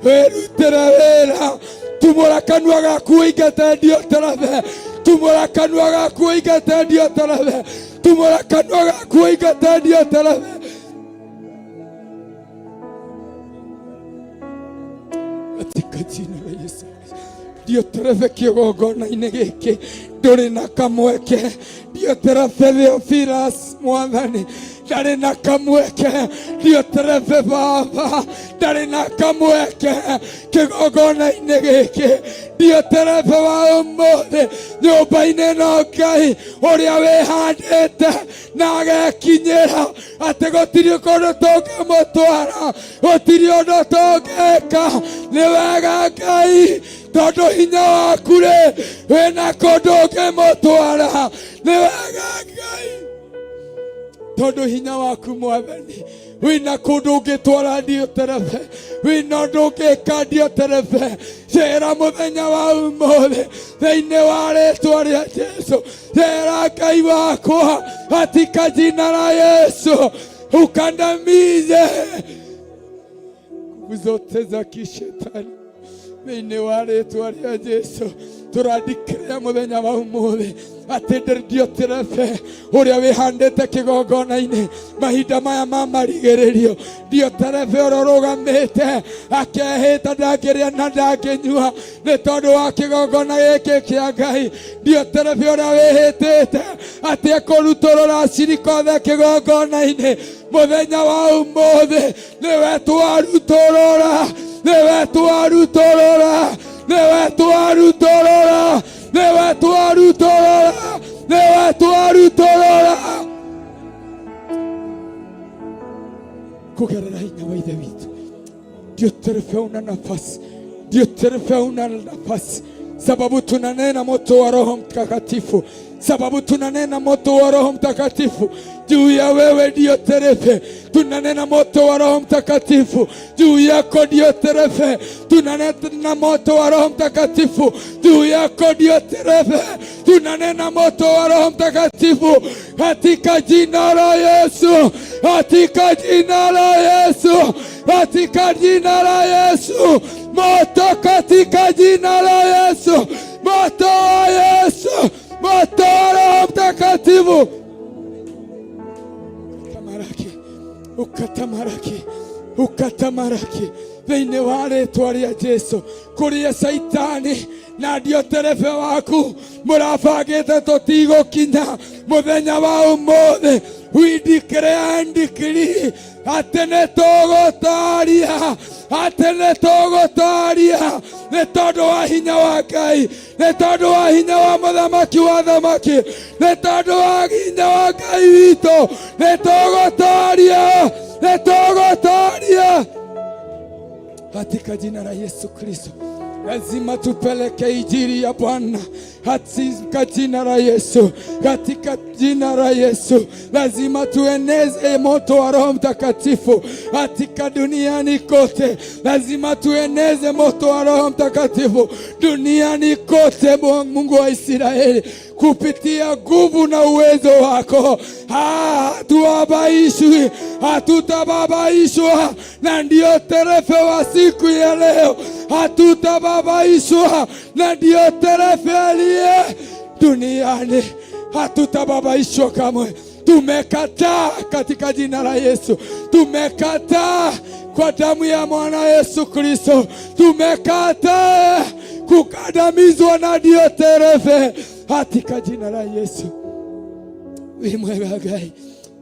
wĩrutĩre wĩra. Tumũra kanua gaku ũingate Diotrefo, tumũra kanua gaku ũingate Diotrefo, tumũra kanua gaku ũingate Diotrefo. Katika jina la Yesu Diotrefo kĩgongona-inĩ gĩkĩ ndũrĩ na kamweke. Diotrefo Theophilus Mwathani ndarĩ na kamweke. Diotrefo Baba ndarĩ na kamweke kĩgongona-inĩ gĩkĩ. Diotrefo wa ũmũthĩ nyũmba-inĩ ĩno Ngai ũrĩa wĩhandĩte na agekinyĩra atĩ gũtirĩ kũndũ tũngĩmũtwara, gũtirĩ ũndũ tũngĩka. Nĩ wega Ngai, tondũ hinya waku rĩ wĩna kũndũ ũngĩmũtwara. Nĩ wega Ngai, tondũ hinya waku Mwathani wĩna kũndũ ũngĩtwara Diotrefo, wĩna ũndũ ũngĩka Diotrefo. Cera mũthenya wa ũmũthĩ thĩinĩ wa rĩtwa rĩa Jesu. Cera Ngai wakwa katika jina la Yesu, ukandamize nguvu zote za kishetani thĩinĩ wa rĩtwa rĩa Jesu. Tũrandikĩrĩa mũthenya wa ũmũthĩ atĩ Diotrefo ũrĩa wĩhandĩte kĩgongona-inĩ mahinda maya ma marigĩrĩrio, Diotrefo ũrĩa ũrũgamĩte akehĩta ndangĩrĩa na ndangĩnyua nĩ tondũ wa kĩgongona gĩkĩ kĩa Ngai, Diotrefo ũrĩa wĩhĩtĩte atĩ ekũrutũrũra acirika othe kĩgongona-inĩ mũthenya wa ũmũthĩ, nĩwe twarutũrũra, nĩwe twarutũrũra, nĩwe twarutũrũra, nĩwe twarutũrũra, nĩwe twarutũrũra kũgerera hinya wa Ithe witũ. Diotrefo una nafasi, Diotrefo una nafasi, sababu tunanena moto wa Roho Mtakatifu, sababu tunanena moto wa Roho Mtakatifu juu ya wewe Diotrefo, tunanena moto wa Roho Mtakatifu juu yako Diotrefo, tunanena moto wa Roho Mtakatifu juu yako Diotrefo, tunanena moto wa Roho Mtakatifu katika jina la Yesu, katika jina la Yesu, katika jina la Yesu, moto katika jina la Yesu, moto wa Yesu, moto wa Roho Mtakatifu. Ukatamaraki, ukatamaraki, ukatamaraki thĩinĩ wa rĩtwa rĩa Jesu. Kũrĩa Caitani na Diotrefo waku mũrabangĩte tũtigũkinya mũthenya wa ũmũthĩ, we declare and decree atĩ nĩ tũgũtaria, atĩ nĩ tũgũtaria nĩ tondũ wa hinya wa Ngai, nĩ tondũ wa hinya wa mũthamaki wa thamaki, nĩ tondũ wa hinya wa Ngai witũ, nĩ tũgũtaria, nĩ tũgũtaria katika jina la Yesu Kristo. Lazima tupeleke injili ya Bwana katika jina la Yesu, katika jina la Yesu. Lazima tueneze moto wa Roho Mtakatifu katika duniani kote. Lazima tueneze moto wa Roho Mtakatifu duniani kote, Mungu wa Israeli, kupitia nguvu na uwezo wako. Hatubabaishwi, hatutababaishwa na Diotrefo wa siku ya leo, hatutababaishwa na Diotrefo aliye duniani, hatutababaishwa kamwe. Tumekataa katika jina la Yesu, tumekataa Kwa damu ya mwana Yesu Kristo tumekataa kukandamizwa na Dioterefe katika jina la Yesu. Wĩ mwega Ngai,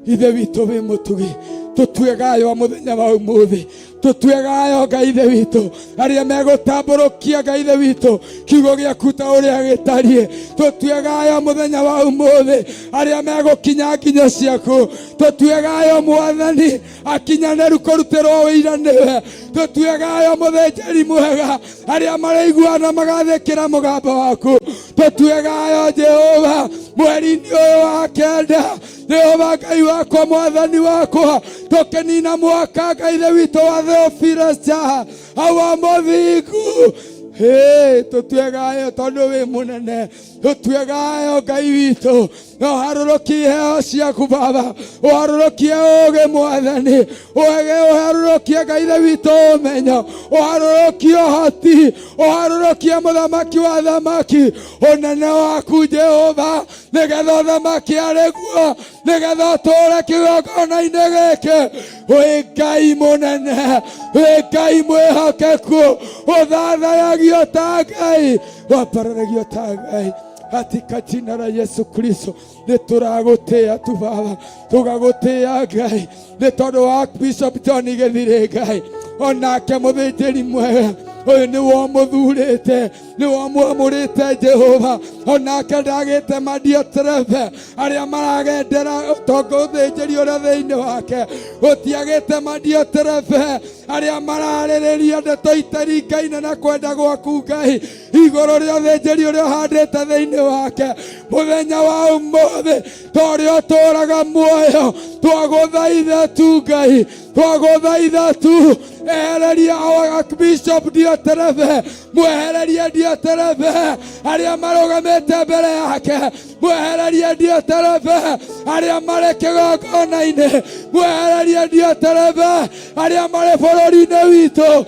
ithe witũ wĩ mũtugi, tũtue gayo mũthenya wa ũmũthĩ, tũtue gayo Ngai ithe witũ, arĩa megũtambũrũkia Ngai ithe witũ kiugo gĩaku ta ũrĩa gĩtariĩ, tũtue gayo mũthenya wa ũmũthĩ, arĩa megũkinya nginyo ciaku, tũtue gayo Mwathani akinyanĩru kũrutĩrwo ũira nĩwe, tũtue gayo mũthĩnjĩri mwega, arĩa marĩiguana magathĩkĩra mũgambo waku, tũtue gayo Jehova mweri-inĩ ũyũ wa kenda, Jehova Ngai wakwa Mwathani wakwa, tũkĩnina mwaka Ngai ithe witũ wa Theophilus Jaha awa mũthingu. Hey, tũtue gayo tondũ wĩ mũnene, tũtue gayo Ngai witũ, na ũharũrũkie iheo ciaku Baba, ũharũrũkie ũũgĩ Mwathani, ũharũrũkie Ngai ithe witũ ũmenyo, ũharũrũkie ũhoti, ũharũrũkie mũthamaki wa thamaki, ũnene waku Jehova, nĩgetha ũthamaki arĩ guo, nĩgetha ũtũũre kĩgongona-inĩ gĩkĩ. Wĩ Ngai mũnene, wĩ Ngai mwĩhokeku, ũthathayagio ta Ngai, wambararagio ta Ngai, katika jina la Yesu Kristo nĩ tũragũtĩĩa tu Baba, tũgagũtĩĩa Ngai nĩ tondũ wa Bishop John Gĩthirĩ Ngai, onake mũthĩnjĩri mwega ũyũ nĩwe ũmũthurĩte, nĩwe ũmwamũrĩte Jehova, onake ndagĩte Madiotrephe arĩa maragendera ũtonga ũthĩnjĩri ũrĩa thĩinĩ wake, gũtiagĩte Madiotrephe arĩa mararĩrĩria ndeto itaringaine na kwenda gwaku Ngai igũrũ rĩa ũthĩnjĩri ũrĩa ũhandĩte thĩinĩ wake. Mũthenya wa ũmũthĩ ta ũrĩa ũtũũraga muoyo, twagũthaitha tu Ngai, twagũthaitha tu, ehereria Archbishop Diotrephe, mwehererie Diotrephe arĩa marũgamĩte mbere yake, mwehererie Diotrephe arĩa marĩ kĩgongona-inĩ, mwehererie Diotrephe arĩa marĩ bũrũri-inĩ witũ,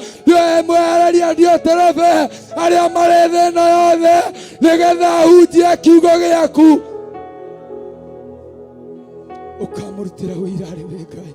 mwehererie Diotrephe arĩa marĩ thĩ ĩno yothe, nĩgetha ahunjie kiugo gĩaku, ũkamũrutĩra ũira arĩ we Ngai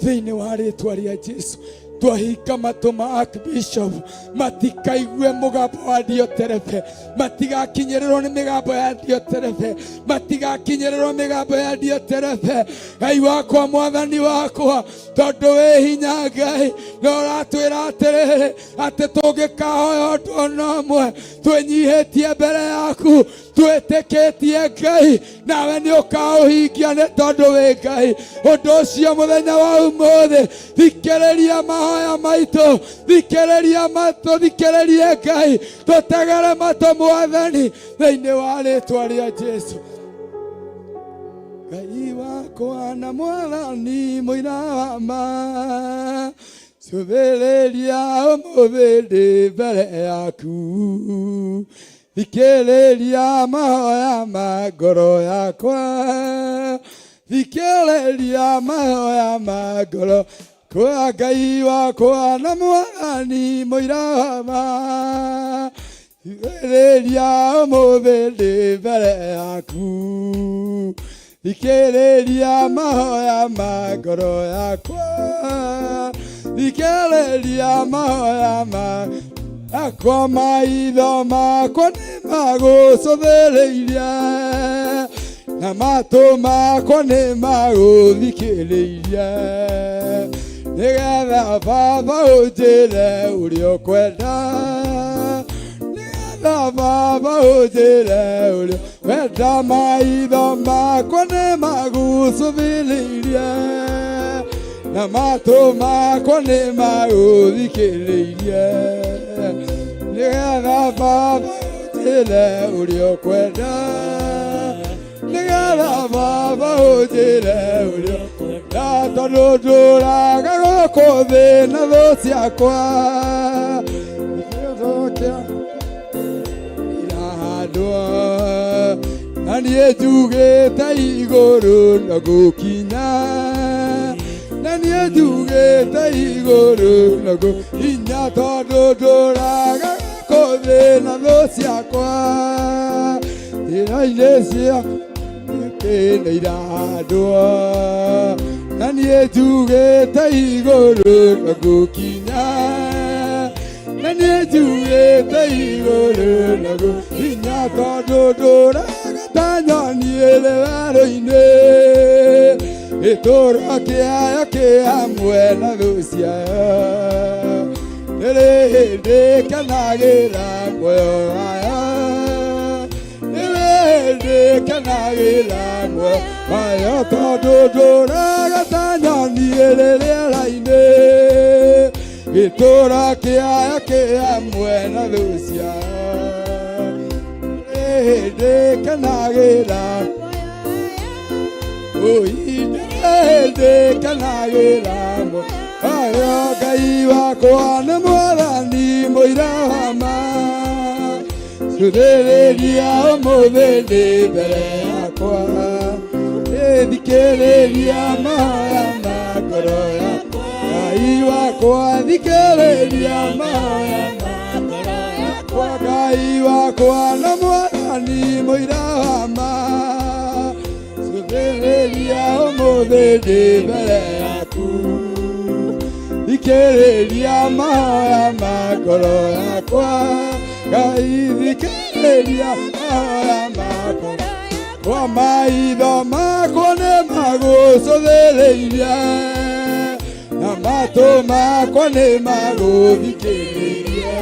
thĩinĩ wa rĩtwa rĩa Jesu. Twahinga matũ ma Archbishop matikaigue mũgambo wa Diotrephe, matigakinyĩrĩrwo nĩ mĩgambo ya Diotrephe, matigakinyĩrĩrwo mĩgambo ya Diotrephe. Ngai wakwa, Mwathani wakwa, tondũ wĩ hinya Ngai, na ũratwĩra atĩrĩrĩ, atĩ tũngĩkahoya ũndũ ona ũmwe twĩnyihĩtie mbere yaku, twĩtĩkĩtie Ngai, nawe nĩ ũkaũhingia nĩ tondũ wĩ Ngai. Ũndũ ũcio mũthenya wa ũmũthĩ, thikĩrĩria mahoya maitũ, thikĩrĩria matũ, thikĩrĩrie Ngai, tũtegere matũ Mwathani, thĩinĩ wa rĩtwa rĩa Jesu. Ngai wakwa na Mwathani mũira wa ma, cũthĩrĩria ũmũthĩ ndĩ mbere yaku, thikĩrĩria mahoya ma ngoro yakwa, thikĩrĩria mahoya ma ngoro kwa Ngai wakwa na Mwathani mũira wa ma, thikĩrĩria ũmũthĩ ndĩ mbere yaku, thikĩrĩria mahoya ma ngoro yakwa, thikĩrĩria mahoya ma akwa, maitho makwa nĩ magũcũthĩrĩirie, na matũ makwa nĩ magũthikĩrĩirie, nĩgetha Baba ũnjĩre ũrĩa ũkwenda, nĩgetha Baba ũnjĩre ũrĩa ũkwenda, maitho makwa nĩ magũcũthĩrĩirie, na matũ makwa nĩ magũthikĩrĩirie, nĩgetha Baba ũnjĩre ũrĩa ũkwenda, nĩgetha Baba ũnjĩre ũrĩa ũkwenda, tondũ ndũraga gũkũ thĩ na thũ ciakwa irahandwo, na niĩ njugĩte igũrũ na gũkinya, na niĩ njugĩte igũrũ na gũkinya, tondũ ndũraga gũkũ thĩ na thũ ciakwa njĩra-inĩ cia nĩ irahandwo, Na niĩ njugĩte igũrũ no ngũkinya. Na niĩ njugĩte igũrũ no ngũkinya tondũ ndũraga ta nyoni ĩrĩ werũ-inĩ. Gĩtũũro kĩayo kĩ hamwe na thũ ciayo. Ndĩrĩ hĩndĩ kenagĩra muoyo wayo. Ndĩrĩ hĩndĩ kenagĩra muoyo wayo tondũ ndũraga ta nyoni ĩrĩ rĩera-inĩ. Gĩtũũro kĩayo kĩ hamwe na thũ ciayo. Ndĩrĩ hĩndĩ kenagĩra hĩndĩ kenagĩra muoyo. Ngai wakwa nĩ mwathani mũira wa ma. Cũthĩrĩria ũmũthĩ ndĩ mbere yakwa. Thikĩrĩria mahoya ma ngoro yakwa. Ngai wakwa thikĩrĩria mahoya ma ngoro yakwa. Ngai wakwa na mwathani mũira wa ma. Cũthĩrĩria ũmũthĩ ndĩ mbere yaku. Thikĩrĩria mahoya ma ngoro yakwa. Ngai thikĩrĩria mahoya ma ngoro yakwa. Maitho makwa nĩ magũcũthĩrĩirie na matũ makwa nĩ magũthikĩrĩirie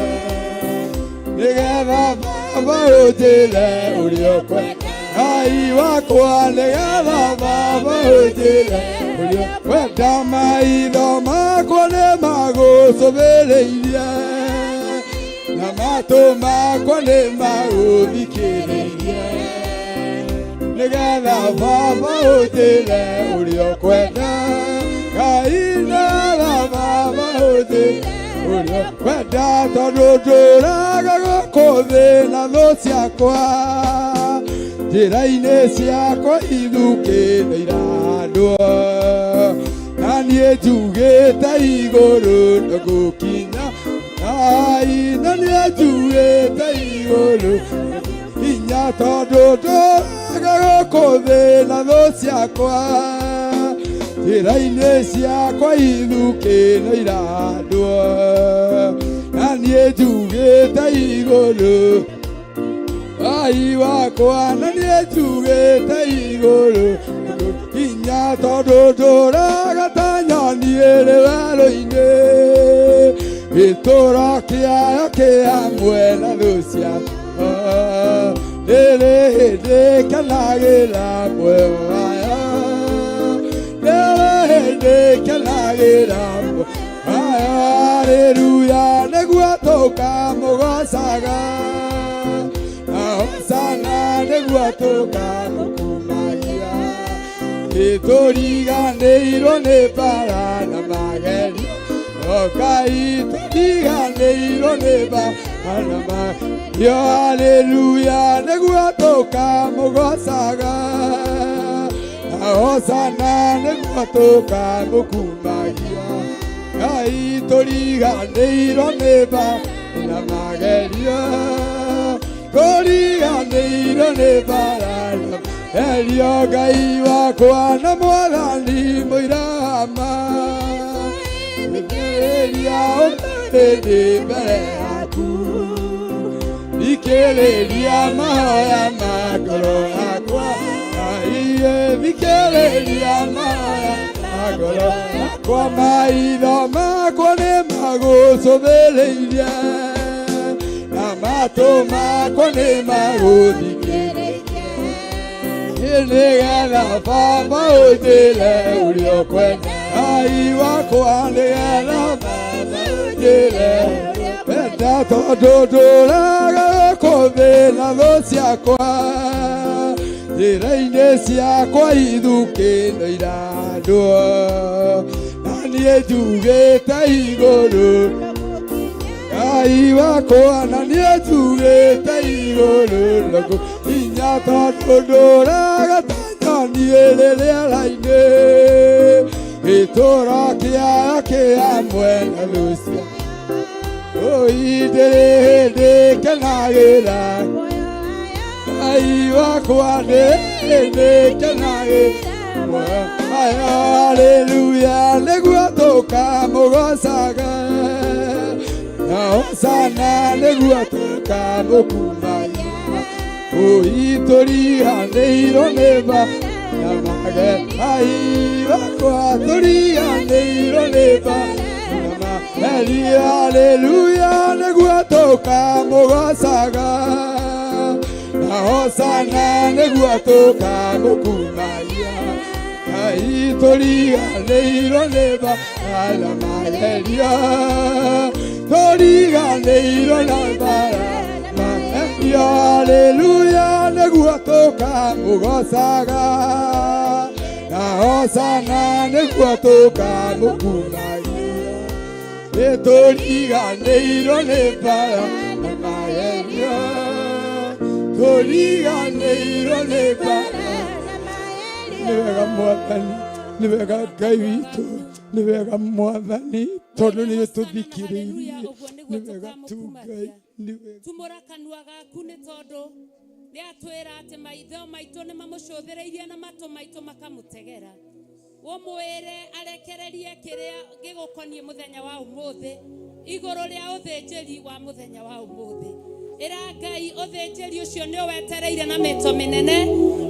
nĩgetha Baba ũnjĩre ũrĩa ũkwenda. Ngai wakwa nĩgetha Baba ũnjĩre ũrĩa ũkwenda. Maitho makwa nĩ magũcũthĩrĩirie na matũ makwa nĩ magũthikĩrĩirie nĩgetha Baba ũnjĩre ũrĩa ũkwenda. Ngai nĩgetha Baba ũnjĩre ũrĩa ũkwenda tondũ ndũraga gũkũ thĩ na thũ ciakwa. Njĩra-inĩ ciakwa ithukĩ nĩ irahandwo. Na niĩ njugĩte igũrũ no ngũkinya. Ngai na niĩ njugĩte igũrũ hinya tondũ ndũraga gũkũ thĩ na thũ ciakwa. Njĩra-inĩ ciakwa ithukĩ nĩ irahandwo. Na niĩ njugĩte igũrũ Ngai wakwa na niĩ njugĩte igũrũ hinya tondũ ndũraga ta nyoni ĩrĩ werũ-inĩ. Gĩtũũro kĩayo kĩ hamwe na thũ ciayo. Ndĩrĩ hĩndĩ kenagĩra muoyo wayo. Ndĩrĩ hĩndĩ kenagĩra muoyo wayo. Haleluya nĩguo tũkamũgoocaga. Na hosana nĩguo tũkamũkumagia. Nĩtũriganĩirwo nĩ mbara na magerio. O Ngai tũriganĩirwo nĩ mbara na magerio. Haleluya nĩguo tũkamũgoocaga. Na hosana nĩguo tũkamũkumagia. Ngai tũriganĩirwo nĩ mbara na magerio. Tũriganĩirwo nĩ mbara na magerio. Ngai wakwa na mwathani mũira wa ma. Thikĩrĩria ũmũthĩ ndĩ mbere yaku. Thikĩrĩria mahoya ma ngoro yakwa. Ngai thikĩrĩria mahoya ma ngoro yakwa. Maitho makwa nĩ magũcũthĩrĩirie na matũ makwa nĩ magũthikĩrĩirie nĩgetha Baba ũnjĩre ũrĩa ũkwenda. Ngai wakwa nĩgetha Baba ũnjĩre wenda tondũ ndũraga gũkũ thĩ na thũ ciakwa. Njĩra-inĩ ciakwa ithukĩ no irahandwo. Na niĩ njugĩte igũrũ Ngai wakwa na niĩ njugĩte igũrũ no hinya tondũ ndũraga ta nyoni ĩrĩ rĩera-inĩ. Gĩtũũro kĩayo kĩ hamwe na thũ ciayo. Oi ndĩrĩ hĩndĩ kenagĩra Ngai wakwa ndĩrĩ hĩndĩ kenagĩra. Haleluya nĩguo tũkamũgocaga na hosana nĩguo tũkamũkumagia ũitũriganĩirwo nĩ ba na mage ai bakwa tũriganĩirwo nĩ ba na mage haleluya nĩguo tũkamũgocaga na hosana nĩguo tũkamũkumagia Ngai tũriganĩirwo nĩ ba na magerio tũriganĩirwo na bara magerio haleluya nĩguo tũkamũgocaga na hosana nĩguo tũkamũkumagia nĩ tũriganĩirwo nĩ bara na magerio tũriganĩirwo nĩ bara nĩ wega mwathani nĩ wega Ngai witũ nĩ wega mwathani tondũ nĩ tũthikĩrĩirie ũguo nĩ nĩguo wega tu Ngai tũkamũkumagia nĩ wega tumũra kanua gaku nĩ tondũ nĩ atwĩra atĩ maitho maitũ nĩ mamũcũthĩrĩirie na matũ maitũ makamũtegera ũmwĩre arekererie kĩrĩa gĩgũkoniĩ mũthenya wa ũmũthĩ igũrũ rĩa ũthĩnjĩri wa mũthenya wa ũmũthĩ ĩra Ngai ũthĩnjĩri ũcio nĩ ũwetereire na mĩto mĩnene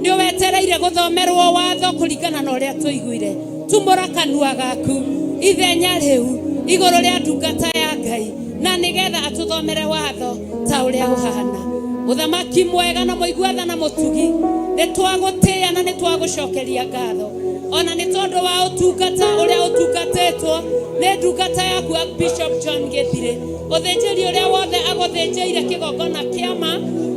nĩ ũwetereire gũthomerwo watho kũringana na ũrĩa tũiguire tumũra kanua gaku ithenya rĩu igũrũ rĩa ndungata ya Ngai na nĩgetha atũthomere watho ta ũrĩa ũhana mũthamaki mwega na mũiguatha na mũtugi nĩ twagũtĩĩa na nĩ twagũcokeria ngatho ona nĩ tondũ wa ũtungata ũrĩa ũtungatĩtwo nĩ ndungata yaku Bishop John Gĩthirĩ ũthĩnjĩri ũrĩa wothe agũthĩnjĩire kĩgongona kĩama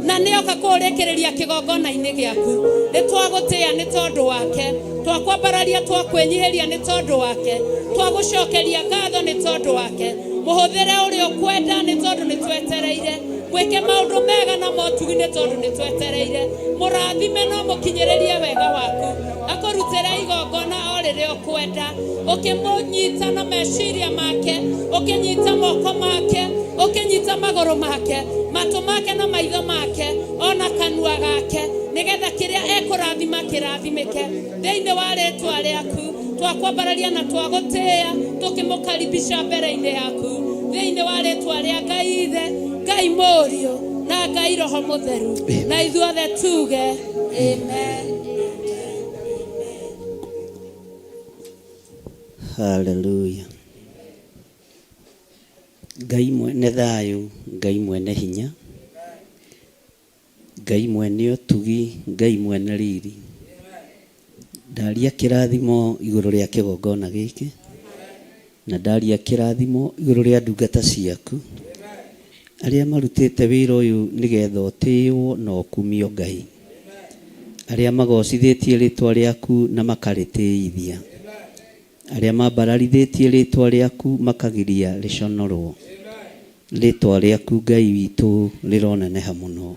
na nĩoka kũũrĩkĩrĩria kĩgongona-inĩ gĩaku nĩ twagũtĩĩa nĩ tondũ wake twakwambararia twakwĩnyihĩria nĩ tondũ wake twagũcokeria ngatho nĩ tondũ wake mũhũthĩre ũrĩa ũkwenda nĩ tondũ nĩ twetereire mwĩke maũndũ mega na motugi nĩ tondũ nĩ twetereire mũrathime no mũkinyĩrĩrie wega waku akũrutĩre igongona o rĩrĩa ũkwenda ũkĩmũnyita na meciria make ũkĩnyita moko make ũkĩnyita magũrũ make matũ make na maitho make ona kanua gake nĩgetha kĩrĩa ekũrathima kĩrathimĩke thĩinĩ wa rĩtwa rĩaku twakwambararia na twagũtĩĩa tũkĩmũkaribisha mbere-inĩ yaku thĩinĩ wa rĩtwa rĩa Ngai Ithe Ngai Mũriũ na Ngai Roho Mũtheru na ithuothe tuge amen. Haleluya. Ngai mwene thayũ, Ngai mwene hinya, Ngai mwene ũtugi, Ngai mwene riri. Ndaria kĩrathimo igũrũ rĩa kĩgongona gĩkĩ na ndaria kĩrathimo igũrũ rĩa ndungata ciaku arĩa marutĩte wĩra ũyũ nĩgetha ũtĩĩwo na ũkumio Ngai, arĩa magocithĩtie rĩtwa rĩaku na makarĩtĩithia, arĩa mambararithĩtie rĩtwa rĩaku makagiria rĩconorwo. Rĩtwa rĩaku Ngai witũ rĩroneneha mũno.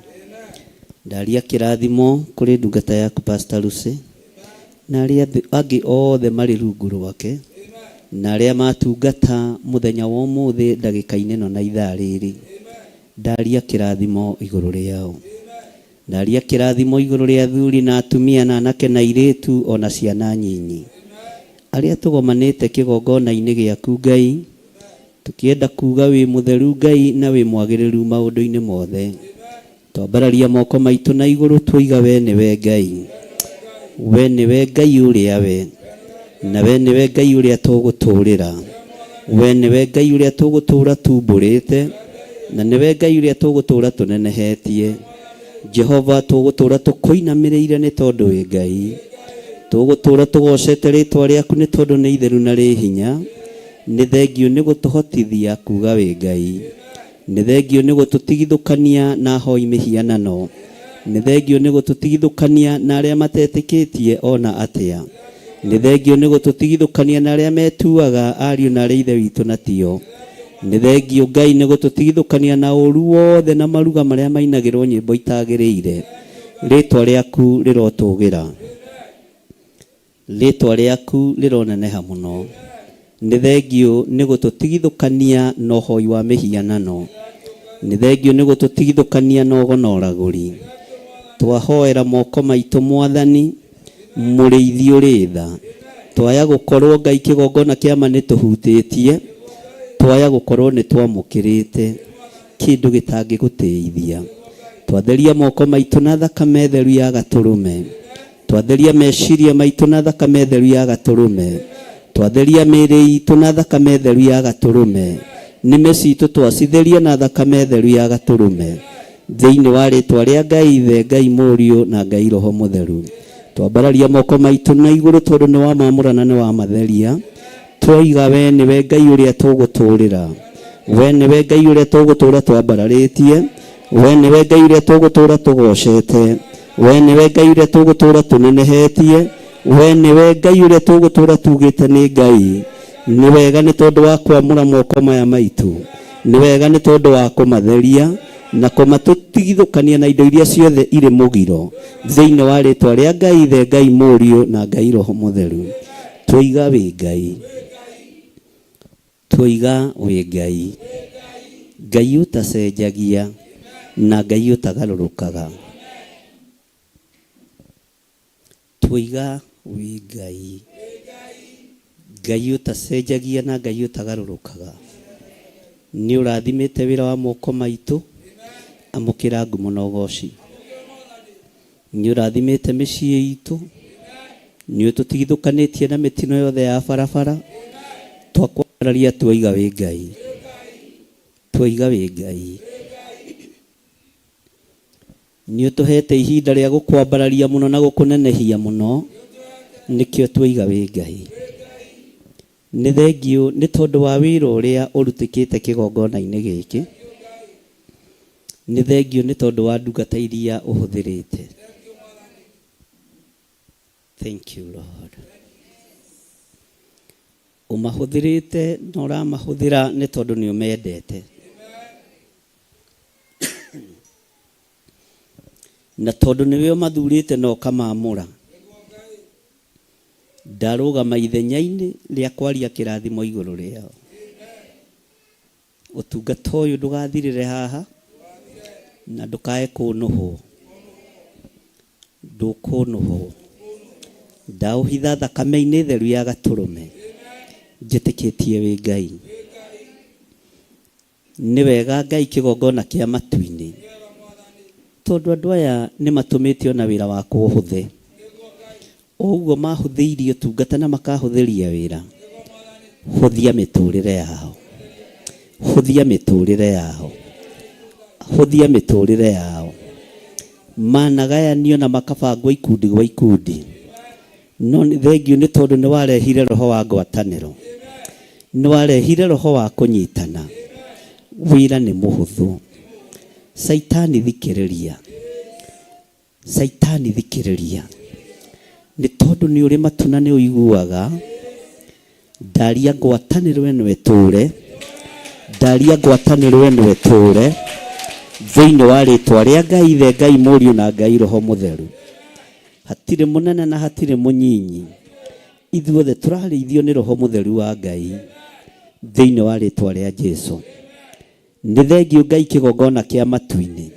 Ndaria kĩrathimo kũrĩ ndungata yaku Pastor Lucy na arĩa angĩ othe marĩ rungu rwake na arĩa matungata mũthenya wa ũmũthĩ ndagĩka-inĩ ĩno na ithaa rĩrĩ. Ndaria kĩrathimo igũrũ rĩao. Ndaria kĩrathimo igũrũ rĩa athuri na atumia na anake na airĩtu ona ciana nyinyi arĩa tũgomanĩte kĩgongona-inĩ gĩaku Ngai tũkĩenda kuga wĩ mũtheru Ngai na wĩ mwagĩrĩru maũndũ-inĩ mothe. Twambararia moko maitũ na igũrũ twoiga we nĩwe Ngai, we nĩwe Ngai ũrĩa we, na we nĩwe Ngai ũrĩa tũgũtũũrĩra, we nĩwe Ngai ũrĩa tũgũtũũra tumbũrĩte, na nĩwe Ngai ũrĩa tũgũtũũra tũnenehetie. Jehova tũgũtũũra tũkũinamĩrĩire nĩ tondũ wĩ Ngai, tũgũtũũra tũgocete rĩtwa rĩaku nĩ tondũ nĩ itheru na rĩ hinya. Nĩ thengiũ nĩ gũtũhotithia kuga wĩ Ngai, nĩ thengiũ nĩ gũtũtigithũkania na ahoi mĩhianano, nĩ thengiũ nĩ gũtũtigithũkania na arĩa matetĩkĩtie ona atĩa, nĩ thengiũ nĩ gũtũtigithũkania na arĩa metuaga ariũ na arĩa ithe witũ na tio, nĩ thengiũ Ngai nĩ gũtũtigithũkania na ũru wothe na maruga marĩa mainagĩrwo nyĩmbo itagĩrĩire. Rĩtwa rĩaku rĩrotũgĩra, rĩtwa rĩaku rĩroneneha mũno. Nĩ thengiũ nĩ gũtũtigithũkania na ũhoi wa mĩhianano, nĩ thengiũ nĩ gũtũtigithũkania na ũgo na ũragũri. Twahoera moko maitũ Mwathani mũrĩithi ũrĩ tha, Twaya gũkorwo Ngai kĩgongona kĩa ma nĩ tũhutĩtie, twaya gũkorwo nĩ twamũkĩrĩte kĩndũ gĩtangĩgũtĩithia. Twatheria moko maitũ na thakame theru ya gatũrũme, twatheria meciria maitũ na thakame theru ya gatũrũme, twatheria mĩĩrĩ itũ na thakame theru ya gatũrũme, nĩmĩ citũ twacitheria na thakame theru ya gatũrũme, thĩinĩ wa rĩtwa rĩa Ngai Ithe, Ngai Mũriũ na Ngai Roho Mũtheru. Twambararia moko maitũ na igũrũ tondũ nĩ wamamũra na nĩ wamatheria. Twoiga we nĩwe Ngai ũrĩa tũgũtũũrĩra, we nĩwe Ngai ũrĩa tũgũtũũra twambararĩtie, we nĩwe Ngai ũrĩa tũgũtũũra tũgocete, we nĩwe Ngai ũrĩa tũgũtũũra tũnenehetie, we nĩwe Ngai ũrĩa tũgũtũũra tugĩte nĩ Ngai. Nĩ wega nĩ tondũ wa kwamũra moko maya maitũ, nĩ wega nĩ tondũ wa kũmatheria na kũmatũtigithũkania na indo iria ciothe irĩ mũgiro, thĩinĩ wa rĩtwa rĩa Ngai Ithe, Ngai Mũriũ na Ngai Roho Mũtheru. Twoiga wĩ Ngai, twoiga wĩ Ngai, Ngai ũtacenjagia na Ngai ũtagarũrũkaga. Twoiga wĩ Ngai, Ngai ũtacenjagia na Ngai ũtagarũrũkaga. Nĩ ũrathimĩte wĩra wa moko maitũ, amũkĩra ngumo na ũgoci. Nĩ ũrathimĩte mĩciĩ itũ, nĩ ũtũtigithũkanĩtie na mĩtino yothe ya barabara. Twakwambararia twoiga wĩ Ngai, twoiga wĩ Ngai. Nĩ ũtũhete ihinda rĩa gũkwambararia mũno na gũkũnenehia mũno, nĩkĩo twoiga wĩ Ngai. Nĩ thengiũ nĩ tondũ wa wĩra ũrĩa ũrutĩkĩte kĩgongona-inĩ gĩkĩ. Nĩ thengiũ nĩ tondũ wa ndungata iria ũhũthĩrĩte. Thank you Lord. Ũmahũthĩrĩte na ũramahũthĩra nĩ tondũ nĩ ũmendete. Na tondũ nĩwe ũmathurĩte na ũkamamũra. Ndarũgama ithenya-inĩ rĩa kwaria kĩrathimo igũrũ rĩao. Ũtungata ũyũ ndũgathirĩre haha na ndũkae kũnũhwo. Ndũkũnũhwo. Ndaũhitha thakame-inĩ theru ya gatũrũme. Njĩtĩkĩtie wĩ Ngai. Nĩ wega Ngai kĩgongona kĩa matu-inĩ. Tondũ andũ aya nĩ matũmĩte ona wĩra wakwa ũhũthe. O ũguo mahũthĩirie ũtungata na makahũthĩria wĩra. Hũthia mĩtũrĩre yao. Hũthia mĩtũrĩre yao. Hũthia mĩtũrĩre yao. Managayanio na makabangwo ikundi gwa ikundi. No nĩ thengiũ nĩ tondũ nĩ warehire roho wa ngwatanĩro. Nĩ warehire roho wa kũnyitana. Wĩra nĩ mũhũthũ. Caitani thikĩrĩria. Caitani thikĩrĩria. Nĩ tondũ nĩ ũrĩ matu na nĩ ũiguaga. Ndaria ngwatanĩro ĩno ĩtũre. Ndaria ngwatanĩro ĩno ĩtũre. Thĩinĩ wa rĩtwa rĩa Ngai Ithe, Ngai Mũriũ na Ngai Roho Mũtheru. Hatirĩ mũnene na hatirĩ mũnyinyi. Ithuothe tũrarĩithio nĩ Roho Mũtheru wa Ngai. Thĩinĩ wa rĩtwa rĩa Jesu. Nĩ thengiũ Ngai kĩgongona kĩa matu-inĩ.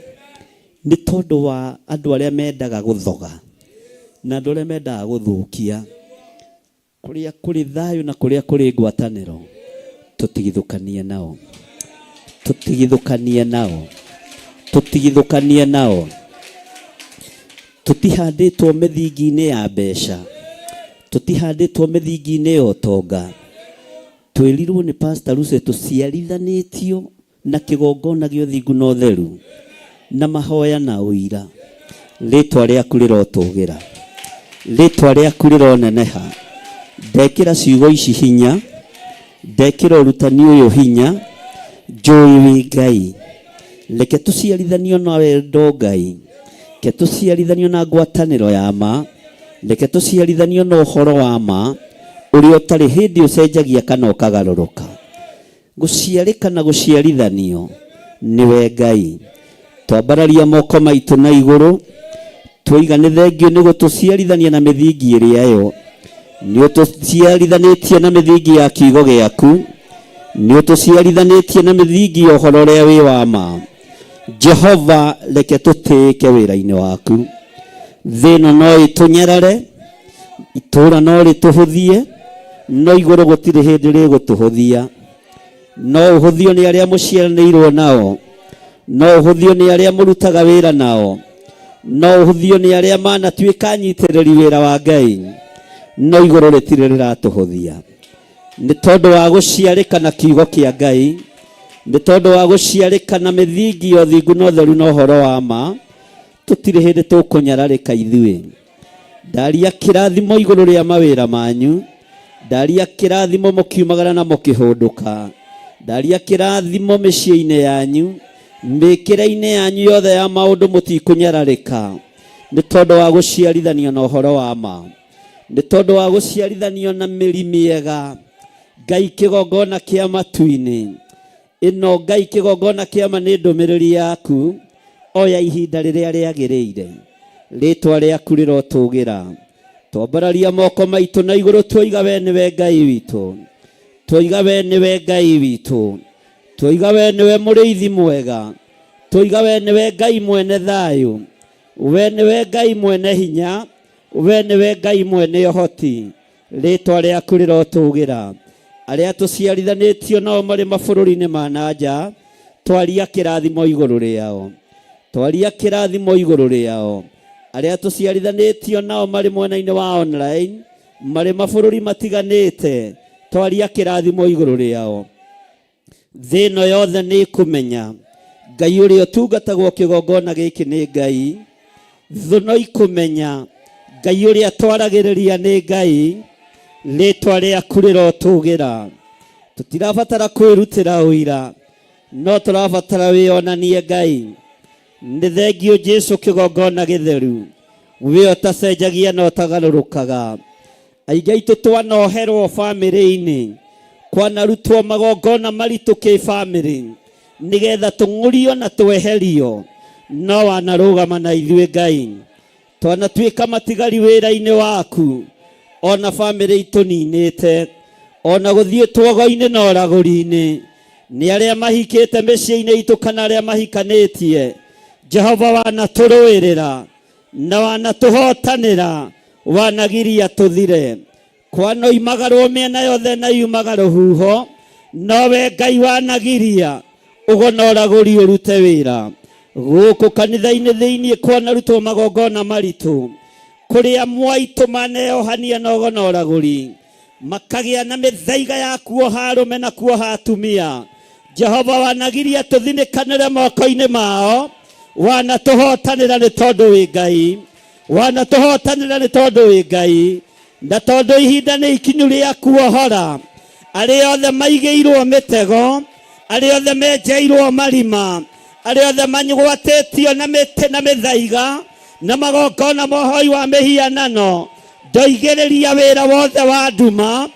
Nĩ tondũ wa andũ arĩa mendaga gũthoga na andũ arĩa mendaga gũthũkia. Kũrĩa kũrĩ thayũ na kũrĩa kũrĩ ngwatanĩro, tũtigithũkanie nao. Tũtigithũkanie nao. Tũtigithũkanie nao. Tũtihandĩtwo mĩthingi-inĩ ya mbeca. Tũtihandĩtwo mĩthingi-inĩ ya ũtonga. Twĩrirwo nĩ Pastor Lucy tũciarithanĩtio na kĩgongona gĩa ũthingu na ũtheru na mahoya na ũira. Rĩtwa rĩaku rĩrotũgĩra. Rĩtwa rĩaku rĩroneneha. Ndekĩra ciugo ici hinya. Ndekĩra ũrutani ũyũ hinya. Njũĩ wĩ Ngai. Reke tũciarithanio na wendo Ngai. Reke tũciarithanio na ngwatanĩro ya ma. Reke tũciarithanio na ũhoro wa ma ũrĩa ũtarĩ hĩndĩ ũcenjagia kana ũkagarũrũka. Gũciarĩka na gũciarithanio nĩwe Ngai. Twambararia moko maitũ na igũrũ, twoiga nĩ thengiũ nĩ gũtũciarithania na mĩthingi ĩrĩa yo. Nĩ ũtũciarithanĩtie na mĩthingi ya kiugo gĩaku. Nĩ ũtũciarithanĩtie na mĩthingi ya ũhoro ũrĩa wĩ wa ma. Jehova reke tũtĩĩke wĩra-inĩ waku. Thĩ ĩno no ĩtũnyarare, Itũũra no rĩtũhũthie, no igũrũ gũtirĩ hĩndĩ rĩgũtũhũthia. No ũhũthio nĩ arĩa mũciaranĩirwo nao, no ũhũthio nĩ arĩa mũrutaga wĩra nao, no ũhũthio nĩ arĩa manatuĩka anyitĩrĩri wĩra wa Ngai, no igũrũ rĩtirĩ rĩratũhũthia. Nĩ tondũ wa gũciarĩka na kiugo kĩa Ngai, nĩ tondũ wa gũciarĩka na mĩthingi ya ũthingu na ũtheru na ũhoro wa ma, tũtirĩ hĩndĩ tũkũnyararĩka ithuĩ. Ndaria kĩrathimo igũrũ rĩa mawĩra manyu, ndaria kĩrathimo mũkiumagara na mũkĩhũndũka, ndaria kĩrathimo mĩciĩ-inĩ yanyu, mĩkĩre-inĩ yanyu yothe ya maũndũ mũtikũnyararĩka, nĩ tondũ wa gũciarithanio na ũhoro wa ma, nĩ tondũ wa gũciarithanio na mĩri mĩega. Ngai kĩgongona kĩa matu-inĩ ĩno, Ngai kĩgongona kĩa ma nĩ ndũmĩrĩri yaku, oya ihinda rĩrĩa rĩagĩrĩire, rĩtwa rĩaku rĩrotũgĩra. Twambararia moko maitũ na igũrũ, twoiga we nĩwe Ngai witũ, twoiga we nĩwe Ngai witũ, twoiga we nĩwe mũrĩithi mwega, twoiga we nĩwe Ngai mwene thayũ, we nĩwe Ngai mwene hinya, we nĩwe Ngai mwene ũhoti, rĩtwa rĩaku rĩrotũgĩra. Arĩa tũciarithanĩtio nao marĩ mabũrũri-inĩ ma na nja, twaria kĩrathimo igũrũ rĩao, twaria kĩrathimo igũrũ rĩao. Arĩa tũciarithanĩtio nao marĩ mwena-inĩ wa online, marĩ mabũrũri matiganĩte, twaria kĩrathimo igũrũ rĩao. Thĩ ĩno yothe nĩ ĩkũmenya Ngai ũrĩa ũtungatagwo kĩgongona gĩkĩ nĩ Ngai. Thũ no ikũmenya Ngai ũrĩa twaragĩrĩria nĩ Ngai. Rĩtwa rĩaku rĩrotũgĩra. Tũtirabatara kwĩrutĩra ũira, no tũrabatara wĩonanie Ngai. Nĩ thengio Jesu kĩgongona gĩtheru, we ũtacenjagia na ũtagarũrũkaga. Aingĩ aitũ twanoherwo bamĩrĩ-inĩ, kwanarutwo magongona maritũ kĩbamĩrĩ nĩgetha tũng'ũrio na tweherio, no wanarũgama na ithuĩ Ngai. Twanatuĩka matigari wĩra-inĩ waku, ona bamĩrĩ itũninĩte, ona gũthiĩ tuogo-inĩ na ũragũri-inĩ, nĩ arĩa mahikĩte mĩciĩ-inĩ itũ kana arĩa mahikanĩtie, Jehova wanatũrũĩrĩra na wanatũhotanĩra, wanagiria tũthire. Kwanoimagarwo mĩena yothe na yumaga rũhuho, nowe Ngai wanagiria ũgo na ũragũri ũrute wĩra. Gũkũ kanitha-inĩ thĩinĩ kwanarutwo magongona maritũ, kũrĩa mwaitũ maneohania na ũgo na ũragũri, makagĩa na mĩthaiga ya kuoha arũme na kuoha atumia. Jehova wanagiria tũthinĩkanĩre moko-inĩ mao, wanatũhotanĩra nĩ tondũ wĩ Ngai, wanatũhotanĩra nĩ tondũ wĩ Ngai, na tondũ ihinda nĩ ikinyu rĩa kuohora arĩa othe maigĩirwo mĩtego, arĩa othe menjeirwo marima, arĩa othe manyugwatĩtio na mĩtĩ na mĩthaiga na magongona mohoi wa mĩhianano. Ndoigĩrĩria wĩra wothe wa nduma,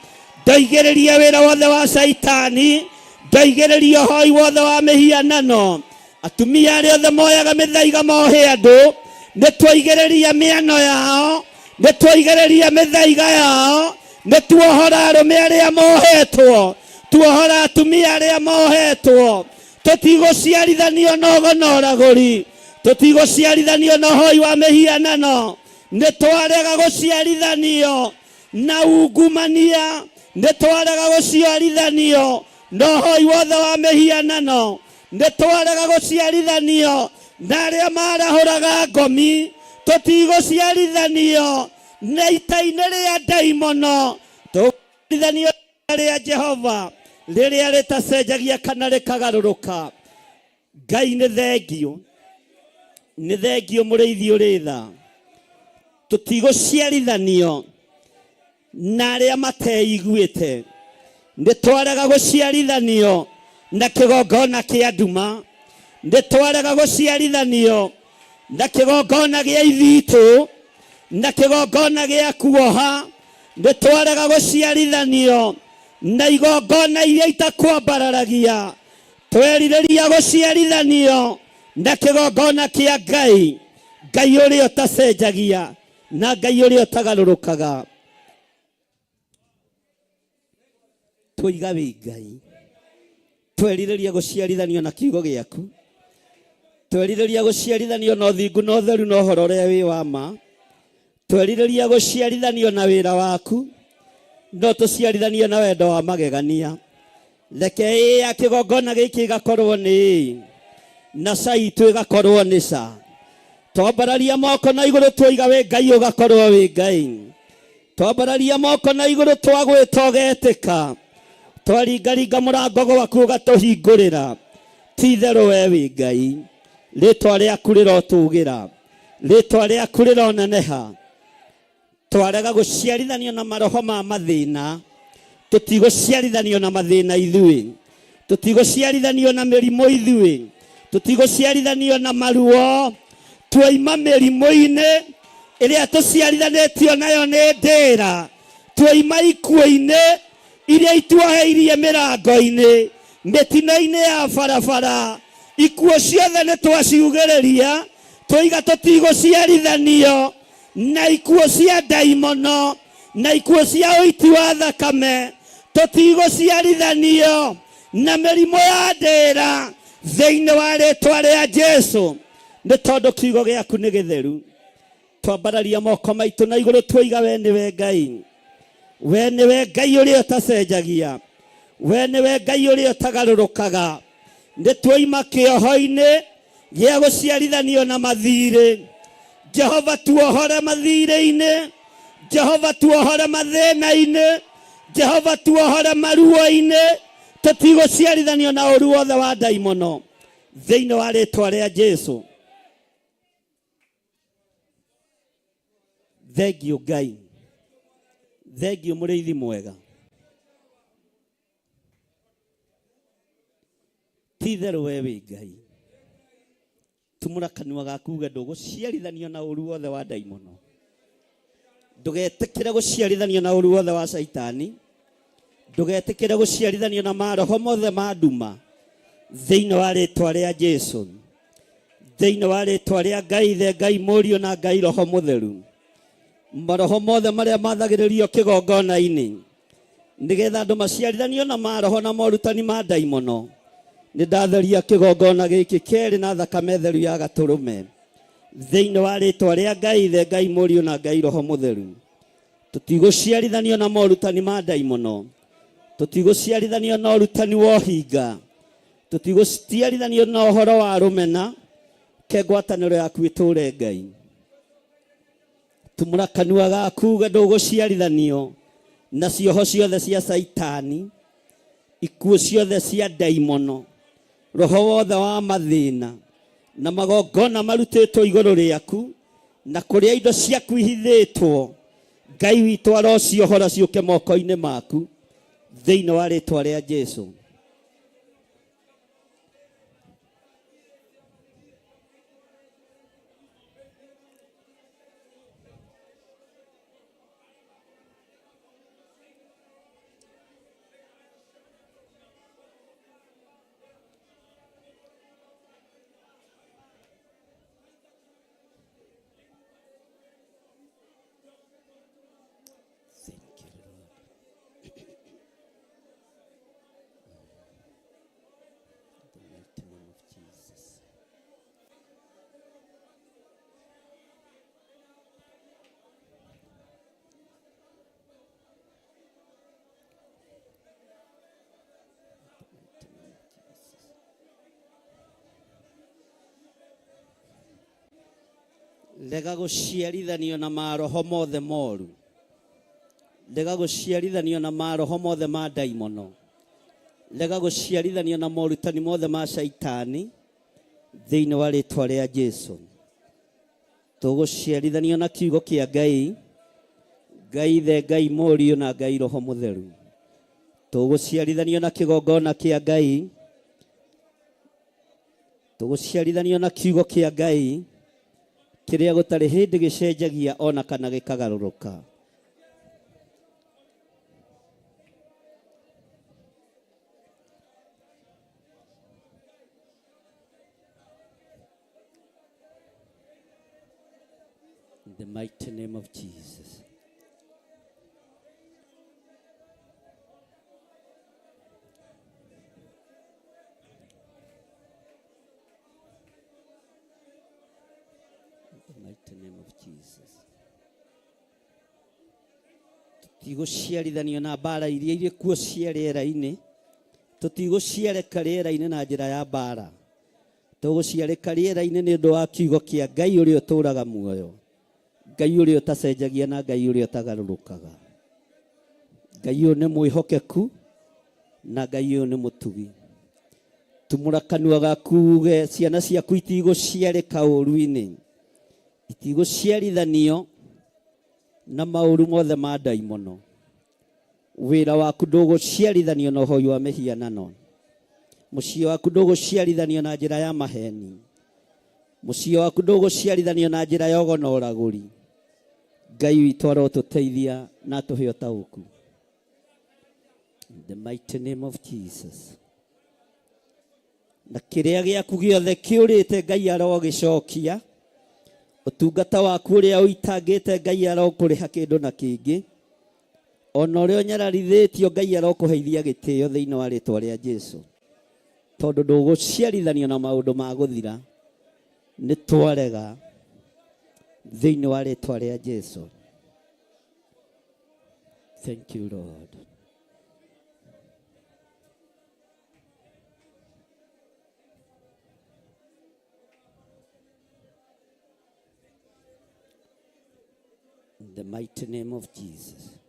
ndoigĩrĩria wĩra wothe wa caitani, ndoigĩrĩria ũhoi wothe wa mĩhianano. Atumia arĩa othe moyaga mĩthaiga mohe andũ, nĩ twaigĩrĩria mĩano yao, nĩ twaigĩrĩria mĩthaiga yao, nĩ tuohora arũme arĩa mohetwo, tuohora atumia arĩa mohetwo. Tũtigũciarithanio na ũgo na ũragũri, tũtigũciarithanio na ũhoi wa mĩhianano, nĩ twarega gũciarithanio na ungumania, nĩ twarega gũciarithanio na ũhoi wothe wa mĩhianano, nĩ twarega gũciarithanio na arĩa marahũraga ngomi, tũtigũciarithanio na ita-inĩ rĩa ndaimono, tũgũciarithanio rĩa Jehova rĩrĩa rĩtacenjagia kana rĩkagarũrũka. Ngai nĩ thengio, nĩ thengio mũrĩithi ũrĩ tha. Tũtigũciarithanio na arĩa mateiguĩte, nĩ twarega gũciarithanio na kĩgongona kĩa nduma, nĩ twarega gũciarithanio na kĩgongona gĩa ithitũ na kĩgongona gĩa kuoha, nĩ twarega gũciarithanio na igongona iria itakwambararagia. Twerirĩria gũciarithanio na kĩgongona kĩa Ngai, Ngai ũrĩa ũtacenjagia na Ngai ũrĩa ũtagarũrũkaga. Twoiga wĩ Ngai, twerirĩria gũciarithanio na kiugo gĩaku, twerirĩria gũciarithanio na ũthingu na ũtheru na ũhoro ũrĩa wĩ wa ma. Twerirĩria gũciarithanio na wĩra waku, no tũciarithanio na wendo wa magegania. Reke ĩ ya kĩgongona gĩkĩ ĩgakorwo nĩ ĩ, na ca itũ ĩgakorwo nĩ ca. Twambararia moko na igũrũ twoiga wĩ Ngai ũgakorwo wĩ Ngai. Twambararia moko na igũrũ twagwĩta ũgetĩka. Twaringaringa mũrango gwaku ũgatũhingũrĩra. Ti itherũ we wĩ Ngai. Rĩtwa rĩaku rĩrotũgĩra. Rĩtwa rĩaku rĩroneneha. Twarega gũciarithanio na maroho ma mathĩna. Tũtigũciarithanio na mathĩna ithuĩ. Tũtigũciarithanio na mĩrimũ ithuĩ. Tũtigũciarithanio na maruo. Twaima mĩrimũ-inĩ ĩrĩa tũciarithanĩtio nayo nĩ ndĩra. Twaima ikuũ-inĩ iria ituoheirie mĩrango-inĩ, mĩtino-inĩ ya barabara. Ikuũ ciothe nĩ twaciugĩrĩria, twoiga tũtigũciarithanio na ikuũ cia ndaimono, na ikuũ cia ũiti wa thakame. Tũtigũciarithanio na mĩrimũ ya ndĩra thĩinĩ wa rĩtwa rĩa Jesu, nĩ tondũ kiugo gĩaku nĩ gĩtheru. Twambararia moko maitũ na igũrũ twoiga we nĩwe Ngai. We nĩwe Ngai ũrĩa ũtacenjagia. We nĩwe Ngai ũrĩa ũtagarũrũkaga. Nĩ twoima kĩoho-inĩ gĩa gũciarithanio na mathirĩ. Jehova tuohore mathirĩ-inĩ. Jehova tuohore mathĩna-inĩ. Jehova tuohore maruo-inĩ. Tũtigũciarithanio na ũru wothe wa ndaimono thĩinĩ wa rĩtwa rĩa Jesu. Thengiũ Ngai. Thengiũ mũrĩithi mwega. Ti itherũ we wĩ Ngai. Tumũra kanua gaku uge ndũgũciarithanio na ũru wothe wa ndaimono. Ndũgetĩkĩre gũciarithanio na ũru wothe wa Caitani. Ndũgetĩkĩre gũciarithanio na maroho mothe ma nduma thĩinĩ wa rĩtwa rĩa Jesu. Thĩinĩ wa rĩtwa rĩa Ngai Ithe, Ngai Mũriũ na Ngai Roho Mũtheru. Maroho mothe marĩa mathagĩrĩrio kĩgongona-inĩ nĩgetha andũ maciarithanio na maroho na morutani ma ndaimono. Nĩ ndatheria kĩgongona gĩkĩ kerĩ na thakame theru ya gatũrũme thĩinĩ wa rĩtwa rĩa Ngai Ithe, Ngai Mũriũ na Ngai Roho Mũtheru. Tũtigũciarithanio na morutani ma ndaimono. Tũtigũciarithanio na ũrutani wa ũhinga. Tũtigũciarithanio na ũhoro wa rũmena. Ke ngwatanĩro yaku ĩtũre Ngai. Tumũra kanua gaku uge ndũgũciarithanio na cioho ciothe cia Caitani, ikuũ ciothe cia ndaimono, roho wothe wa mathĩna na magongona marutĩtwo igũrũ rĩaku na kũrĩa indo ciaku ihithĩtwo. Ngai witũ arociohora ciũke moko-inĩ maku thĩinĩ wa rĩtwa rĩa Jesu. Thank you, Lord. In the mighty name of Jesus. In the mighty name of Jesus. Rega gũciarithanio na maroho mothe moru. Rega gũciarithanio na maroho mothe ma ndaimono. Rega gũciarithanio na morutani mothe ma Caitani thĩinĩ wa rĩtwa rĩa Jesu. Tũgũciarithanio na kiugo kĩa Ngai, Ngai Ithe, Ngai Mũriũ na Ngai Roho Mũtheru. Tũgũciarithanio na kĩgongona kĩa Ngai. Tũgũciarithanio na kiugo kĩa Ngai kĩrĩa gũtarĩ hĩndĩ gĩcenjagia ona kana gĩkagarũrũka. In the mighty name of Jesus. In the mighty name of Jesus. Tũtigũciarithanio na mbara iria irĩ kuo cia rĩera-inĩ, tũtigũciarĩka rĩera-inĩ na njĩra ya mbara, tũgũciarĩka rĩera-inĩ nĩ ũndũ wa kiugo kĩa Ngai ũrĩa ũtũũraga muoyo, Ngai ũrĩa ũtacenjagia na Ngai ũrĩa ũtagarũrũkaga. Ngai ũyũ nĩ mwĩhokeku na Ngai ũyũ nĩ mũtugi. Tumũra kanua gaku uge ciana ciaku itigũciarĩka ũũru-inĩ, itigũciarithanio na maũru mothe ma ndaimono. Wĩra waku ndũgũciarithanio na ũhoi wa mĩhianano, mũciĩ waku ndũgũciarithanio na njĩra ya maheni, mũciĩ waku ndũgũciarithanio na njĩra ya ũgo na ũragũri. Ngai witũ arotũteithia na atũhe ũtaũku. In the mighty name of Jesus. Na kĩrĩa gĩaku gĩothe kĩũrĩte Ngai arogĩcokia, ũtungata waku ũrĩa ũitangĩte Ngai arokũrĩha kĩndũ na kĩngĩ, ona ũrĩa ũnyararithĩtio Ngai arokũheithia gĩtĩo thĩinĩ wa rĩtwa rĩa Jesu, tondũ ndũgũciarithanio na maũndũ ma gũthira. Nĩ twarega thĩinĩ wa rĩtwa rĩa Jesu. Thank you Lord. In the mighty name of Jesus.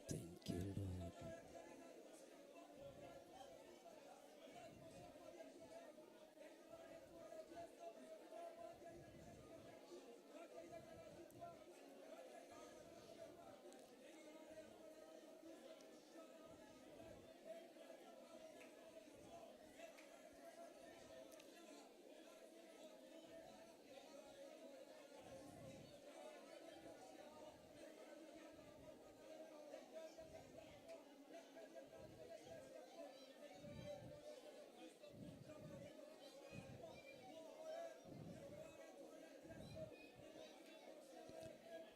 Thank you, Lord. Thank you, Lord.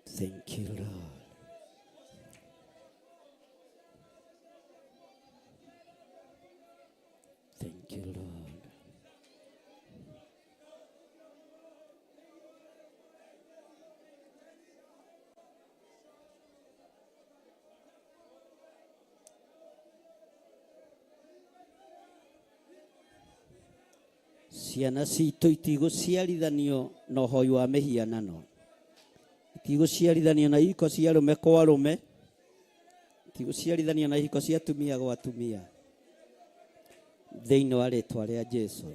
Thank you, Lord. Thank you, Lord. Ciana citũ itigũciarithanio na ũhoi wa mĩhianano, itigũciarithanio na ihiko cia arũme kwa arũme, itigũciarithanio na ihiko cia atumia gwa atumia, thĩinĩ wa rĩtwa rĩa Jesu.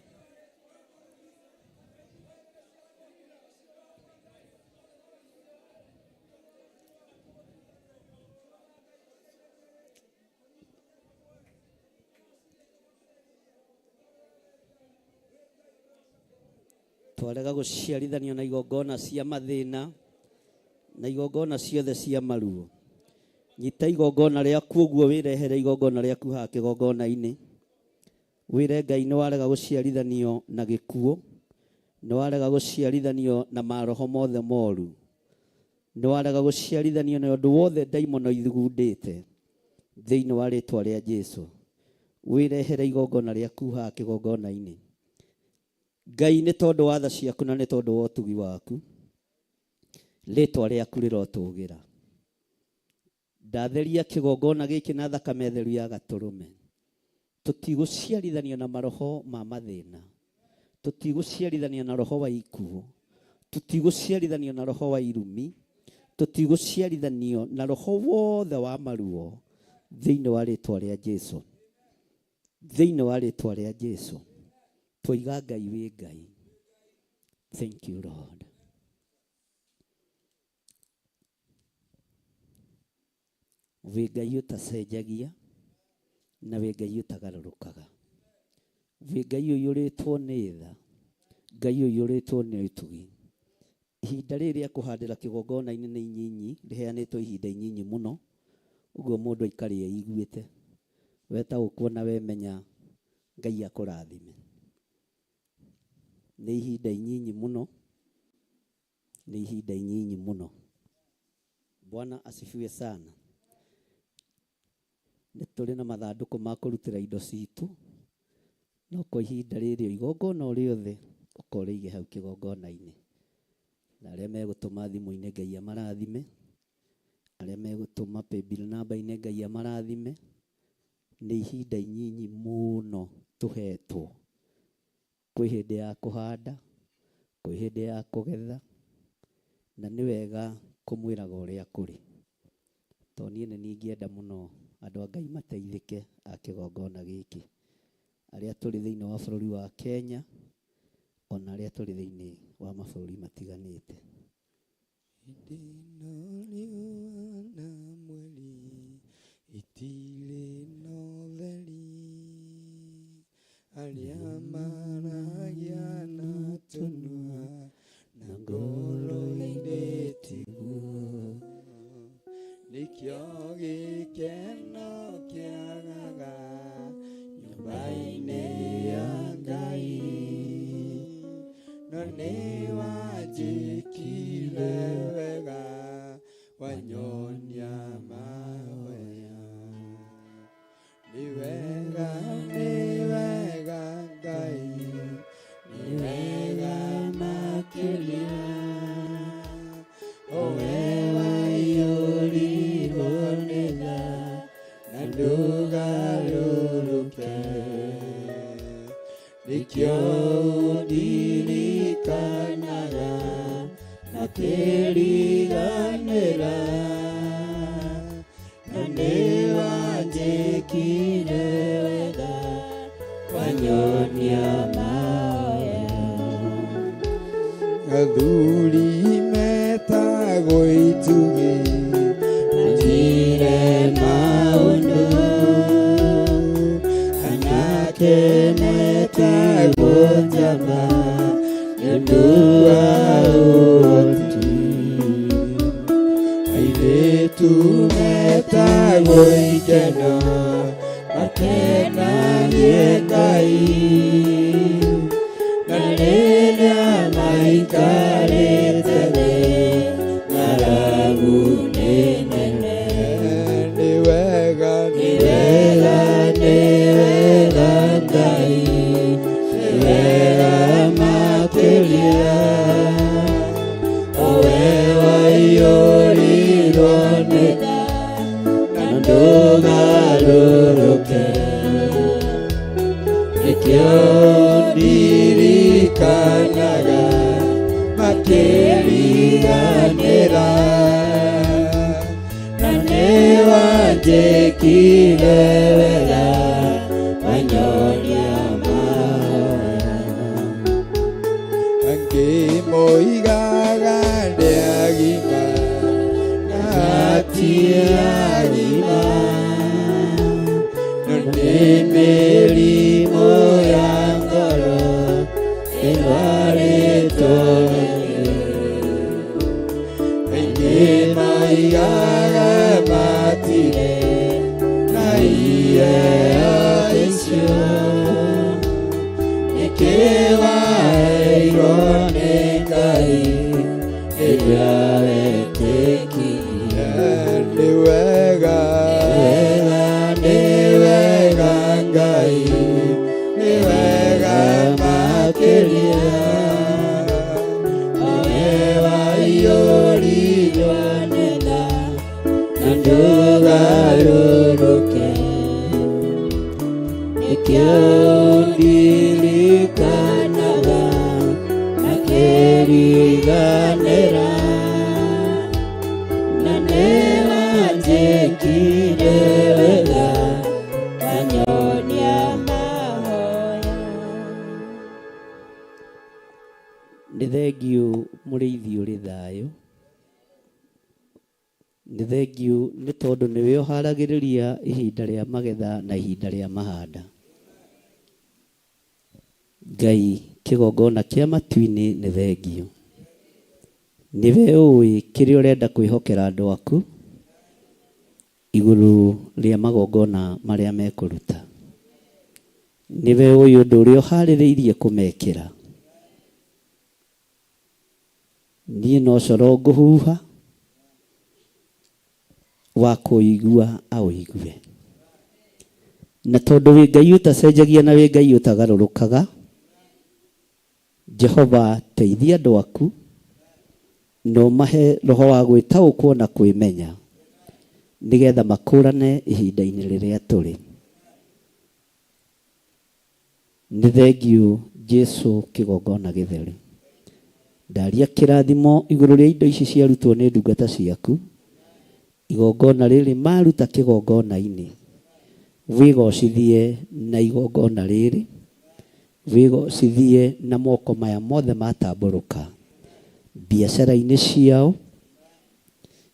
Twarega gũciarithanio na igongona cia mathĩna na igongona ciothe cia maruo. Nyita igongona rĩaku ũguo, wĩrehere igongona rĩaku haha kĩgongona-inĩ, wĩre Ngai nĩ warega gũciarithanio na gĩkuũ, nĩ warega gũciarithanio na maroho mothe moru, nĩ warega gũciarithanio na ũndũ wothe ndaimono ithugundĩte thĩinĩ wa rĩtwa rĩa Jesu. Wĩrehere igongona rĩaku haha kĩgongona-inĩ. Ngai, nĩ tondũ wa tha ciaku na nĩ tondũ wa ũtugi waku, rĩtwa rĩaku rĩrotũgĩra. Ndatheria kĩgongona gĩkĩ na thakame theru ya gatũrũme. Tũtigũciarithanio na maroho ma mathĩna, tũtigũciarithanio na roho wa ikuũ, tũtigũciarithanio na roho wa irumi, tũtigũciarithanio na roho wothe wa maruo thĩinĩ wa rĩtwa rĩa Jesu. Thĩinĩ wa rĩtwa rĩa Jesu twoiga Ngai wĩ Ngai. Thank you Lord. Wĩ Ngai ũtacenjagia na wĩ Ngai ũtagarũrũkaga. Wĩ Ngai ũiyũrĩtwo nĩ tha, Ngai ũiyũrĩtwo nĩ ũtugi. Ihinda rĩrĩ rĩa kũhandĩra kĩgongona-inĩ nĩ inyinyi, rĩheanĩtwo ihinda inyinyi mũno, ũguo mũndũ aikare eiguĩte. Wetaũkwo na wemenya Ngai akũrathime. Nĩ ihinda inyinyi mũno, nĩ ihinda inyinyi mũno. Bwana asifiwe sana. Nĩ tũrĩ na mathandũkũ ma kũrutĩra indo citũ, no kwa ihinda rĩrĩ igongona o rĩothe ũkorĩige hau kĩgongona-inĩ. Na arĩa megũtũma thimũ-inĩ Ngai amarathime, arĩa megũtũma paybill number-inĩ Ngai amarathime. Nĩ ihinda inyinyi mũno tũhetwo. Kwĩ hĩndĩ ya kũhanda, kwĩ hĩndĩ ya kũgetha, na nĩ wega kũmwĩraga ũrĩa kũrĩ. Tondũ niĩ nĩ niĩ ingĩenda mũno andũ a Ngai mateithĩke a kĩgongona gĩkĩ. Arĩa tũrĩ thĩinĩ wa bũrũri wa Kenya, ona arĩa tũrĩ thĩinĩ wa mabũrũri matiganĩte. Hĩndĩ ĩno riũa na mweri itirĩ na ũtheri, arĩa maragia na tũnua na ngoro-inĩ tiguo, nĩkĩo gĩkeno kĩagaga nyũmba-inĩ ya Ngai. No nĩ wanjĩkire wega, wanyonia mahoya. Nĩ wega, nĩ wega Ngai, nĩ wega makĩria. O we waiyũrirwo nĩ tha na ndũgarũrũke, nĩkĩo ũndirikanaga na kĩriganĩra. Na nĩ wanjĩkire wega, wanyonia mahoya. Athuri metagwo itugi, manjire maũndũ, anake metagwo njamba nĩ ũndũ wa ũhoti, airĩtu metagwo ikeno makenagie Ngai. Na rĩrĩa maikarĩte thĩ ng'aragu nĩ nene. Nĩ wega, nĩ wega, nĩ wega Ngai, nĩ wega makĩria. O we waiyũrirwo nĩ tha na ndũgarũrũke, nĩkĩo ndirikanaga makĩriganĩra. Na nĩ wanjĩkire wega, wanyonia mahoya. Angĩ moigaga ndĩ agima na ti agima, no nĩ mĩrimũ ya ngoro ĩrwarĩtwo nĩ. Aingĩ moigaga matirĩ na iheo icio, nĩkĩ waheirwo nĩ Ngai rĩrĩa wetĩkirie. Nĩ wega, nĩ wega Ngai, nĩ wega makĩria. O we waiyũrirwo nĩ tha na ndũgarũrũke, nĩkĩo ndirikanaga na kĩriganĩra. Na nĩ wanjĩkire wega, wanyonia mahoya. Nĩ thengiũ mũrĩithi ũrĩ thayũ. Nĩ thengiũ nĩ tondũ nĩwe ũharagĩrĩria ihinda rĩa magetha na ihinda rĩa mahanda. Ngai kĩgongona kĩa matu-inĩ nĩ thengiũ. Nĩwe ũĩ kĩrĩa ũrenda kwĩhokera andũ aku igũrũ rĩa magongona marĩa mekũruta. Nĩwe ũĩ ũndũ ũrĩa ũharĩrĩirie kũmekĩra. Niĩ no coro ngũhuha wa kũigua aũigue. Na tondũ wĩ Ngai ũtacenjagia na wĩ Ngai ũtagarũrũkaga, Jehova teithia andũ aku na ũmahe roho wa gwĩtaũkwo na kwĩmenya nĩgetha makũrane ihinda-inĩ rĩrĩa tũrĩ. Nĩ thengiũ Jesu kĩgongona gĩtheru. Ndaria kĩrathimo igũrũ rĩa indo ici ciarutwo nĩ ndungata ciaku. Igongona rĩrĩ maruta kĩgongona-inĩ, wĩgocithie na igongona rĩrĩ, wĩgocithie na moko maya mothe matambũrũka, biacara-inĩ ciao,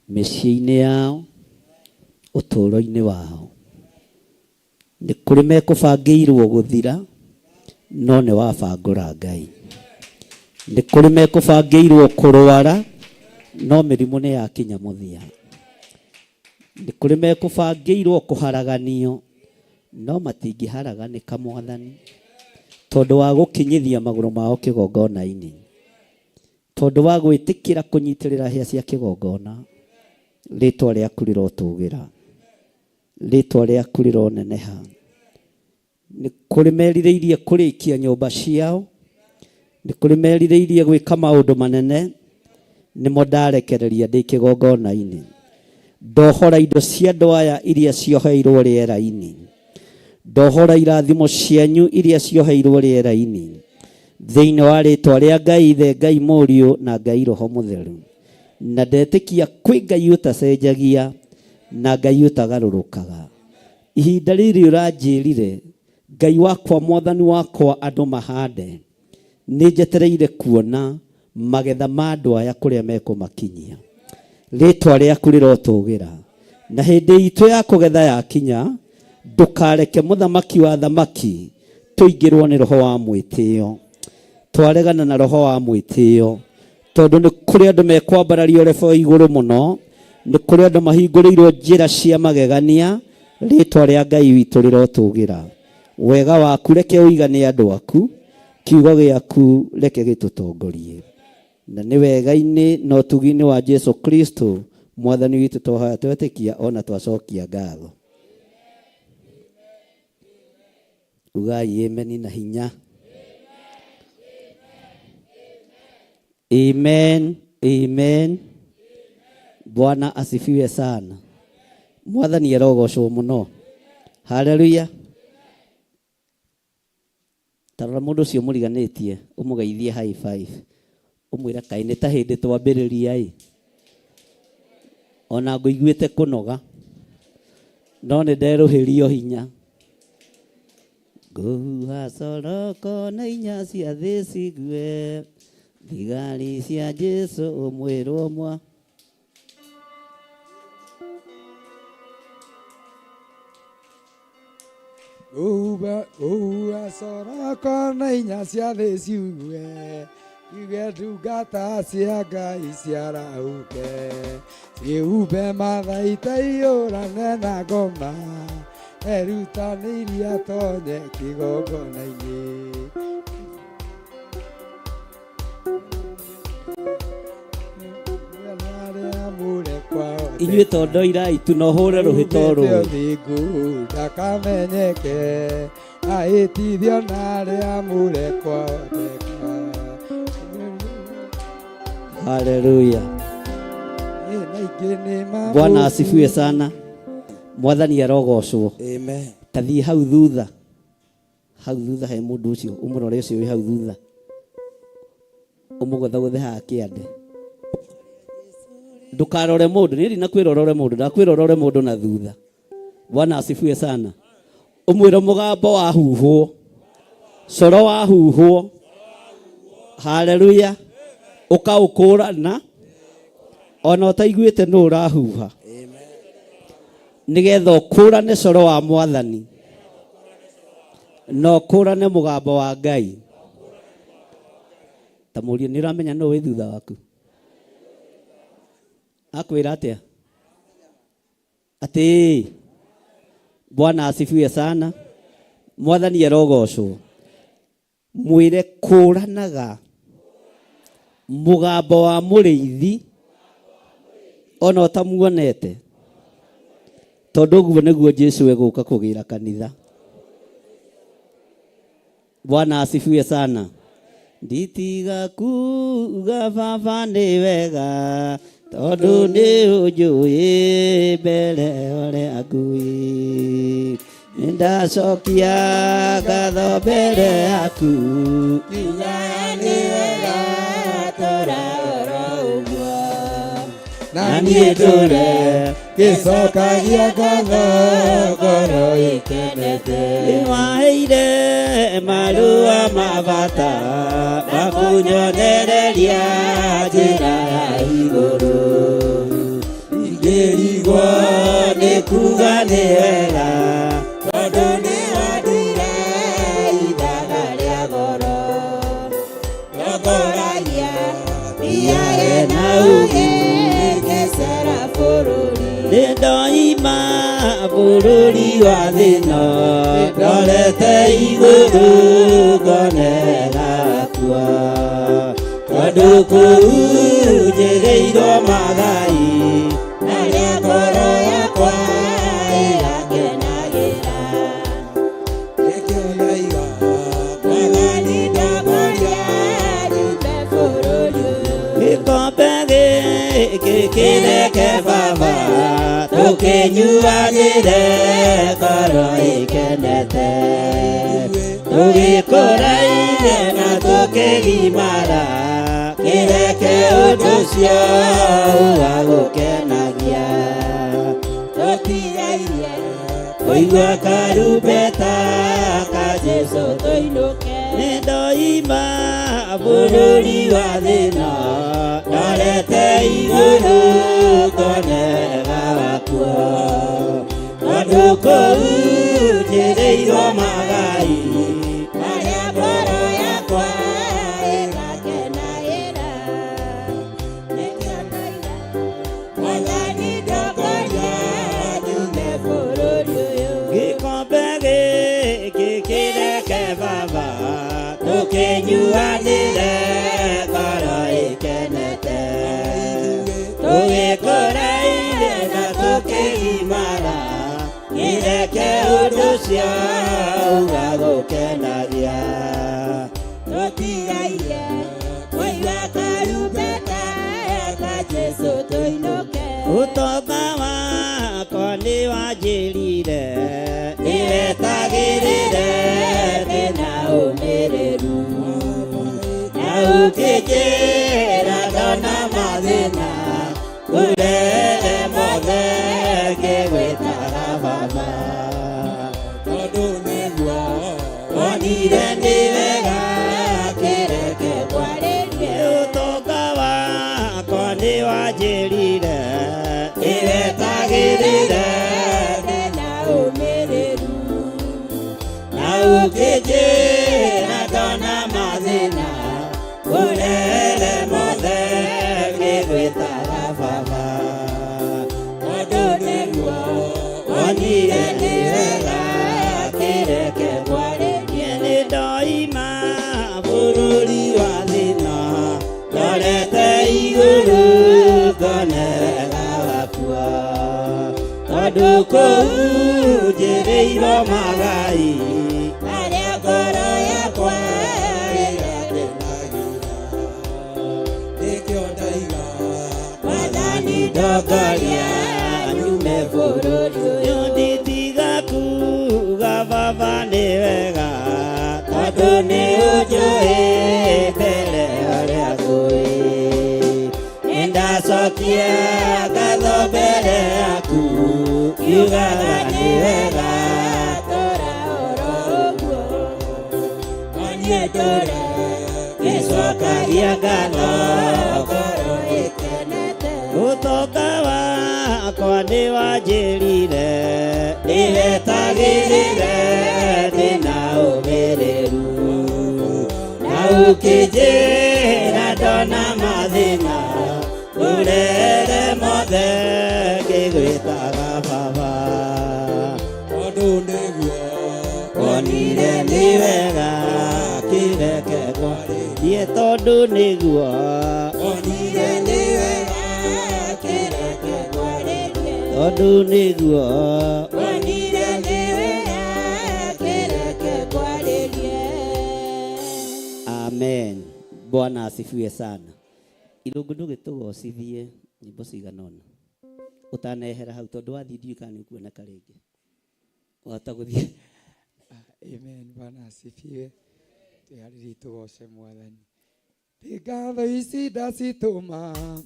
mĩciĩ-inĩ yao, ũtũũro-inĩ wao. Nĩ kũrĩ mekũbangĩirwo gũthira, no nĩ wabangũra Ngai. Nĩ kũrĩ mekũbangĩirwo kũrwara, no mĩrimũ nĩ yakinya mũthia. Nĩ kũrĩ mekũbangĩirwo kũharaganio, no matingĩharaganĩka Mwathani, tondũ wa gũkinyithia magũrũ mao kĩgongona-inĩ, tondũ wa gwĩtĩkĩra kũnyitĩrĩra hĩa cia kĩgongona. Rĩtwa rĩaku rĩrotũgĩra, rĩtwa rĩaku rĩroneneha. Nĩ kũrĩ merirĩirie kũrĩkia nyũmba ciao, nĩ kũrĩ merirĩirie gwĩka maũndũ manene, nĩmo ndarekereria ndĩ kĩgongona-inĩ. Ndohora indo cia andũ aya iria cioheirwo rĩera-inĩ, ndohora irathimo cianyu iria cioheirwo rĩera-inĩ, thĩinĩ wa rĩtwa rĩa Ngai Ithe, Ngai Mũriũ na Ngai Roho Mũtheru. Na ndetĩkia kwĩ Ngai ũtacenjagia na Ngai ũtagarũrũkaga. Ihinda rĩrĩ ũranjĩrire Ngai wakwa Mwathani wakwa andũ mahande, nĩ njetereire kuona magetha ma andũ aya kũrĩa mekũmakinyia. Rĩtwa rĩaku rĩrotũgĩra. Na hĩndĩ itũ ya kũgetha yakinya, ndũkareke mũthamaki wa thamaki tũingĩrwo nĩ roho wa mwĩtĩo. Twaregana na roho wa mwĩtĩo, tondũ nĩ kũrĩ andũ mekwambarario rebo igũrũ mũno, nĩ kũrĩ andũ mahingũrĩirwo njĩra cia magegania. Rĩtwa rĩa Ngai witũ rĩrotũgĩra. Wega waku reke ũigane andũ aku, kiugo gĩaku reke gĩtũtongorie. Na nĩ wega-inĩ na ũtugi-inĩ wa Jesu Kristo Mwathani witũ twahoya twetĩkia ona twacokia ngatho. Ugai amen na hinya. Amen, amen. Bwana asifiwe sana. Mwathani arogocwo mũno. Haleluya. Tarora mũndũ ũcio mũriganĩtie, ũmũgeithie high five. Ũmwĩre kaĩ nĩ ta hĩndĩ twambĩrĩria ĩ. Ona ngũiguĩte kũnoga, no nĩ nderũhĩrio hinya. Ngũhuha coroko na inya cia thĩ cigue, thigari cia Jesu ũmwĩrwo mwa. Uga soroko na inya cia thĩ ciugue, igue ndungata cia Ngai ciarahũke, ciĩhumbe mathaita iyũrane na ngoma, erutanĩirie atonye kĩgongona-inĩ. Inyuĩ tondo iraitu no hũre rũhĩ to rũĩ. Ũthingu ndakamenyeke, ahĩtithio na arĩa amũre kwahoteka. Haleluya. Ĩ, na ingĩ nĩ Bwana asifiwe sana. Mwathani arogocwo. Amen. Ta thiĩ hau thutha. Hau thutha he mũndũ ũcio, ũmũrore ũcio wĩ hau thutha. Ũmũgũthagũthe haha kĩande. Ndũkarore mũndũ, niĩ ndinakwĩra ũrore mũndũ, ndakwĩra ũrore mũndũ na thutha. Bwana asifiwe sana. Ũmwĩre mũgambo wahuhwo, coro wahuhwo. Haleluya. Ũkaũkũrana ona ũtaiguĩte nũ ũrahuha. Nĩgetha ũkũrane coro wa mwathani na ũkũrane mũgambo wa Ngai. Ta mũriũ, nĩ ũramenya nũ wĩ thutha waku? Akwĩra atĩa? Atĩ Bwana asifiwe sana. Mwathani arogocwo. Mwĩre kũranaga mũgambo wa mũrĩithi ona ũtamuonete, tondũ ũguo nĩguo Jesu egũka kũgĩra kanitha. Bwana asifiwe sana. Nditiga kuga baba nĩ wega, tondũ nĩ ũnjũĩ mbere ũrĩa ngui. Nĩndacokia ngatho mbere yaku, nĩ wega tũra oro ũguo. Na niĩ ndũre ngĩcokagia ngatho ngoro ĩkenete. Nĩwaheire marũa ma bata makunyonereria njĩra ya igũrũ. Ingĩrigwo nĩ kuga nĩ wega, tondũ nĩ wandire ithaga rĩa goro. Rongoragia mbia ĩna ũgĩ ngĩcera bũrũri. Nĩndoima bũrũri wa thĩna, ndorete igũrũ ngone gakua. Tondũ kũu njĩrĩirwo magai, marĩa ngoro yakwa ĩrakenagĩra. Mwathani ndongoria nyume bũrũri ũyũ. Gĩkombe gĩkĩ kĩreke baba, tũkĩnyuanĩre ngoro ĩkenete. Tũgĩkũraine na tũkĩgimara, kĩreke ũndũ ũcio ũgagũkenagia. Tũtigairie kũigua karumbeta ka Jesũ tũinũke. Nĩndoima bũrũri wa thĩna, ndorete igũrũ ngone gakua. Tondũ kũu njĩrĩirwo magai, marĩa ngoro yakwa ĩrakenagĩra. Nĩkĩo ndoiga, Mwathani ndongoria nyume bũrũri ũyũ. Gĩkombe gĩkĩ kĩreke baba, tũkĩnyuanĩre ngoro ĩkenete. Tũgĩkũraine na tũkĩgimara, kĩreke ũndũ ũcio ũgagũkenagia. Tũtigairie kũigua karumbeta ka Jesũ tũinũke. Ũtonga wakwa nĩ wanjĩrire, nĩwetagĩrĩre ndĩna ũmĩrĩru. Na ũkĩnjĩra ndona mathĩna, ngũrehe mothe ngĩgwĩtaga baba. Tondũ nĩguo wonire nĩ wega kĩreke ngwarĩrie. Ũtonga wakwa nĩ wanjĩrire, nĩwetagĩrĩre ndĩna ũmĩrĩru. Na ũkĩnjĩra ndona mathĩna, ngũrehere mothe ngĩgwĩtaga baba. Tondũ nĩguo wonire nĩ wega kĩreke ngwarĩrie. Nĩndoima bũrũri wa thĩna, ndorete igũrũ ngone wega wakua. Tondũ kũu njĩrĩirwo magai, marĩa ngoro yakwa ĩrakenagĩra. Nĩkĩo ndaiga, Mwathani ndongoria nyume bũrũri ũyũ. Nditiga kuga baba nĩ wega, tondũ nĩ ũnjũĩ mbere ũrĩa ngũĩ. Nĩndacokia ngatho mbere yaku, ngiugaga nĩ wega. Tũra oro ũguo. Na niĩ ndũre ngĩcokagia ngatho ngoro ĩkenete. Ũtonga wakwa nĩ wanjĩrire, Njagĩrĩre ndĩna ũmĩrĩru na ũkĩnjĩra ndona mathĩna ndũrere mothe ngĩgwĩtaga baba tondũ nĩguo onire nĩ wega kĩreke ngwarĩrie tondũ nĩguo onire nĩ wega kĩreke ngwarĩrie tondũ nĩguo onire nĩ wega kĩreke ngwarĩrie. Amen. Bwana asifiwe sana. Irũngũ ndũgĩtũgocithie nyĩmbo cigana ũna ũtanehera hau tondũ wathiĩ ndiũĩ kana nĩũkuoneka rĩngĩ wahota gũthiĩ. Amen. Bwana asifiwe. Twĩharĩrie tũgoce Mwathani. Ngatho ici ndacitũma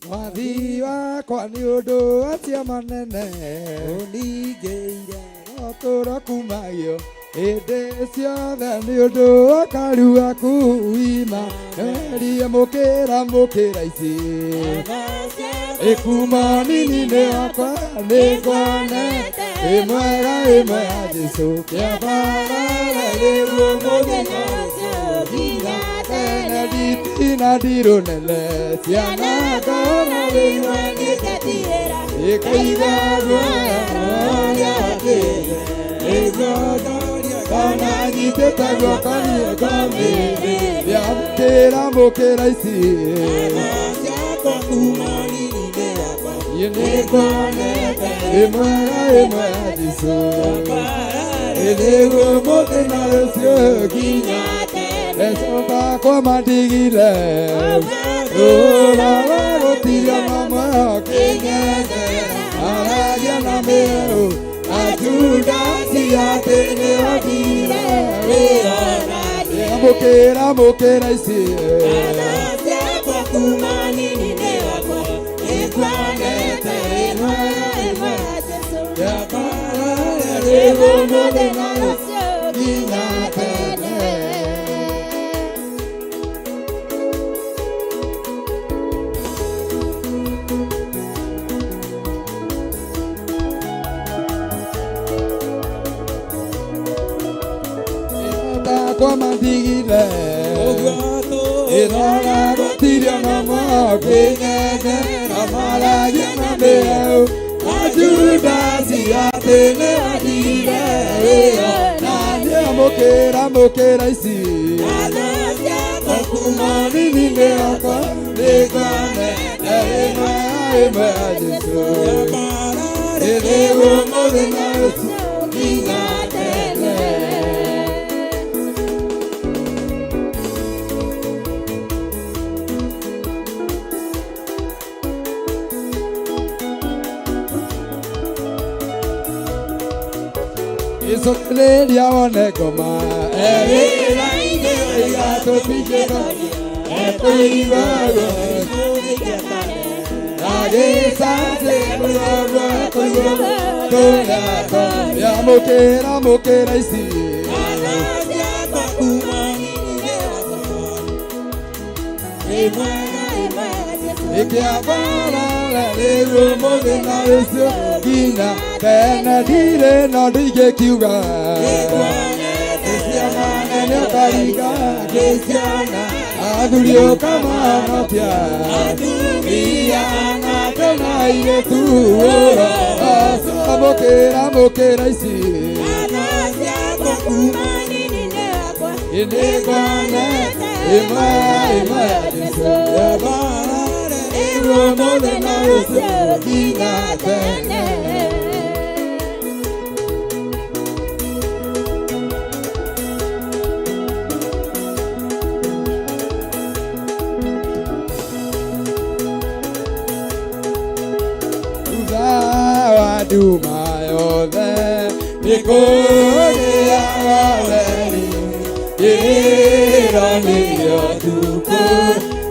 mwathi wakwa nĩ ũndũ wa ciama nene ũningĩire rotũro kumagio hĩndĩ ciothe nĩ ũndũ wa karua kuima erie mũkĩra mũkĩra ici ĩkuma nini-inĩ wakwa nĩnguonete wĩ mwega wĩ mwega Jesũ kĩambarare rĩu mũthenya ũcio nginya tene nditina ndirũnene ciana ngona rĩu ĩkaigagwo kana nyitĩte guoko niĩ ngomĩrĩria mũkĩra mũkĩra ici niĩ nĩnguonete wĩ mwega wĩ mwega Jesũ nĩguo mũthenya ũcio nginya Ecoka mandigire rũrara gũtiria mamwe ũkĩng'ethera aragia na mĩerũ Judasi atĩ nĩothire wĩra mũkĩra mũkĩra ici rĩu mũthenya ũcio nginya tene. Kwa mandigire ĩrora gũtiria na mokĩng'ethera maragia na mĩeũ na Judasi atĩ nĩathire wĩra na niĩ mũkĩra mũkĩra ici kuma nini-inĩ wakwa nĩnguonete ĩmwe ĩmwe ya Jesũ nĩguo mũthenya ũcio nginya tene. Icokereria wone ngoma erĩra-inĩ igatũtigĩroria ekũiguagwo na gĩcacĩ mũrogo ekũiguagwo tũratoria mũkĩra mũkĩra ici ĩkĩambarara rĩu mũthenya ũcio nginya tene ndirĩ no ndingĩkiuga ciama nene ũkaringa ngĩciona athuri ũkamahonokia atumia anake na airĩtu mũkĩra mũkĩra ici nĩnguonete ĩmwe ĩmwe ya Jesũ yambarare rĩu mũthenya ũcio nginya tene. Thutha wa nduma yothe nĩkũgĩa ũtheri kĩrĩro nĩrĩo ũtukũ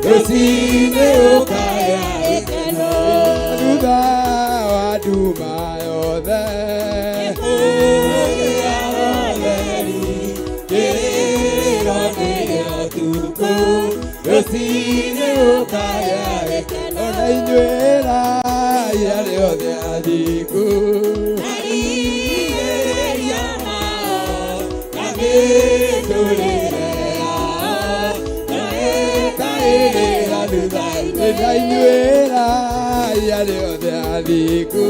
rũciinĩ ũkagĩa gĩkeno. Thutha wa nduma yothe nĩkũgĩa ũtheri kĩrĩro nĩrĩo ũtukũ rũciinĩ ũkagĩa gĩkeno. Na inyuĩ rai arĩa othe athingu mĩtũrĩre yao na ĩkaĩrĩra thutha-inĩ na inyuĩra arĩa othe athingu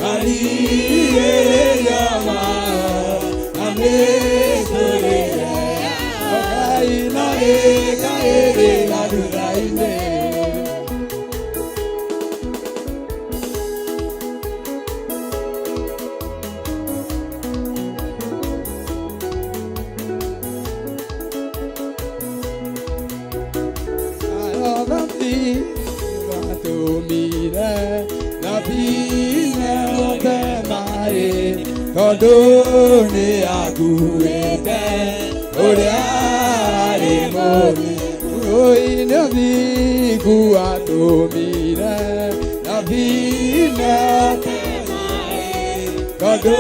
marigĩrĩrio mao na mĩtũrĩre yao Ngai na ĩkaĩrĩra thutha-inĩ. Atũmire nabii othe marĩ tondũ nĩ akuĩte ũrĩa arĩ mũũru. Ũi nĩ ũthingu atũmire nabii othe marĩ tondũ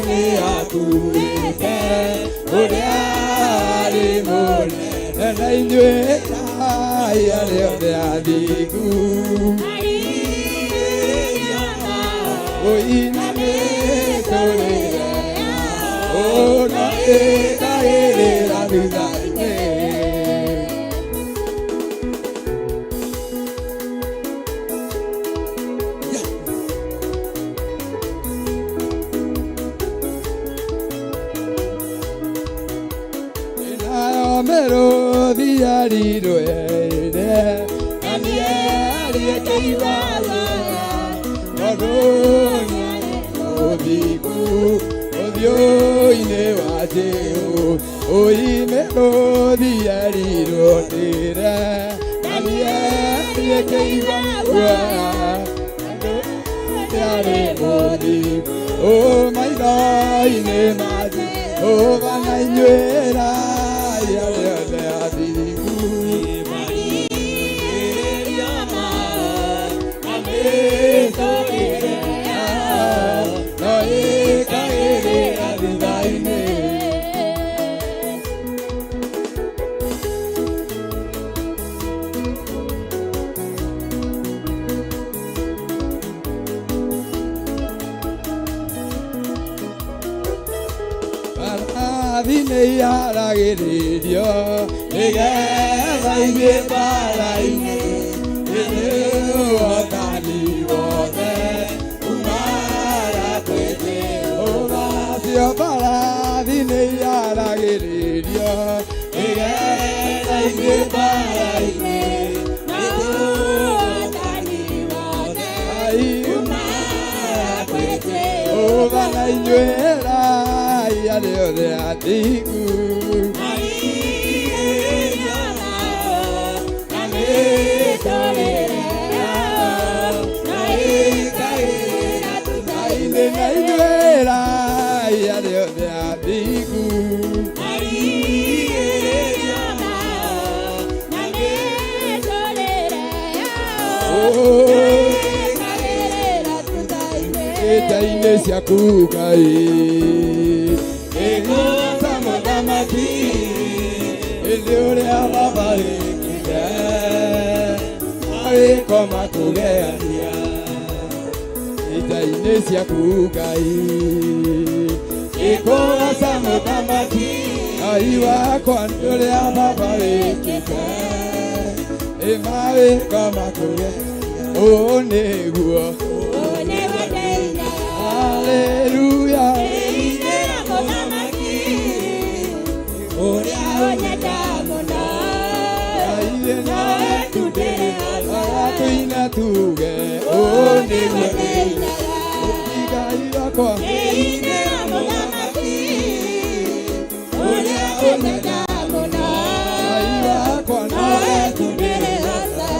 nĩ akuĩte ũrĩa arĩ mũũru. Na inyuĩ arĩa othe athingu oi na mĩtũrĩre yao na ĩkaĩrĩra thutha-inĩ. Nayo mĩrũthi yarirwo ĩrĩ na nĩarie kĩigua tondũ ũthingu ũthiũ-inĩ wa Jesũ. Oi mĩrũthi yarirwo ndĩre na nĩarie kĩigua tondũ nĩarĩ mũthingu. Ũ maitho-inĩ ma Jehova na inyuĩra arĩa othe athingu marigĩrĩrio mao na mĩtũrĩre yao no ĩkaĩrĩra thutha-inĩ. Mbarathi nĩ iharagĩrĩrio nĩgetha ithiĩ mbara-inĩ ĩndĩ ũhotani wothe umara kwĩ Jehova. Cio mbarathi nĩ iharagĩrĩrio nĩgetha ithiĩ mbara-inĩ ĩndĩ ũhotani wothe umara kwĩ Jehova. Na inyuĩra arĩa othe athingu marigĩrĩrio mao na mĩtũrĩre yao na ĩkaĩrĩra thutha-inĩ. Na inyuĩra arĩa othe athingu marigĩrĩrio mao na mĩtũrĩre yao na ĩkaĩrĩra thutha-inĩ. Ita-inĩ ciaku Ngai ĩgũta mũthamaki ĩndĩ ũrĩa baba wĩkire mawĩko makũgeania ita-inĩ ciaku Ngai ĩkũgaca mũthamaki Ngai wakwa nĩ ũrĩa baba wĩkĩte ĩ mawĩko makũgeania ũũ nĩguo Haleluya tuina tuge ũũ nĩguo Ngai wakwa ũrĩa ũnyenda mũno Ngai wakwa nowe tu ndĩrĩhoca.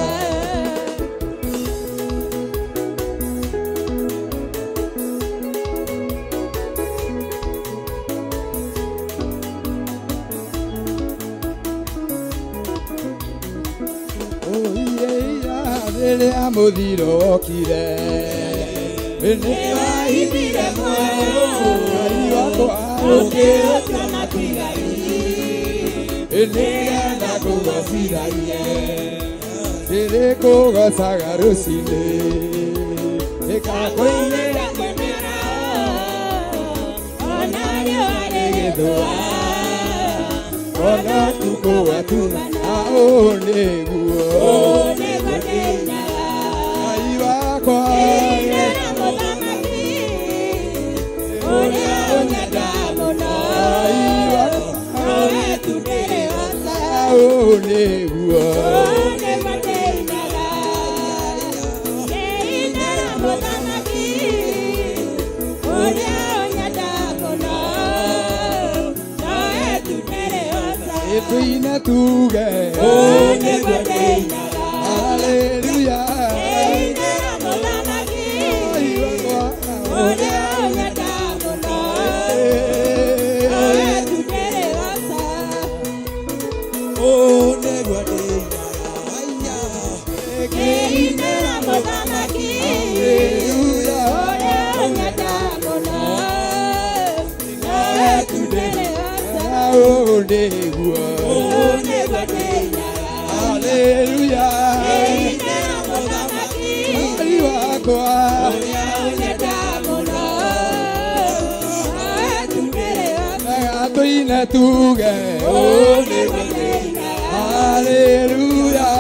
Rĩrĩa mũthiro wokire nĩwaithire muoyo Ngai wakwa ũkĩũka matigari nĩgetha ngũgocithagie ndĩrĩkũgocaga rũcinĩ ĩkakũinĩra ona riũa rĩgĩthũa. Ona tukũ watuma ũũ nĩguo Ngai wakwa Ũrĩa ũnyenda mũno Nowe tu ndĩrĩhoca ũũ nĩguo Nĩguo ndĩinaga Ndĩinĩra mũthamaki Ũrĩa ũnyenda mũno Nowe tu ndĩrĩhoca Tuine tuge Ũũ nĩguo ndĩinaga Haleluya Ndĩinĩra mũthamaki Ũrĩa ũnyenda mũno Nowe tu ndĩrĩhoca Ũũ nĩguo ndĩinaga Ndĩinĩra mũthamaki Ũrĩa ũnyenda mũno Nowe tu ndĩrĩhoca Ũũ nĩguo Ũũ nĩguo ndĩinaga Haleluya Ndĩinĩra mũthamaki Ngai wakwa Ũrĩa ũnyenda mũno Nowe tu ndĩrĩhoca Tuine tuge Ũũ nĩguo ndĩinaga Haleluya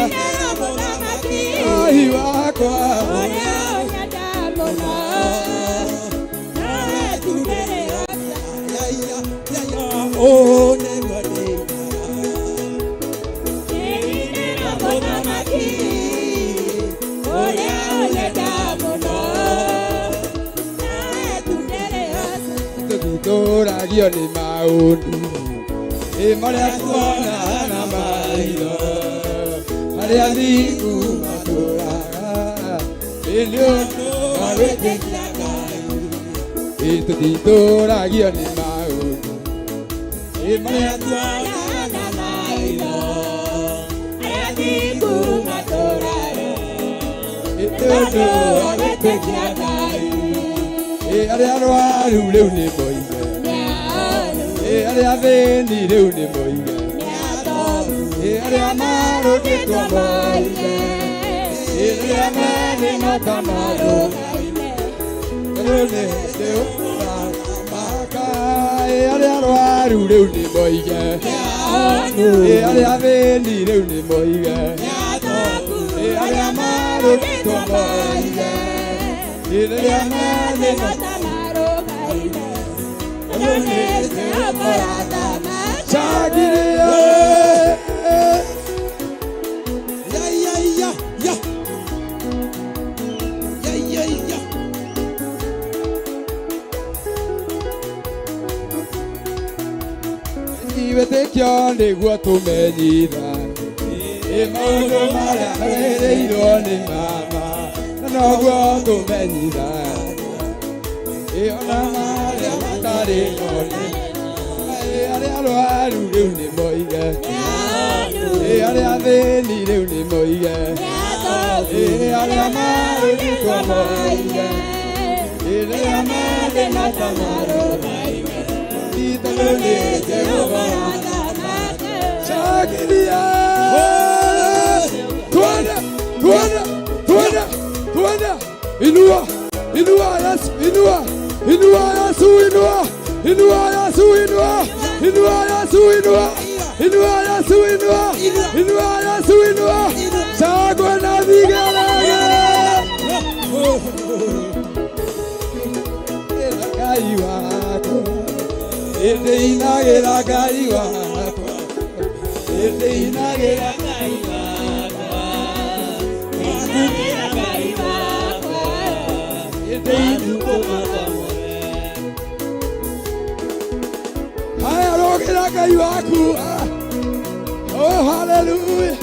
Ndĩinĩra mũthamaki Ngai wakwa Ũrĩa ũnyenda mũno Nowe tu ndĩrĩhoca Ũũ nĩguo ndĩinaga Ndĩinĩra mũthamaki Ũrĩa ũnyenda mũno Nowe tu ndĩrĩhoca Tũtitũragio nĩ maũndũ ĩ marĩa tuona na maitho arĩa thingu matũraga ĩ nĩ ũndũ wa gwĩtĩkia Ngai ĩ tũtitũragio nĩ maũndũ ĩ marĩa tuona na maitho Arĩa thingu matũraga ĩ nĩ ũndũ wa gwĩtĩkia Ngai ĩ arĩa arwaru rĩu nĩ moige ĩ arĩa athĩni rĩu nĩ moige ĩ arĩa marũtĩtwo moige ĩ arĩa marĩ ta marũgaine rĩu nĩ ũramaka ĩ arĩa arwaru rĩu nĩ moige ĩ arĩa athĩni rĩu nĩ moige ĩ arĩa marũtĩtwo moige ĩ arĩa marĩ ta marũgaine Rĩu nĩ ũrathamaka Shangilia Ya ya ya ya ya ya ya Wĩtĩkio nĩguo tũmenyithanie ĩ maũndũ marĩa merĩirwo nĩ mama na noguo tũmenyithanie ĩ ona marĩa matarĩ no nĩ ĩ arĩa arwaru rĩu nĩ moige ĩ arĩa athĩni rĩu nĩ moige ĩ arĩa marũtĩtwo moige ĩ arĩa marĩ na marũgaine tondũ nĩ Jehova Shangilia Twende twende twende twende inua inua Yesu inua inua Yesu inua inua Yesu inua inua Yesu inua inua Yesu inua inua Yesu inua shangwe na vigelegele Ngai wakwa ndĩinagĩra Ngai wakwa ndĩinagĩra Ngai wakwa Ndĩinĩra Ngai wakwa Haya, rũgĩra Ngai waku. Ah. Oh, hallelujah.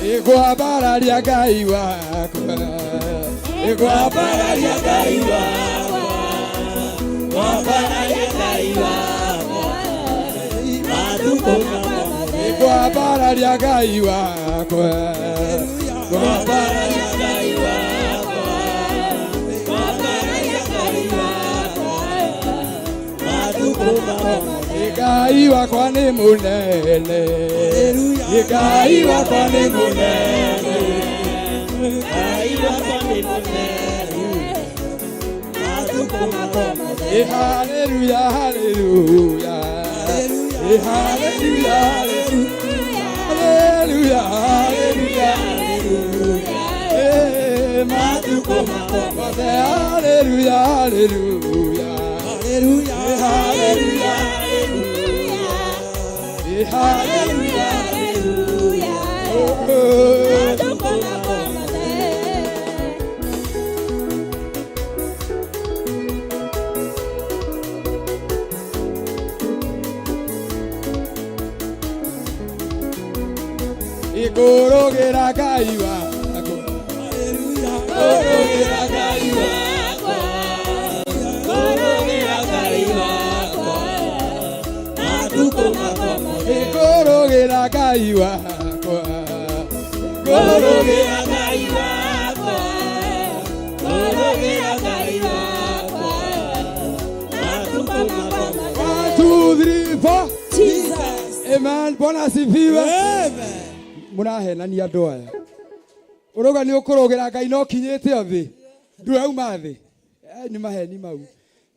Nĩngwambararia Ngai wakwa Nĩngwambararia Ngai wakwa Wambararia Ngai wakwa matukũ mothe Nĩngwambararia Ngai wakwa Wambararia Ngai wakwa Wambararia Ngai wakwa matukũ mothe Ngai wakwa nĩ mũnene Ngai wakwa nĩ mũnene Ngai wakwa nĩ mũnene matukũ mothe Hallelujah, hallelujah. Hallelujah, hallelujah, hallelujah, hallelujah. Matukũ makwa mothe, hallelujah, hallelujah, hallelujah, hallelujah, hallelujah, hallelujah. Matukũ makwa mothe. Igũrũgĩra Ngai wakwa, ngũrũgĩra Ngai wakwa, ngũrũgĩra Ngai wakwa, matukũ makwa mothe. Ngũrũgĩra Ngai wakwa, ngũrũgĩra Ngai wakwa, ngũrũgĩra Ngai wakwa, matukũ makwa mothe. 1 2 3 4. Jesus. Amen. Bwana asifiwe. Amen. Mũrahenania andũ aya. Ũrauga nĩ ũkũrũgĩra Ngai no kinyĩte o thĩ. Ndũrauma thĩ. Nĩ maheni mau.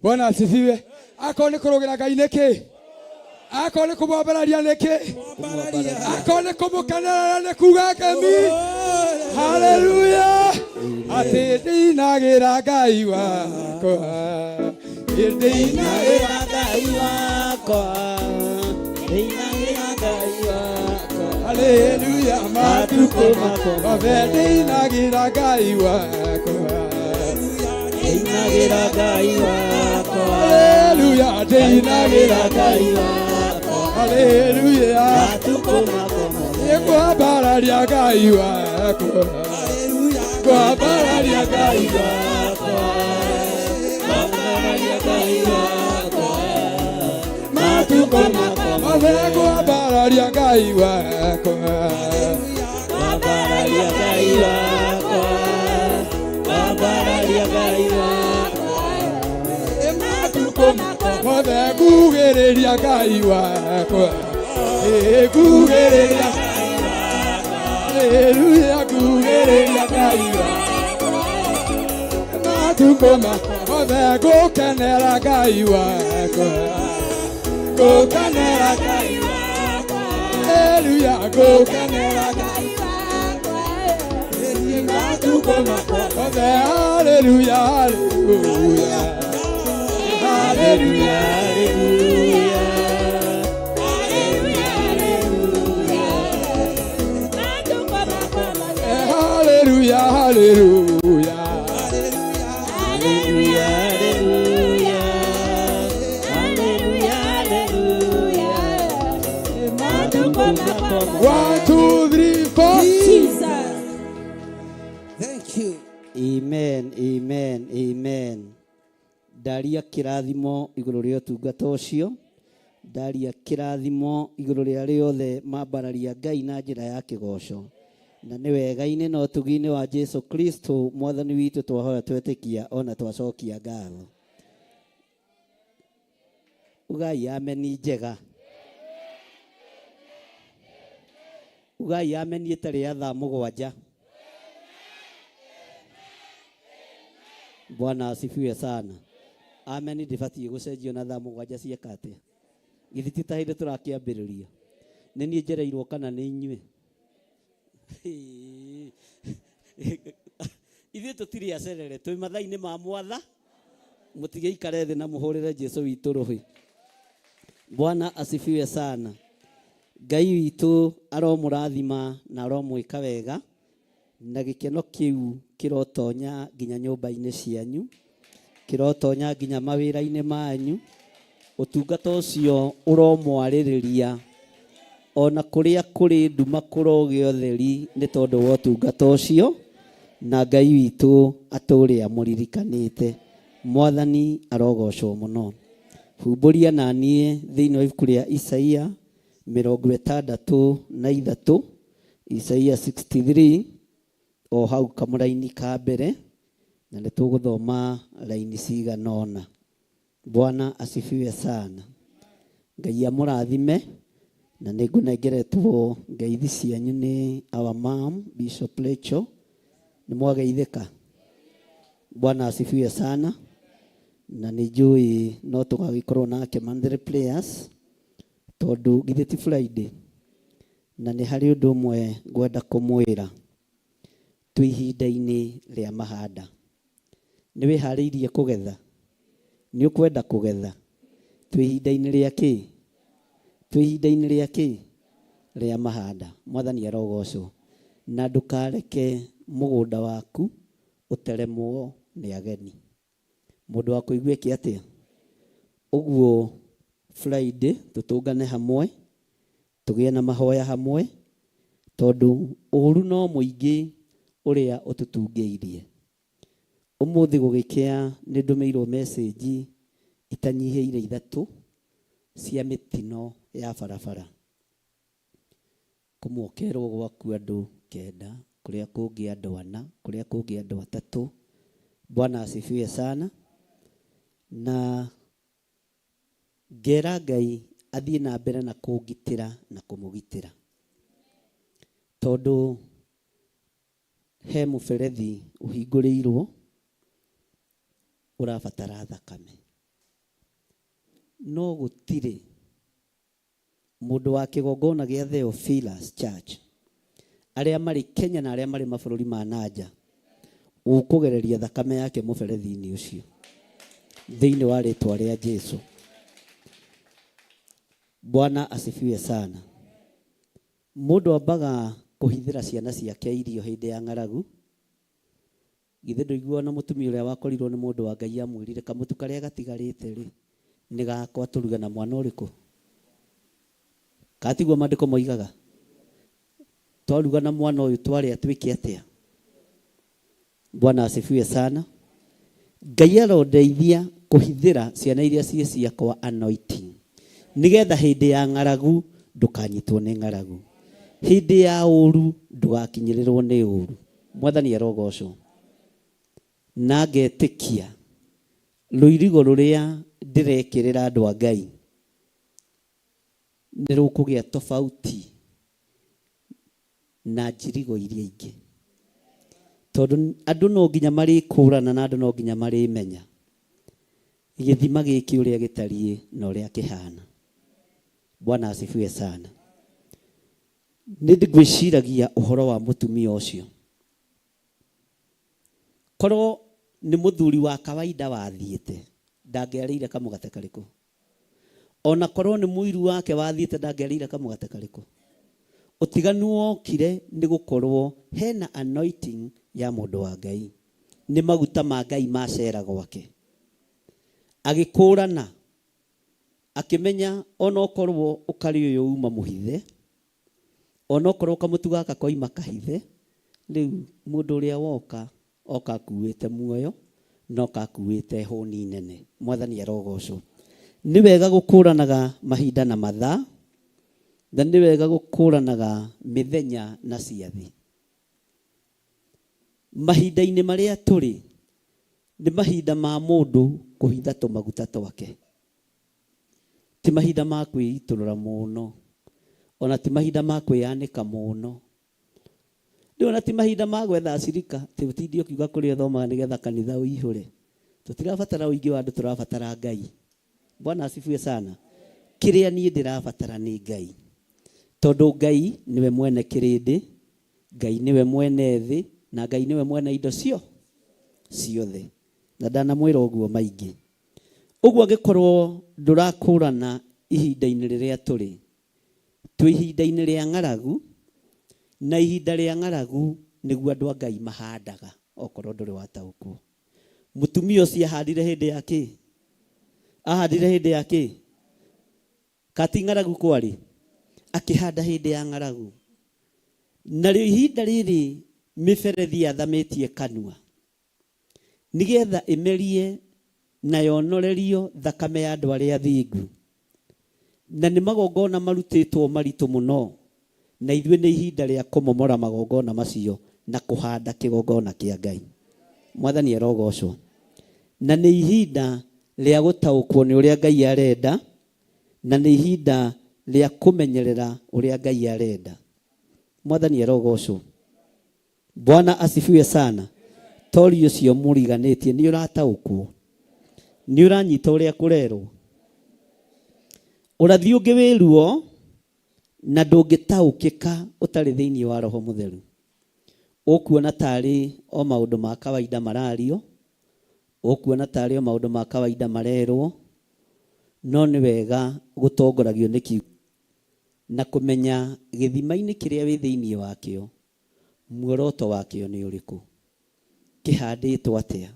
Bwana asifiwe. Akorwo nĩ kũrũgĩra Ngai nĩ kĩ? Akorwo nĩ kũmwambararia nĩ kĩ? Akorwo nĩ kũmũkenerera nĩ kuga ngemi. Hallelujah. Atĩ ndinagĩra Ngai wakwa. Ndinagĩra Ngai wakwa. Ndinagĩra Ngai wakwa. Hallelujah, matukũ makwa mothe ndinagĩra Ngai wakwa. Ndinagĩra Ngai wakwa. Hallelujah, ndinagĩra Ngai wakwa. Hallelujah, matukũ makwa mothe. Nĩngwambararia Ngai wakwa. Ngwambararia Ngai wakwa. Ngwambararia Ngai wakwa. Matukũ makwa mothe ngwambararia Ngai wakwa. Ngwambararia Ngai wakwa. Ngwambararia Ngai wakwa. Matukũ makwa mothe ngugĩrĩria Ngai wakwa. Ngugĩrĩria Ngai wakwa. Hallelujah, ngugĩrĩria Ngai wakwa. Matukũ makwa mothe ngũkenera Ngai wakwa. Ngũkenera Ngai wakwa. Hallelujah, ngũkenera Ngai wakwa. Matukũ makwa mothe, hallelujah, hallelujah. Hallelujah, hallelujah. Hallelujah, hallelujah. Hallelujah, hallelujah. Hallelujah, hallelujah. Matukũ makwa mothe. 1 2 3 4. Jesus. Thank you. Amen, amen, amen. Ndaria kĩrathimo igũrũ rĩa ũtungata ũcio. Ndaria kĩrathimo igũrũ rĩa arĩa othe mambararia Ngai na njĩra ya kĩgoco. Na nĩ wega-inĩ na ũtugi-inĩ wa Jesu Kristo mwathani witũ twahoya twetĩkia ona twacokia ngatho. Ugai ameni njega. Ugai ameni ĩtarĩ ya thaa mũgwanja. Bwana asifiwe sana. Ameni ndĩbatiĩ gũcenjio na thaa mũgwanja cieka atĩa? Githĩ ti ta hĩndĩ tũrakĩambĩrĩria? Nĩ niĩ njereirwo kana nĩ inyuĩ? Ithuĩ tũtirĩ acerere, twĩ mathaa-inĩ ma mwatha. Mũtigĩikare thĩ na mũhũrĩre Jesu witũ rũhĩ. Bwana asifiwe sana. Ngai witũ aromũrathima na aromwĩka wega, na gĩkeno kĩu kĩrotonya nginya nyũmba-inĩ cianyu, kĩrotonya nginya mawĩra-inĩ manyu. Ũtungata ũcio ũromwarĩrĩria ona kũrĩa kũrĩ nduma kũrogĩa ũtheri nĩ tondũ wa ũtungata ũcio, na Ngai witũ atũũre amũririkanĩte. Mwathani arogocwo mũno. Humbũria na niĩ thĩinĩ wa ibuku rĩa Isaia 63, Isaia 63 o hau kamũraini ka mbere, na nĩ tũgũthoma raini cigana ũna. Bwana asifiwe sana. Ngai amũrathime, na nĩ ngũnengeretwo ngeithi cianyu nĩ our mom Bishop Rachel. Nĩ mwageithĩka? Bwana asifiwe sana. Na nĩ njũĩ no tũgagĩkorwo nake Monthly Prayers tondũ githĩ ti Friday, na nĩ harĩ ũndũ ũmwe ngwenda kũmwĩra. Twĩ ihinda-inĩ rĩa mahanda. Nĩ wĩharĩirie kũgetha? Nĩ ũkwenda kũgetha? Twĩ ihinda-inĩ rĩa kĩ? Twĩ ihinda-inĩ rĩa kĩ? Rĩa mahanda. Mwathani arogocwo. Na ndũkareke mũgũnda waku ũteremwo nĩ ageni. Mũndũ wa kũigua eke atĩa? Ũguo Friday tũtũngane hamwe, tũgĩe na mahoya hamwe, tondũ ũru no mũingĩ ũrĩa ũtũtungĩirie. Ũmũthĩ gũgĩkĩa nĩ ndũmĩirwo message itanyihĩire ithatũ cia mĩtino ya barabara. Kũmwe ũkerwo gwaku andũ kenda, kũrĩa kũngĩ andũ ana, kũrĩa kũngĩ andũ atatũ. Bwana asifiwe sana. Na ngera Ngai athiĩ na mbere na kũngitĩra na kũmũgitĩra. Tondũ he mũberethi ũhingũrĩirwo ũrabatara thakame. No gũtirĩ mũndũ wa kĩgongona gĩa Theophilus Church arĩa marĩ Kenya na arĩa marĩ mabũrũri ma nanja ũkũgereria thakame yake mũberethi-inĩ ũcio thĩinĩ wa rĩtwa rĩa Jesu. Bwana asifiwe sana. Mũndũ ambaga kũhithĩra ciana ciake irio hĩndĩ ya ng'aragu. Githĩ ndũiguaga na mũtumia ũrĩa wakorirwo nĩ mũndũ wa Ngai amwĩrire kamũtu karĩa gatigarĩte rĩ nĩ gakwa tũruge na mwana ũrĩkũ? Kana tiguo maandĩko moigaga? Twaruga na mwana ũyũ twarĩa twĩke atĩa? Bwana asifiwe sana. Ngai arondeithia kũhithĩra ciana iria ciĩ ciakwa anointing nĩgetha hĩndĩ ya ng'aragu ndũkanyitwo nĩ ng'aragu, hĩndĩ ya ũru ndũgakinyĩrĩrwo nĩ ũru. Mwathani arogocwo. Na ngetĩkia rũirigo rũrĩa ndĩrekĩrĩra andũ a Ngai nĩ rũkũgĩa tofauti na njirigo iria ingĩ, tondũ andũ no nginya marĩkũrana na andũ no nginya marĩmenya gĩthima gĩkĩ ũrĩa gĩtariĩ na ũrĩa kĩhana. Bwana asifiwe sana. Nĩ ngwĩciragia ũhoro wa mũtumia ũcio. Korwo nĩ mũthuri wa kawaida wathiĩte, ndangĩarĩire kamũgate karĩkũ? Ona korwo nĩ mũiru wake wathiĩte, ndangĩarĩire kamũgate karĩkũ? Ũtiganu wokire nĩ gũkorwo hena anointing ya mũndũ wa Ngai. Nĩ maguta ma Ngai macera gwake. Agĩkũrana, akĩmenya onokorwo ũkarĩ ũyũ uma mũhithe, onokorwo kamũtu gaka koima kahithe, rĩu mũndũ ũrĩa woka, oka akuĩte muoyo, na oka akuĩte hũni nene. Mwathani arogocwo. Nĩ wega gũkũranaga mahinda na mathaa, na nĩ wega gũkũranaga mĩthenya na ciathĩ. Mahinda-inĩ marĩa tũrĩ, nĩ mahinda ma mũndũ kũhitha tũmaguta twake. Ti mahinda ma kwĩitũrũra mũno, ona ti mahinda ma kwĩyanĩka mũno. Rĩu ona ti mahinda ma gwetha acirika, atĩ ũtinde ũkiuga kũrĩa ũthomaga nĩgetha kanitha ũihũre. Tũtirabatara ũingĩ wa andũ, tũrabatara Ngai. Bwana asifiwe sana. Kĩrĩa niĩ ndĩrabatara nĩ Ngai. Tondũ Ngai nĩwe mwene kĩrĩndĩ, Ngai nĩwe mwene thĩ, na Ngai nĩwe mwene indo cio ciothe. Na ndanamwĩra ũguo maingĩ. Ũguo angĩkorwo ndũrakũrana ihinda-inĩ rĩrĩa tũrĩ, twĩ ihinda-inĩ rĩa ng'aragu, na ihinda rĩa ng'aragu nĩguo andũ a Ngai mahandaga, okorwo ndũrĩ wataũkwo. Mũtumia ũcio ahandire hĩndĩ ya kĩ? Ahandire hĩndĩ ya kĩ? Ka ti ng'aragu kwarĩ? Akĩhanda hĩndĩ ya ng'aragu. Narĩo ihinda rĩrĩ mĩberethi yathamĩtie kanua, nĩgetha ĩmerie na yonorerio thakame ya andũ arĩa athingu. Na nĩ magongona marutĩtwo maritũ mũno, na ithuĩ nĩ ihinda rĩa kũmomora magongona macio na kũhanda kĩgongona kĩa Ngai. Mwathani arogocwo. Na nĩ ihinda rĩa gũtaũkwo nĩ ũrĩa Ngai arenda, na nĩ ihinda rĩa kũmenyerera ũrĩa Ngai arenda. Mwathani arogocwo. Bwana asifiwe sana. Tori ũcio mũriganĩtie nĩ ũrataũkwo. Nĩ ũranyita ũrĩa kũrerwo? Ũrathi ũngĩ wĩ ruo na ndũngĩtaũkĩka ũtarĩ thĩinĩ wa Roho Mũtheru. Ũkuona tarĩ o maũndũ ma kawaida marario, ũkuona tarĩ o maũndũ ma kawaida marerwo, no nĩ wega gũtongoragio nĩ kiugo na kũmenya gĩthima-inĩ kĩrĩa wĩ thĩinĩ wakĩo, muoroto wakĩo nĩ ũrĩkũ, kĩhandĩtwo atĩa.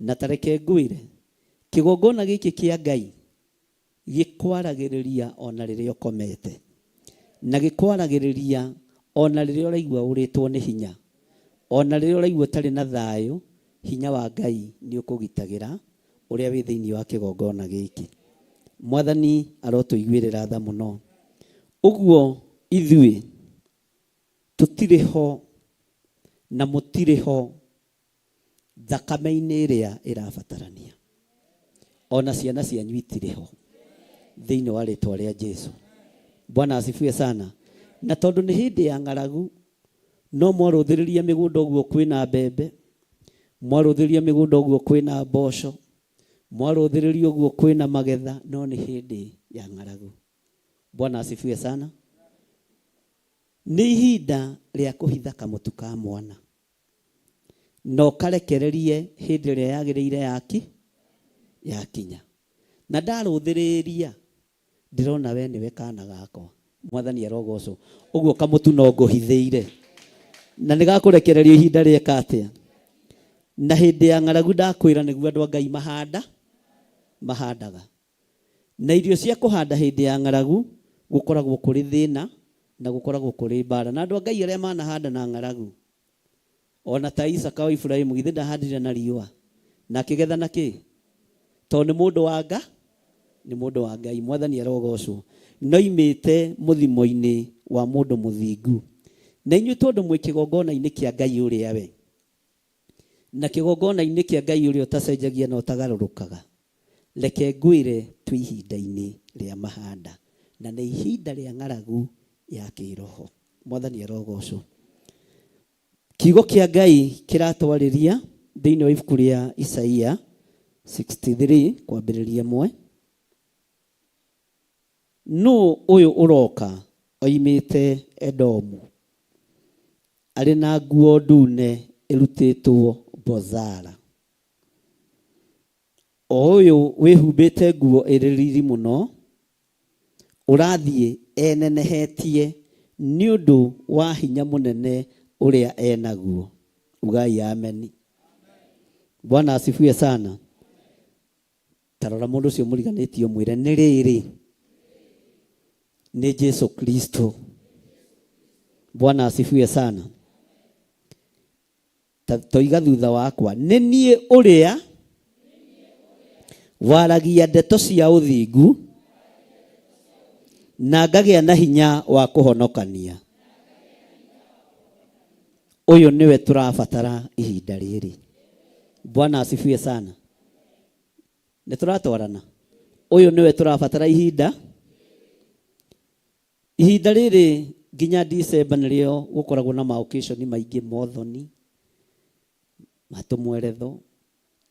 Na ta reke ngwĩre, kĩgongona gĩkĩ kĩa Ngai gĩkwaragĩrĩria ona rĩrĩa ũkomete, na gĩkwaragĩrĩria ona rĩrĩa ũraigua ũrĩtwo nĩ hinya, ona rĩrĩa ũraigua ũtarĩ na thayũ, hinya wa Ngai nĩ ũkũgitagĩra ũrĩa wĩ thĩinĩ wa kĩgongona gĩkĩ. Mwathani arotũiguĩrĩra tha mũno. Ũguo ithuĩ tũtirĩ ho na mũtirĩ ho thakame-inĩ ĩrĩa ĩrabatarania. Ona ciana cianyu itirĩ ho thĩinĩ wa rĩtwa rĩa Jesu. Bwana asifiwe sana. Na tondũ nĩ hĩndĩ ya ng'aragu, no mwarũthĩrĩria mĩgũnda ũguo kwĩna mbembe, mwarũthĩrĩria mĩgũnda ũguo kwĩna mboco, mwarũthĩrĩria ũguo kwĩna magetha, no nĩ hĩndĩ ya ng'aragu. Bwana asifiwe sana. Nĩ ihinda rĩa kũhitha kamũtu ka mwana na ũkarekererie hĩndĩ ĩrĩa yagĩrĩire yaki yakinya. Na ndarũthĩrĩria ndĩrona we nĩwe kana gakwa. Mwathani arogocwo. Ũguo kamũtu no ngũhithĩire na nĩ gakũrekererio ihinda rĩeka atĩa. Na hĩndĩ ya ng'aragu ndakwĩra nĩguo andũ a Ngai mahanda mahandaga. Na irio cia kũhanda hĩndĩ ya ng'aragu gũkoragwo kũrĩ thĩna na gũkoragwo kũrĩ mbara. Na andũ a Ngai arĩa manahanda na ng'aragu, ona ta Isaka wa Iburahimu, githĩ ndahandire na riũa na akĩgetha na kĩ? Tondũ nĩ mũndũ wa Nga, nĩ mũndũ wa Ngai. Mwathani arogocwo. Noimĩte mũthimo-inĩ wa mũndũ mũthingu. Na inyuĩ tondũ mwĩ kĩgongona-inĩ kĩa Ngai ũrĩa we, na kĩgongona-inĩ kĩa Ngai ũrĩa ũtacenjagia na ũtagarũrũkaga, reke ngwĩre twĩ ihinda-inĩ rĩa mahanda, na nĩ ihinda rĩa ng'aragu ya kĩroho. Mwathani arogocwo. Kiugo kĩa Ngai kĩratwarĩria thĩinĩ wa ibuku rĩa Isaia 63 kwambĩrĩria ĩmwe. Nũ ũyũ ũroka oimĩte Edomu, arĩ na nguo ndune ĩrutĩtwo Bozara? O ũyũ wĩhumbĩte nguo ĩrĩ riri mũno, ũrathiĩ enenehetie nĩ ũndũ wa hinya mũnene ũrĩa e naguo. Ugai ameni. Bwana asifiwe sana. Ta rora mũndũ ũcio mũriganĩtie ũmwĩre nĩ rĩrĩ nĩ Jesu Kristo. Bwana asifiwe sana. Ta toiga thutha wakwa, nĩ niĩ ũrĩa waragia ndeto cia ũthingu na ngagĩa na hinya wa kũhonokania. Ũyũ nĩwe tũrabatara ihinda rĩrĩ. Bwana asifiwe sana. Nĩ tũratwarana? Ũyũ nĩwe tũrabatara ihinda ihinda rĩrĩ nginya December nĩrĩo gũkoragwo na ma occasion maingĩ, mothoni, ma tũmweretho,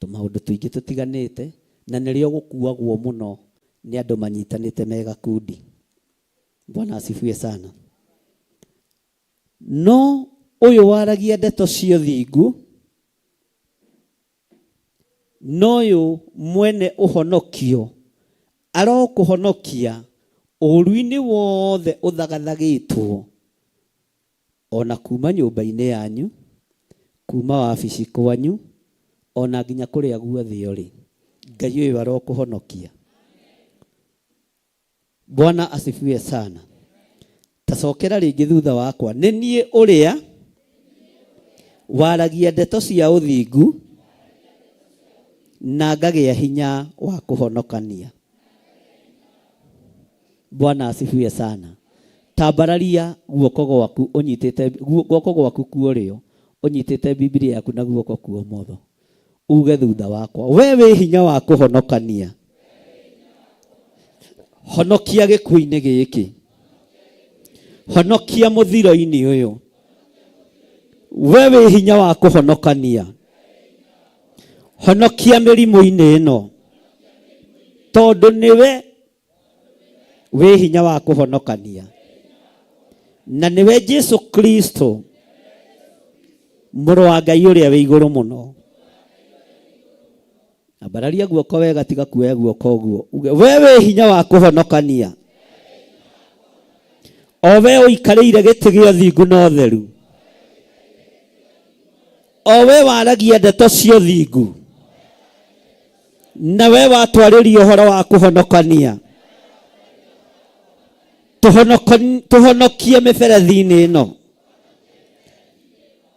tũmaũndũ tũingĩ tũtiganĩte, na nĩrĩo gũkuagwo mũno nĩ andũ manyitanĩte me gakundi. Bwana asifiwe sana. No ũyũ waragia ndeto cia ũthingu, na ũyũ mwene ũhonokio arokũhonokia ũũru-inĩ wothe ũthagathagĩtwo, o na kuuma nyũmba-inĩ yanyu, kuuma wabici kwanyu, o na nginya kũrĩa guothe ũrĩ. Ngai ũyũ arokũhonokia. Bwana asifiwe sana. Tacokera rĩngĩ thutha wakwa, nĩ niĩ ũrĩa waragia ndeto cia ũthingu na ngagĩa hinya wa kũhonokania. Bwana asifiwe sana. Tambararia guoko gwaku ũnyitĩte guoko gwaku kuorĩo ũnyitĩte Biblia yaku na guoko kwa ũmotho, uge thutha wakwa, we wĩ hinya wa kũhonokania, honokia gĩkuũ-inĩ gĩkĩ, honokia mũthiro-inĩ ũyũ. We wĩ hinya wa kũhonokania, Honokia mĩrimũ-inĩ ĩno, tondũ nĩwe wĩ hinya wa kũhonokania, na nĩwe Jesu Kristo mũrũ wa Ngai ũrĩa wĩ igũrũ mũno. Ambararia guoko wega, tiga kuoya guoko ũguo, uge we wĩ hinya wa kũhonokania, o we ũikarĩire gĩtĩ gĩa ũthingu na ũtheru, o we waragia ndeto cia ũthingu, na we watwarĩria ũhoro wa kũhonokania. Tũhonokie mĩberethi-inĩ ĩno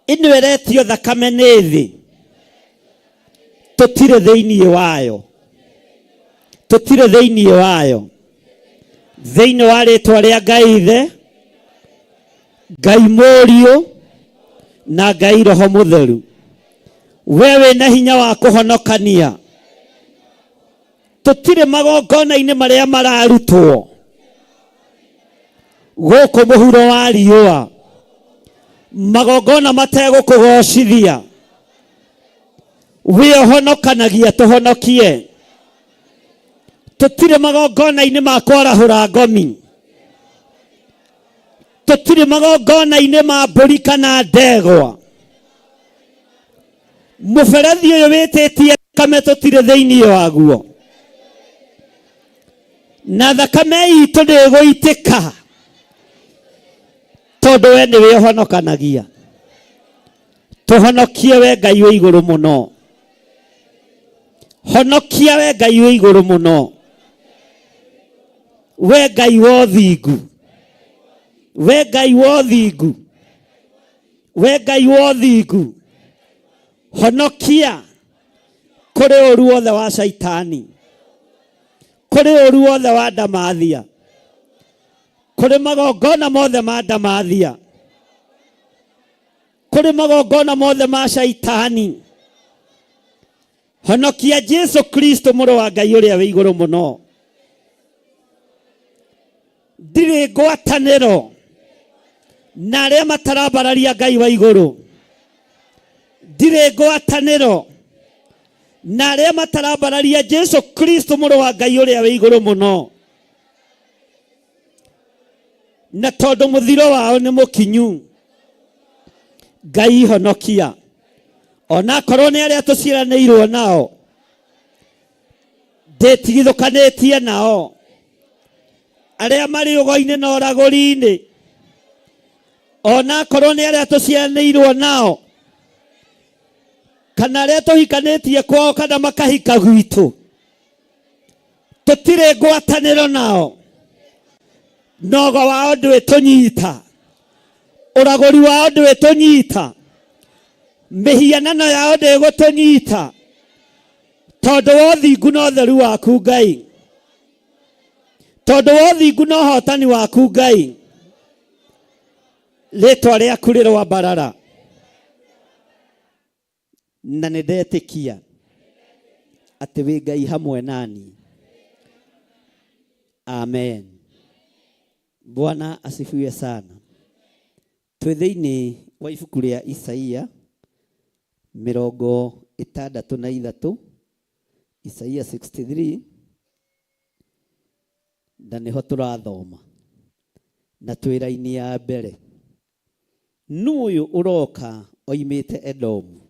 ĩno ĩretio thakame nĩ thĩ, tũtirĩ thĩinĩ wayo, tũtirĩ thĩinĩ wayo. Thĩinĩ wa rĩtwa rĩa Ngai Ithe, Ngai Mũriũ na Ngai Roho Mũtheru, we wĩna hinya wa kũhonokania. Tũtirĩ magongona-inĩ marĩa mararutwo gũkũ mũhuro wa riũa, magongona mategũkũgocithia. Wĩ ũhonokanagia, tũhonokie. Tũtirĩ magongona-inĩ ma kwarahũra ngomi, tũtirĩ magongona-inĩ ma mbũri kana ndegwa. Mũberethi ũyũ wĩtĩtie thakame tũtirĩ thĩinĩ waguo, na thakame itũ ndĩgũitĩka, tondũ we nĩwe ũhonokanagia. Tũhonokie we Ngai wĩ igũrũ mũno, honokia we Ngai wĩ igũrũ mũno, we Ngai wa ũthingu, we Ngai wa ũthingu, we Ngai wa ũthingu, honokia kũrĩ ũru wothe wa Shaitani, kũrĩ ũru wothe wa ndamathia, kũrĩ magongona mothe ma ndamathia, kũrĩ magongona mothe ma Shaitani. Honokia Jesu Kristo mũrũ wa Ngai ũrĩa wĩ igũrũ mũno. Ndirĩ ngwatanĩro na arĩa matarambararia Ngai wa igũrũ, ndirĩ ngwatanĩro na arĩa matarambararia Jesu Kristo mũrũ wa Ngai ũrĩa wĩ igũrũ mũno. Na tondũ mũthiro wao nĩ mũkinyu, Ngai honokia, onakorwo nĩ arĩa tũciaranĩirwo nao, ndĩtigithũkanĩtie nao, arĩa marĩ ũgo-inĩ na ũragũri-inĩ, onakorwo nĩ arĩa tũciaranĩirwo nao, kana arĩa tũhikanĩtie kwao kana makahika gwitũ, tũtirĩ ngwatanĩro nao. Nogo wao ndwĩtũnyita, ũragũri wao ndwĩtũnyita, mĩhianano yao ndĩgũtũnyita, tondũ wa ũthingu na ũtheru waku Ngai, tondũ wa ũthingu na ũhotani waku Ngai, rĩtwa rĩaku rĩrwambarara. Na nĩ ndetĩkia atĩ wĩ Ngai hamwe nani. Amen. Bwana asifiwe sana. Twĩ thĩinĩ wa ibuku rĩa Isaia 63, Isaia 63, na nĩho tũrathoma na twĩ raini ya mbere. Nũ ũyũ ũroka oimĩte Edomu,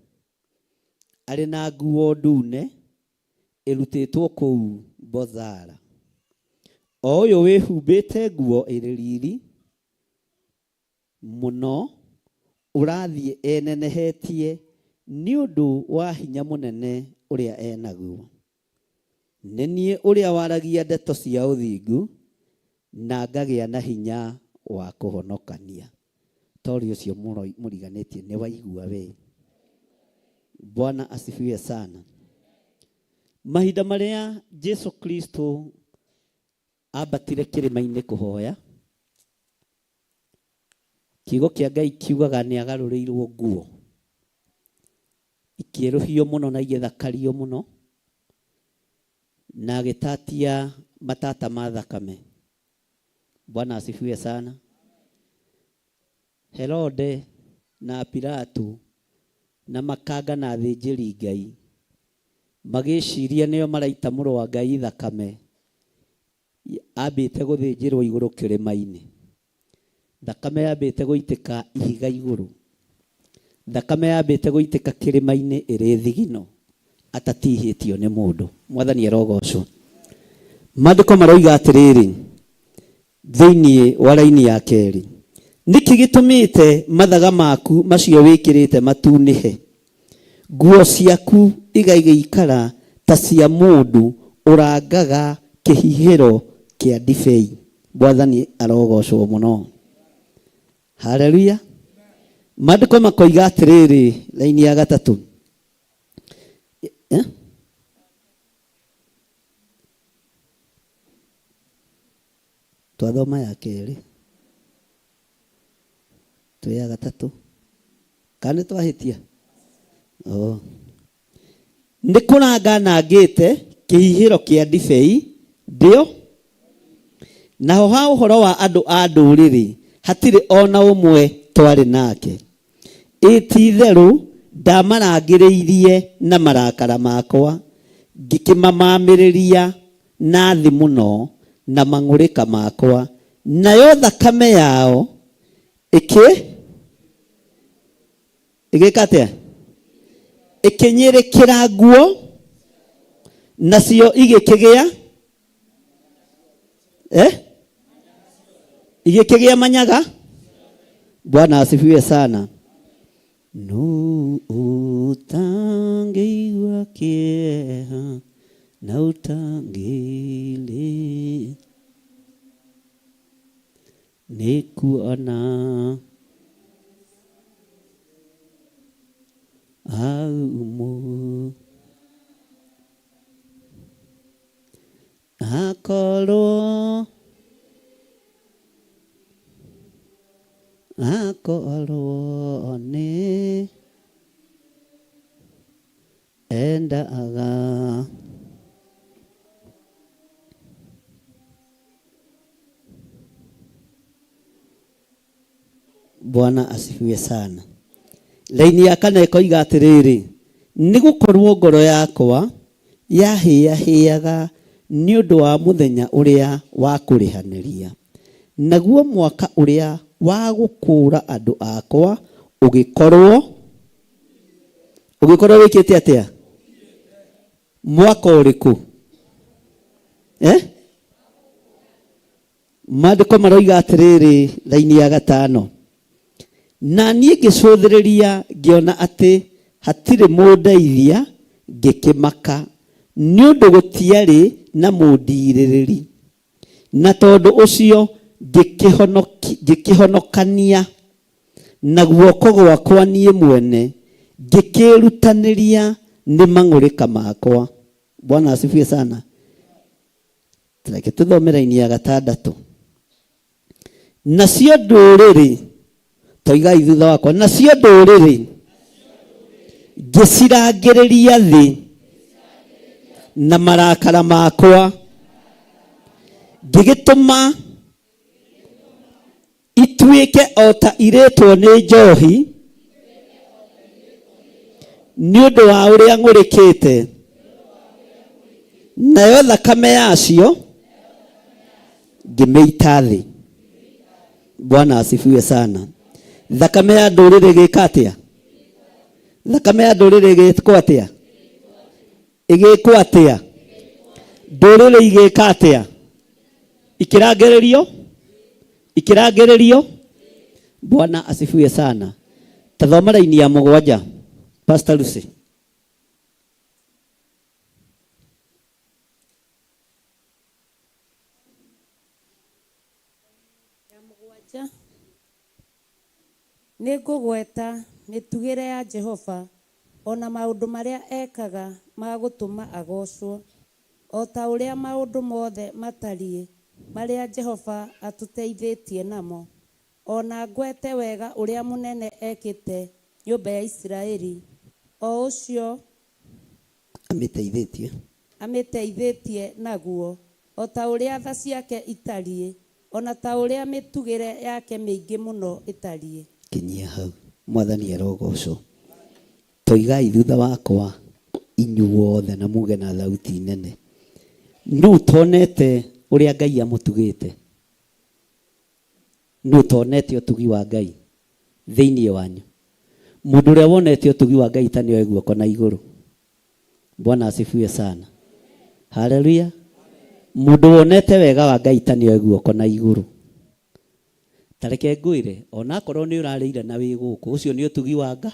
arĩ na nguo ndune ĩrutĩtwo kũu Bozara, o ũyũ wĩhumbĩte nguo ĩrĩ riri mũno, ũrathiĩ enenehetie nĩ ũndũ wa hinya mũnene ũrĩa enaguo? Nĩ niĩ ũrĩa waragia ndeto cia ũthingu, na ngagĩa na hinya wa kũhonokania. Tori ũcio mũriganĩtie nĩ waigua we. Bwana asifiwe sana. Mahinda marĩa Jesu Kristo ambatire kĩrĩma-inĩ kũhoya, kiugo kĩa Ngai kiugaga nĩ agarũrĩirwo nguo, ikĩerũhio mũno na igĩthakario mũno, na agĩtatia matata ma thakame. Bwana asifiwe sana. Herode na Pilato na makanga na athĩnjĩri Ngai Magĩciria nĩo maraita mũrũ wa Ngai thakame, ambĩte gũthĩnjĩrwo igũrũ kĩrĩma-inĩ. Thakame yambĩte gũitĩka ihiga igũrũ. Thakame yambĩte gũitĩka kĩrĩma-inĩ ĩrĩ thigino, atatihĩtio nĩ mũndũ. Mwathani arogocwo. Maandĩko maroiga atĩrĩrĩ, thĩinĩ wa raini ya kerĩ, nĩkĩ gĩtũmĩte mathaga maku macio wĩkĩrĩte matunĩhe? Nguo ciaku igagĩikara ta cia mũndũ ũrangaga kĩhihĩro kĩa ndibei. Mwathani arogocwo mũno. Haleluya. Maandĩko makoiga atĩrĩrĩ, raini ya gatatũ, eh? Twathoma ya kerĩ, twĩ ya gatatũ, kana nĩ twahĩtia? Oh. Nĩ kũranga nangĩte kĩhihĩro kĩa ndibei ndĩo, naho ha ũhoro wa andũ a ndũrĩrĩ hatirĩ o na ũmwe twarĩ nake. Ĩ ti-itherũ ndamarangĩrĩirie na marakara makwa, ngĩkĩmamamĩrĩria na thĩ mũno na mang'ũrĩka makwa, nayo thakame yao ĩkĩ ĩgĩka atĩa? Ĩkĩnyĩrĩkĩra nguo, nacio igĩkĩgĩa eh? Igĩkĩgĩa manyaga. Bwana asifiwe sana. Nũ ũtangĩigua kĩeha na ũtangĩrĩ nĩ kuona aumu akorwo akorwo nĩ endaga. Bwana asifiwe sana. Laini ya kana ĩkoiga atĩrĩrĩ, nĩ gũkorwo ngoro yakwa yahĩahĩaga nĩ ũndũ wa mũthenya ũrĩa wa kũrĩhanĩria, naguo mwaka ũrĩa wa gũkũũra andũ akwa ũgĩkorwo ũgĩkorwo wĩkĩte atĩa? Mwaka ũrĩkũ? Eh? Maandĩko maroiga atĩrĩrĩ, raini ya gatano, na niĩ ngĩcũthĩrĩria ngĩona atĩ hatirĩ mũndeithia, ngĩkĩmaka nĩ ũndũ gũtiarĩ na mũndiirĩrĩri, na tondũ ũcio ngĩkĩhonokania na guoko gwakwa niĩ mwene, ngĩkĩĩrutanĩria nĩ mang'ũrĩka makwa. Bwana asifiwe sana. Reke tũthome raini ya gatandatũ. Nacio ndũrĩrĩ, toigai thutha wakwa, nacio ndũrĩrĩ ngĩcirangĩrĩria thĩ na marakara makwa, ngĩgĩtũma ituĩke o ta irĩtwo nĩ njohi nĩ ũndũ wa ũrĩa ng'ũrĩkĩte, nayo thakame yacio ngĩmĩita thĩ. Bwana asifiwe sana. Thakame ya ndũrĩrĩ ĩgĩka atĩa? Thakame ya ndũrĩrĩ ĩgĩkwo atĩa? Ĩgĩkwo atĩa? Ndũrĩrĩ igĩka atĩa? Ikĩrangĩrĩrio, ikĩrangĩrĩrio. Bwana asifiwe sana. Tathoma raini ya mũgwanja, Pastor Lucy. Ya mũgwanja. Nĩngũgweta mĩtugĩre ya Jehova, o na maũndũ marĩa ekaga ma gũtũma agoocwo, o ta ũrĩa maũndũ mothe matariĩ marĩa Jehova atũteithĩtie namo, o na ngwete wega ũrĩa mũnene ekĩte nyũmba ya Isiraeli, o ũcio Amĩteithĩtie. Amĩteithĩtie naguo, o ta ũrĩa tha ciake itariĩ, o na ta ũrĩa mĩtugĩre yake mĩingĩ mũno ĩtariĩ. Kinyia hau. Mwathani arogocwo. Toigai thutha wakwa. Inyuothe na muge na thauti nene. Nũ ũtonete ũrĩa Ngai amũtugĩte? Nũ ũtonete ũtugi wa Ngai thĩinĩ wanyu? Mũndũ ũrĩa wonete ũtugi wa Ngai ta nĩoe guoko na igũrũ. Bwana asifiwe sana. Haleluya. Mũndũ wonete wega wa Ngai ta nĩoe guoko na igũrũ. Ta reke ngwĩre, onakorwo nĩ ũrarĩire na wĩ gũkũ, ũcio nĩ ũtugi wa Ngai.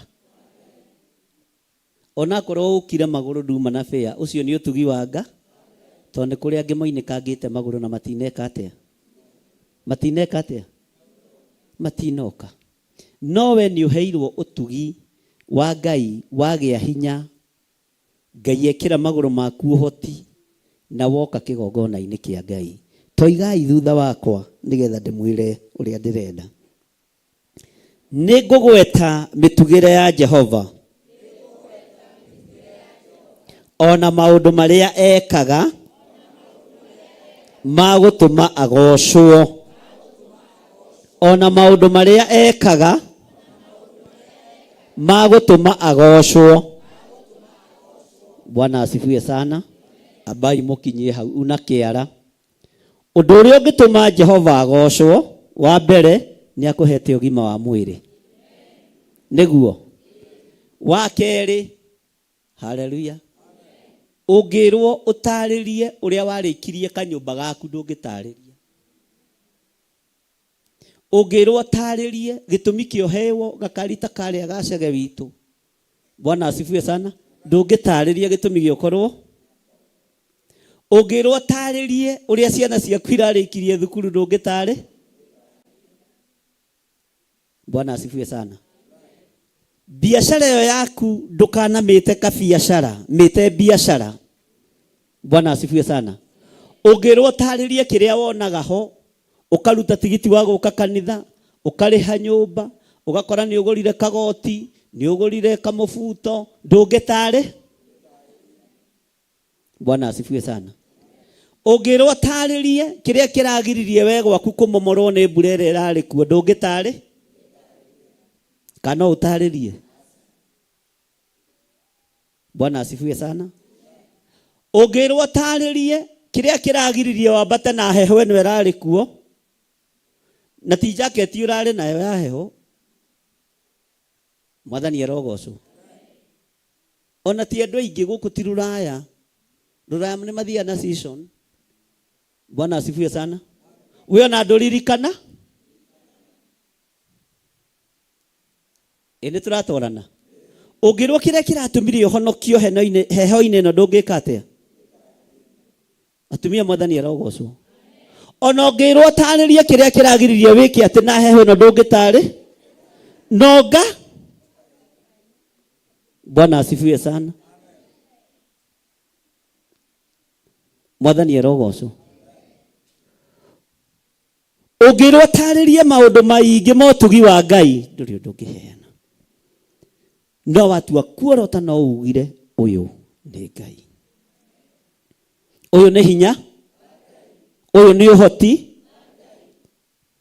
Onakorwo ũkire magũrũ nduma na bĩa, ũcio nĩ ũtugi wa Nga, tondũ nĩ kũrĩ angĩ moinĩkangĩte magũrũ na matineka atĩa? Matineka atĩa? Matinoka. No we nĩ ũheirwo ũtugi wa Ngai wagĩa hinya, Ngai ekĩra magũrũ maku ũhoti na woka kĩgongona-inĩ kĩa Ngai. Toigai thutha wakwa nĩgetha ndĩmwĩre ũrĩa ndĩrenda. Nĩ ngũgweta mĩtugĩre ya Jehova o na maũndũ marĩa ekaga ma gũtũma agocwo, o na maũndũ marĩa ekaga ma gũtũma agocwo. Bwana asifiwe sana. Ambai mũkinyie hau una kĩara. Ũndũ ũrĩa ũngĩtũma Jehova agoocwo, wa mbere, nĩ akũhete ũgima wa mwĩrĩ. Nĩguo. Wa kerĩ, haleluya, ũngĩrwo ũtarĩrie ũrĩa warĩkirie kanyũmba gaku ndũngĩtarĩria. Ũngĩrwo ũtarĩrie gĩtũmi kĩa ũhewo gakari ta karĩa ga cege witũ, Bwana asifiwe sana, ndũngĩtarĩria gĩtũmi gĩa ũkorwo. Ũngĩrwo ũtarĩrie ũrĩa ciana ciaku irarĩkirie thukuru ndũngĩtarĩ. Bwana asifiwe sana. Biacara ĩyo yaku ndũkanamĩte kabiacara, mĩte biacara. Bwana asifiwe sana. Ũngĩrwo ũtarĩrie kĩrĩa wonaga ho, ũkaruta tigiti wa gũka kanitha, ũkarĩha nyũmba, ũgakora nĩ ũgũrire kagoti, nĩ ũgũrire kamũbuto, ndũngĩtarĩ. Bwana asifiwe sana. Ũngĩrwo ũtarĩrie kĩrĩa kĩragiririe we gwaku kũmomorwo nĩ mbura ĩrĩa ĩrarĩ kuo, ndũngĩtarĩ? Kana no ũtarĩrie? Bwana asifiwe sana. Ũngĩrwo ũtarĩrie kĩrĩa kĩragiririe wambate na heho ĩno ĩrarĩ kuo, na ti jaketi ũrarĩ nayo ya heho, Mwathani arogocwo. Ona ti andũ aingĩ gũkũ ti rũraya. Rũraya nĩ mathiaga na season. Bwana asifiwe sana. We ona ndũririkana? Ĩ nĩ tũratwarana. Ũngĩrwo kĩrĩa kĩratũmire ũhonokio heho-inĩ ĩno ndũngĩka atĩa? Atumia Mwathani arogocwo. Ona ũngĩrwo ũtarĩrie kĩrĩa kĩragiririe wĩke atĩ na heho ĩno ndũngĩtarĩ nonga. Bwana asifiwe sana. Mwathani arogocwo. Ũngĩrwo ũtarĩrie maũndũ maingĩ ma ũtugi wa Ngai ndũrĩ ũndũ ũngĩheana. No watua kuorota no ugire ũyũ nĩ Ngai, ũyũ nĩ hinya, ũyũ nĩ ũhoti.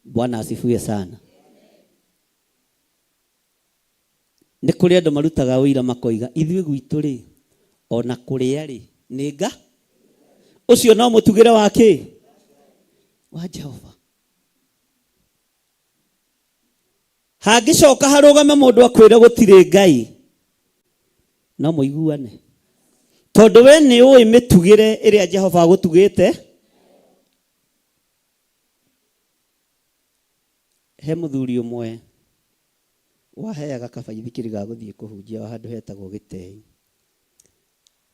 Bwana asifiwe sana. Nĩ kũrĩ andũ marutaga ũira makoiga ithuĩ gwitũ rĩ ona kũrĩa rĩ nĩ nga. Ũcio no mũtugĩre wa kĩ? Wa Jehova. Hangĩcoka harũgame mũndũ akwĩre gũtirĩ Ngai, no mũiguane, tondũ we nĩ ũĩ mĩtugĩre ĩrĩa Jehova agũtugĩte. He mũthuri ũmwe waheaga kabaithikiri ga gũthiĩ kũhunjia handũ hetagwo Gĩtei.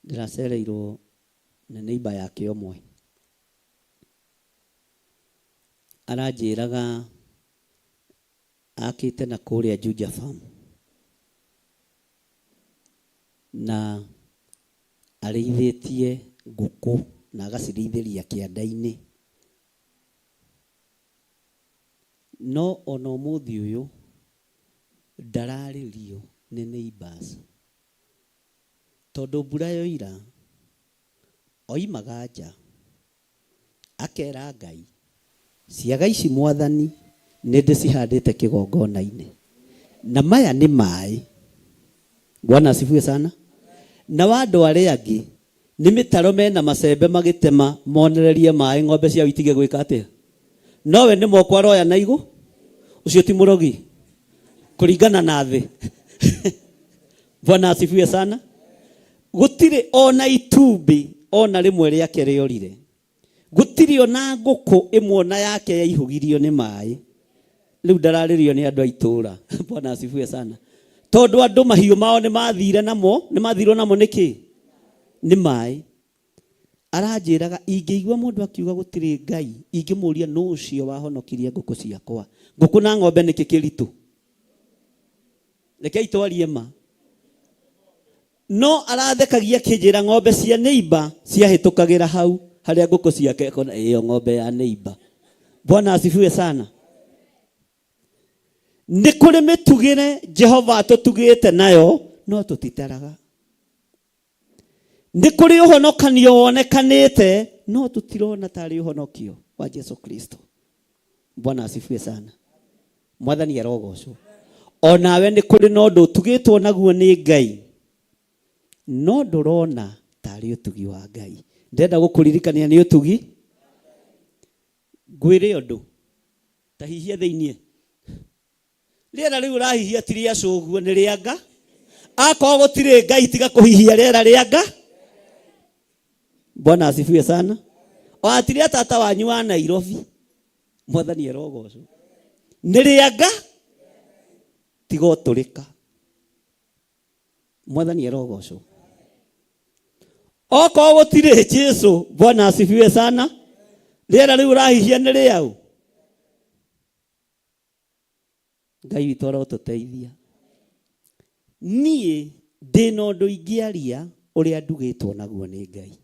Ndĩracereirwo nĩ neighbor yake ũmwe. Aranjĩraga akĩte na kũrĩa Juja Farm na arĩithĩtie ngũkũ na agacirĩithĩria kĩanda-inĩ. No ona ũmũthĩ ũyũ ndararĩrio nĩ neighbours tondũ mbura yoira oimaga nja akera Ngai, ciaga ici Mwathani nĩ ndĩcihandĩte kĩgongona-inĩ na maya nĩ maĩ. Bwana asifiwe sana. Na wa andũ arĩa angĩ nĩ mĩtaro mena macembe magĩtema monererie maĩ ng'ombe ciao itige gwĩka atĩa. Nowe nĩ moko aroya na igũ ũcio ti mũrogi kũringana na thĩ. Bwana asifiwe sana. Gũtirĩ ona itumbĩ ona rĩmwe rĩake rĩorire. Gũtirĩ ona ngũkũ ĩmwe ona yake yaihũgirio nĩ maĩ. Rĩu ndararĩrio nĩ andũ a itũũra. Bwana asifiwe sana. Tondũ andũ mahiũ mao nĩ mathire namo, nĩ mathirwo namo nĩkĩ? Nĩ maĩ. Aranjĩraga ingĩigua mũndũ akiuga gũtirĩ Ngai, ingĩmũria nũ ũcio wahonokirie ngũkũ ciakwa. Ngũkũ na ng'ombe nĩkĩ kĩritũ? Rekei twarie ma. No arathekagia akĩnjĩra ng'ombe cia neighbor ciahĩtũkagĩra hau harĩa ngũkũ ciake akona ĩyo ng'ombe ya neighbor. Bwana asifiwe sana. Nĩ kũrĩ mĩtugĩre Jehova atũtugĩte nayo no tũtitaraga. Nĩ kũrĩ ũhonokanio wonekanĩte no tũtirona tarĩ ũhonokio wa Jesu Kristo. Bwana asifiwe sana. Mwathani arogocwo. Onawe nĩ kũrĩ na ũndũ ũtugĩtwo naguo nĩ Ngai no ndũrona tarĩ ũtugi wa Ngai. Ndĩrenda gũkũririkania nĩ ũtugi. Ngwĩre ũndũ ta hihia thĩiniĩ. Rĩera rĩu ũrahihia ti rĩa cũguo nĩ rĩa nga. Akorwo gũtirĩ Ngai tiga kũhihia rĩera rĩa nga. Bwana asifiwe sana. O ti rĩa tata wanyu wa Nairobi. Mwathani arogocwo. Nĩ rĩa nga tiga ũtũrĩka. Mwathani arogocwo. Okorwo gũtirĩ Jesu, Bwana asifiwe sana. Rĩera rĩu ũrahihia nĩ rĩaũ? Ngai witũ arotũteithia. Niĩ ndĩna ũndũ ingĩaria ũrĩa ndugĩtwo naguo nĩ Ngai.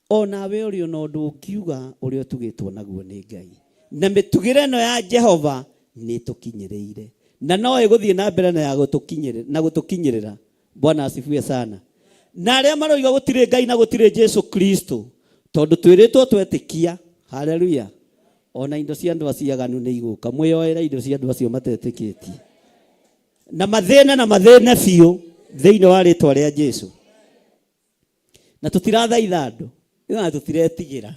Onawe ũrĩ ona ũndũ ũngiuga ũrĩa ũtugĩtwo naguo nĩ Ngai. Na mĩtugĩre ĩno ya Jehova nĩ ĩtũkinyĩrĩire. Na no ĩgũthiĩ na mbere na ya gũtũkinyĩrĩra, na gũtũkinyĩrĩra. Bwana asifiwe sana. Na arĩa maroiga gũtirĩ Ngai na gũtirĩ Jesu Kristo, tondũ twĩrĩtwo twetĩkia, haleluya, ona indo cia andũ acio aganu nĩ igũka. Mwĩyoere indo cia andũ acio matetĩkĩtie. Na mathĩne na mathĩne biũ thĩinĩ wa rĩtwa rĩa Jesu. Na tũtirathaitha andũ, na tũtiretigĩra.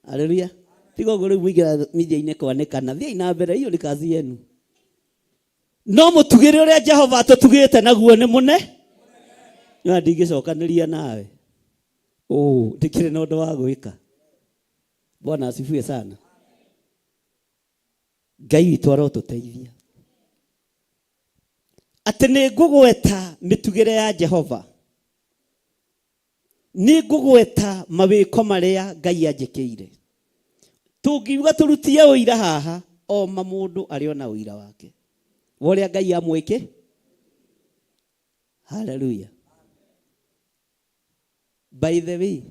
Haleluya. Tiga ũguo rĩu mũingĩra media-inĩ kwanĩkana, thiĩi na mbere, hiyo ni kazi yenu. No mũtugĩre ũrĩa Jehova atũtugĩte naguo nĩ mũne. No ndingĩcokanĩria nawe. Ũ, ndikĩrĩ na ũndũ wa gwĩka. Bwana asifiwe sana. Ngai witũ arotũteithia. Atĩ nĩ ngũgweta mĩtugĩre ya Jehova. Nĩ ngũgweta mawĩko marĩa Ngai anjĩkĩire. Tũngiuga tũrutie ũira haha, o ma mũndũ arĩ ona ũira wake. Wa ũrĩa Ngai amwĩke. Hallelujah. By the way,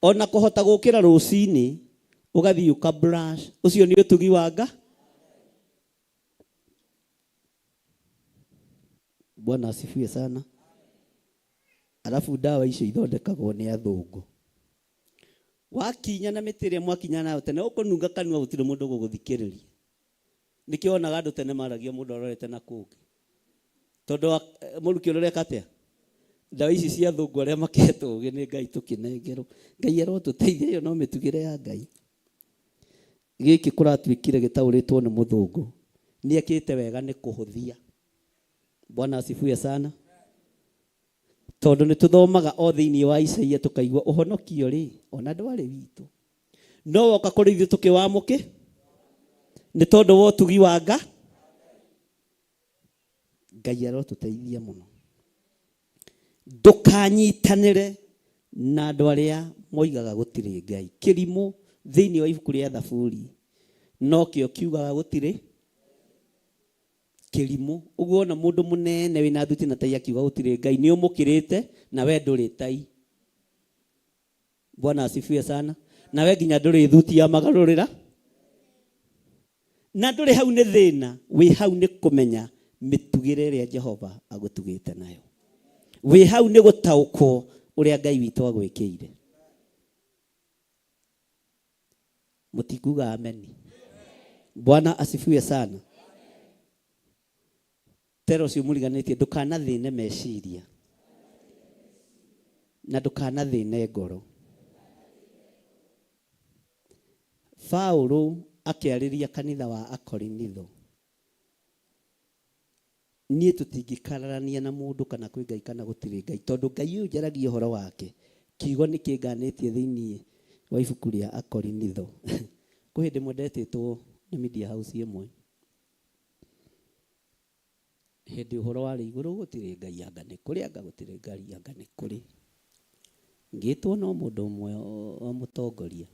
ona kũhota gũkĩra rũcinĩ ũgathiĩ ũka brush, ũcio nĩ ũtugi wa Nga. Bwana asifiwe sana. Alafu ndawa icio ithondekagwo nĩ athũngũ. Wakinya na mĩtĩ ĩrĩa mwakinya nayo tene ũkũnunga kanua gũtirĩ mũndũ ũgũgũthikĩrĩria. Nĩkĩo wonaga andũ tene maragia mũndũ arorete na kũngĩ. Tondũ mũrukĩ ũreka atĩa? Ndawa ici cia athũngũ arĩa makĩhetwo ũgĩ nĩ Ngai tũkĩnengerwo. Ngai arotũteithia, ĩyo no mĩtugĩre ya Ngai. Gĩkĩ kũratuĩkire gĩtaũrĩtwo nĩ mũthũngũ. Nĩ ekĩte wega nĩ kũhũthia. Bwana asifiwe sana. Tondũ nĩ tũthomaga o thĩinĩ wa Isaia tũkaigua ũhonokio rĩ, ona ndwarĩ witũ. No woka kũrĩ ithuĩ tũkĩwamũkĩ, nĩ tondũ wa ũtugi wa Nga. Ngai arotũteithia mũno. Ndũkanyitanĩre na andũ arĩa moigaga gũtirĩ Ngai. Kĩrimũ thĩinĩ wa ibuku rĩa Thaburi nokĩo kiugaga gũtirĩ kĩrimũ. Ũguo ona mũndũ mũnene wĩna thuti na tai akiuga gũtirĩ Ngai nĩ ũmũkĩrĩte na we ndũrĩ tai. Bwana asifiwe sana. Na we nginya ndũrĩ thuti ya magarũrĩra. Na ndũrĩ hau nĩ thĩna, wĩ hau nĩ kũmenya mĩtugĩre ĩrĩa Jehova agũtugĩte nayo. Wĩ hau nĩ gũtaũkwo ũrĩa Ngai witũ agwĩkĩire. Mũtikuga ameni. Bwana asifiwe sana. Tero ũcio mũriganĩtie ndũkanathĩne meciria. Na ndũkanathĩne ngoro. Paulo akĩarĩria kanitha wa Akorinitho, niĩ tũtingĩkararania na mũndũ kana kwĩ Ngai kana gũtirĩ Ngai, tondũ Ngai ũyũ njaragia ũhoro wake, kiugo nĩ kĩnganĩtie thĩinĩ wa ibuku rĩa Akorinitho. Kwĩ hĩndĩ ĩmwe ndetĩtwo nĩ media house ĩmwe, hĩndĩ ũhoro warĩ igũrũ gũtirĩ Ngai anga nĩ kũrĩ, anga gũtirĩ Ngai anga nĩ kũrĩ. Ngĩtwo no mũndũ ũmwe wa mũtongoria,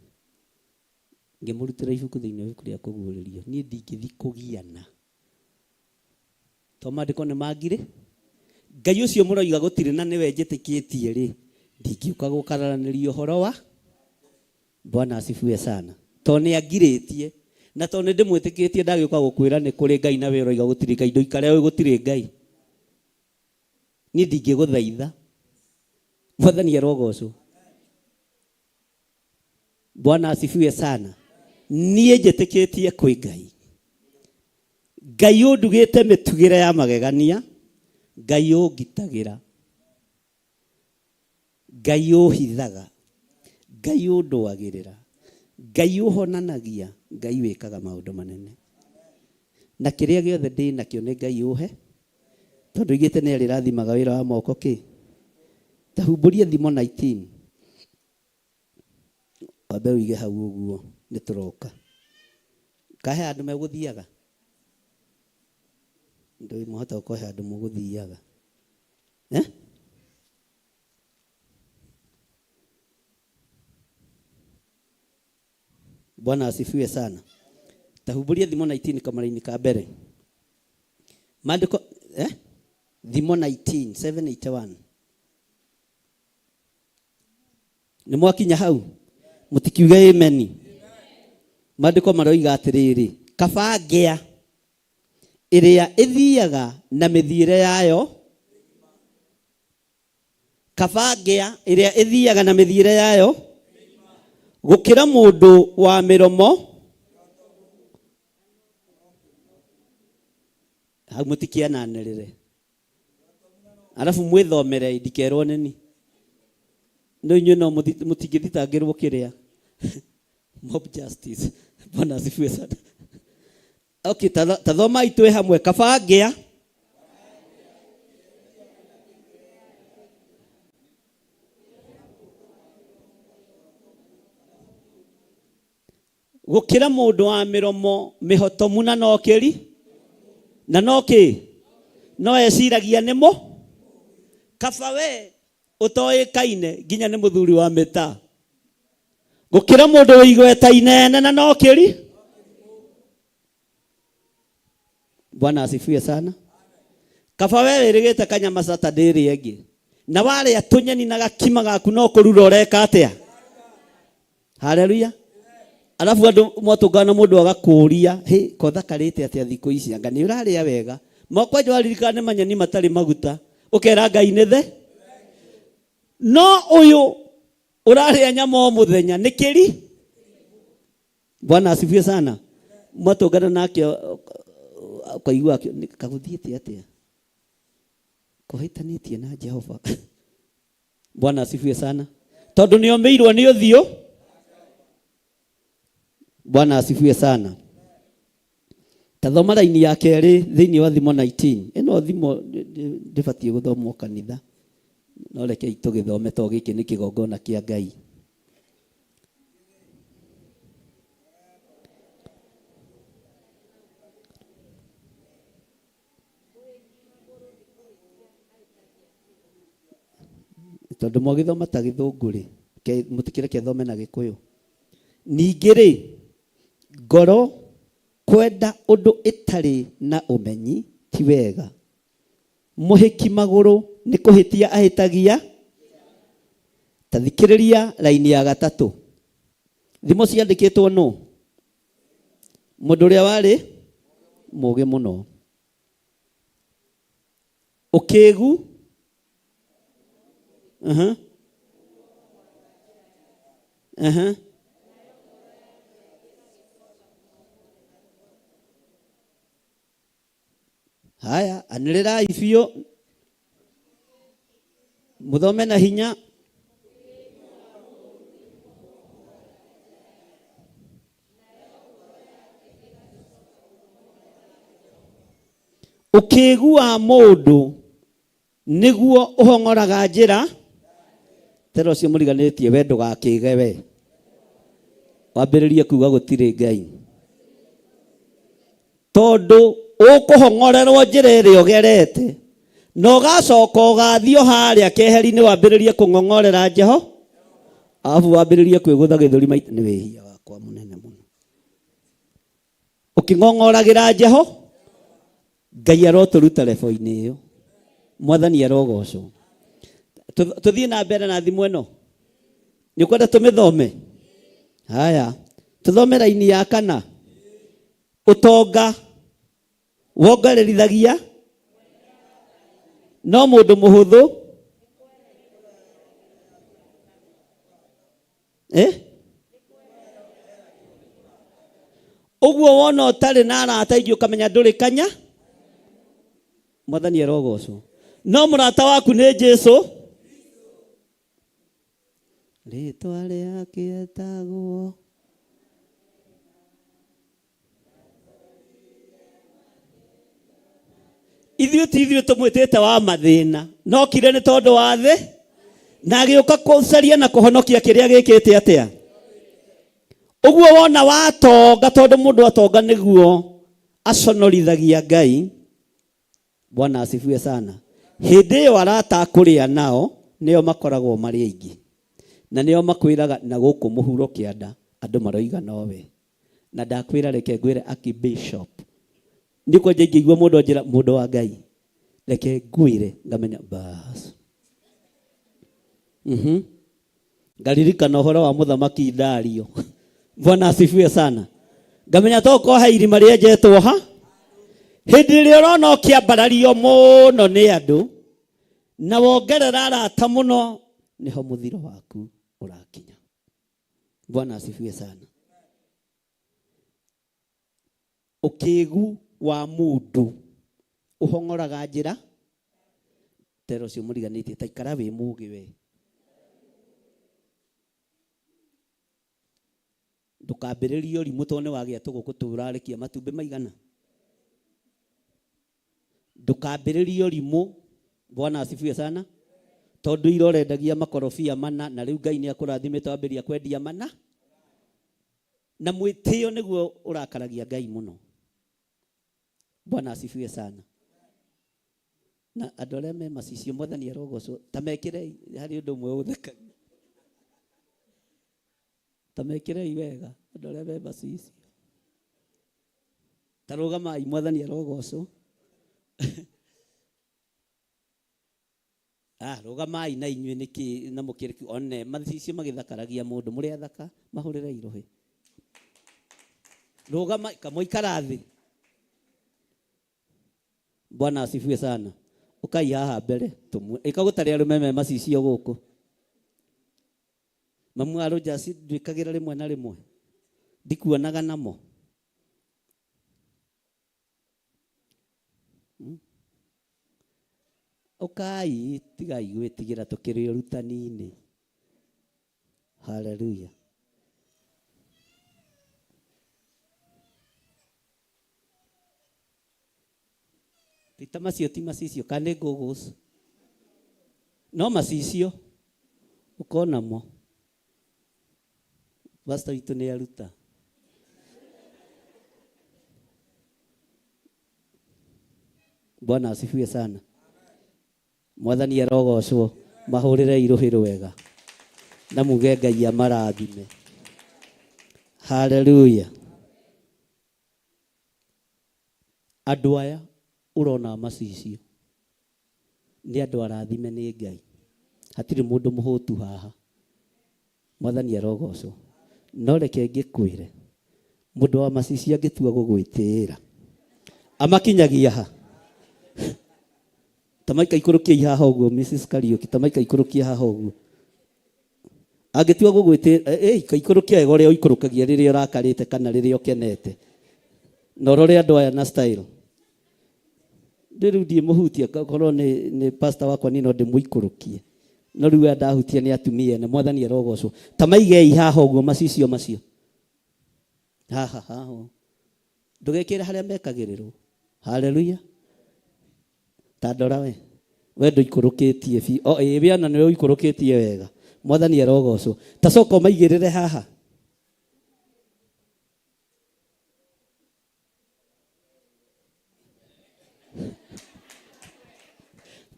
ngĩmũrutĩra ibuku thĩinĩ wa ibuku rĩa kũguũrĩrio. Niĩ ndingĩthiĩ kũgiana, to maandĩko nĩ mangirĩ. Ngai ũcio mũroiga gũtirĩ na nĩwe njĩtĩkĩtie rĩ, ndingĩũka gũkararanĩria ũhoro wa Bwana asifiwe sana. To nĩ angirĩtie na to nĩ ndĩmwĩtĩkĩtie, ndagĩũka gũkwĩra nĩ kũrĩ Ngai na we ũroiga gũtirĩ Ngai, ndũikare ũĩ gũtirĩ Ngai. Niĩ ndingĩgũthaitha. Mwathani arogocwo. Bwana asifiwe sana. Niĩ njĩtĩkĩtie kwĩ Ngai. Ngai ũndugĩte mĩtugĩre ya magegania, Ngai ũngitagĩra, Ngai ũhithaga, Ngai ũndũagĩrĩra, Ngai ũhonanagia, Ngai wĩkaga maũndũ manene. Na kĩrĩa gĩothe ndĩ nakĩo nĩ Ngai ũhe, tondũ oigĩte nĩ arĩrathimaga wĩra wa moko kĩ. Ta humbũria Thimo 19. Wambe ũige hau ũguo nĩ tũroka. Kahe handũ megũthiaga? Ndũĩ mwahota gũkorwo he handũ mũgũthiaga. Eh? Bwana asifiwe sana. Tahumbũria Thimo 19 kamara-inĩ ka mbere. Maandĩko eh? Thimo 19 781. Nĩ mwakinya hau? Mũtikiuge ameni. Maandĩko maroiga atĩrĩrĩ, kaba ngĩa ĩrĩa ĩthiaga na mĩthiĩre yayo, kaba ngĩa ĩrĩa ĩthiaga na mĩthiĩre yayo gũkĩra mũndũ wa mĩromo. Hau mũtikiananĩrĩre, arabu mwĩthomere ndikerwo nĩni no inyuĩ no mũtingĩthitangĩrwo kĩrĩa mob justice. Bwana asifiwe sana. Okay, tathomai twĩ hamwe. Kaba ngĩa gũkĩra mũndũ wa mĩromo mĩhotomu na no kĩri na no kĩ no eciragia nĩ mũ kaba we ũtoĩkaine nginya nĩ mũthuri wa mĩta gũkĩra mũndũ wĩ igweta inene na no kĩri. Bwana asifiwe sana. Kaba we wĩrĩgĩte kanyama Saturday ĩrĩa ĩngĩ na warĩa tũnyeni na gakima gaku no kũrura ũreka atĩa? Haleluya. Alafu andũ mwatũngana mũndũ agakũria, hĩ kothakarĩte atĩa thikũ ici, anga nĩ ũrarĩa wega. Makwanja waririkana nĩ manyeni matarĩ maguta, ũkera Ngai nĩ the. No ũyũ ũrarĩa nyama o mũthenya nĩ kĩri. Bwana asifiwe sana. Mwatũngana nake ũkaigua kagũthiĩte atĩa, kũhĩtanĩtie na Jehova. Bwana asifiwe sana. Tondũ nĩ omĩirwo nĩ ũthiũ. Bwana asifiwe sana. Tathoma raini ya kerĩ thĩinĩ wa Thimo 19. Ĩno thimo ndĩbatiĩ gũthomwo kanitha, no rekei tũgĩthome to gĩkĩ nĩ kĩgongona kĩa Ngai. Tondũ mwagĩthoma ta gĩthũngũ rĩ, mũtikĩreke thome na gĩkũyũ. Ningĩ rĩ, ngoro kwenda ũndũ ĩtarĩ na ũmenyi ti wega. Mũhĩki magũrũ nĩ kũhĩtia ahĩtagia. Ta thikĩrĩria raini ya gatatũ. Thimo ciandĩkĩtwo nũ? Mũndũ ũrĩa warĩ mũũgĩ mũno. Ũkĩgu. Aha. Aha. Haya, anĩrĩrai biũ, mũthome na hinya. Ũkĩgu wa mũndũ nĩguo ũhong'oraga njĩra tera ũcio mũriganĩtie we ndũgakĩge we wambĩrĩrie kuga gũtirĩ Ngai tondũ ũkũhong'orerwo njĩra ĩrĩa ũgerete na ũgacoka ũgathiĩ o harĩa keheri-inĩ wambĩrĩrie kũng'ong'orera njeho arabu wambĩrĩrie kwĩgũtha gĩthũri maita nĩ wĩhia wakwa mũnene mũno ũkĩng'ong'oragĩra njeho Ngai arotũruta rebo-inĩ ĩyo mwathani arogocwo. Tũthiĩ na mbere na thimũ ĩno nĩ ũkwenda tũmĩthome haya tũthome raini ya kana ũtonga wongererithagia no mũndũ mũhũthũ eh? Ũguo wona ũtarĩ na arata aingĩ ũkamenya ndũrĩ kanya mwathani arogocwo no mũrata waku nĩ Jesu rĩtwa rĩake etagwo ithuĩ ti ithuĩ tũmwĩtĩte wa mathĩna no kire nĩ tondũ wa thĩ na agĩũka kũcaria na kũhonokia kĩrĩa gĩkĩte atĩa ũguo wona watonga tondũ mũndũ atonga nĩguo aconorithagia Ngai. Bwana asifiwe sana. Hĩndĩ ĩyo arata akũrĩa nao nĩo makoragwo marĩ aingĩ na nĩo makwĩraga na gũkũ mũhuro kĩanda andũ maroiga nowe na ndakwĩra reke ngwĩre aki bishop nĩ kwanja ingĩigua mũndũ anjĩra mũndũ wa Ngai reke ngwĩre ngamenya bas ngaririkana ũhoro wa mũthamaki Dario. Bwana asifiwe sana. Ngamenya tokorwo he irima rĩenjetwo ha hĩndĩ ĩrĩa ũrona ũkĩambarario mũno nĩ andũ na wongerera arata mũno nĩho mũthiro waku ũrakinya. Bwana asifiwe sana. Ũkĩgu wa mũndũ ũhong'oraga njĩra tera ũcio mũriganĩtie ta ikara wĩ mũgĩ we ndũkambĩrĩrie ũrimũ tondũ nĩ wagĩa tũgũkũ tũrarekia matumbĩ maigana ndũkambĩrĩrie ũrimũ. Bwana asifiwe sana. Tondũ ira ũrendagia makorobia mana na rĩu Ngai nĩ akũrathimĩte wambĩrĩria kwendia mana na mwĩtĩo nĩguo ũrakaragia Ngai mũno. Bwana asifiwe sana. Na andũ arĩa me macicio mwathani arogocwo ta mekĩrei harĩ ũndũ ũmwe ũthekagia ta mekĩrei wega andũ arĩa me macicio ta rũgamai mwathani arogocwo ah rũgamai na inyuĩ nĩkĩ na mũkĩrĩ one macicio magĩthakaragia mũndũ mũrĩ athaka mahũrĩre irohĩ rũgama kamũikara thĩ. Bwana asifiwe sana. Ũkai haha mbere tũmwe ĩka gũtarĩ arũme me macicio gũkũ mamu wa Rogers ndwĩkagĩra rĩmwe na rĩmwe ndikuonaga namo ũkai tigai gwĩtigĩra tũkĩrĩ ũrutani-inĩ. Haleluya. Ti ta macio ti macicio kana nĩ goggles no macicio ũkona mo pastor witũ nĩ aruta Bwana asifiwe sana. Mwathani arogocwo mahũrĩre irũhĩ rwega na muge Ngai amarathime. Haleluya. Andũ aya ũrona macicio nĩ andũ arathime nĩ Ngai hatirĩ mũndũ mũhũtu haha mwathani arogocwo no reke ngĩkwĩre mũndũ wa macicio angĩtua gũgwĩtĩĩra amakinyagia ha tamaika ikũrũkie haha ũguo Mrs Kariũki tamaika ikũrũkie haha ũguo angĩtua gũgwĩtĩĩra ĩ kaikũrũkia wega ũrĩa ũikũrũkagia rĩrĩa ũrakarĩte kana rĩrĩa ũkenete na ũrore andũ aya na style rĩu ndiĩmũhutia korwo nĩ pastor wakwa niĩ no ndĩmũikũrũkie no rĩu aya ndahutia nĩ atumia ene mwathani arogocwo ta maigei haha ũguo macicio macio haha haha ndũgekĩre harĩa mekagĩrĩrwo. Haleluya. Ta ndora we. We ndũikũrũkĩtie bi. O ĩĩ we ona nĩwe ũikũrũkĩtie wega. Mwathani arogocwo. Ta coka ũmaigĩrĩre haha.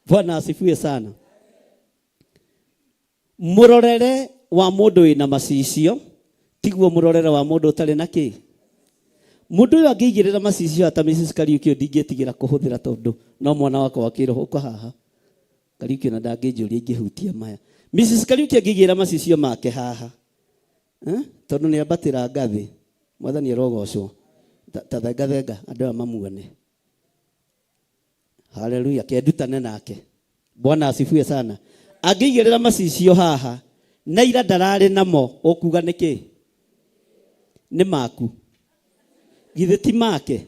Bwana asifiwe sana. Mũrorere wa mũndũ wĩna macicio tiguo mũrorere wa mũndũ ũtarĩ na kĩ. Mũndũ ũyũ angĩigĩrĩra macicio ata Mrs. Kariuki ũyũ ndingĩtigĩra kũhũthĩra tondũ no mwana wakwa wa kĩroho ũka haha. Kariuki ona ndangĩnjũria ingĩhutia maya. Mrs. Kariuki angĩigĩrĩra macicio make haha. Eh? Tondũ nĩ ambatĩra ngathĩ. Mwathani arogocwo. Ta thenga thenga andũ aya mamuone. Haleluya, kendutane nake. Bwana asifiwe sana. Angĩigĩrĩra macicio haha na ira ndararĩ namo ũkuga nĩkĩ? Nĩ maku. Githĩ ti make?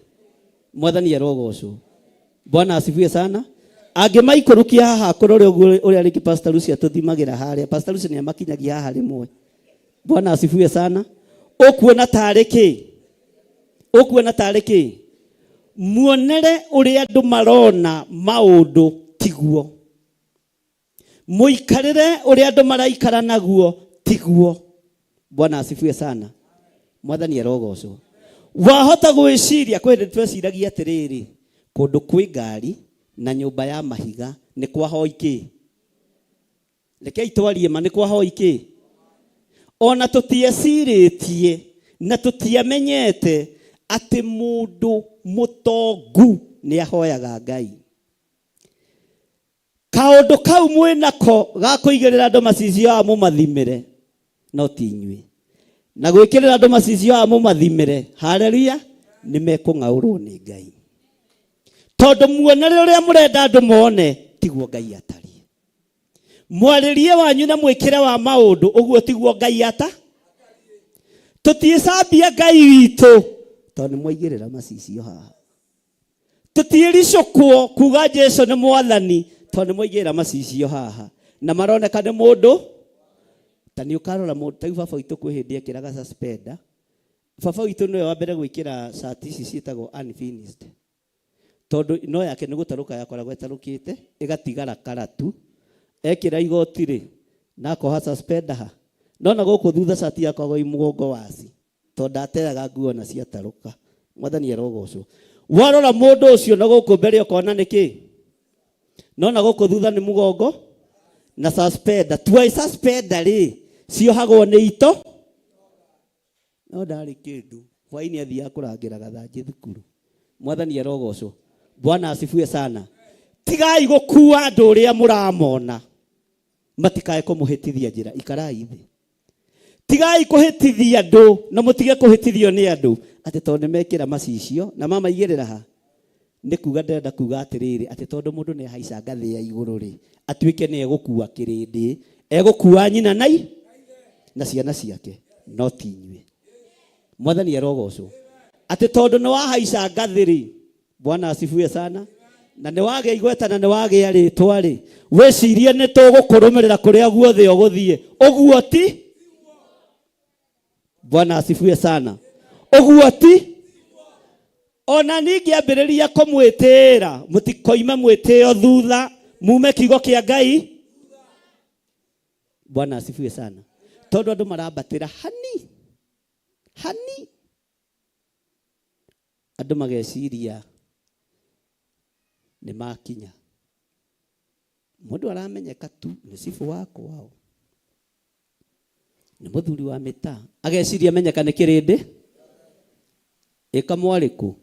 Mwathani arogocwo. Bwana asifiwe sana. Angĩmaikũrũkia haha kũrore ũguo ũrĩa rĩngĩ Pastor Lucy atũthimagĩra harĩa. Pastor Lucy nĩ amakinyagia haha rĩmwe. Bwana asifiwe sana. Ũkuona tarĩ kĩ? Ũkuona tarĩ kĩ? Muonere ũrĩa andũ marona maũndũ tiguo. Mũikarĩre ũrĩa andũ maraikara naguo tiguo. Bwana asifiwe sana. Mwathani arogocwo. Wahota gwĩciria kwĩ hĩndĩ tweciragia atĩrĩrĩ, kũndũ kwĩ ngari na nyũmba ya mahiga nĩ kwa hoi kĩ? Rekei twarie ma nĩ kwa hoi kĩ? Ona tũtiecirĩtie na tũtiamenyete atĩ mũndũ mũtongu nĩ ahoyaga Ngai. Kaũndũ kau mwĩnako ga kũigĩrĩra andũ macicio aya mũmathimĩre no ti inyuĩ. Na gwĩkĩrĩra andũ macicio aya mũmathimĩre, haleluya, nĩ mekũng'aũrwo nĩ Ngai. Tondũ muonere ũrĩa mũrenda andũ mone tiguo Ngai atariĩ. Mwarĩrie wanyu na mwĩkĩre wa maũndũ ũguo tiguo Ngai ata. Tũtiĩcambia Ngai witũ tondũ nĩ mwaigĩrĩra macicio haha. Tũtiĩricũkwo kuga Jesu nĩ mwathani tondũ nĩ mwaigĩrĩra macicio haha. Na maroneka nĩ mũndũ ta nĩ ũkarora mũndũ ta rĩu baba witũ kwĩ hĩndĩ ekĩraga suspender. Baba witũ nĩwe wa mbere gwĩkĩra cati ici ciĩtagwo unfinished. Tondũ no yake nĩ gũtarũka yakoragwo ĩtarũkĩte ĩgatigara karatu. Ekĩra igoti rĩ na akoha suspender ha. No na gũkũ thutha cati yakoragwo ĩ mũgongo waci tondũ ndateaga nguo na ciatarũka. Mwathani arogocwo. Warora mũndũ ũcio na gũkũ mbere ũkona nĩ kĩ? No na gũkũ thutha nĩ mũgongo na suspender. Tuai suspender rĩ ciohagwo nĩ ito. No ndarĩ kĩndũ. Hwaĩ-inĩ athiaga kũrangĩra gathanjĩ thukuru. Mwathani arogocwo. Bwana asifiwe sana. Tigai gũkua andũ ũrĩa mũramona. Matikae kũmũhĩtithia njĩra. Ikarai thĩ. Tigai kũhĩtithia andũ na mũtige kũhĩtithio nĩ andũ atĩ tondũ nĩmekĩra macicio na mamaigĩrĩra ha. Nĩ kuga ndĩrenda kuga atĩrĩrĩ atĩ tondũ mũndũ nĩ ahaica ngathĩ ya igũrũ rĩ atuĩke nĩ egũkua kĩrĩndĩ, egũkua nyina nai na ciana ciake no ti inyuĩ. Mwathani arogocwo. Atĩ tondũ nĩ wahaica ngathĩ rĩ, Bwana asifiwe sana, na nĩ wagĩa igweta na nĩ wagĩa rĩtwa rĩ, wĩcirie nĩ tũgũkũrũmĩrĩra kũrĩa guothe ũgũthiĩ. Ũguo ti? Bwana asifiwe sana. Ũguo ti? Ona ningĩ ambĩrĩria kũmwĩtĩĩra, mũtikoime mwĩtĩo thutha, mume kiugo kĩa Ngai. Bwana asifiwe sana. Tondũ andũ marambatĩra hani hani, andũ mageciria nĩ makinya. Mũndũ aramenyeka tu nĩ cibũ wa kwao, nĩ mũthuri wa mĩtaa, ageciria menyeka nĩ kĩrĩndĩ. Ĩka mwarĩkũ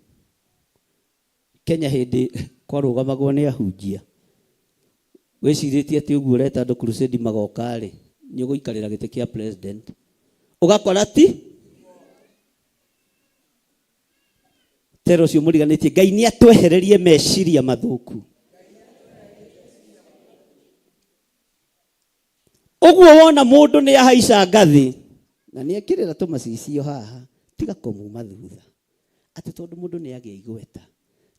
Kenya hĩndĩ kwarũgamagwo nĩ ahunjia, wĩcirĩtie atĩ ũguo ũreta andũ crusade magoka rĩ, nĩ ũgũikarĩra gĩtĩ kĩa president, ũgakora ti tera ũcio mũriganĩtie. Ngai nĩ atwehererie meciria mathũku. Ũguo wona mũndũ nĩ ahaica ngathĩ na nĩ ekĩrĩra tũmacicio haha, tiga kũmuma thutha atĩ tondũ mũndũ nĩ agĩa igweta,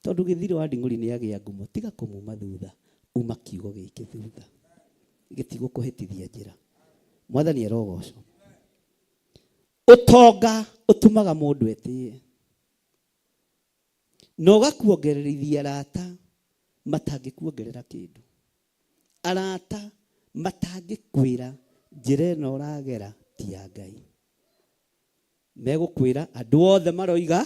tondũ gĩthiro wa nding'ũri nĩ agĩa ngumo, tiga kũmuma thutha, uma kiugo gĩkĩ thutha, gĩtigũkũhĩtithia njĩra. Mwathani arogocwo. Ũtonga ũtũmaga mũndũ etĩe na ũgakuongererithia arata. Matangĩkuongerera kĩndũ. Arata matangĩkwĩra njĩra ĩno ũragera ti ya Ngai. Megũkwĩra andũ othe maroiga.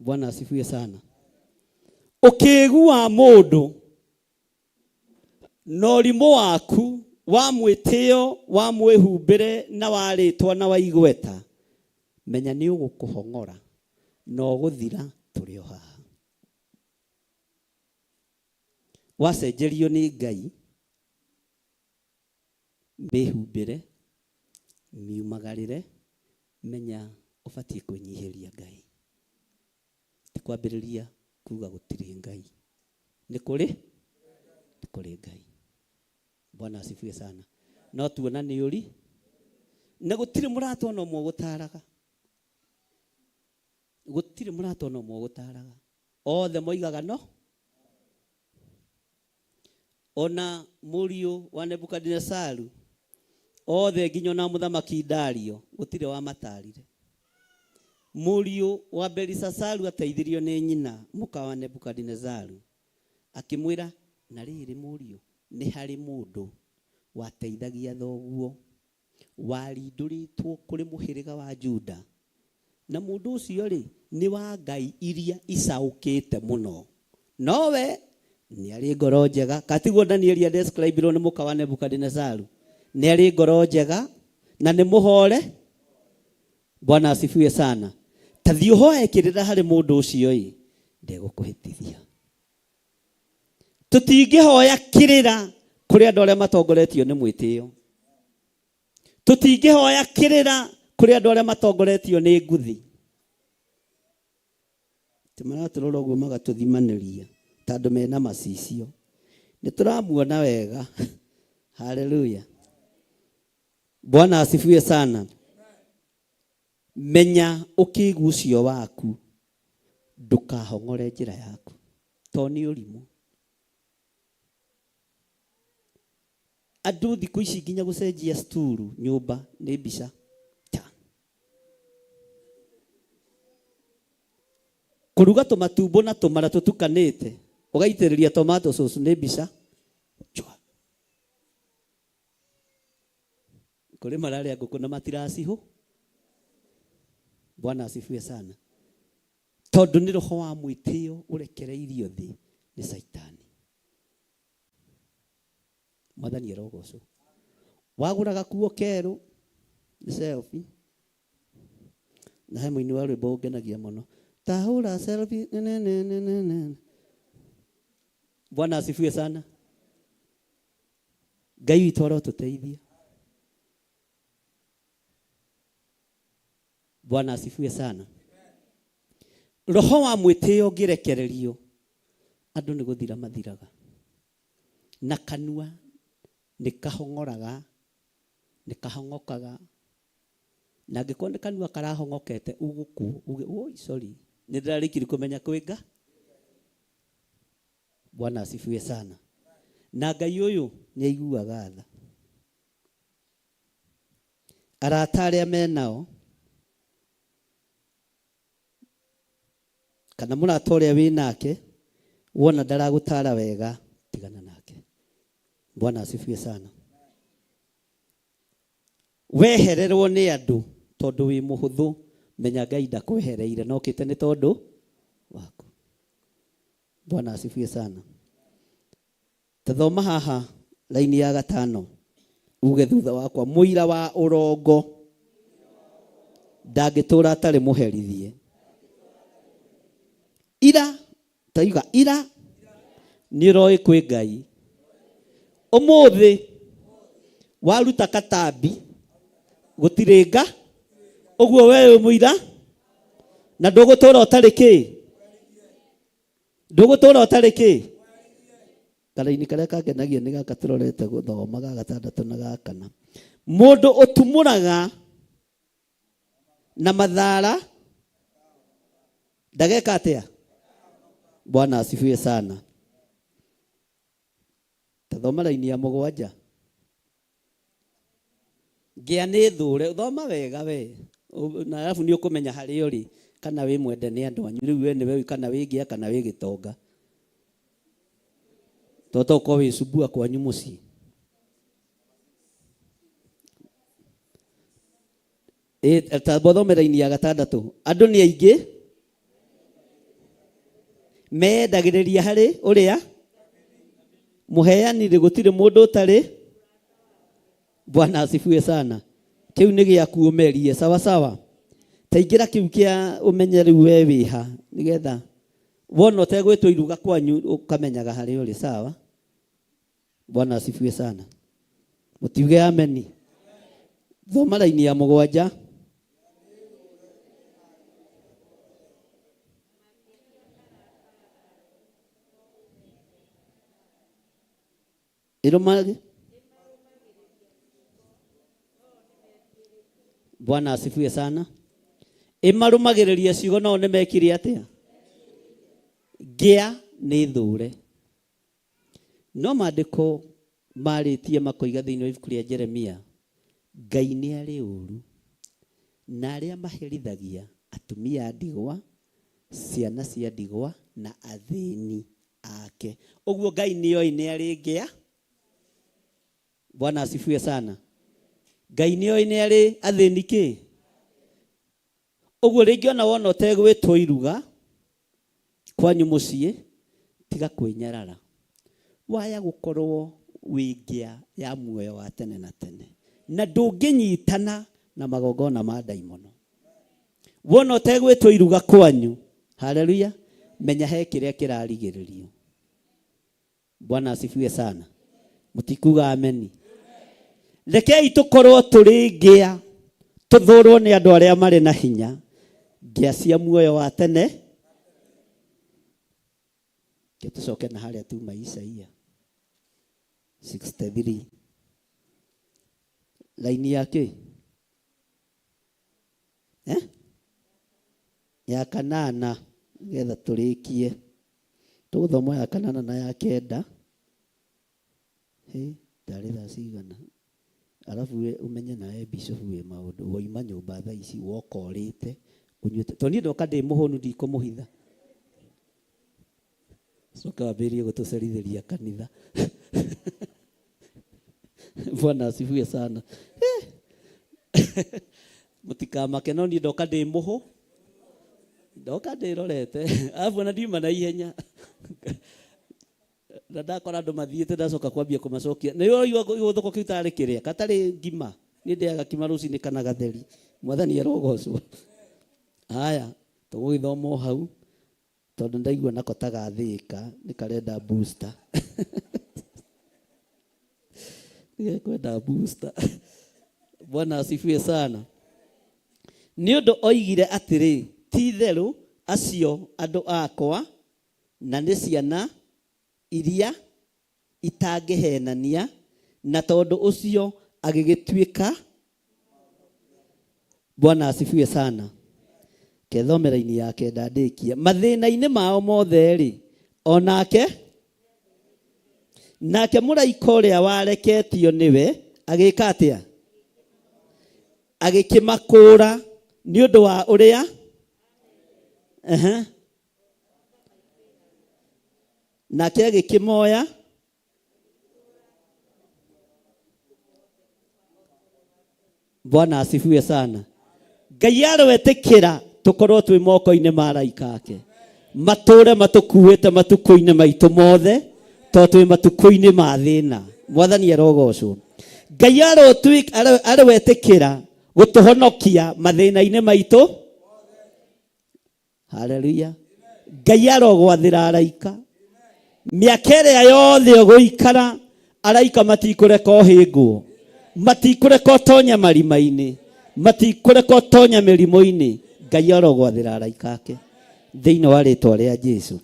Bwana asifiwe sana. Ũkĩgu wa mũndũ na ũrimũ waku wa mwĩtĩo wa mwĩhumbĩre na wa rĩtwa na wa igweta, menya nĩ ũgũkũhong'ora na ũgũthira tũrĩ o haha. Wacenjerio nĩ Ngai mĩhumbĩre miumagarĩre, menya ũbatiĩ kwĩnyihĩria Ngai. Ti kwambĩrĩria kuga gũtirĩ Ngai. Nĩ kũrĩ? Nĩ kũrĩ Ngai. Bwana asifiwe sana. No tuona nĩ ũri na gũtirĩ mũrata ona ũmwe ũgũtaraga. Gũtirĩ mũrata ona ũmwe ũgũtaraga. Othe moigaga no. Ona mũriũ wa Nebukadinesaru othe nginya ona mũthamaki Dario gũtirĩ wamatarire. Mũriũ wa Belisasaru ateithirio nĩ nyina mũka wa Nebukadinesaru akĩmwĩra, na rĩrĩ mũriũ, nĩ harĩ mũndũ wateithagia thoguo warindũrĩtwo kũrĩ mũhĩrĩga wa Juda, na mũndũ ũcio rĩ nĩ wa ngai iria icaũkĩte mũno, nowe nĩ arĩ ngoro njega. Katiguo Danieli adescribirwo nĩ mũka wa Nebukadinesaru, nĩ arĩ ngoro njega na nĩ mũhore. Bwana asifiwe sana. Ta thiĩ ũhoe kĩrĩra harĩ mũndũ ũcio ĩ, ndegũkũhĩtithia. Tũtingĩhoya kĩrĩra kũrĩ andũ arĩa matongoretio nĩ mwĩtĩo. Tũtingĩhoya kĩrĩra kũrĩ andũ arĩa matongoretio nĩ nguthi. Tũmaratũrora ũguo magatũthimanĩria tondũ mena macicio. Nĩ tũramuona wega. Haleluya. Bwana asifiwe sana. Menya ũkĩgu ũcio waku ndũkahong'ore njĩra yaku to nĩ ũrimũ. Andũ thikũ ici nginya gũcenjia sturu nyũmba nĩ mbica ta kũruga tũmatumbo na tũmara tũtukanĩte ũgaitĩrĩria tomato sauce nĩ mbica chwa. Kũrĩ mararĩa ngũkũ na matiracihũ. Bwana asifiwe sana. Tondũ nĩ roho wa mwĩtĩo ũrekereirio thĩ nĩ Caitani. Mwathani arogocwo. Wagũra gakuo kerũ nĩ selfie. Na he mũini wa rwĩmbo ũngenagia mũno. Tahũra selfie ne ne ne ne ne. Bwana asifiwe sana. Ngai witũ arotũteithia. Bwana asifiwe sana. Roho wa mwĩtĩo ũngĩrekererio andũ nĩ gũthira mathiraga. Na kanua nĩ kahong'oraga, nĩ kahong'okaga. Na angĩkorwo nĩ kanua karahong'okete ũgũkũ uge oi sorry, nĩ ndĩrarĩkirie kũmenya kwĩ nga. Bwana asifiwe sana. Na Ngai ũyũ nĩ aiguaga tha. Arata arĩa menao kana mũrata ũrĩa wĩ nake wona ndaragũtara wega tigana nake. Bwana asifiwe sana. Wehererwo nĩ andũ tondũ wĩ mũhũthũ, menya Ngai ndakwehereire no okĩte nĩ tondũ waku. Bwana asifiwe sana. Tathoma haha laini ya gatano uge thutha wakwa, mũira wa ũrongo ndangĩtũra atarĩ mũherithie. Ira taiga ira nĩ ũroĩ kwĩ Ngai. Ũmũthĩ waruta katambi gũtirĩ nga, ũguo we wĩ mũira na ndũgũtũra ũtarĩ kĩ, ndũgũtũra ũtarĩ kĩ. Karaini karĩa kangenagia nĩ gaka tũrorete gũthoma ga gatandatũ na ga kana. Mũndũ ũtumũraga na mathara ndageka atĩa? Bwana asifiwe sana. Tathoma raini ya mũgwanja. Ngĩa nĩ thũre, thoma wega we. Na arabu nĩ ũkũmenya harĩa ũrĩ. Kana wĩ mwende nĩ andũ anyu rĩu we nĩwe ũĩ kana wĩ ngĩa kana wĩ gĩtonga. To to ũkorwo wĩ cubua kwanyu mũciĩ. Ĩ, ta thome raini ya gatandatũ. Andũ nĩ aingĩ meyendagĩrĩria harĩ ũrĩa mũheani rĩ gũtirĩ mũndũ ũtarĩ. Bwana asifiwe sana. Kĩu nĩ gĩaku ũmerie sawa sawa. Ta ingĩra kĩu kĩa ũmenye rĩu we wĩha nĩgetha wona ũtegwĩtwo iruga kwanyu ũkamenyaga harĩa ũrĩ sawa. Bwana asifiwe sana. Mũtiuge ameni. Thoma raini ya mũgwanja. Ĩrũmage. Bwana asifiwe sana. Ĩmarũmagĩrĩria ciugo nao nĩ mekire atĩa? Ngĩa nĩ thũre. No maandĩko marĩtie makoiga thĩinĩ wa ibuku rĩa Jeremia, Ngai nĩ arĩ ũru na arĩa maherithagia atumia a ndigwa, ciana cia ndigwa na athĩni ake. Ũguo Ngai nĩ oĩ nĩ arĩ ngĩa. Bwana asifiwe sana. Ngai nĩ oĩ nĩ arĩ athĩni kĩ. Ũguo rĩngĩ ona wona ũtegwĩtwo iruga kwanyu mũciĩ, tiga kwĩnyarara. Waya gũkorwo wĩ ngĩa ya muoyo wa tene na tene. Na ndũngĩnyitana na magongona ma ndaimono. Wona ũtegwĩtwo iruga kwanyu, haleluya, menya he kĩrĩa kĩrarigĩrĩrio. Bwana asifiwe sana. Mũtikuga ameni. Rekei tũkorwo tũrĩ ngĩa, tũthũrwo nĩ andũ arĩa marĩ na hinya, ngĩa cia muoyo wa tene. Ke tũcoke na harĩa tuma Isaia 63 laini ya kĩ? Eh? Ya kanana nĩgetha tũrĩkie. Tũgũthoma ya kanana na ya kenda. Hĩ, ndarĩ thaa cigana? Alafu we ũmenye nawe bishop wĩ maũndũ woima nyũmba thaa ici woka ũrĩte ũnyuĩte tondũ niĩ ndoka ndĩ mũhũnu ndikũmũhitha. Coka wambĩrĩrie gũtũcerithĩria kanitha. Bwana asifiwe sana. Mũtikamake no niĩ ndoka ndĩ mũhũ ndoka ndĩrorete arabu ona ndiuma na ihenya na ndakora andũ mathiĩte ndacoka kwambia kũmacokia nĩ ũraigua gĩgũthũko kĩu tarĩ kĩrĩa gatarĩ ngima niĩ ndĩaga kima rũcinĩ kana gatheri mwathani arogocwo. Haya tũgũgĩthoma o hau tondũ ndaigua nako ta gathĩka nĩ karenda booster. Nĩgekwenda booster. Bwana asifiwe sana. Nĩ ũndũ oigire atĩrĩ, ti itherũ acio andũ akwa na nĩ ciana iria itangĩhenania, na tondũ ũcio agĩgĩtuĩka. Bwana asifiwe sana. Kethomera-inĩ ya kenda ndĩkie. Mathĩna-inĩ mao mothe rĩ, onake nake mũraika ũrĩa wareketio nĩwe agĩka atĩa? Agĩkĩmakũũra nĩ ũndũ wa ũrĩa nake agĩkĩmoya Bwana asifiwe sana. Ngai arwetĩkĩra tũkorwo twĩ moko-inĩ ma araika ake matũre matũkuĩte matukũ-inĩ maitũ mothe tondũ twĩ matukũ-inĩ ma thĩna. Mwathani arogocwo. Ngai arwetĩkĩra gũtũhonokia mathĩna-inĩ maitũ. Haleluya. Ngai arogwathĩra araika mĩaka ĩrĩa yothe ũgũikara araika matikũreka ũhĩngwo, matikũreka ũtonye marima-inĩ, matikũreka ũtonye mĩrimũ-inĩ. Ngai arogwathĩra araika ake thĩinĩ wa rĩtwa rĩa Jesu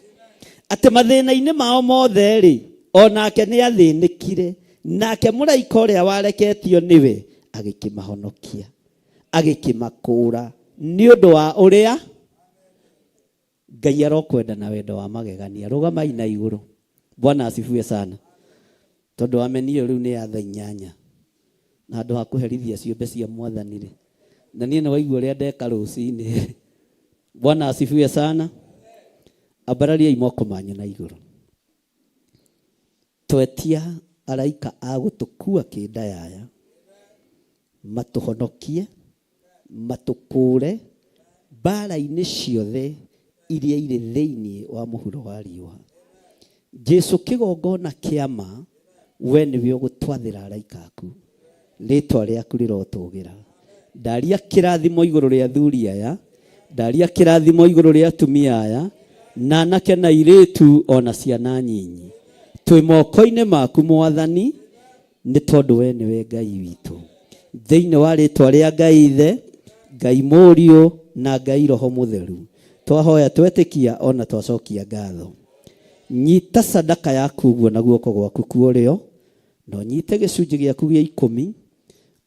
atĩ mathĩna-inĩ mao mothe rĩ, onake nĩ athĩnĩkire, nake mũraika ũrĩa wareketio nĩwe agĩkĩmahonokia, agĩkĩmakũũra nĩ ũndũ wa ũrĩa Ngai arokwenda na wendo wa magegania. Rũgamai na igũrũ. Bwana asifiwe sana. Tondũ ameni ĩyo rĩu nĩ ya thaa inyanya na handũ ha kũherithia ciũmbe cia mwathani rĩ, na niĩ nĩ waigua ũrĩa ndeka rũcinĩ. Bwana asifiwe sana. Ambarariai moko manyu na igũrũ. Twetia araika a gũtũkua kĩndayaya, matũhonokie, matũkũre mbara-inĩ ciothe iria irĩ thĩinĩ wa mũhuro wa riũa. Jesu kĩgongona kĩa ma, we nĩwe ũgũtwathĩra araika aku, rĩtwa rĩaku rĩrotũgĩra. Ndaria kĩrathimo igũrũ rĩa athuri aya, ndaria kĩrathimo igũrũ rĩa atumia aya, na anake na airĩtu ona ciana nyinyi. Twĩ moko-inĩ maku Mwathani, nĩ tondũ we nĩwe Ngai witũ. Thĩinĩ wa rĩtwa rĩa Ngai Ithe, Ngai Mũriũ na Ngai Roho Mũtheru, twahoya twetĩkia ona twacokia ngatho. Nyita sadaka yaku ũguo na guoko gwaku kwa ũrĩo, na ũnyite gĩcunjĩ gĩaku gĩa ikũmi,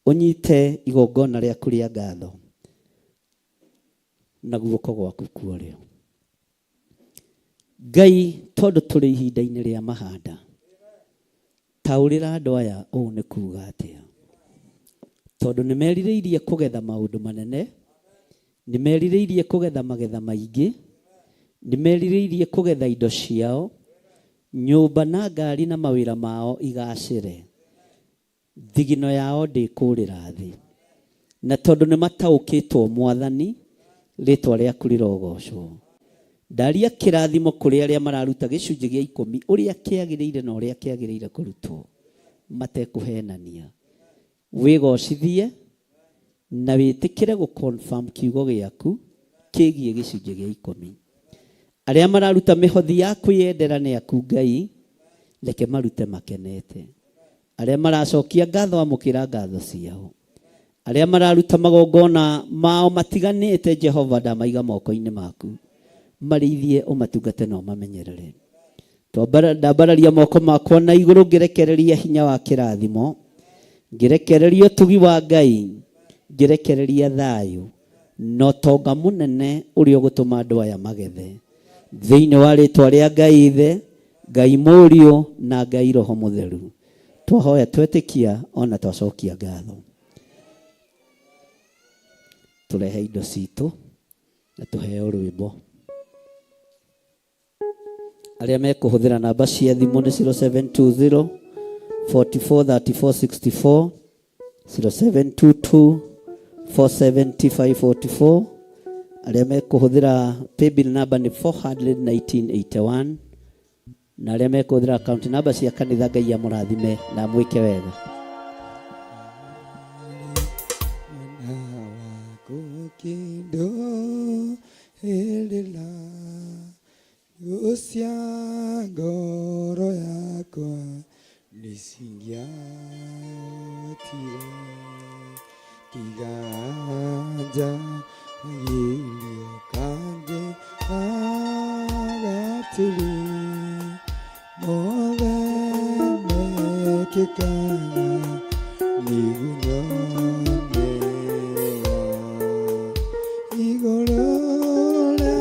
ũnyite igongona rĩaku rĩa ngatho na guoko gwaku kwa ũrĩo. Ngai, tondũ tũrĩ ihinda-inĩ rĩa mahanda, taũrĩra andũ aya ũũ nĩ kuga atĩa, tondũ nĩ merirĩirie kũgetha maũndũ manene, nĩ merirĩirie kũgetha magetha maingĩ, nĩ merirĩirie kũgetha indo ciao, nyũmba na ngari na mawĩra mao igacĩre, thigino yao ndĩkũrĩra thĩ. Na tondũ nĩ mataũkĩtwo Mwathani, rĩtwa rĩaku rĩrogocwo. Ndaria kĩrathimo kũrĩ arĩa mararuta gĩcunjĩ gĩa ikũmi ũrĩa kĩagĩrĩire na ũrĩa kĩagĩrĩire kũrutwo matekũhenania. Wĩgocithie na wĩtĩkĩre gũ confirm kiugo gĩaku kĩgiĩ gĩcunjĩ gĩa ikũmi. Arĩa mararuta mĩhothi ya kwĩyendera nĩ aku Ngai, reke marute makenete. Arĩa maracokia ngatho, amũkĩra ngatho ciao. Arĩa mararuta magongona mao matiganĩte, Jehova ndamaiga moko-inĩ maku, marĩithie ũmatungate na ũmamenyerere. Ndambararia moko makwa na igũrũ ngĩrekereria hinya wa kĩrathimo, ngĩrekereria ũtugi wa Ngai, ngĩrekereria thayũ na ũtonga mũnene ũrĩa ũgũtũma andũ aya magethe. Thĩinĩ wa rĩtwa rĩa Ngai Ithe, Ngai Mũriũ na Ngai Roho Mũtheru, twahoya twetĩkia ona twacokia ngatho. Tũrehe indo citũ na tũheo rwĩmbo. Arĩa mekũhũthĩra namba cia thimũ nĩ 0720 44 34 64, 0722 475 44. Arĩa mekũhũthĩra paybill number nĩ 41981, na arĩa mekũhũthĩra account number cia kanitha, Ngai amũrathime na amwĩke wega. Kĩndũ ĩrĩra cia ngoro yakwa nĩcingĩahotire kĩganja girio kangĩ agatĩrĩ mothe mekĩkaga nĩguo igũrũ rĩa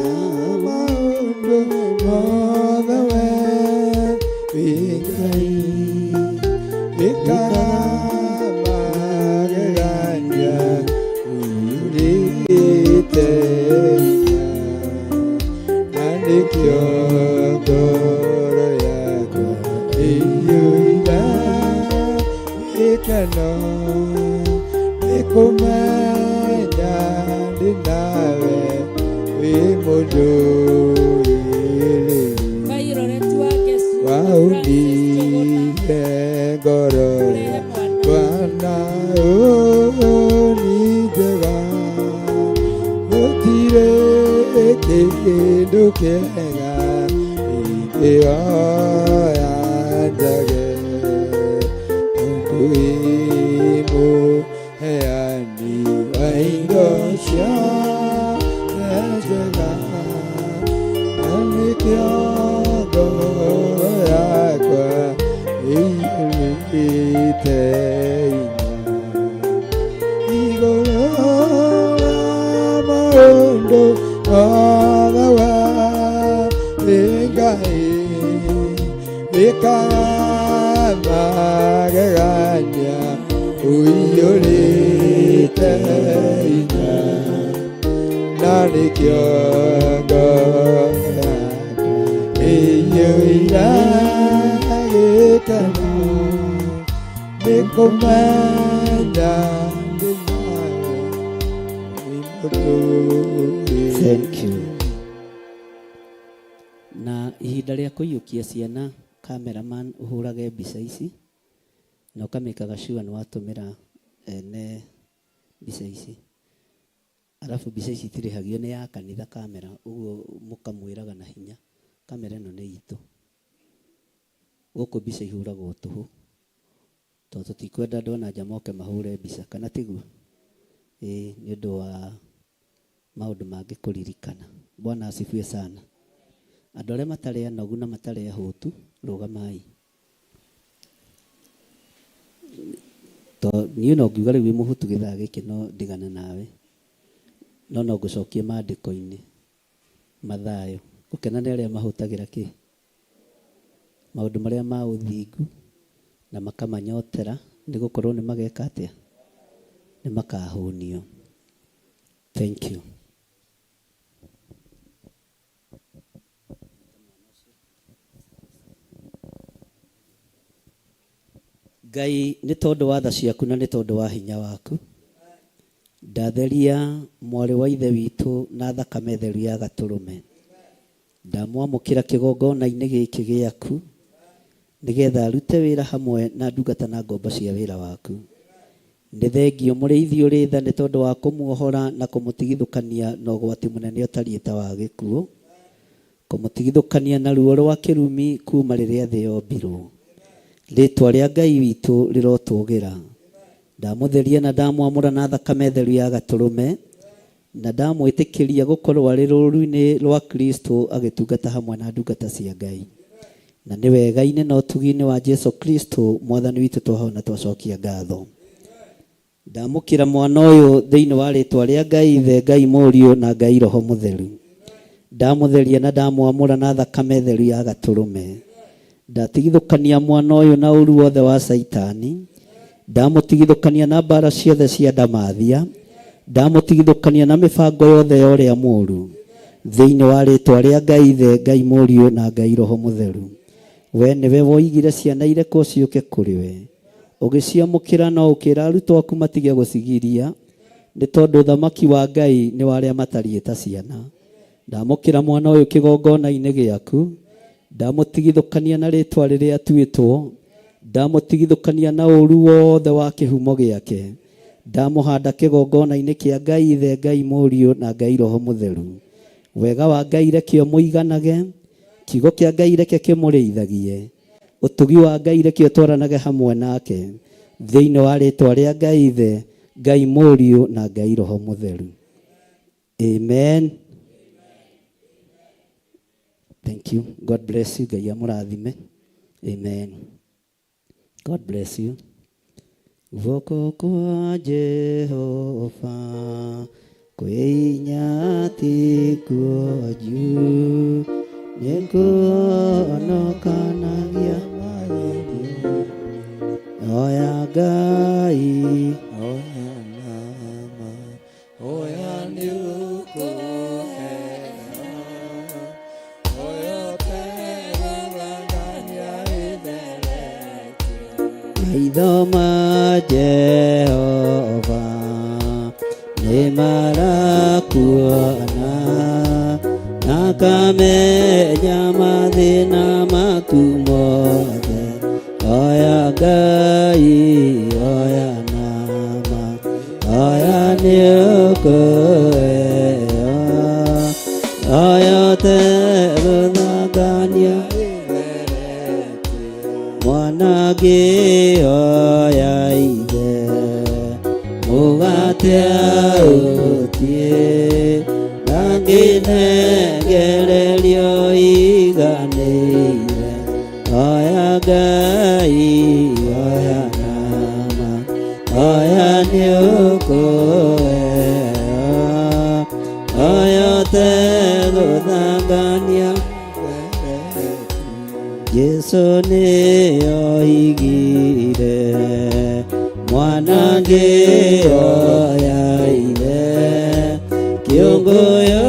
maũndũ mothe we wĩ Ngai, ĩkaga magegania ũiyũrĩte hinya, na nĩkĩo ngoro yakwa ĩiyũire gĩkeno nĩkũmenya ndĩ nawe wĩ mũndũ wĩrĩru Violet wa Ngesu, Francis Njuguna, waunire ngoro yakwa na ũni njega, gũtirĩ kĩndũ kĩega ingĩoya njage, tondũ wĩ mũheani wa indo ciothe njega, na nĩkĩo ngoro yakwa ĩiyũrĩte hinya. Igũrũ rĩa maũndũ mothe we wĩ Ngai, ĩkaga magegania ũiyũrĩte hinya, na nĩkĩo ngoro yakwa ĩiyũire gĩkeno nĩ kũmenya ndĩ nawe wĩ mũtũũrĩre. Thank you. Na ihinda rĩa kũiyũkia ciana, cameraman ũhũrage mbica ici na ũkamĩkaga sure nĩ watũmĩra ene mbica ici. Arabu mbica ici itirĩhagio, nĩ ya kanitha kamera, ũguo mũkamwĩraga na hinya kamera ĩno nĩ itũ. Gũkũ mbica ihũragwo tũhũ tondũ tũtikwenda andũ a na nja moke mahũre mbica, kana tiguo? Ĩĩ, nĩ ũndũ wa maũndũ mangĩ kũririkana. Bwana asifiwe sana. Andũ arĩa matarĩ anogu na matarĩ ahũtu, rũgamai. To niĩ no ngiuga rĩu wĩ mũhũtu gĩthaa gĩkĩ no ndigane nawe, no no ngũcokie maandĩko-inĩ. Mathayo. Gũkena nĩ arĩa mahũtagĩra kĩ? Maũndũ marĩa ma ũthingu na makamanyotera, nĩ gũkorwo nĩ mageka atĩa? Nĩ makahũnio. Thank you. Ngai, nĩ tondũ wa tha ciaku na nĩ tondũ wa hinya waku, ndatheria mwarĩ wa ithe witũ na thakame theru ya gatũrũme. Ndamwamũkĩra kĩgongona-inĩ gĩkĩ gĩaku, nĩgetha arute wĩra hamwe na ndungata na ngombo cia wĩra waku. Nĩ thengio mũrĩithi ũrĩ tha nĩ tondũ wa kũmuohora na kũmũtigithũkania na ũgwati mũnene ũtariĩ ta wa gĩkuũ, kũmũtigithũkania na ruo rwa kĩrumi kuuma rĩrĩa thĩ yombirwo. Rĩĩtwa rĩa Ngai witũ rĩrotũgĩra. Ndamũtheria na ndamwamũra na thakame theru ya gatũrũme, na ndamwĩtĩkĩria gũkorwo arĩ rũũru-inĩ rwa Kristo agĩtungata hamwe na ndungata cia Ngai. Na nĩ wega-inĩ na ũtugi-inĩ wa Jesu Kristo Mwathani witũ twahoya na twacokia ngatho. Ndamũkĩra mwana ũyũ thĩinĩ wa rĩtwa rĩa Ngai Ithe, Ngai Mũriũ na Ngai Roho Mũtheru. Ndamũtheria na ndamwamũra na thakame theru ya gatũrũme. Ndatigithũkania mwana ũyũ na ũru wothe wa Caitani. Ndamũtigithũkania na mbara ciothe cia ndamathia. Ndamũtigithũkania na mĩbango yothe ya ũrĩa mũũru. Thĩinĩ wa rĩtwa rĩa Ngai Ithe, Ngai Mũriũ na Ngai Roho Mũtheru. We nĩwe woigire ciana irekwo ciũke kũrĩ we. Ũgĩciamũkĩra no ũkĩra arutwo aku matige gũcigiria, nĩ tondũ ũthamaki wa Ngai nĩ wa arĩa matariĩ ta ciana. Ndamũkĩra mwana ũyũ kĩgongona-inĩ gĩaku, ndamũtigithũkania na rĩtwa rĩrĩa atuĩtwo, ndamũtigithũkania na ũũru wothe wa kĩhumo gĩake, ndamũhanda kĩgongona-inĩ kĩa Ngai Ithe, Ngai Mũriũ na Ngai Roho Mũtheru. Wega wa Ngai reke ũmũiganage, kiugo kĩa Ngai reke kĩmũrĩithagie, ũtugi wa Ngai reke ũtwaranage hamwe nake, thĩinĩ wa rĩtwa rĩa Ngai Ithe, Ngai Mũriũ na Ngai Roho Mũtheru. Amen. Thank you. God bless you. Ngai amũrathime. Amen. God bless you. Guoko kwa Jehova kwĩ hinya tikuo juu, nĩkũhonokanagia. Oya Ngai, Oya nama, oya nĩũkũheo, oya ũtegũthangania ĩtheretie. Maitho ma Jehova nĩ marakuona, na akamenya mathĩna maku mothe. Oya Ngai, oya nama, oya nĩũkũheo, oya ũtegũthangania. Mwana ngĩoya ithe mũgate aũtie, ndangĩnengererio iganĩire. Oya Ngai, oya nama, oya nĩũkũheo, oya ũtegũthangania. Jesu nĩoigire mwana ngĩoya ithe kĩũngũyũ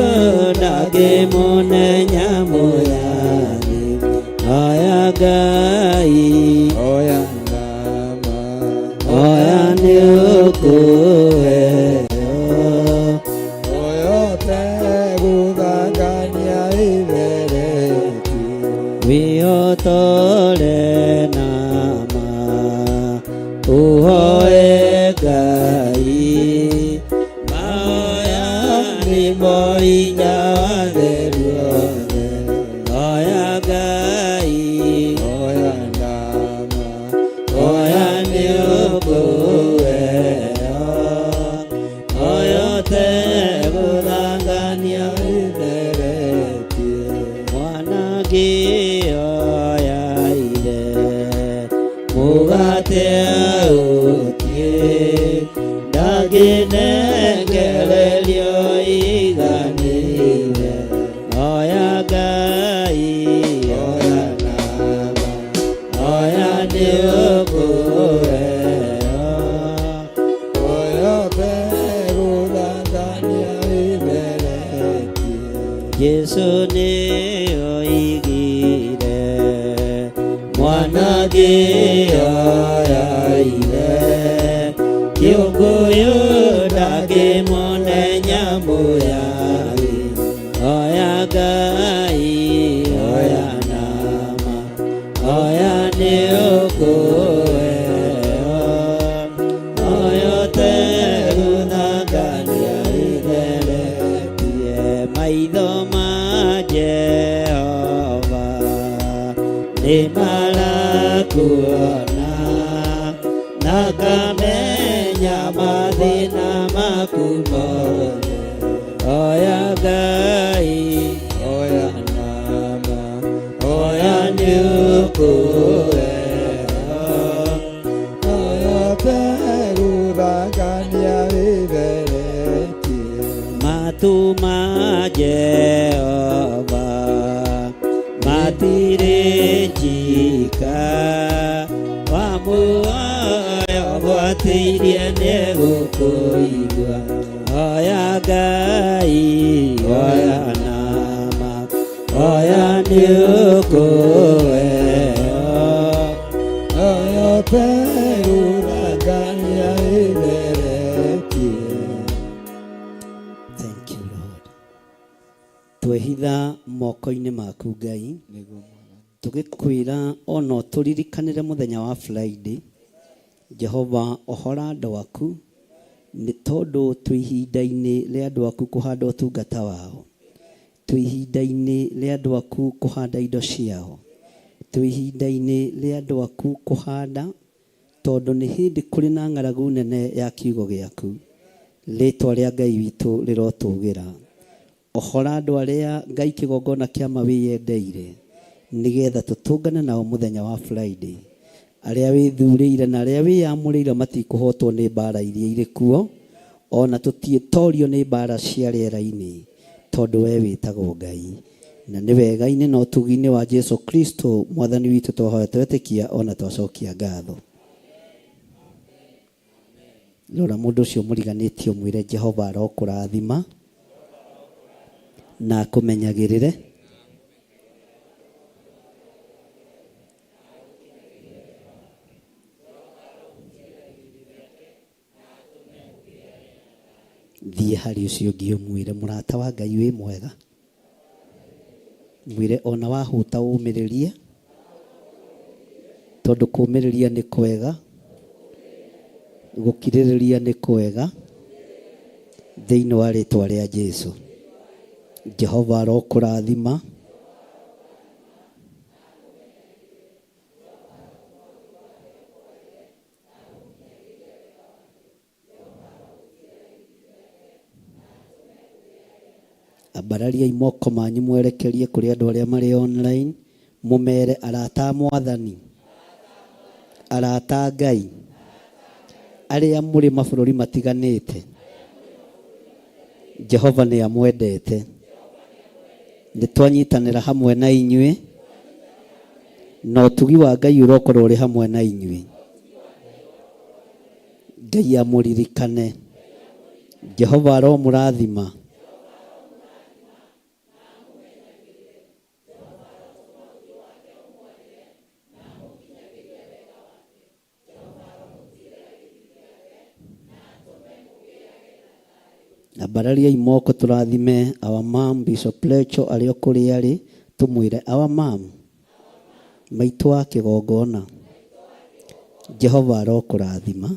Kĩrathimo hinya wa theru othe. Oya Ngai, oya nama, oya nĩ ũkũheo. Oya ũtegũthangania wĩtheretie. Mwanake oya ithe, mũgate aũtie, ndangĩnengererio iganĩire. Oya Ngai, oya nama, oya nĩ ũkũheo. Oya ũtegũthangania wĩtheretie. Jesu nĩ oigire, mwanake oya ithe, kĩũngũyũ ndangĩmũne nyamũ yathĩ. Oya Ngai, oya nama, oya nĩ ũkũheo. Oya ũtegũthangania wĩtheretie. Maitho ma Jehova nĩ marakuona, na akamenya mathĩna maku mothe. Oya Ngai, oya nama, oya nĩ ũkũheo. Oya ũtegũthangania wĩtheretie. Matu ma Jehova matirĩ njika, wa muoyo gwatĩirie nĩegũkũigua. Oya Ngai, oya nama, oya nĩ ũkũheo. Oya ũtegũthangania wĩtheretie. Thank you, Lord. Twehitha moko-inĩ maku Ngai, tũgĩkwĩra ona ũtũririkanĩre mũthenya wa Friday. Jehova, ohora andũ aku nĩ tondũ twĩ ihinda-inĩ rĩa andũ aku kũhanda ũtungata wao, twĩ ihinda-inĩ rĩa andũ aku kũhanda indo ciao, twĩ ihinda-inĩ rĩa andũ aku kũhanda, tondũ nĩ hĩndĩ kũrĩ na ng'aragu nene ya kiugo gĩaku. Rĩtwa rĩa Ngai witũ rĩrotũgĩra. Ohora andũ arĩa Ngai kĩgongona kĩa ma wĩyendeire, nĩgetha tũtũngane nao mũthenya wa Friday. Arĩa wĩthurĩire na arĩa wĩyamũrĩire matikũhotwo nĩ mbara iria irĩ kuo, ona tũtiĩtorio nĩ mbara cia rĩera-inĩ, tondũ we wĩtagwo Ngai. Na nĩ wega-inĩ na ũtugi-inĩ wa Jesu Kristo mwathani witũ twahoya twetĩkia ona twacokia ngatho. Rora mũndũ ũcio mũriganĩtie ũmwĩre Jehova arokũrathima na akũmenyagĩrĩre. Thiĩ harĩ ũcio ũngĩ ũmwĩre mũrata wa Ngai wĩ mwega, mwĩre ona wahũta ũmĩrĩrie, tondũ kũmĩrĩria nĩ kwega, gũkirĩrĩria nĩ kwega, thĩinĩ wa rĩtwa rĩa Jesu. Jehova arokũrathima. Ambarariai moko manyu mwerekerie kũrĩ andũ arĩa marĩ online, mũmere arata a Mwathani, arata a Ngai, arĩa mũrĩ mabũrũri matiganĩte, Jehova nĩ amwendete. Nĩ twanyitanĩra hamwe na inyuĩ, na ũtugi wa Ngai ũrokorwo ũrĩ hamwe na inyuĩ. Ngai amũririkane. Jehova aromũrathima. Ambarariai moko tũrathime our mom Bishop Rachel arĩ o kũrĩa arĩ, tũmwĩre our mom, maitũ wa kĩgongona, Jehova arokũrathima.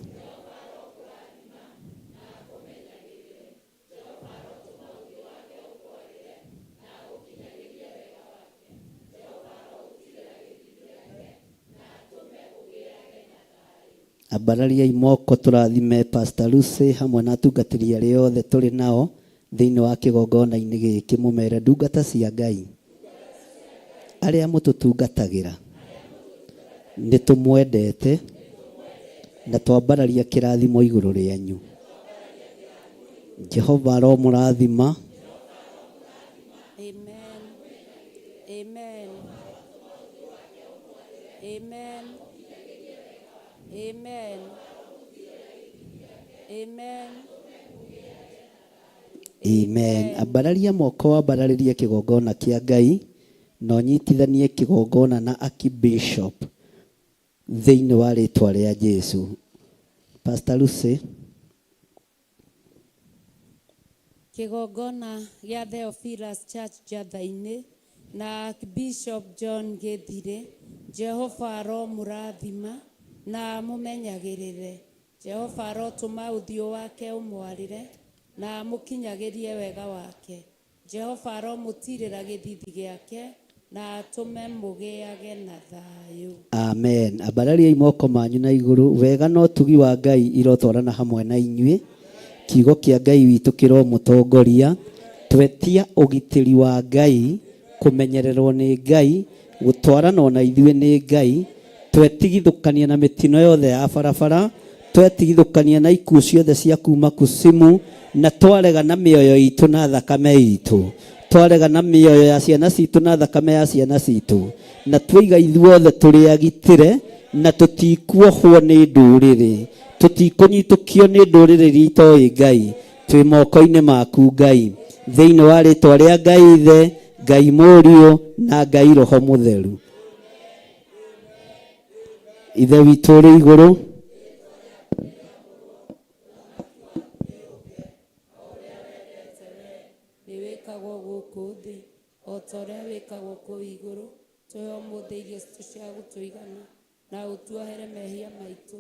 Ambarariai moko tũrathime Pastor Lucy hamwe na atungatĩri arĩa othe tũrĩ nao thĩinĩ wa kĩgongona-inĩ gĩkĩ, mũmere ndungata cia Ngai arĩa mũtũtungatagĩra, nĩ tũmwendete na twambararia kĩrathimo igũrũ rĩanyu. Jehova aromũrathima. Amen. Amen. Amen. Amen. Amen. Amen. Ambararia moko wambararĩrie kĩgongona kĩa Ngai na ũnyitithanie kĩgongona na Archbishop thĩinĩ wa rĩtwa rĩa Jesu. Pastor Lucy. Kĩgongona gĩa Theophilus Church Njatha-inĩ na Archbishop John Gĩthirĩ, Jehova aromũrathima na amũmenyagĩrĩre. Jehova arotũma ũthiũ wake ũmwarĩre na amũkinyagĩrie wega wake. Jehova aromũtirĩra gĩthithi gĩake na atũme mũgĩage na thayũ. Amen. Ambarariai moko manyu na igũrũ. Wega na ũtugi wa Ngai irotwarana hamwe na inyuĩ. Kiugo kĩa Ngai witũ kĩromũtongoria. Twetia ũgitĩri wa Ngai, kũmenyererwo nĩ Ngai, gũtwaranwo na ithuĩ nĩ Ngai, twetigithũkania na mĩtino yothe ya barabara, twetigithũkania na ikuũ ciothe cia kuma kusimu, na twarega na mĩoyo itũ na thakame itũ, twarega na mĩoyo ya ciana citũ na thakame ya ciana citũ, na twaiga ithuothe tũrĩ agitĩre na tũtikuohwo nĩ ndũrĩrĩ, tũtikũnyitũkio nĩ ndũrĩrĩ iria itoĩ Ngai, twĩ moko-inĩ maku Ngai, thĩinĩ wa rĩtwa rĩa Ngai Ithe, Ngai Mũriũ na Ngai Roho Mũtheru. Ithe witũ ũrĩ igũrũ, nĩ wĩkagwo gũkũ thĩ o ta ũrĩa wĩkagwo kũu igũrũ. Tũhe ũmũthĩ irio citũ cia gũtũigana na ũtuohere mehia maitũ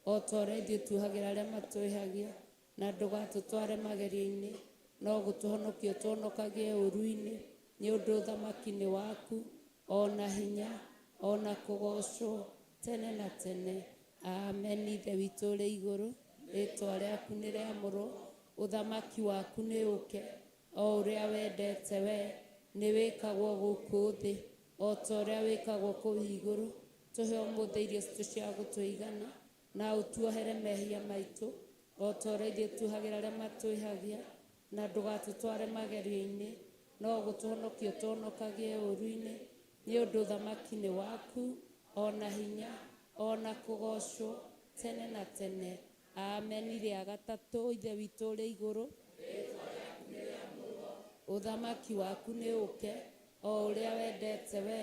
o ta ũrĩa ithuĩ tuohagĩra arĩa matwĩhagia, na ndũgatũtware magerio-inĩ, no gũtũhonokia ũtũhonokagie ũũru-inĩ, nĩ ũndũ ũthamaki nĩ waku, o na hinya, o na kũgoocwo tene na tene. Amen. Ithe witũ ũrĩ igũrũ, rĩtwa rĩaku nĩ rĩamũrwo, ũthamaki waku nĩ ũke, o ũrĩa wendete we nĩ wĩkagwo gũkũ thĩ o ta ũrĩa wĩkagwo kũu igũrũ. Tũhe ũmũthĩ irio citũ cia gũtũigana na ũtuohere mehia maitũ o ta ũrĩa ithuĩ tuohagĩra arĩa matwĩhagia, na ndũgatũtware magerio-inĩ, no gũtũhonokia ũtũhonokagie ũũru-inĩ, nĩ ũndũ ũthamaki nĩ waku, o na hinya, o na kũgoocwo tene na tene. Amen. Rĩa gatatũ, Ithe witũ ũrĩ igũrũ, ũthamaki waku nĩ ũke, o ũrĩa wendete we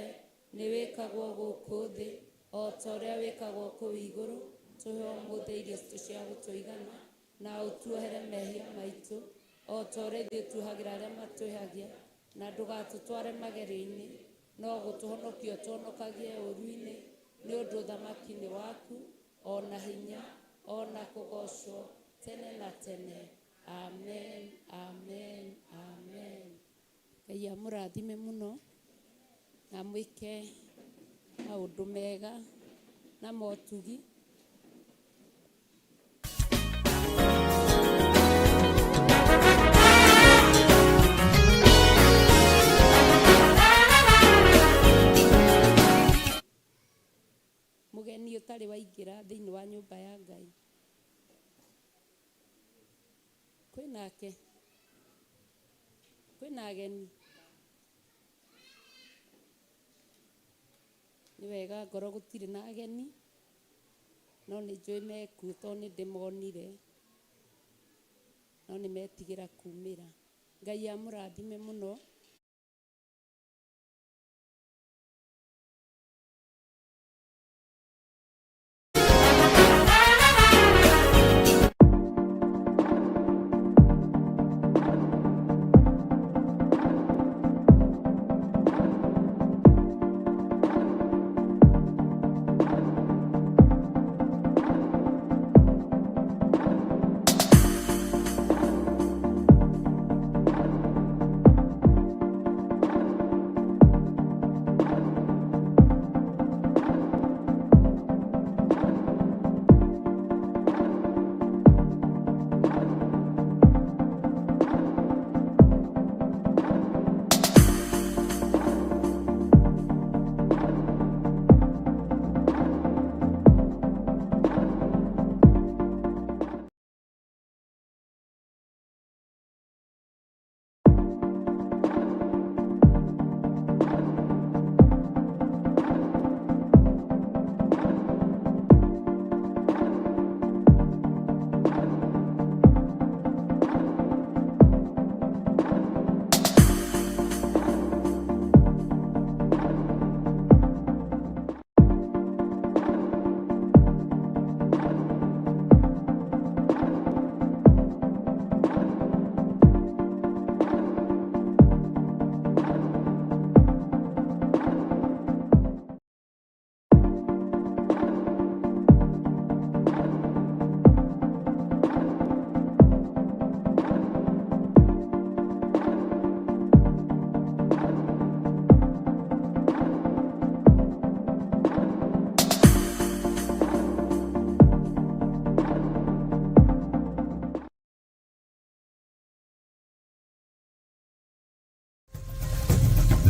nĩ wĩkagwo gũkũ thĩ o ta ũrĩa wĩkagwo kũu igũrũ. Tũhe ũmũthĩ irio citũ cia gũtũigana na ũtuohere mehia maitũ o ta ũrĩa ithuĩ tuohagĩra arĩa matwĩhagia, na ndũgatũtware magerio-inĩ, no gũtũhonokia ũtũhonokagie ũũru-inĩ, nĩ ũndũ ũthamaki nĩ waku, o na hinya, o na kũgoocwo tene na tene. Amen. Amen. Amen. Ngai amũrathime mũno na mwĩke maũndũ mega na motugi. Mũgeni ũtarĩ waingĩra thĩinĩ wa nyũmba ya Ngai, kwĩnake, kwĩna ageni. Nĩ wega ngorwo gũtirĩ na ageni, no nĩ njũĩ mekuo tondũ nĩ ndĩmonire, no nĩ metigĩra kumĩra. Ngai amũrathime mũno.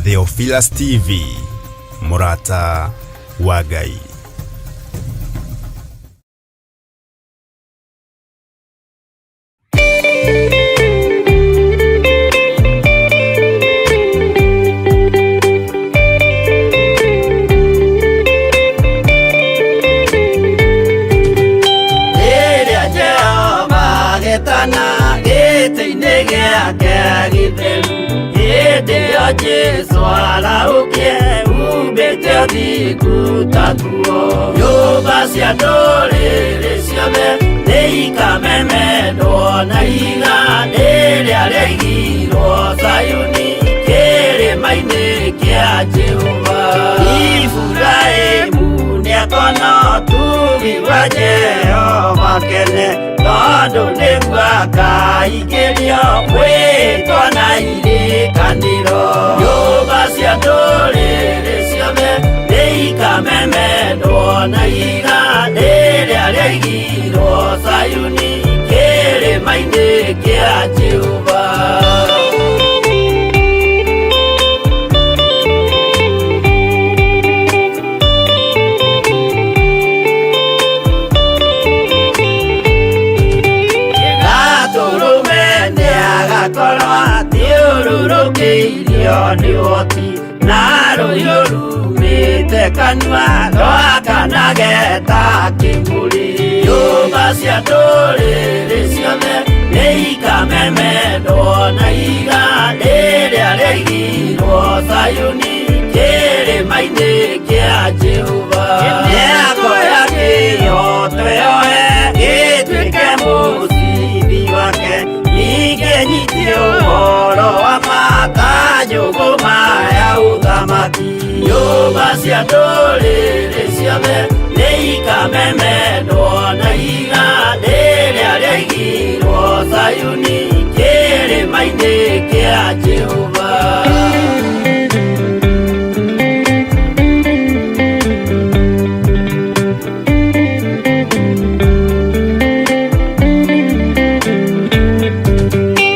Theophilus TV, mũrata wa Ngai. Rĩrĩa Jehova agetana gĩtĩ-inĩ gĩake gĩtheru, hĩndĩ ĩyo Jesũ arahũkie umbĩte ũthingu ta nguo. Nyũmba cia ndũrĩrĩ ciothe nĩikamemendwo na ihiga rĩrĩa rĩaigirwo Zayuni kĩrĩma-inĩ kĩa Jehova. Iburahĩmu nĩakona ũtugi wa Jehova kene, tondũ nĩguo akaingĩrio mwĩtwa na irĩkanĩro. Nyũmba cia ndũrĩrĩ ciothe nĩikamemendwo na ihiga rĩrĩa rĩaigirwo Zayuni kĩrĩma-inĩ kĩa Jehova. Gatũrũme nĩagakorwo athiũrũrũkĩirio nĩ ũhoti, na rũhiũ rumĩte kanua rwakanage ta kĩmũrĩ. Nyũmba cia ndũrĩrĩ ciothe nĩikamemendwo na ihiga rĩrĩa rĩaigirwo Zayuni kĩrĩma-inĩ kĩa Jehova. Nĩakoya kĩhooto yoe gĩtuĩke mũcibi wake, ningĩ nyite ũhoro wa ma ta njũgũma ya ũthamaki. Nyũmba cia ndũrĩrĩ ciothe nĩikamemendwo na ihiga rĩrĩa rĩaigirwo Zayuni kĩrĩma-inĩ kĩa Jehova.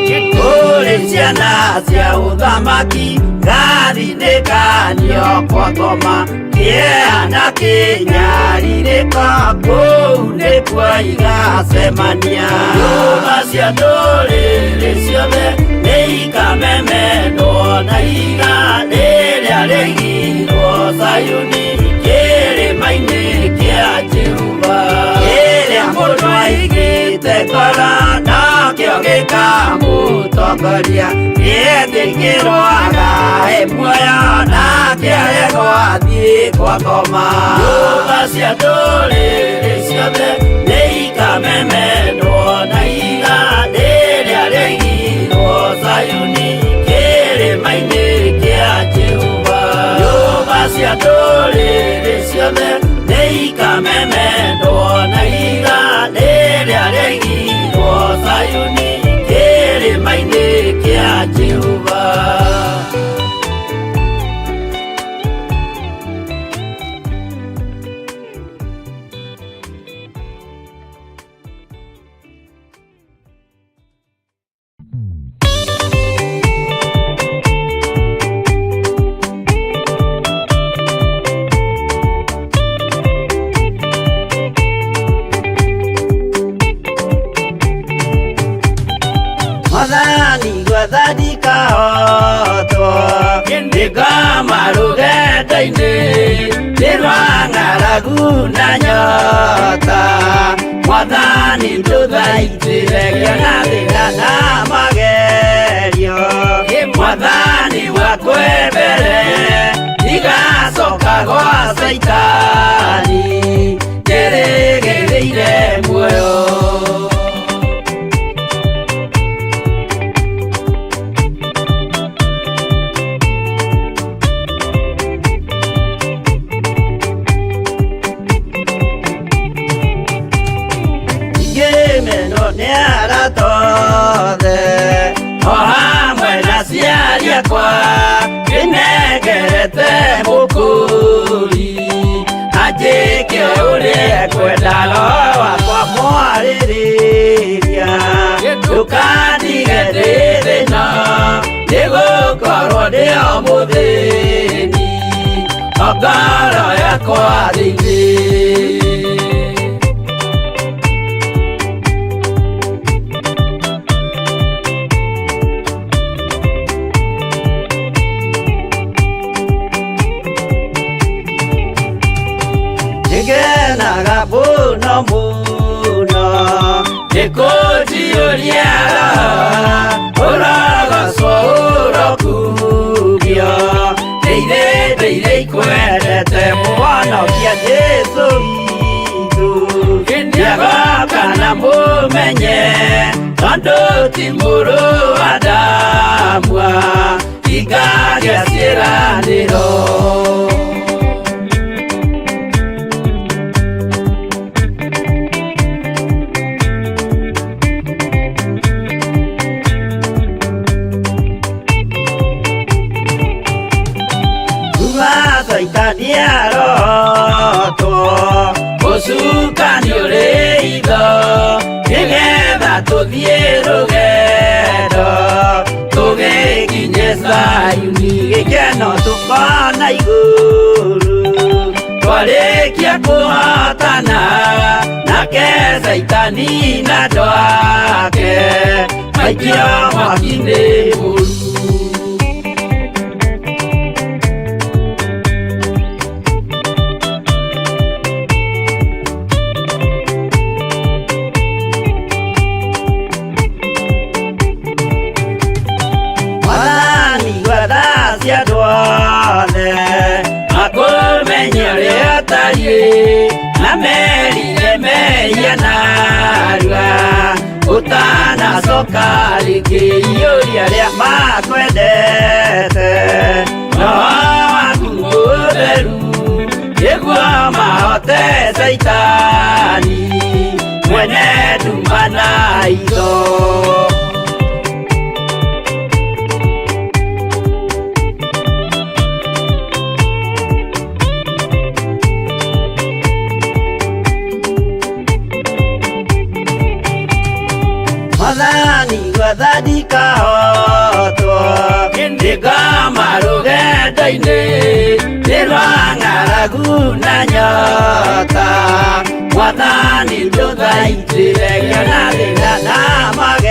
Kũrĩ ciana cia ũthamaki gathinĩkanio kwa ngoma, kĩeha na kĩnyarirĩko kũu nĩkuo igacemania. Nyũmba cia ndũrĩrĩ ciothe nĩikamemendwo na ihiga rĩrĩa rĩaigirwo Zayuni kĩrĩma-inĩ kĩa Jehova. Kĩrĩa mũndũ aigĩte ngoro nokĩo gĩkamũtongoria, gĩetĩkĩrwo agae muoyo na kĩaregwo athiĩ kwa ngoma. Nyũmba cia ndũrĩrĩ ciothe nĩikamemendwo na ihiga rĩrĩa rĩaigirwo Zayuni kĩrĩma-inĩ kĩa Jehova. Nyũmba cia ndũrĩrĩ ciothe nĩikamemendwo na ihiga rĩrĩa rĩaigirwo Zayuni kĩrĩma-inĩ kĩa Jehova. Mwathani gwathandika hotwo nĩngoma rũgendo-inĩ nĩ rwa ng'aragu na nyota. Mwathani ndũthaitĩre ngĩona thĩna na magerio, Mwathani wakwe mbere ndigacoka gwa Caitani njĩrĩgĩrĩire muoyo. Ngĩmenwo nĩ arata othe o hamwe na aciari akwa, ndĩnengerete mũkũri anjĩke ũrĩa ekwenda, roho wakwa mwarĩrĩria ndũkandige ndĩ thĩna, nĩgũkorwo ndĩ o mũthĩni. Ngoro yakwa thĩinĩ. Nĩngenaga mũno mũno nĩkũnjiyũria roho ũrogocwo ũrokugio ndĩire ndĩire ikwendete mũhonokia Jesũ witũ nĩagoka na mũmenye tondũ ti mũrũ wa Adamu hingagia ciĩranĩro. Kuma Caitani arotwo ũcukani ũrĩ itho nĩgetha tũthiĩ rũgendo tũgĩkinye Zayuni gĩkeno tũkona igũrũ twarĩkia kũhotana nake Caitani na andũ ake maikio mwaki-inĩ mũru. Mwathani gwetha cia andũ othe makũmenye ũrĩa ũtariĩ na merire mehia narua ũtanacoka rĩngĩ iyũria arĩa makwendete roho waku mũtheru nĩguo mahote Caitani mwene nduma na itho. Mwathani gwetha ndikahotwo ndĩngoma rũgendo-inĩ nĩ rwa ng'aragu na nyota Mwathani ndũthaitĩre ngĩona thĩna na magerio.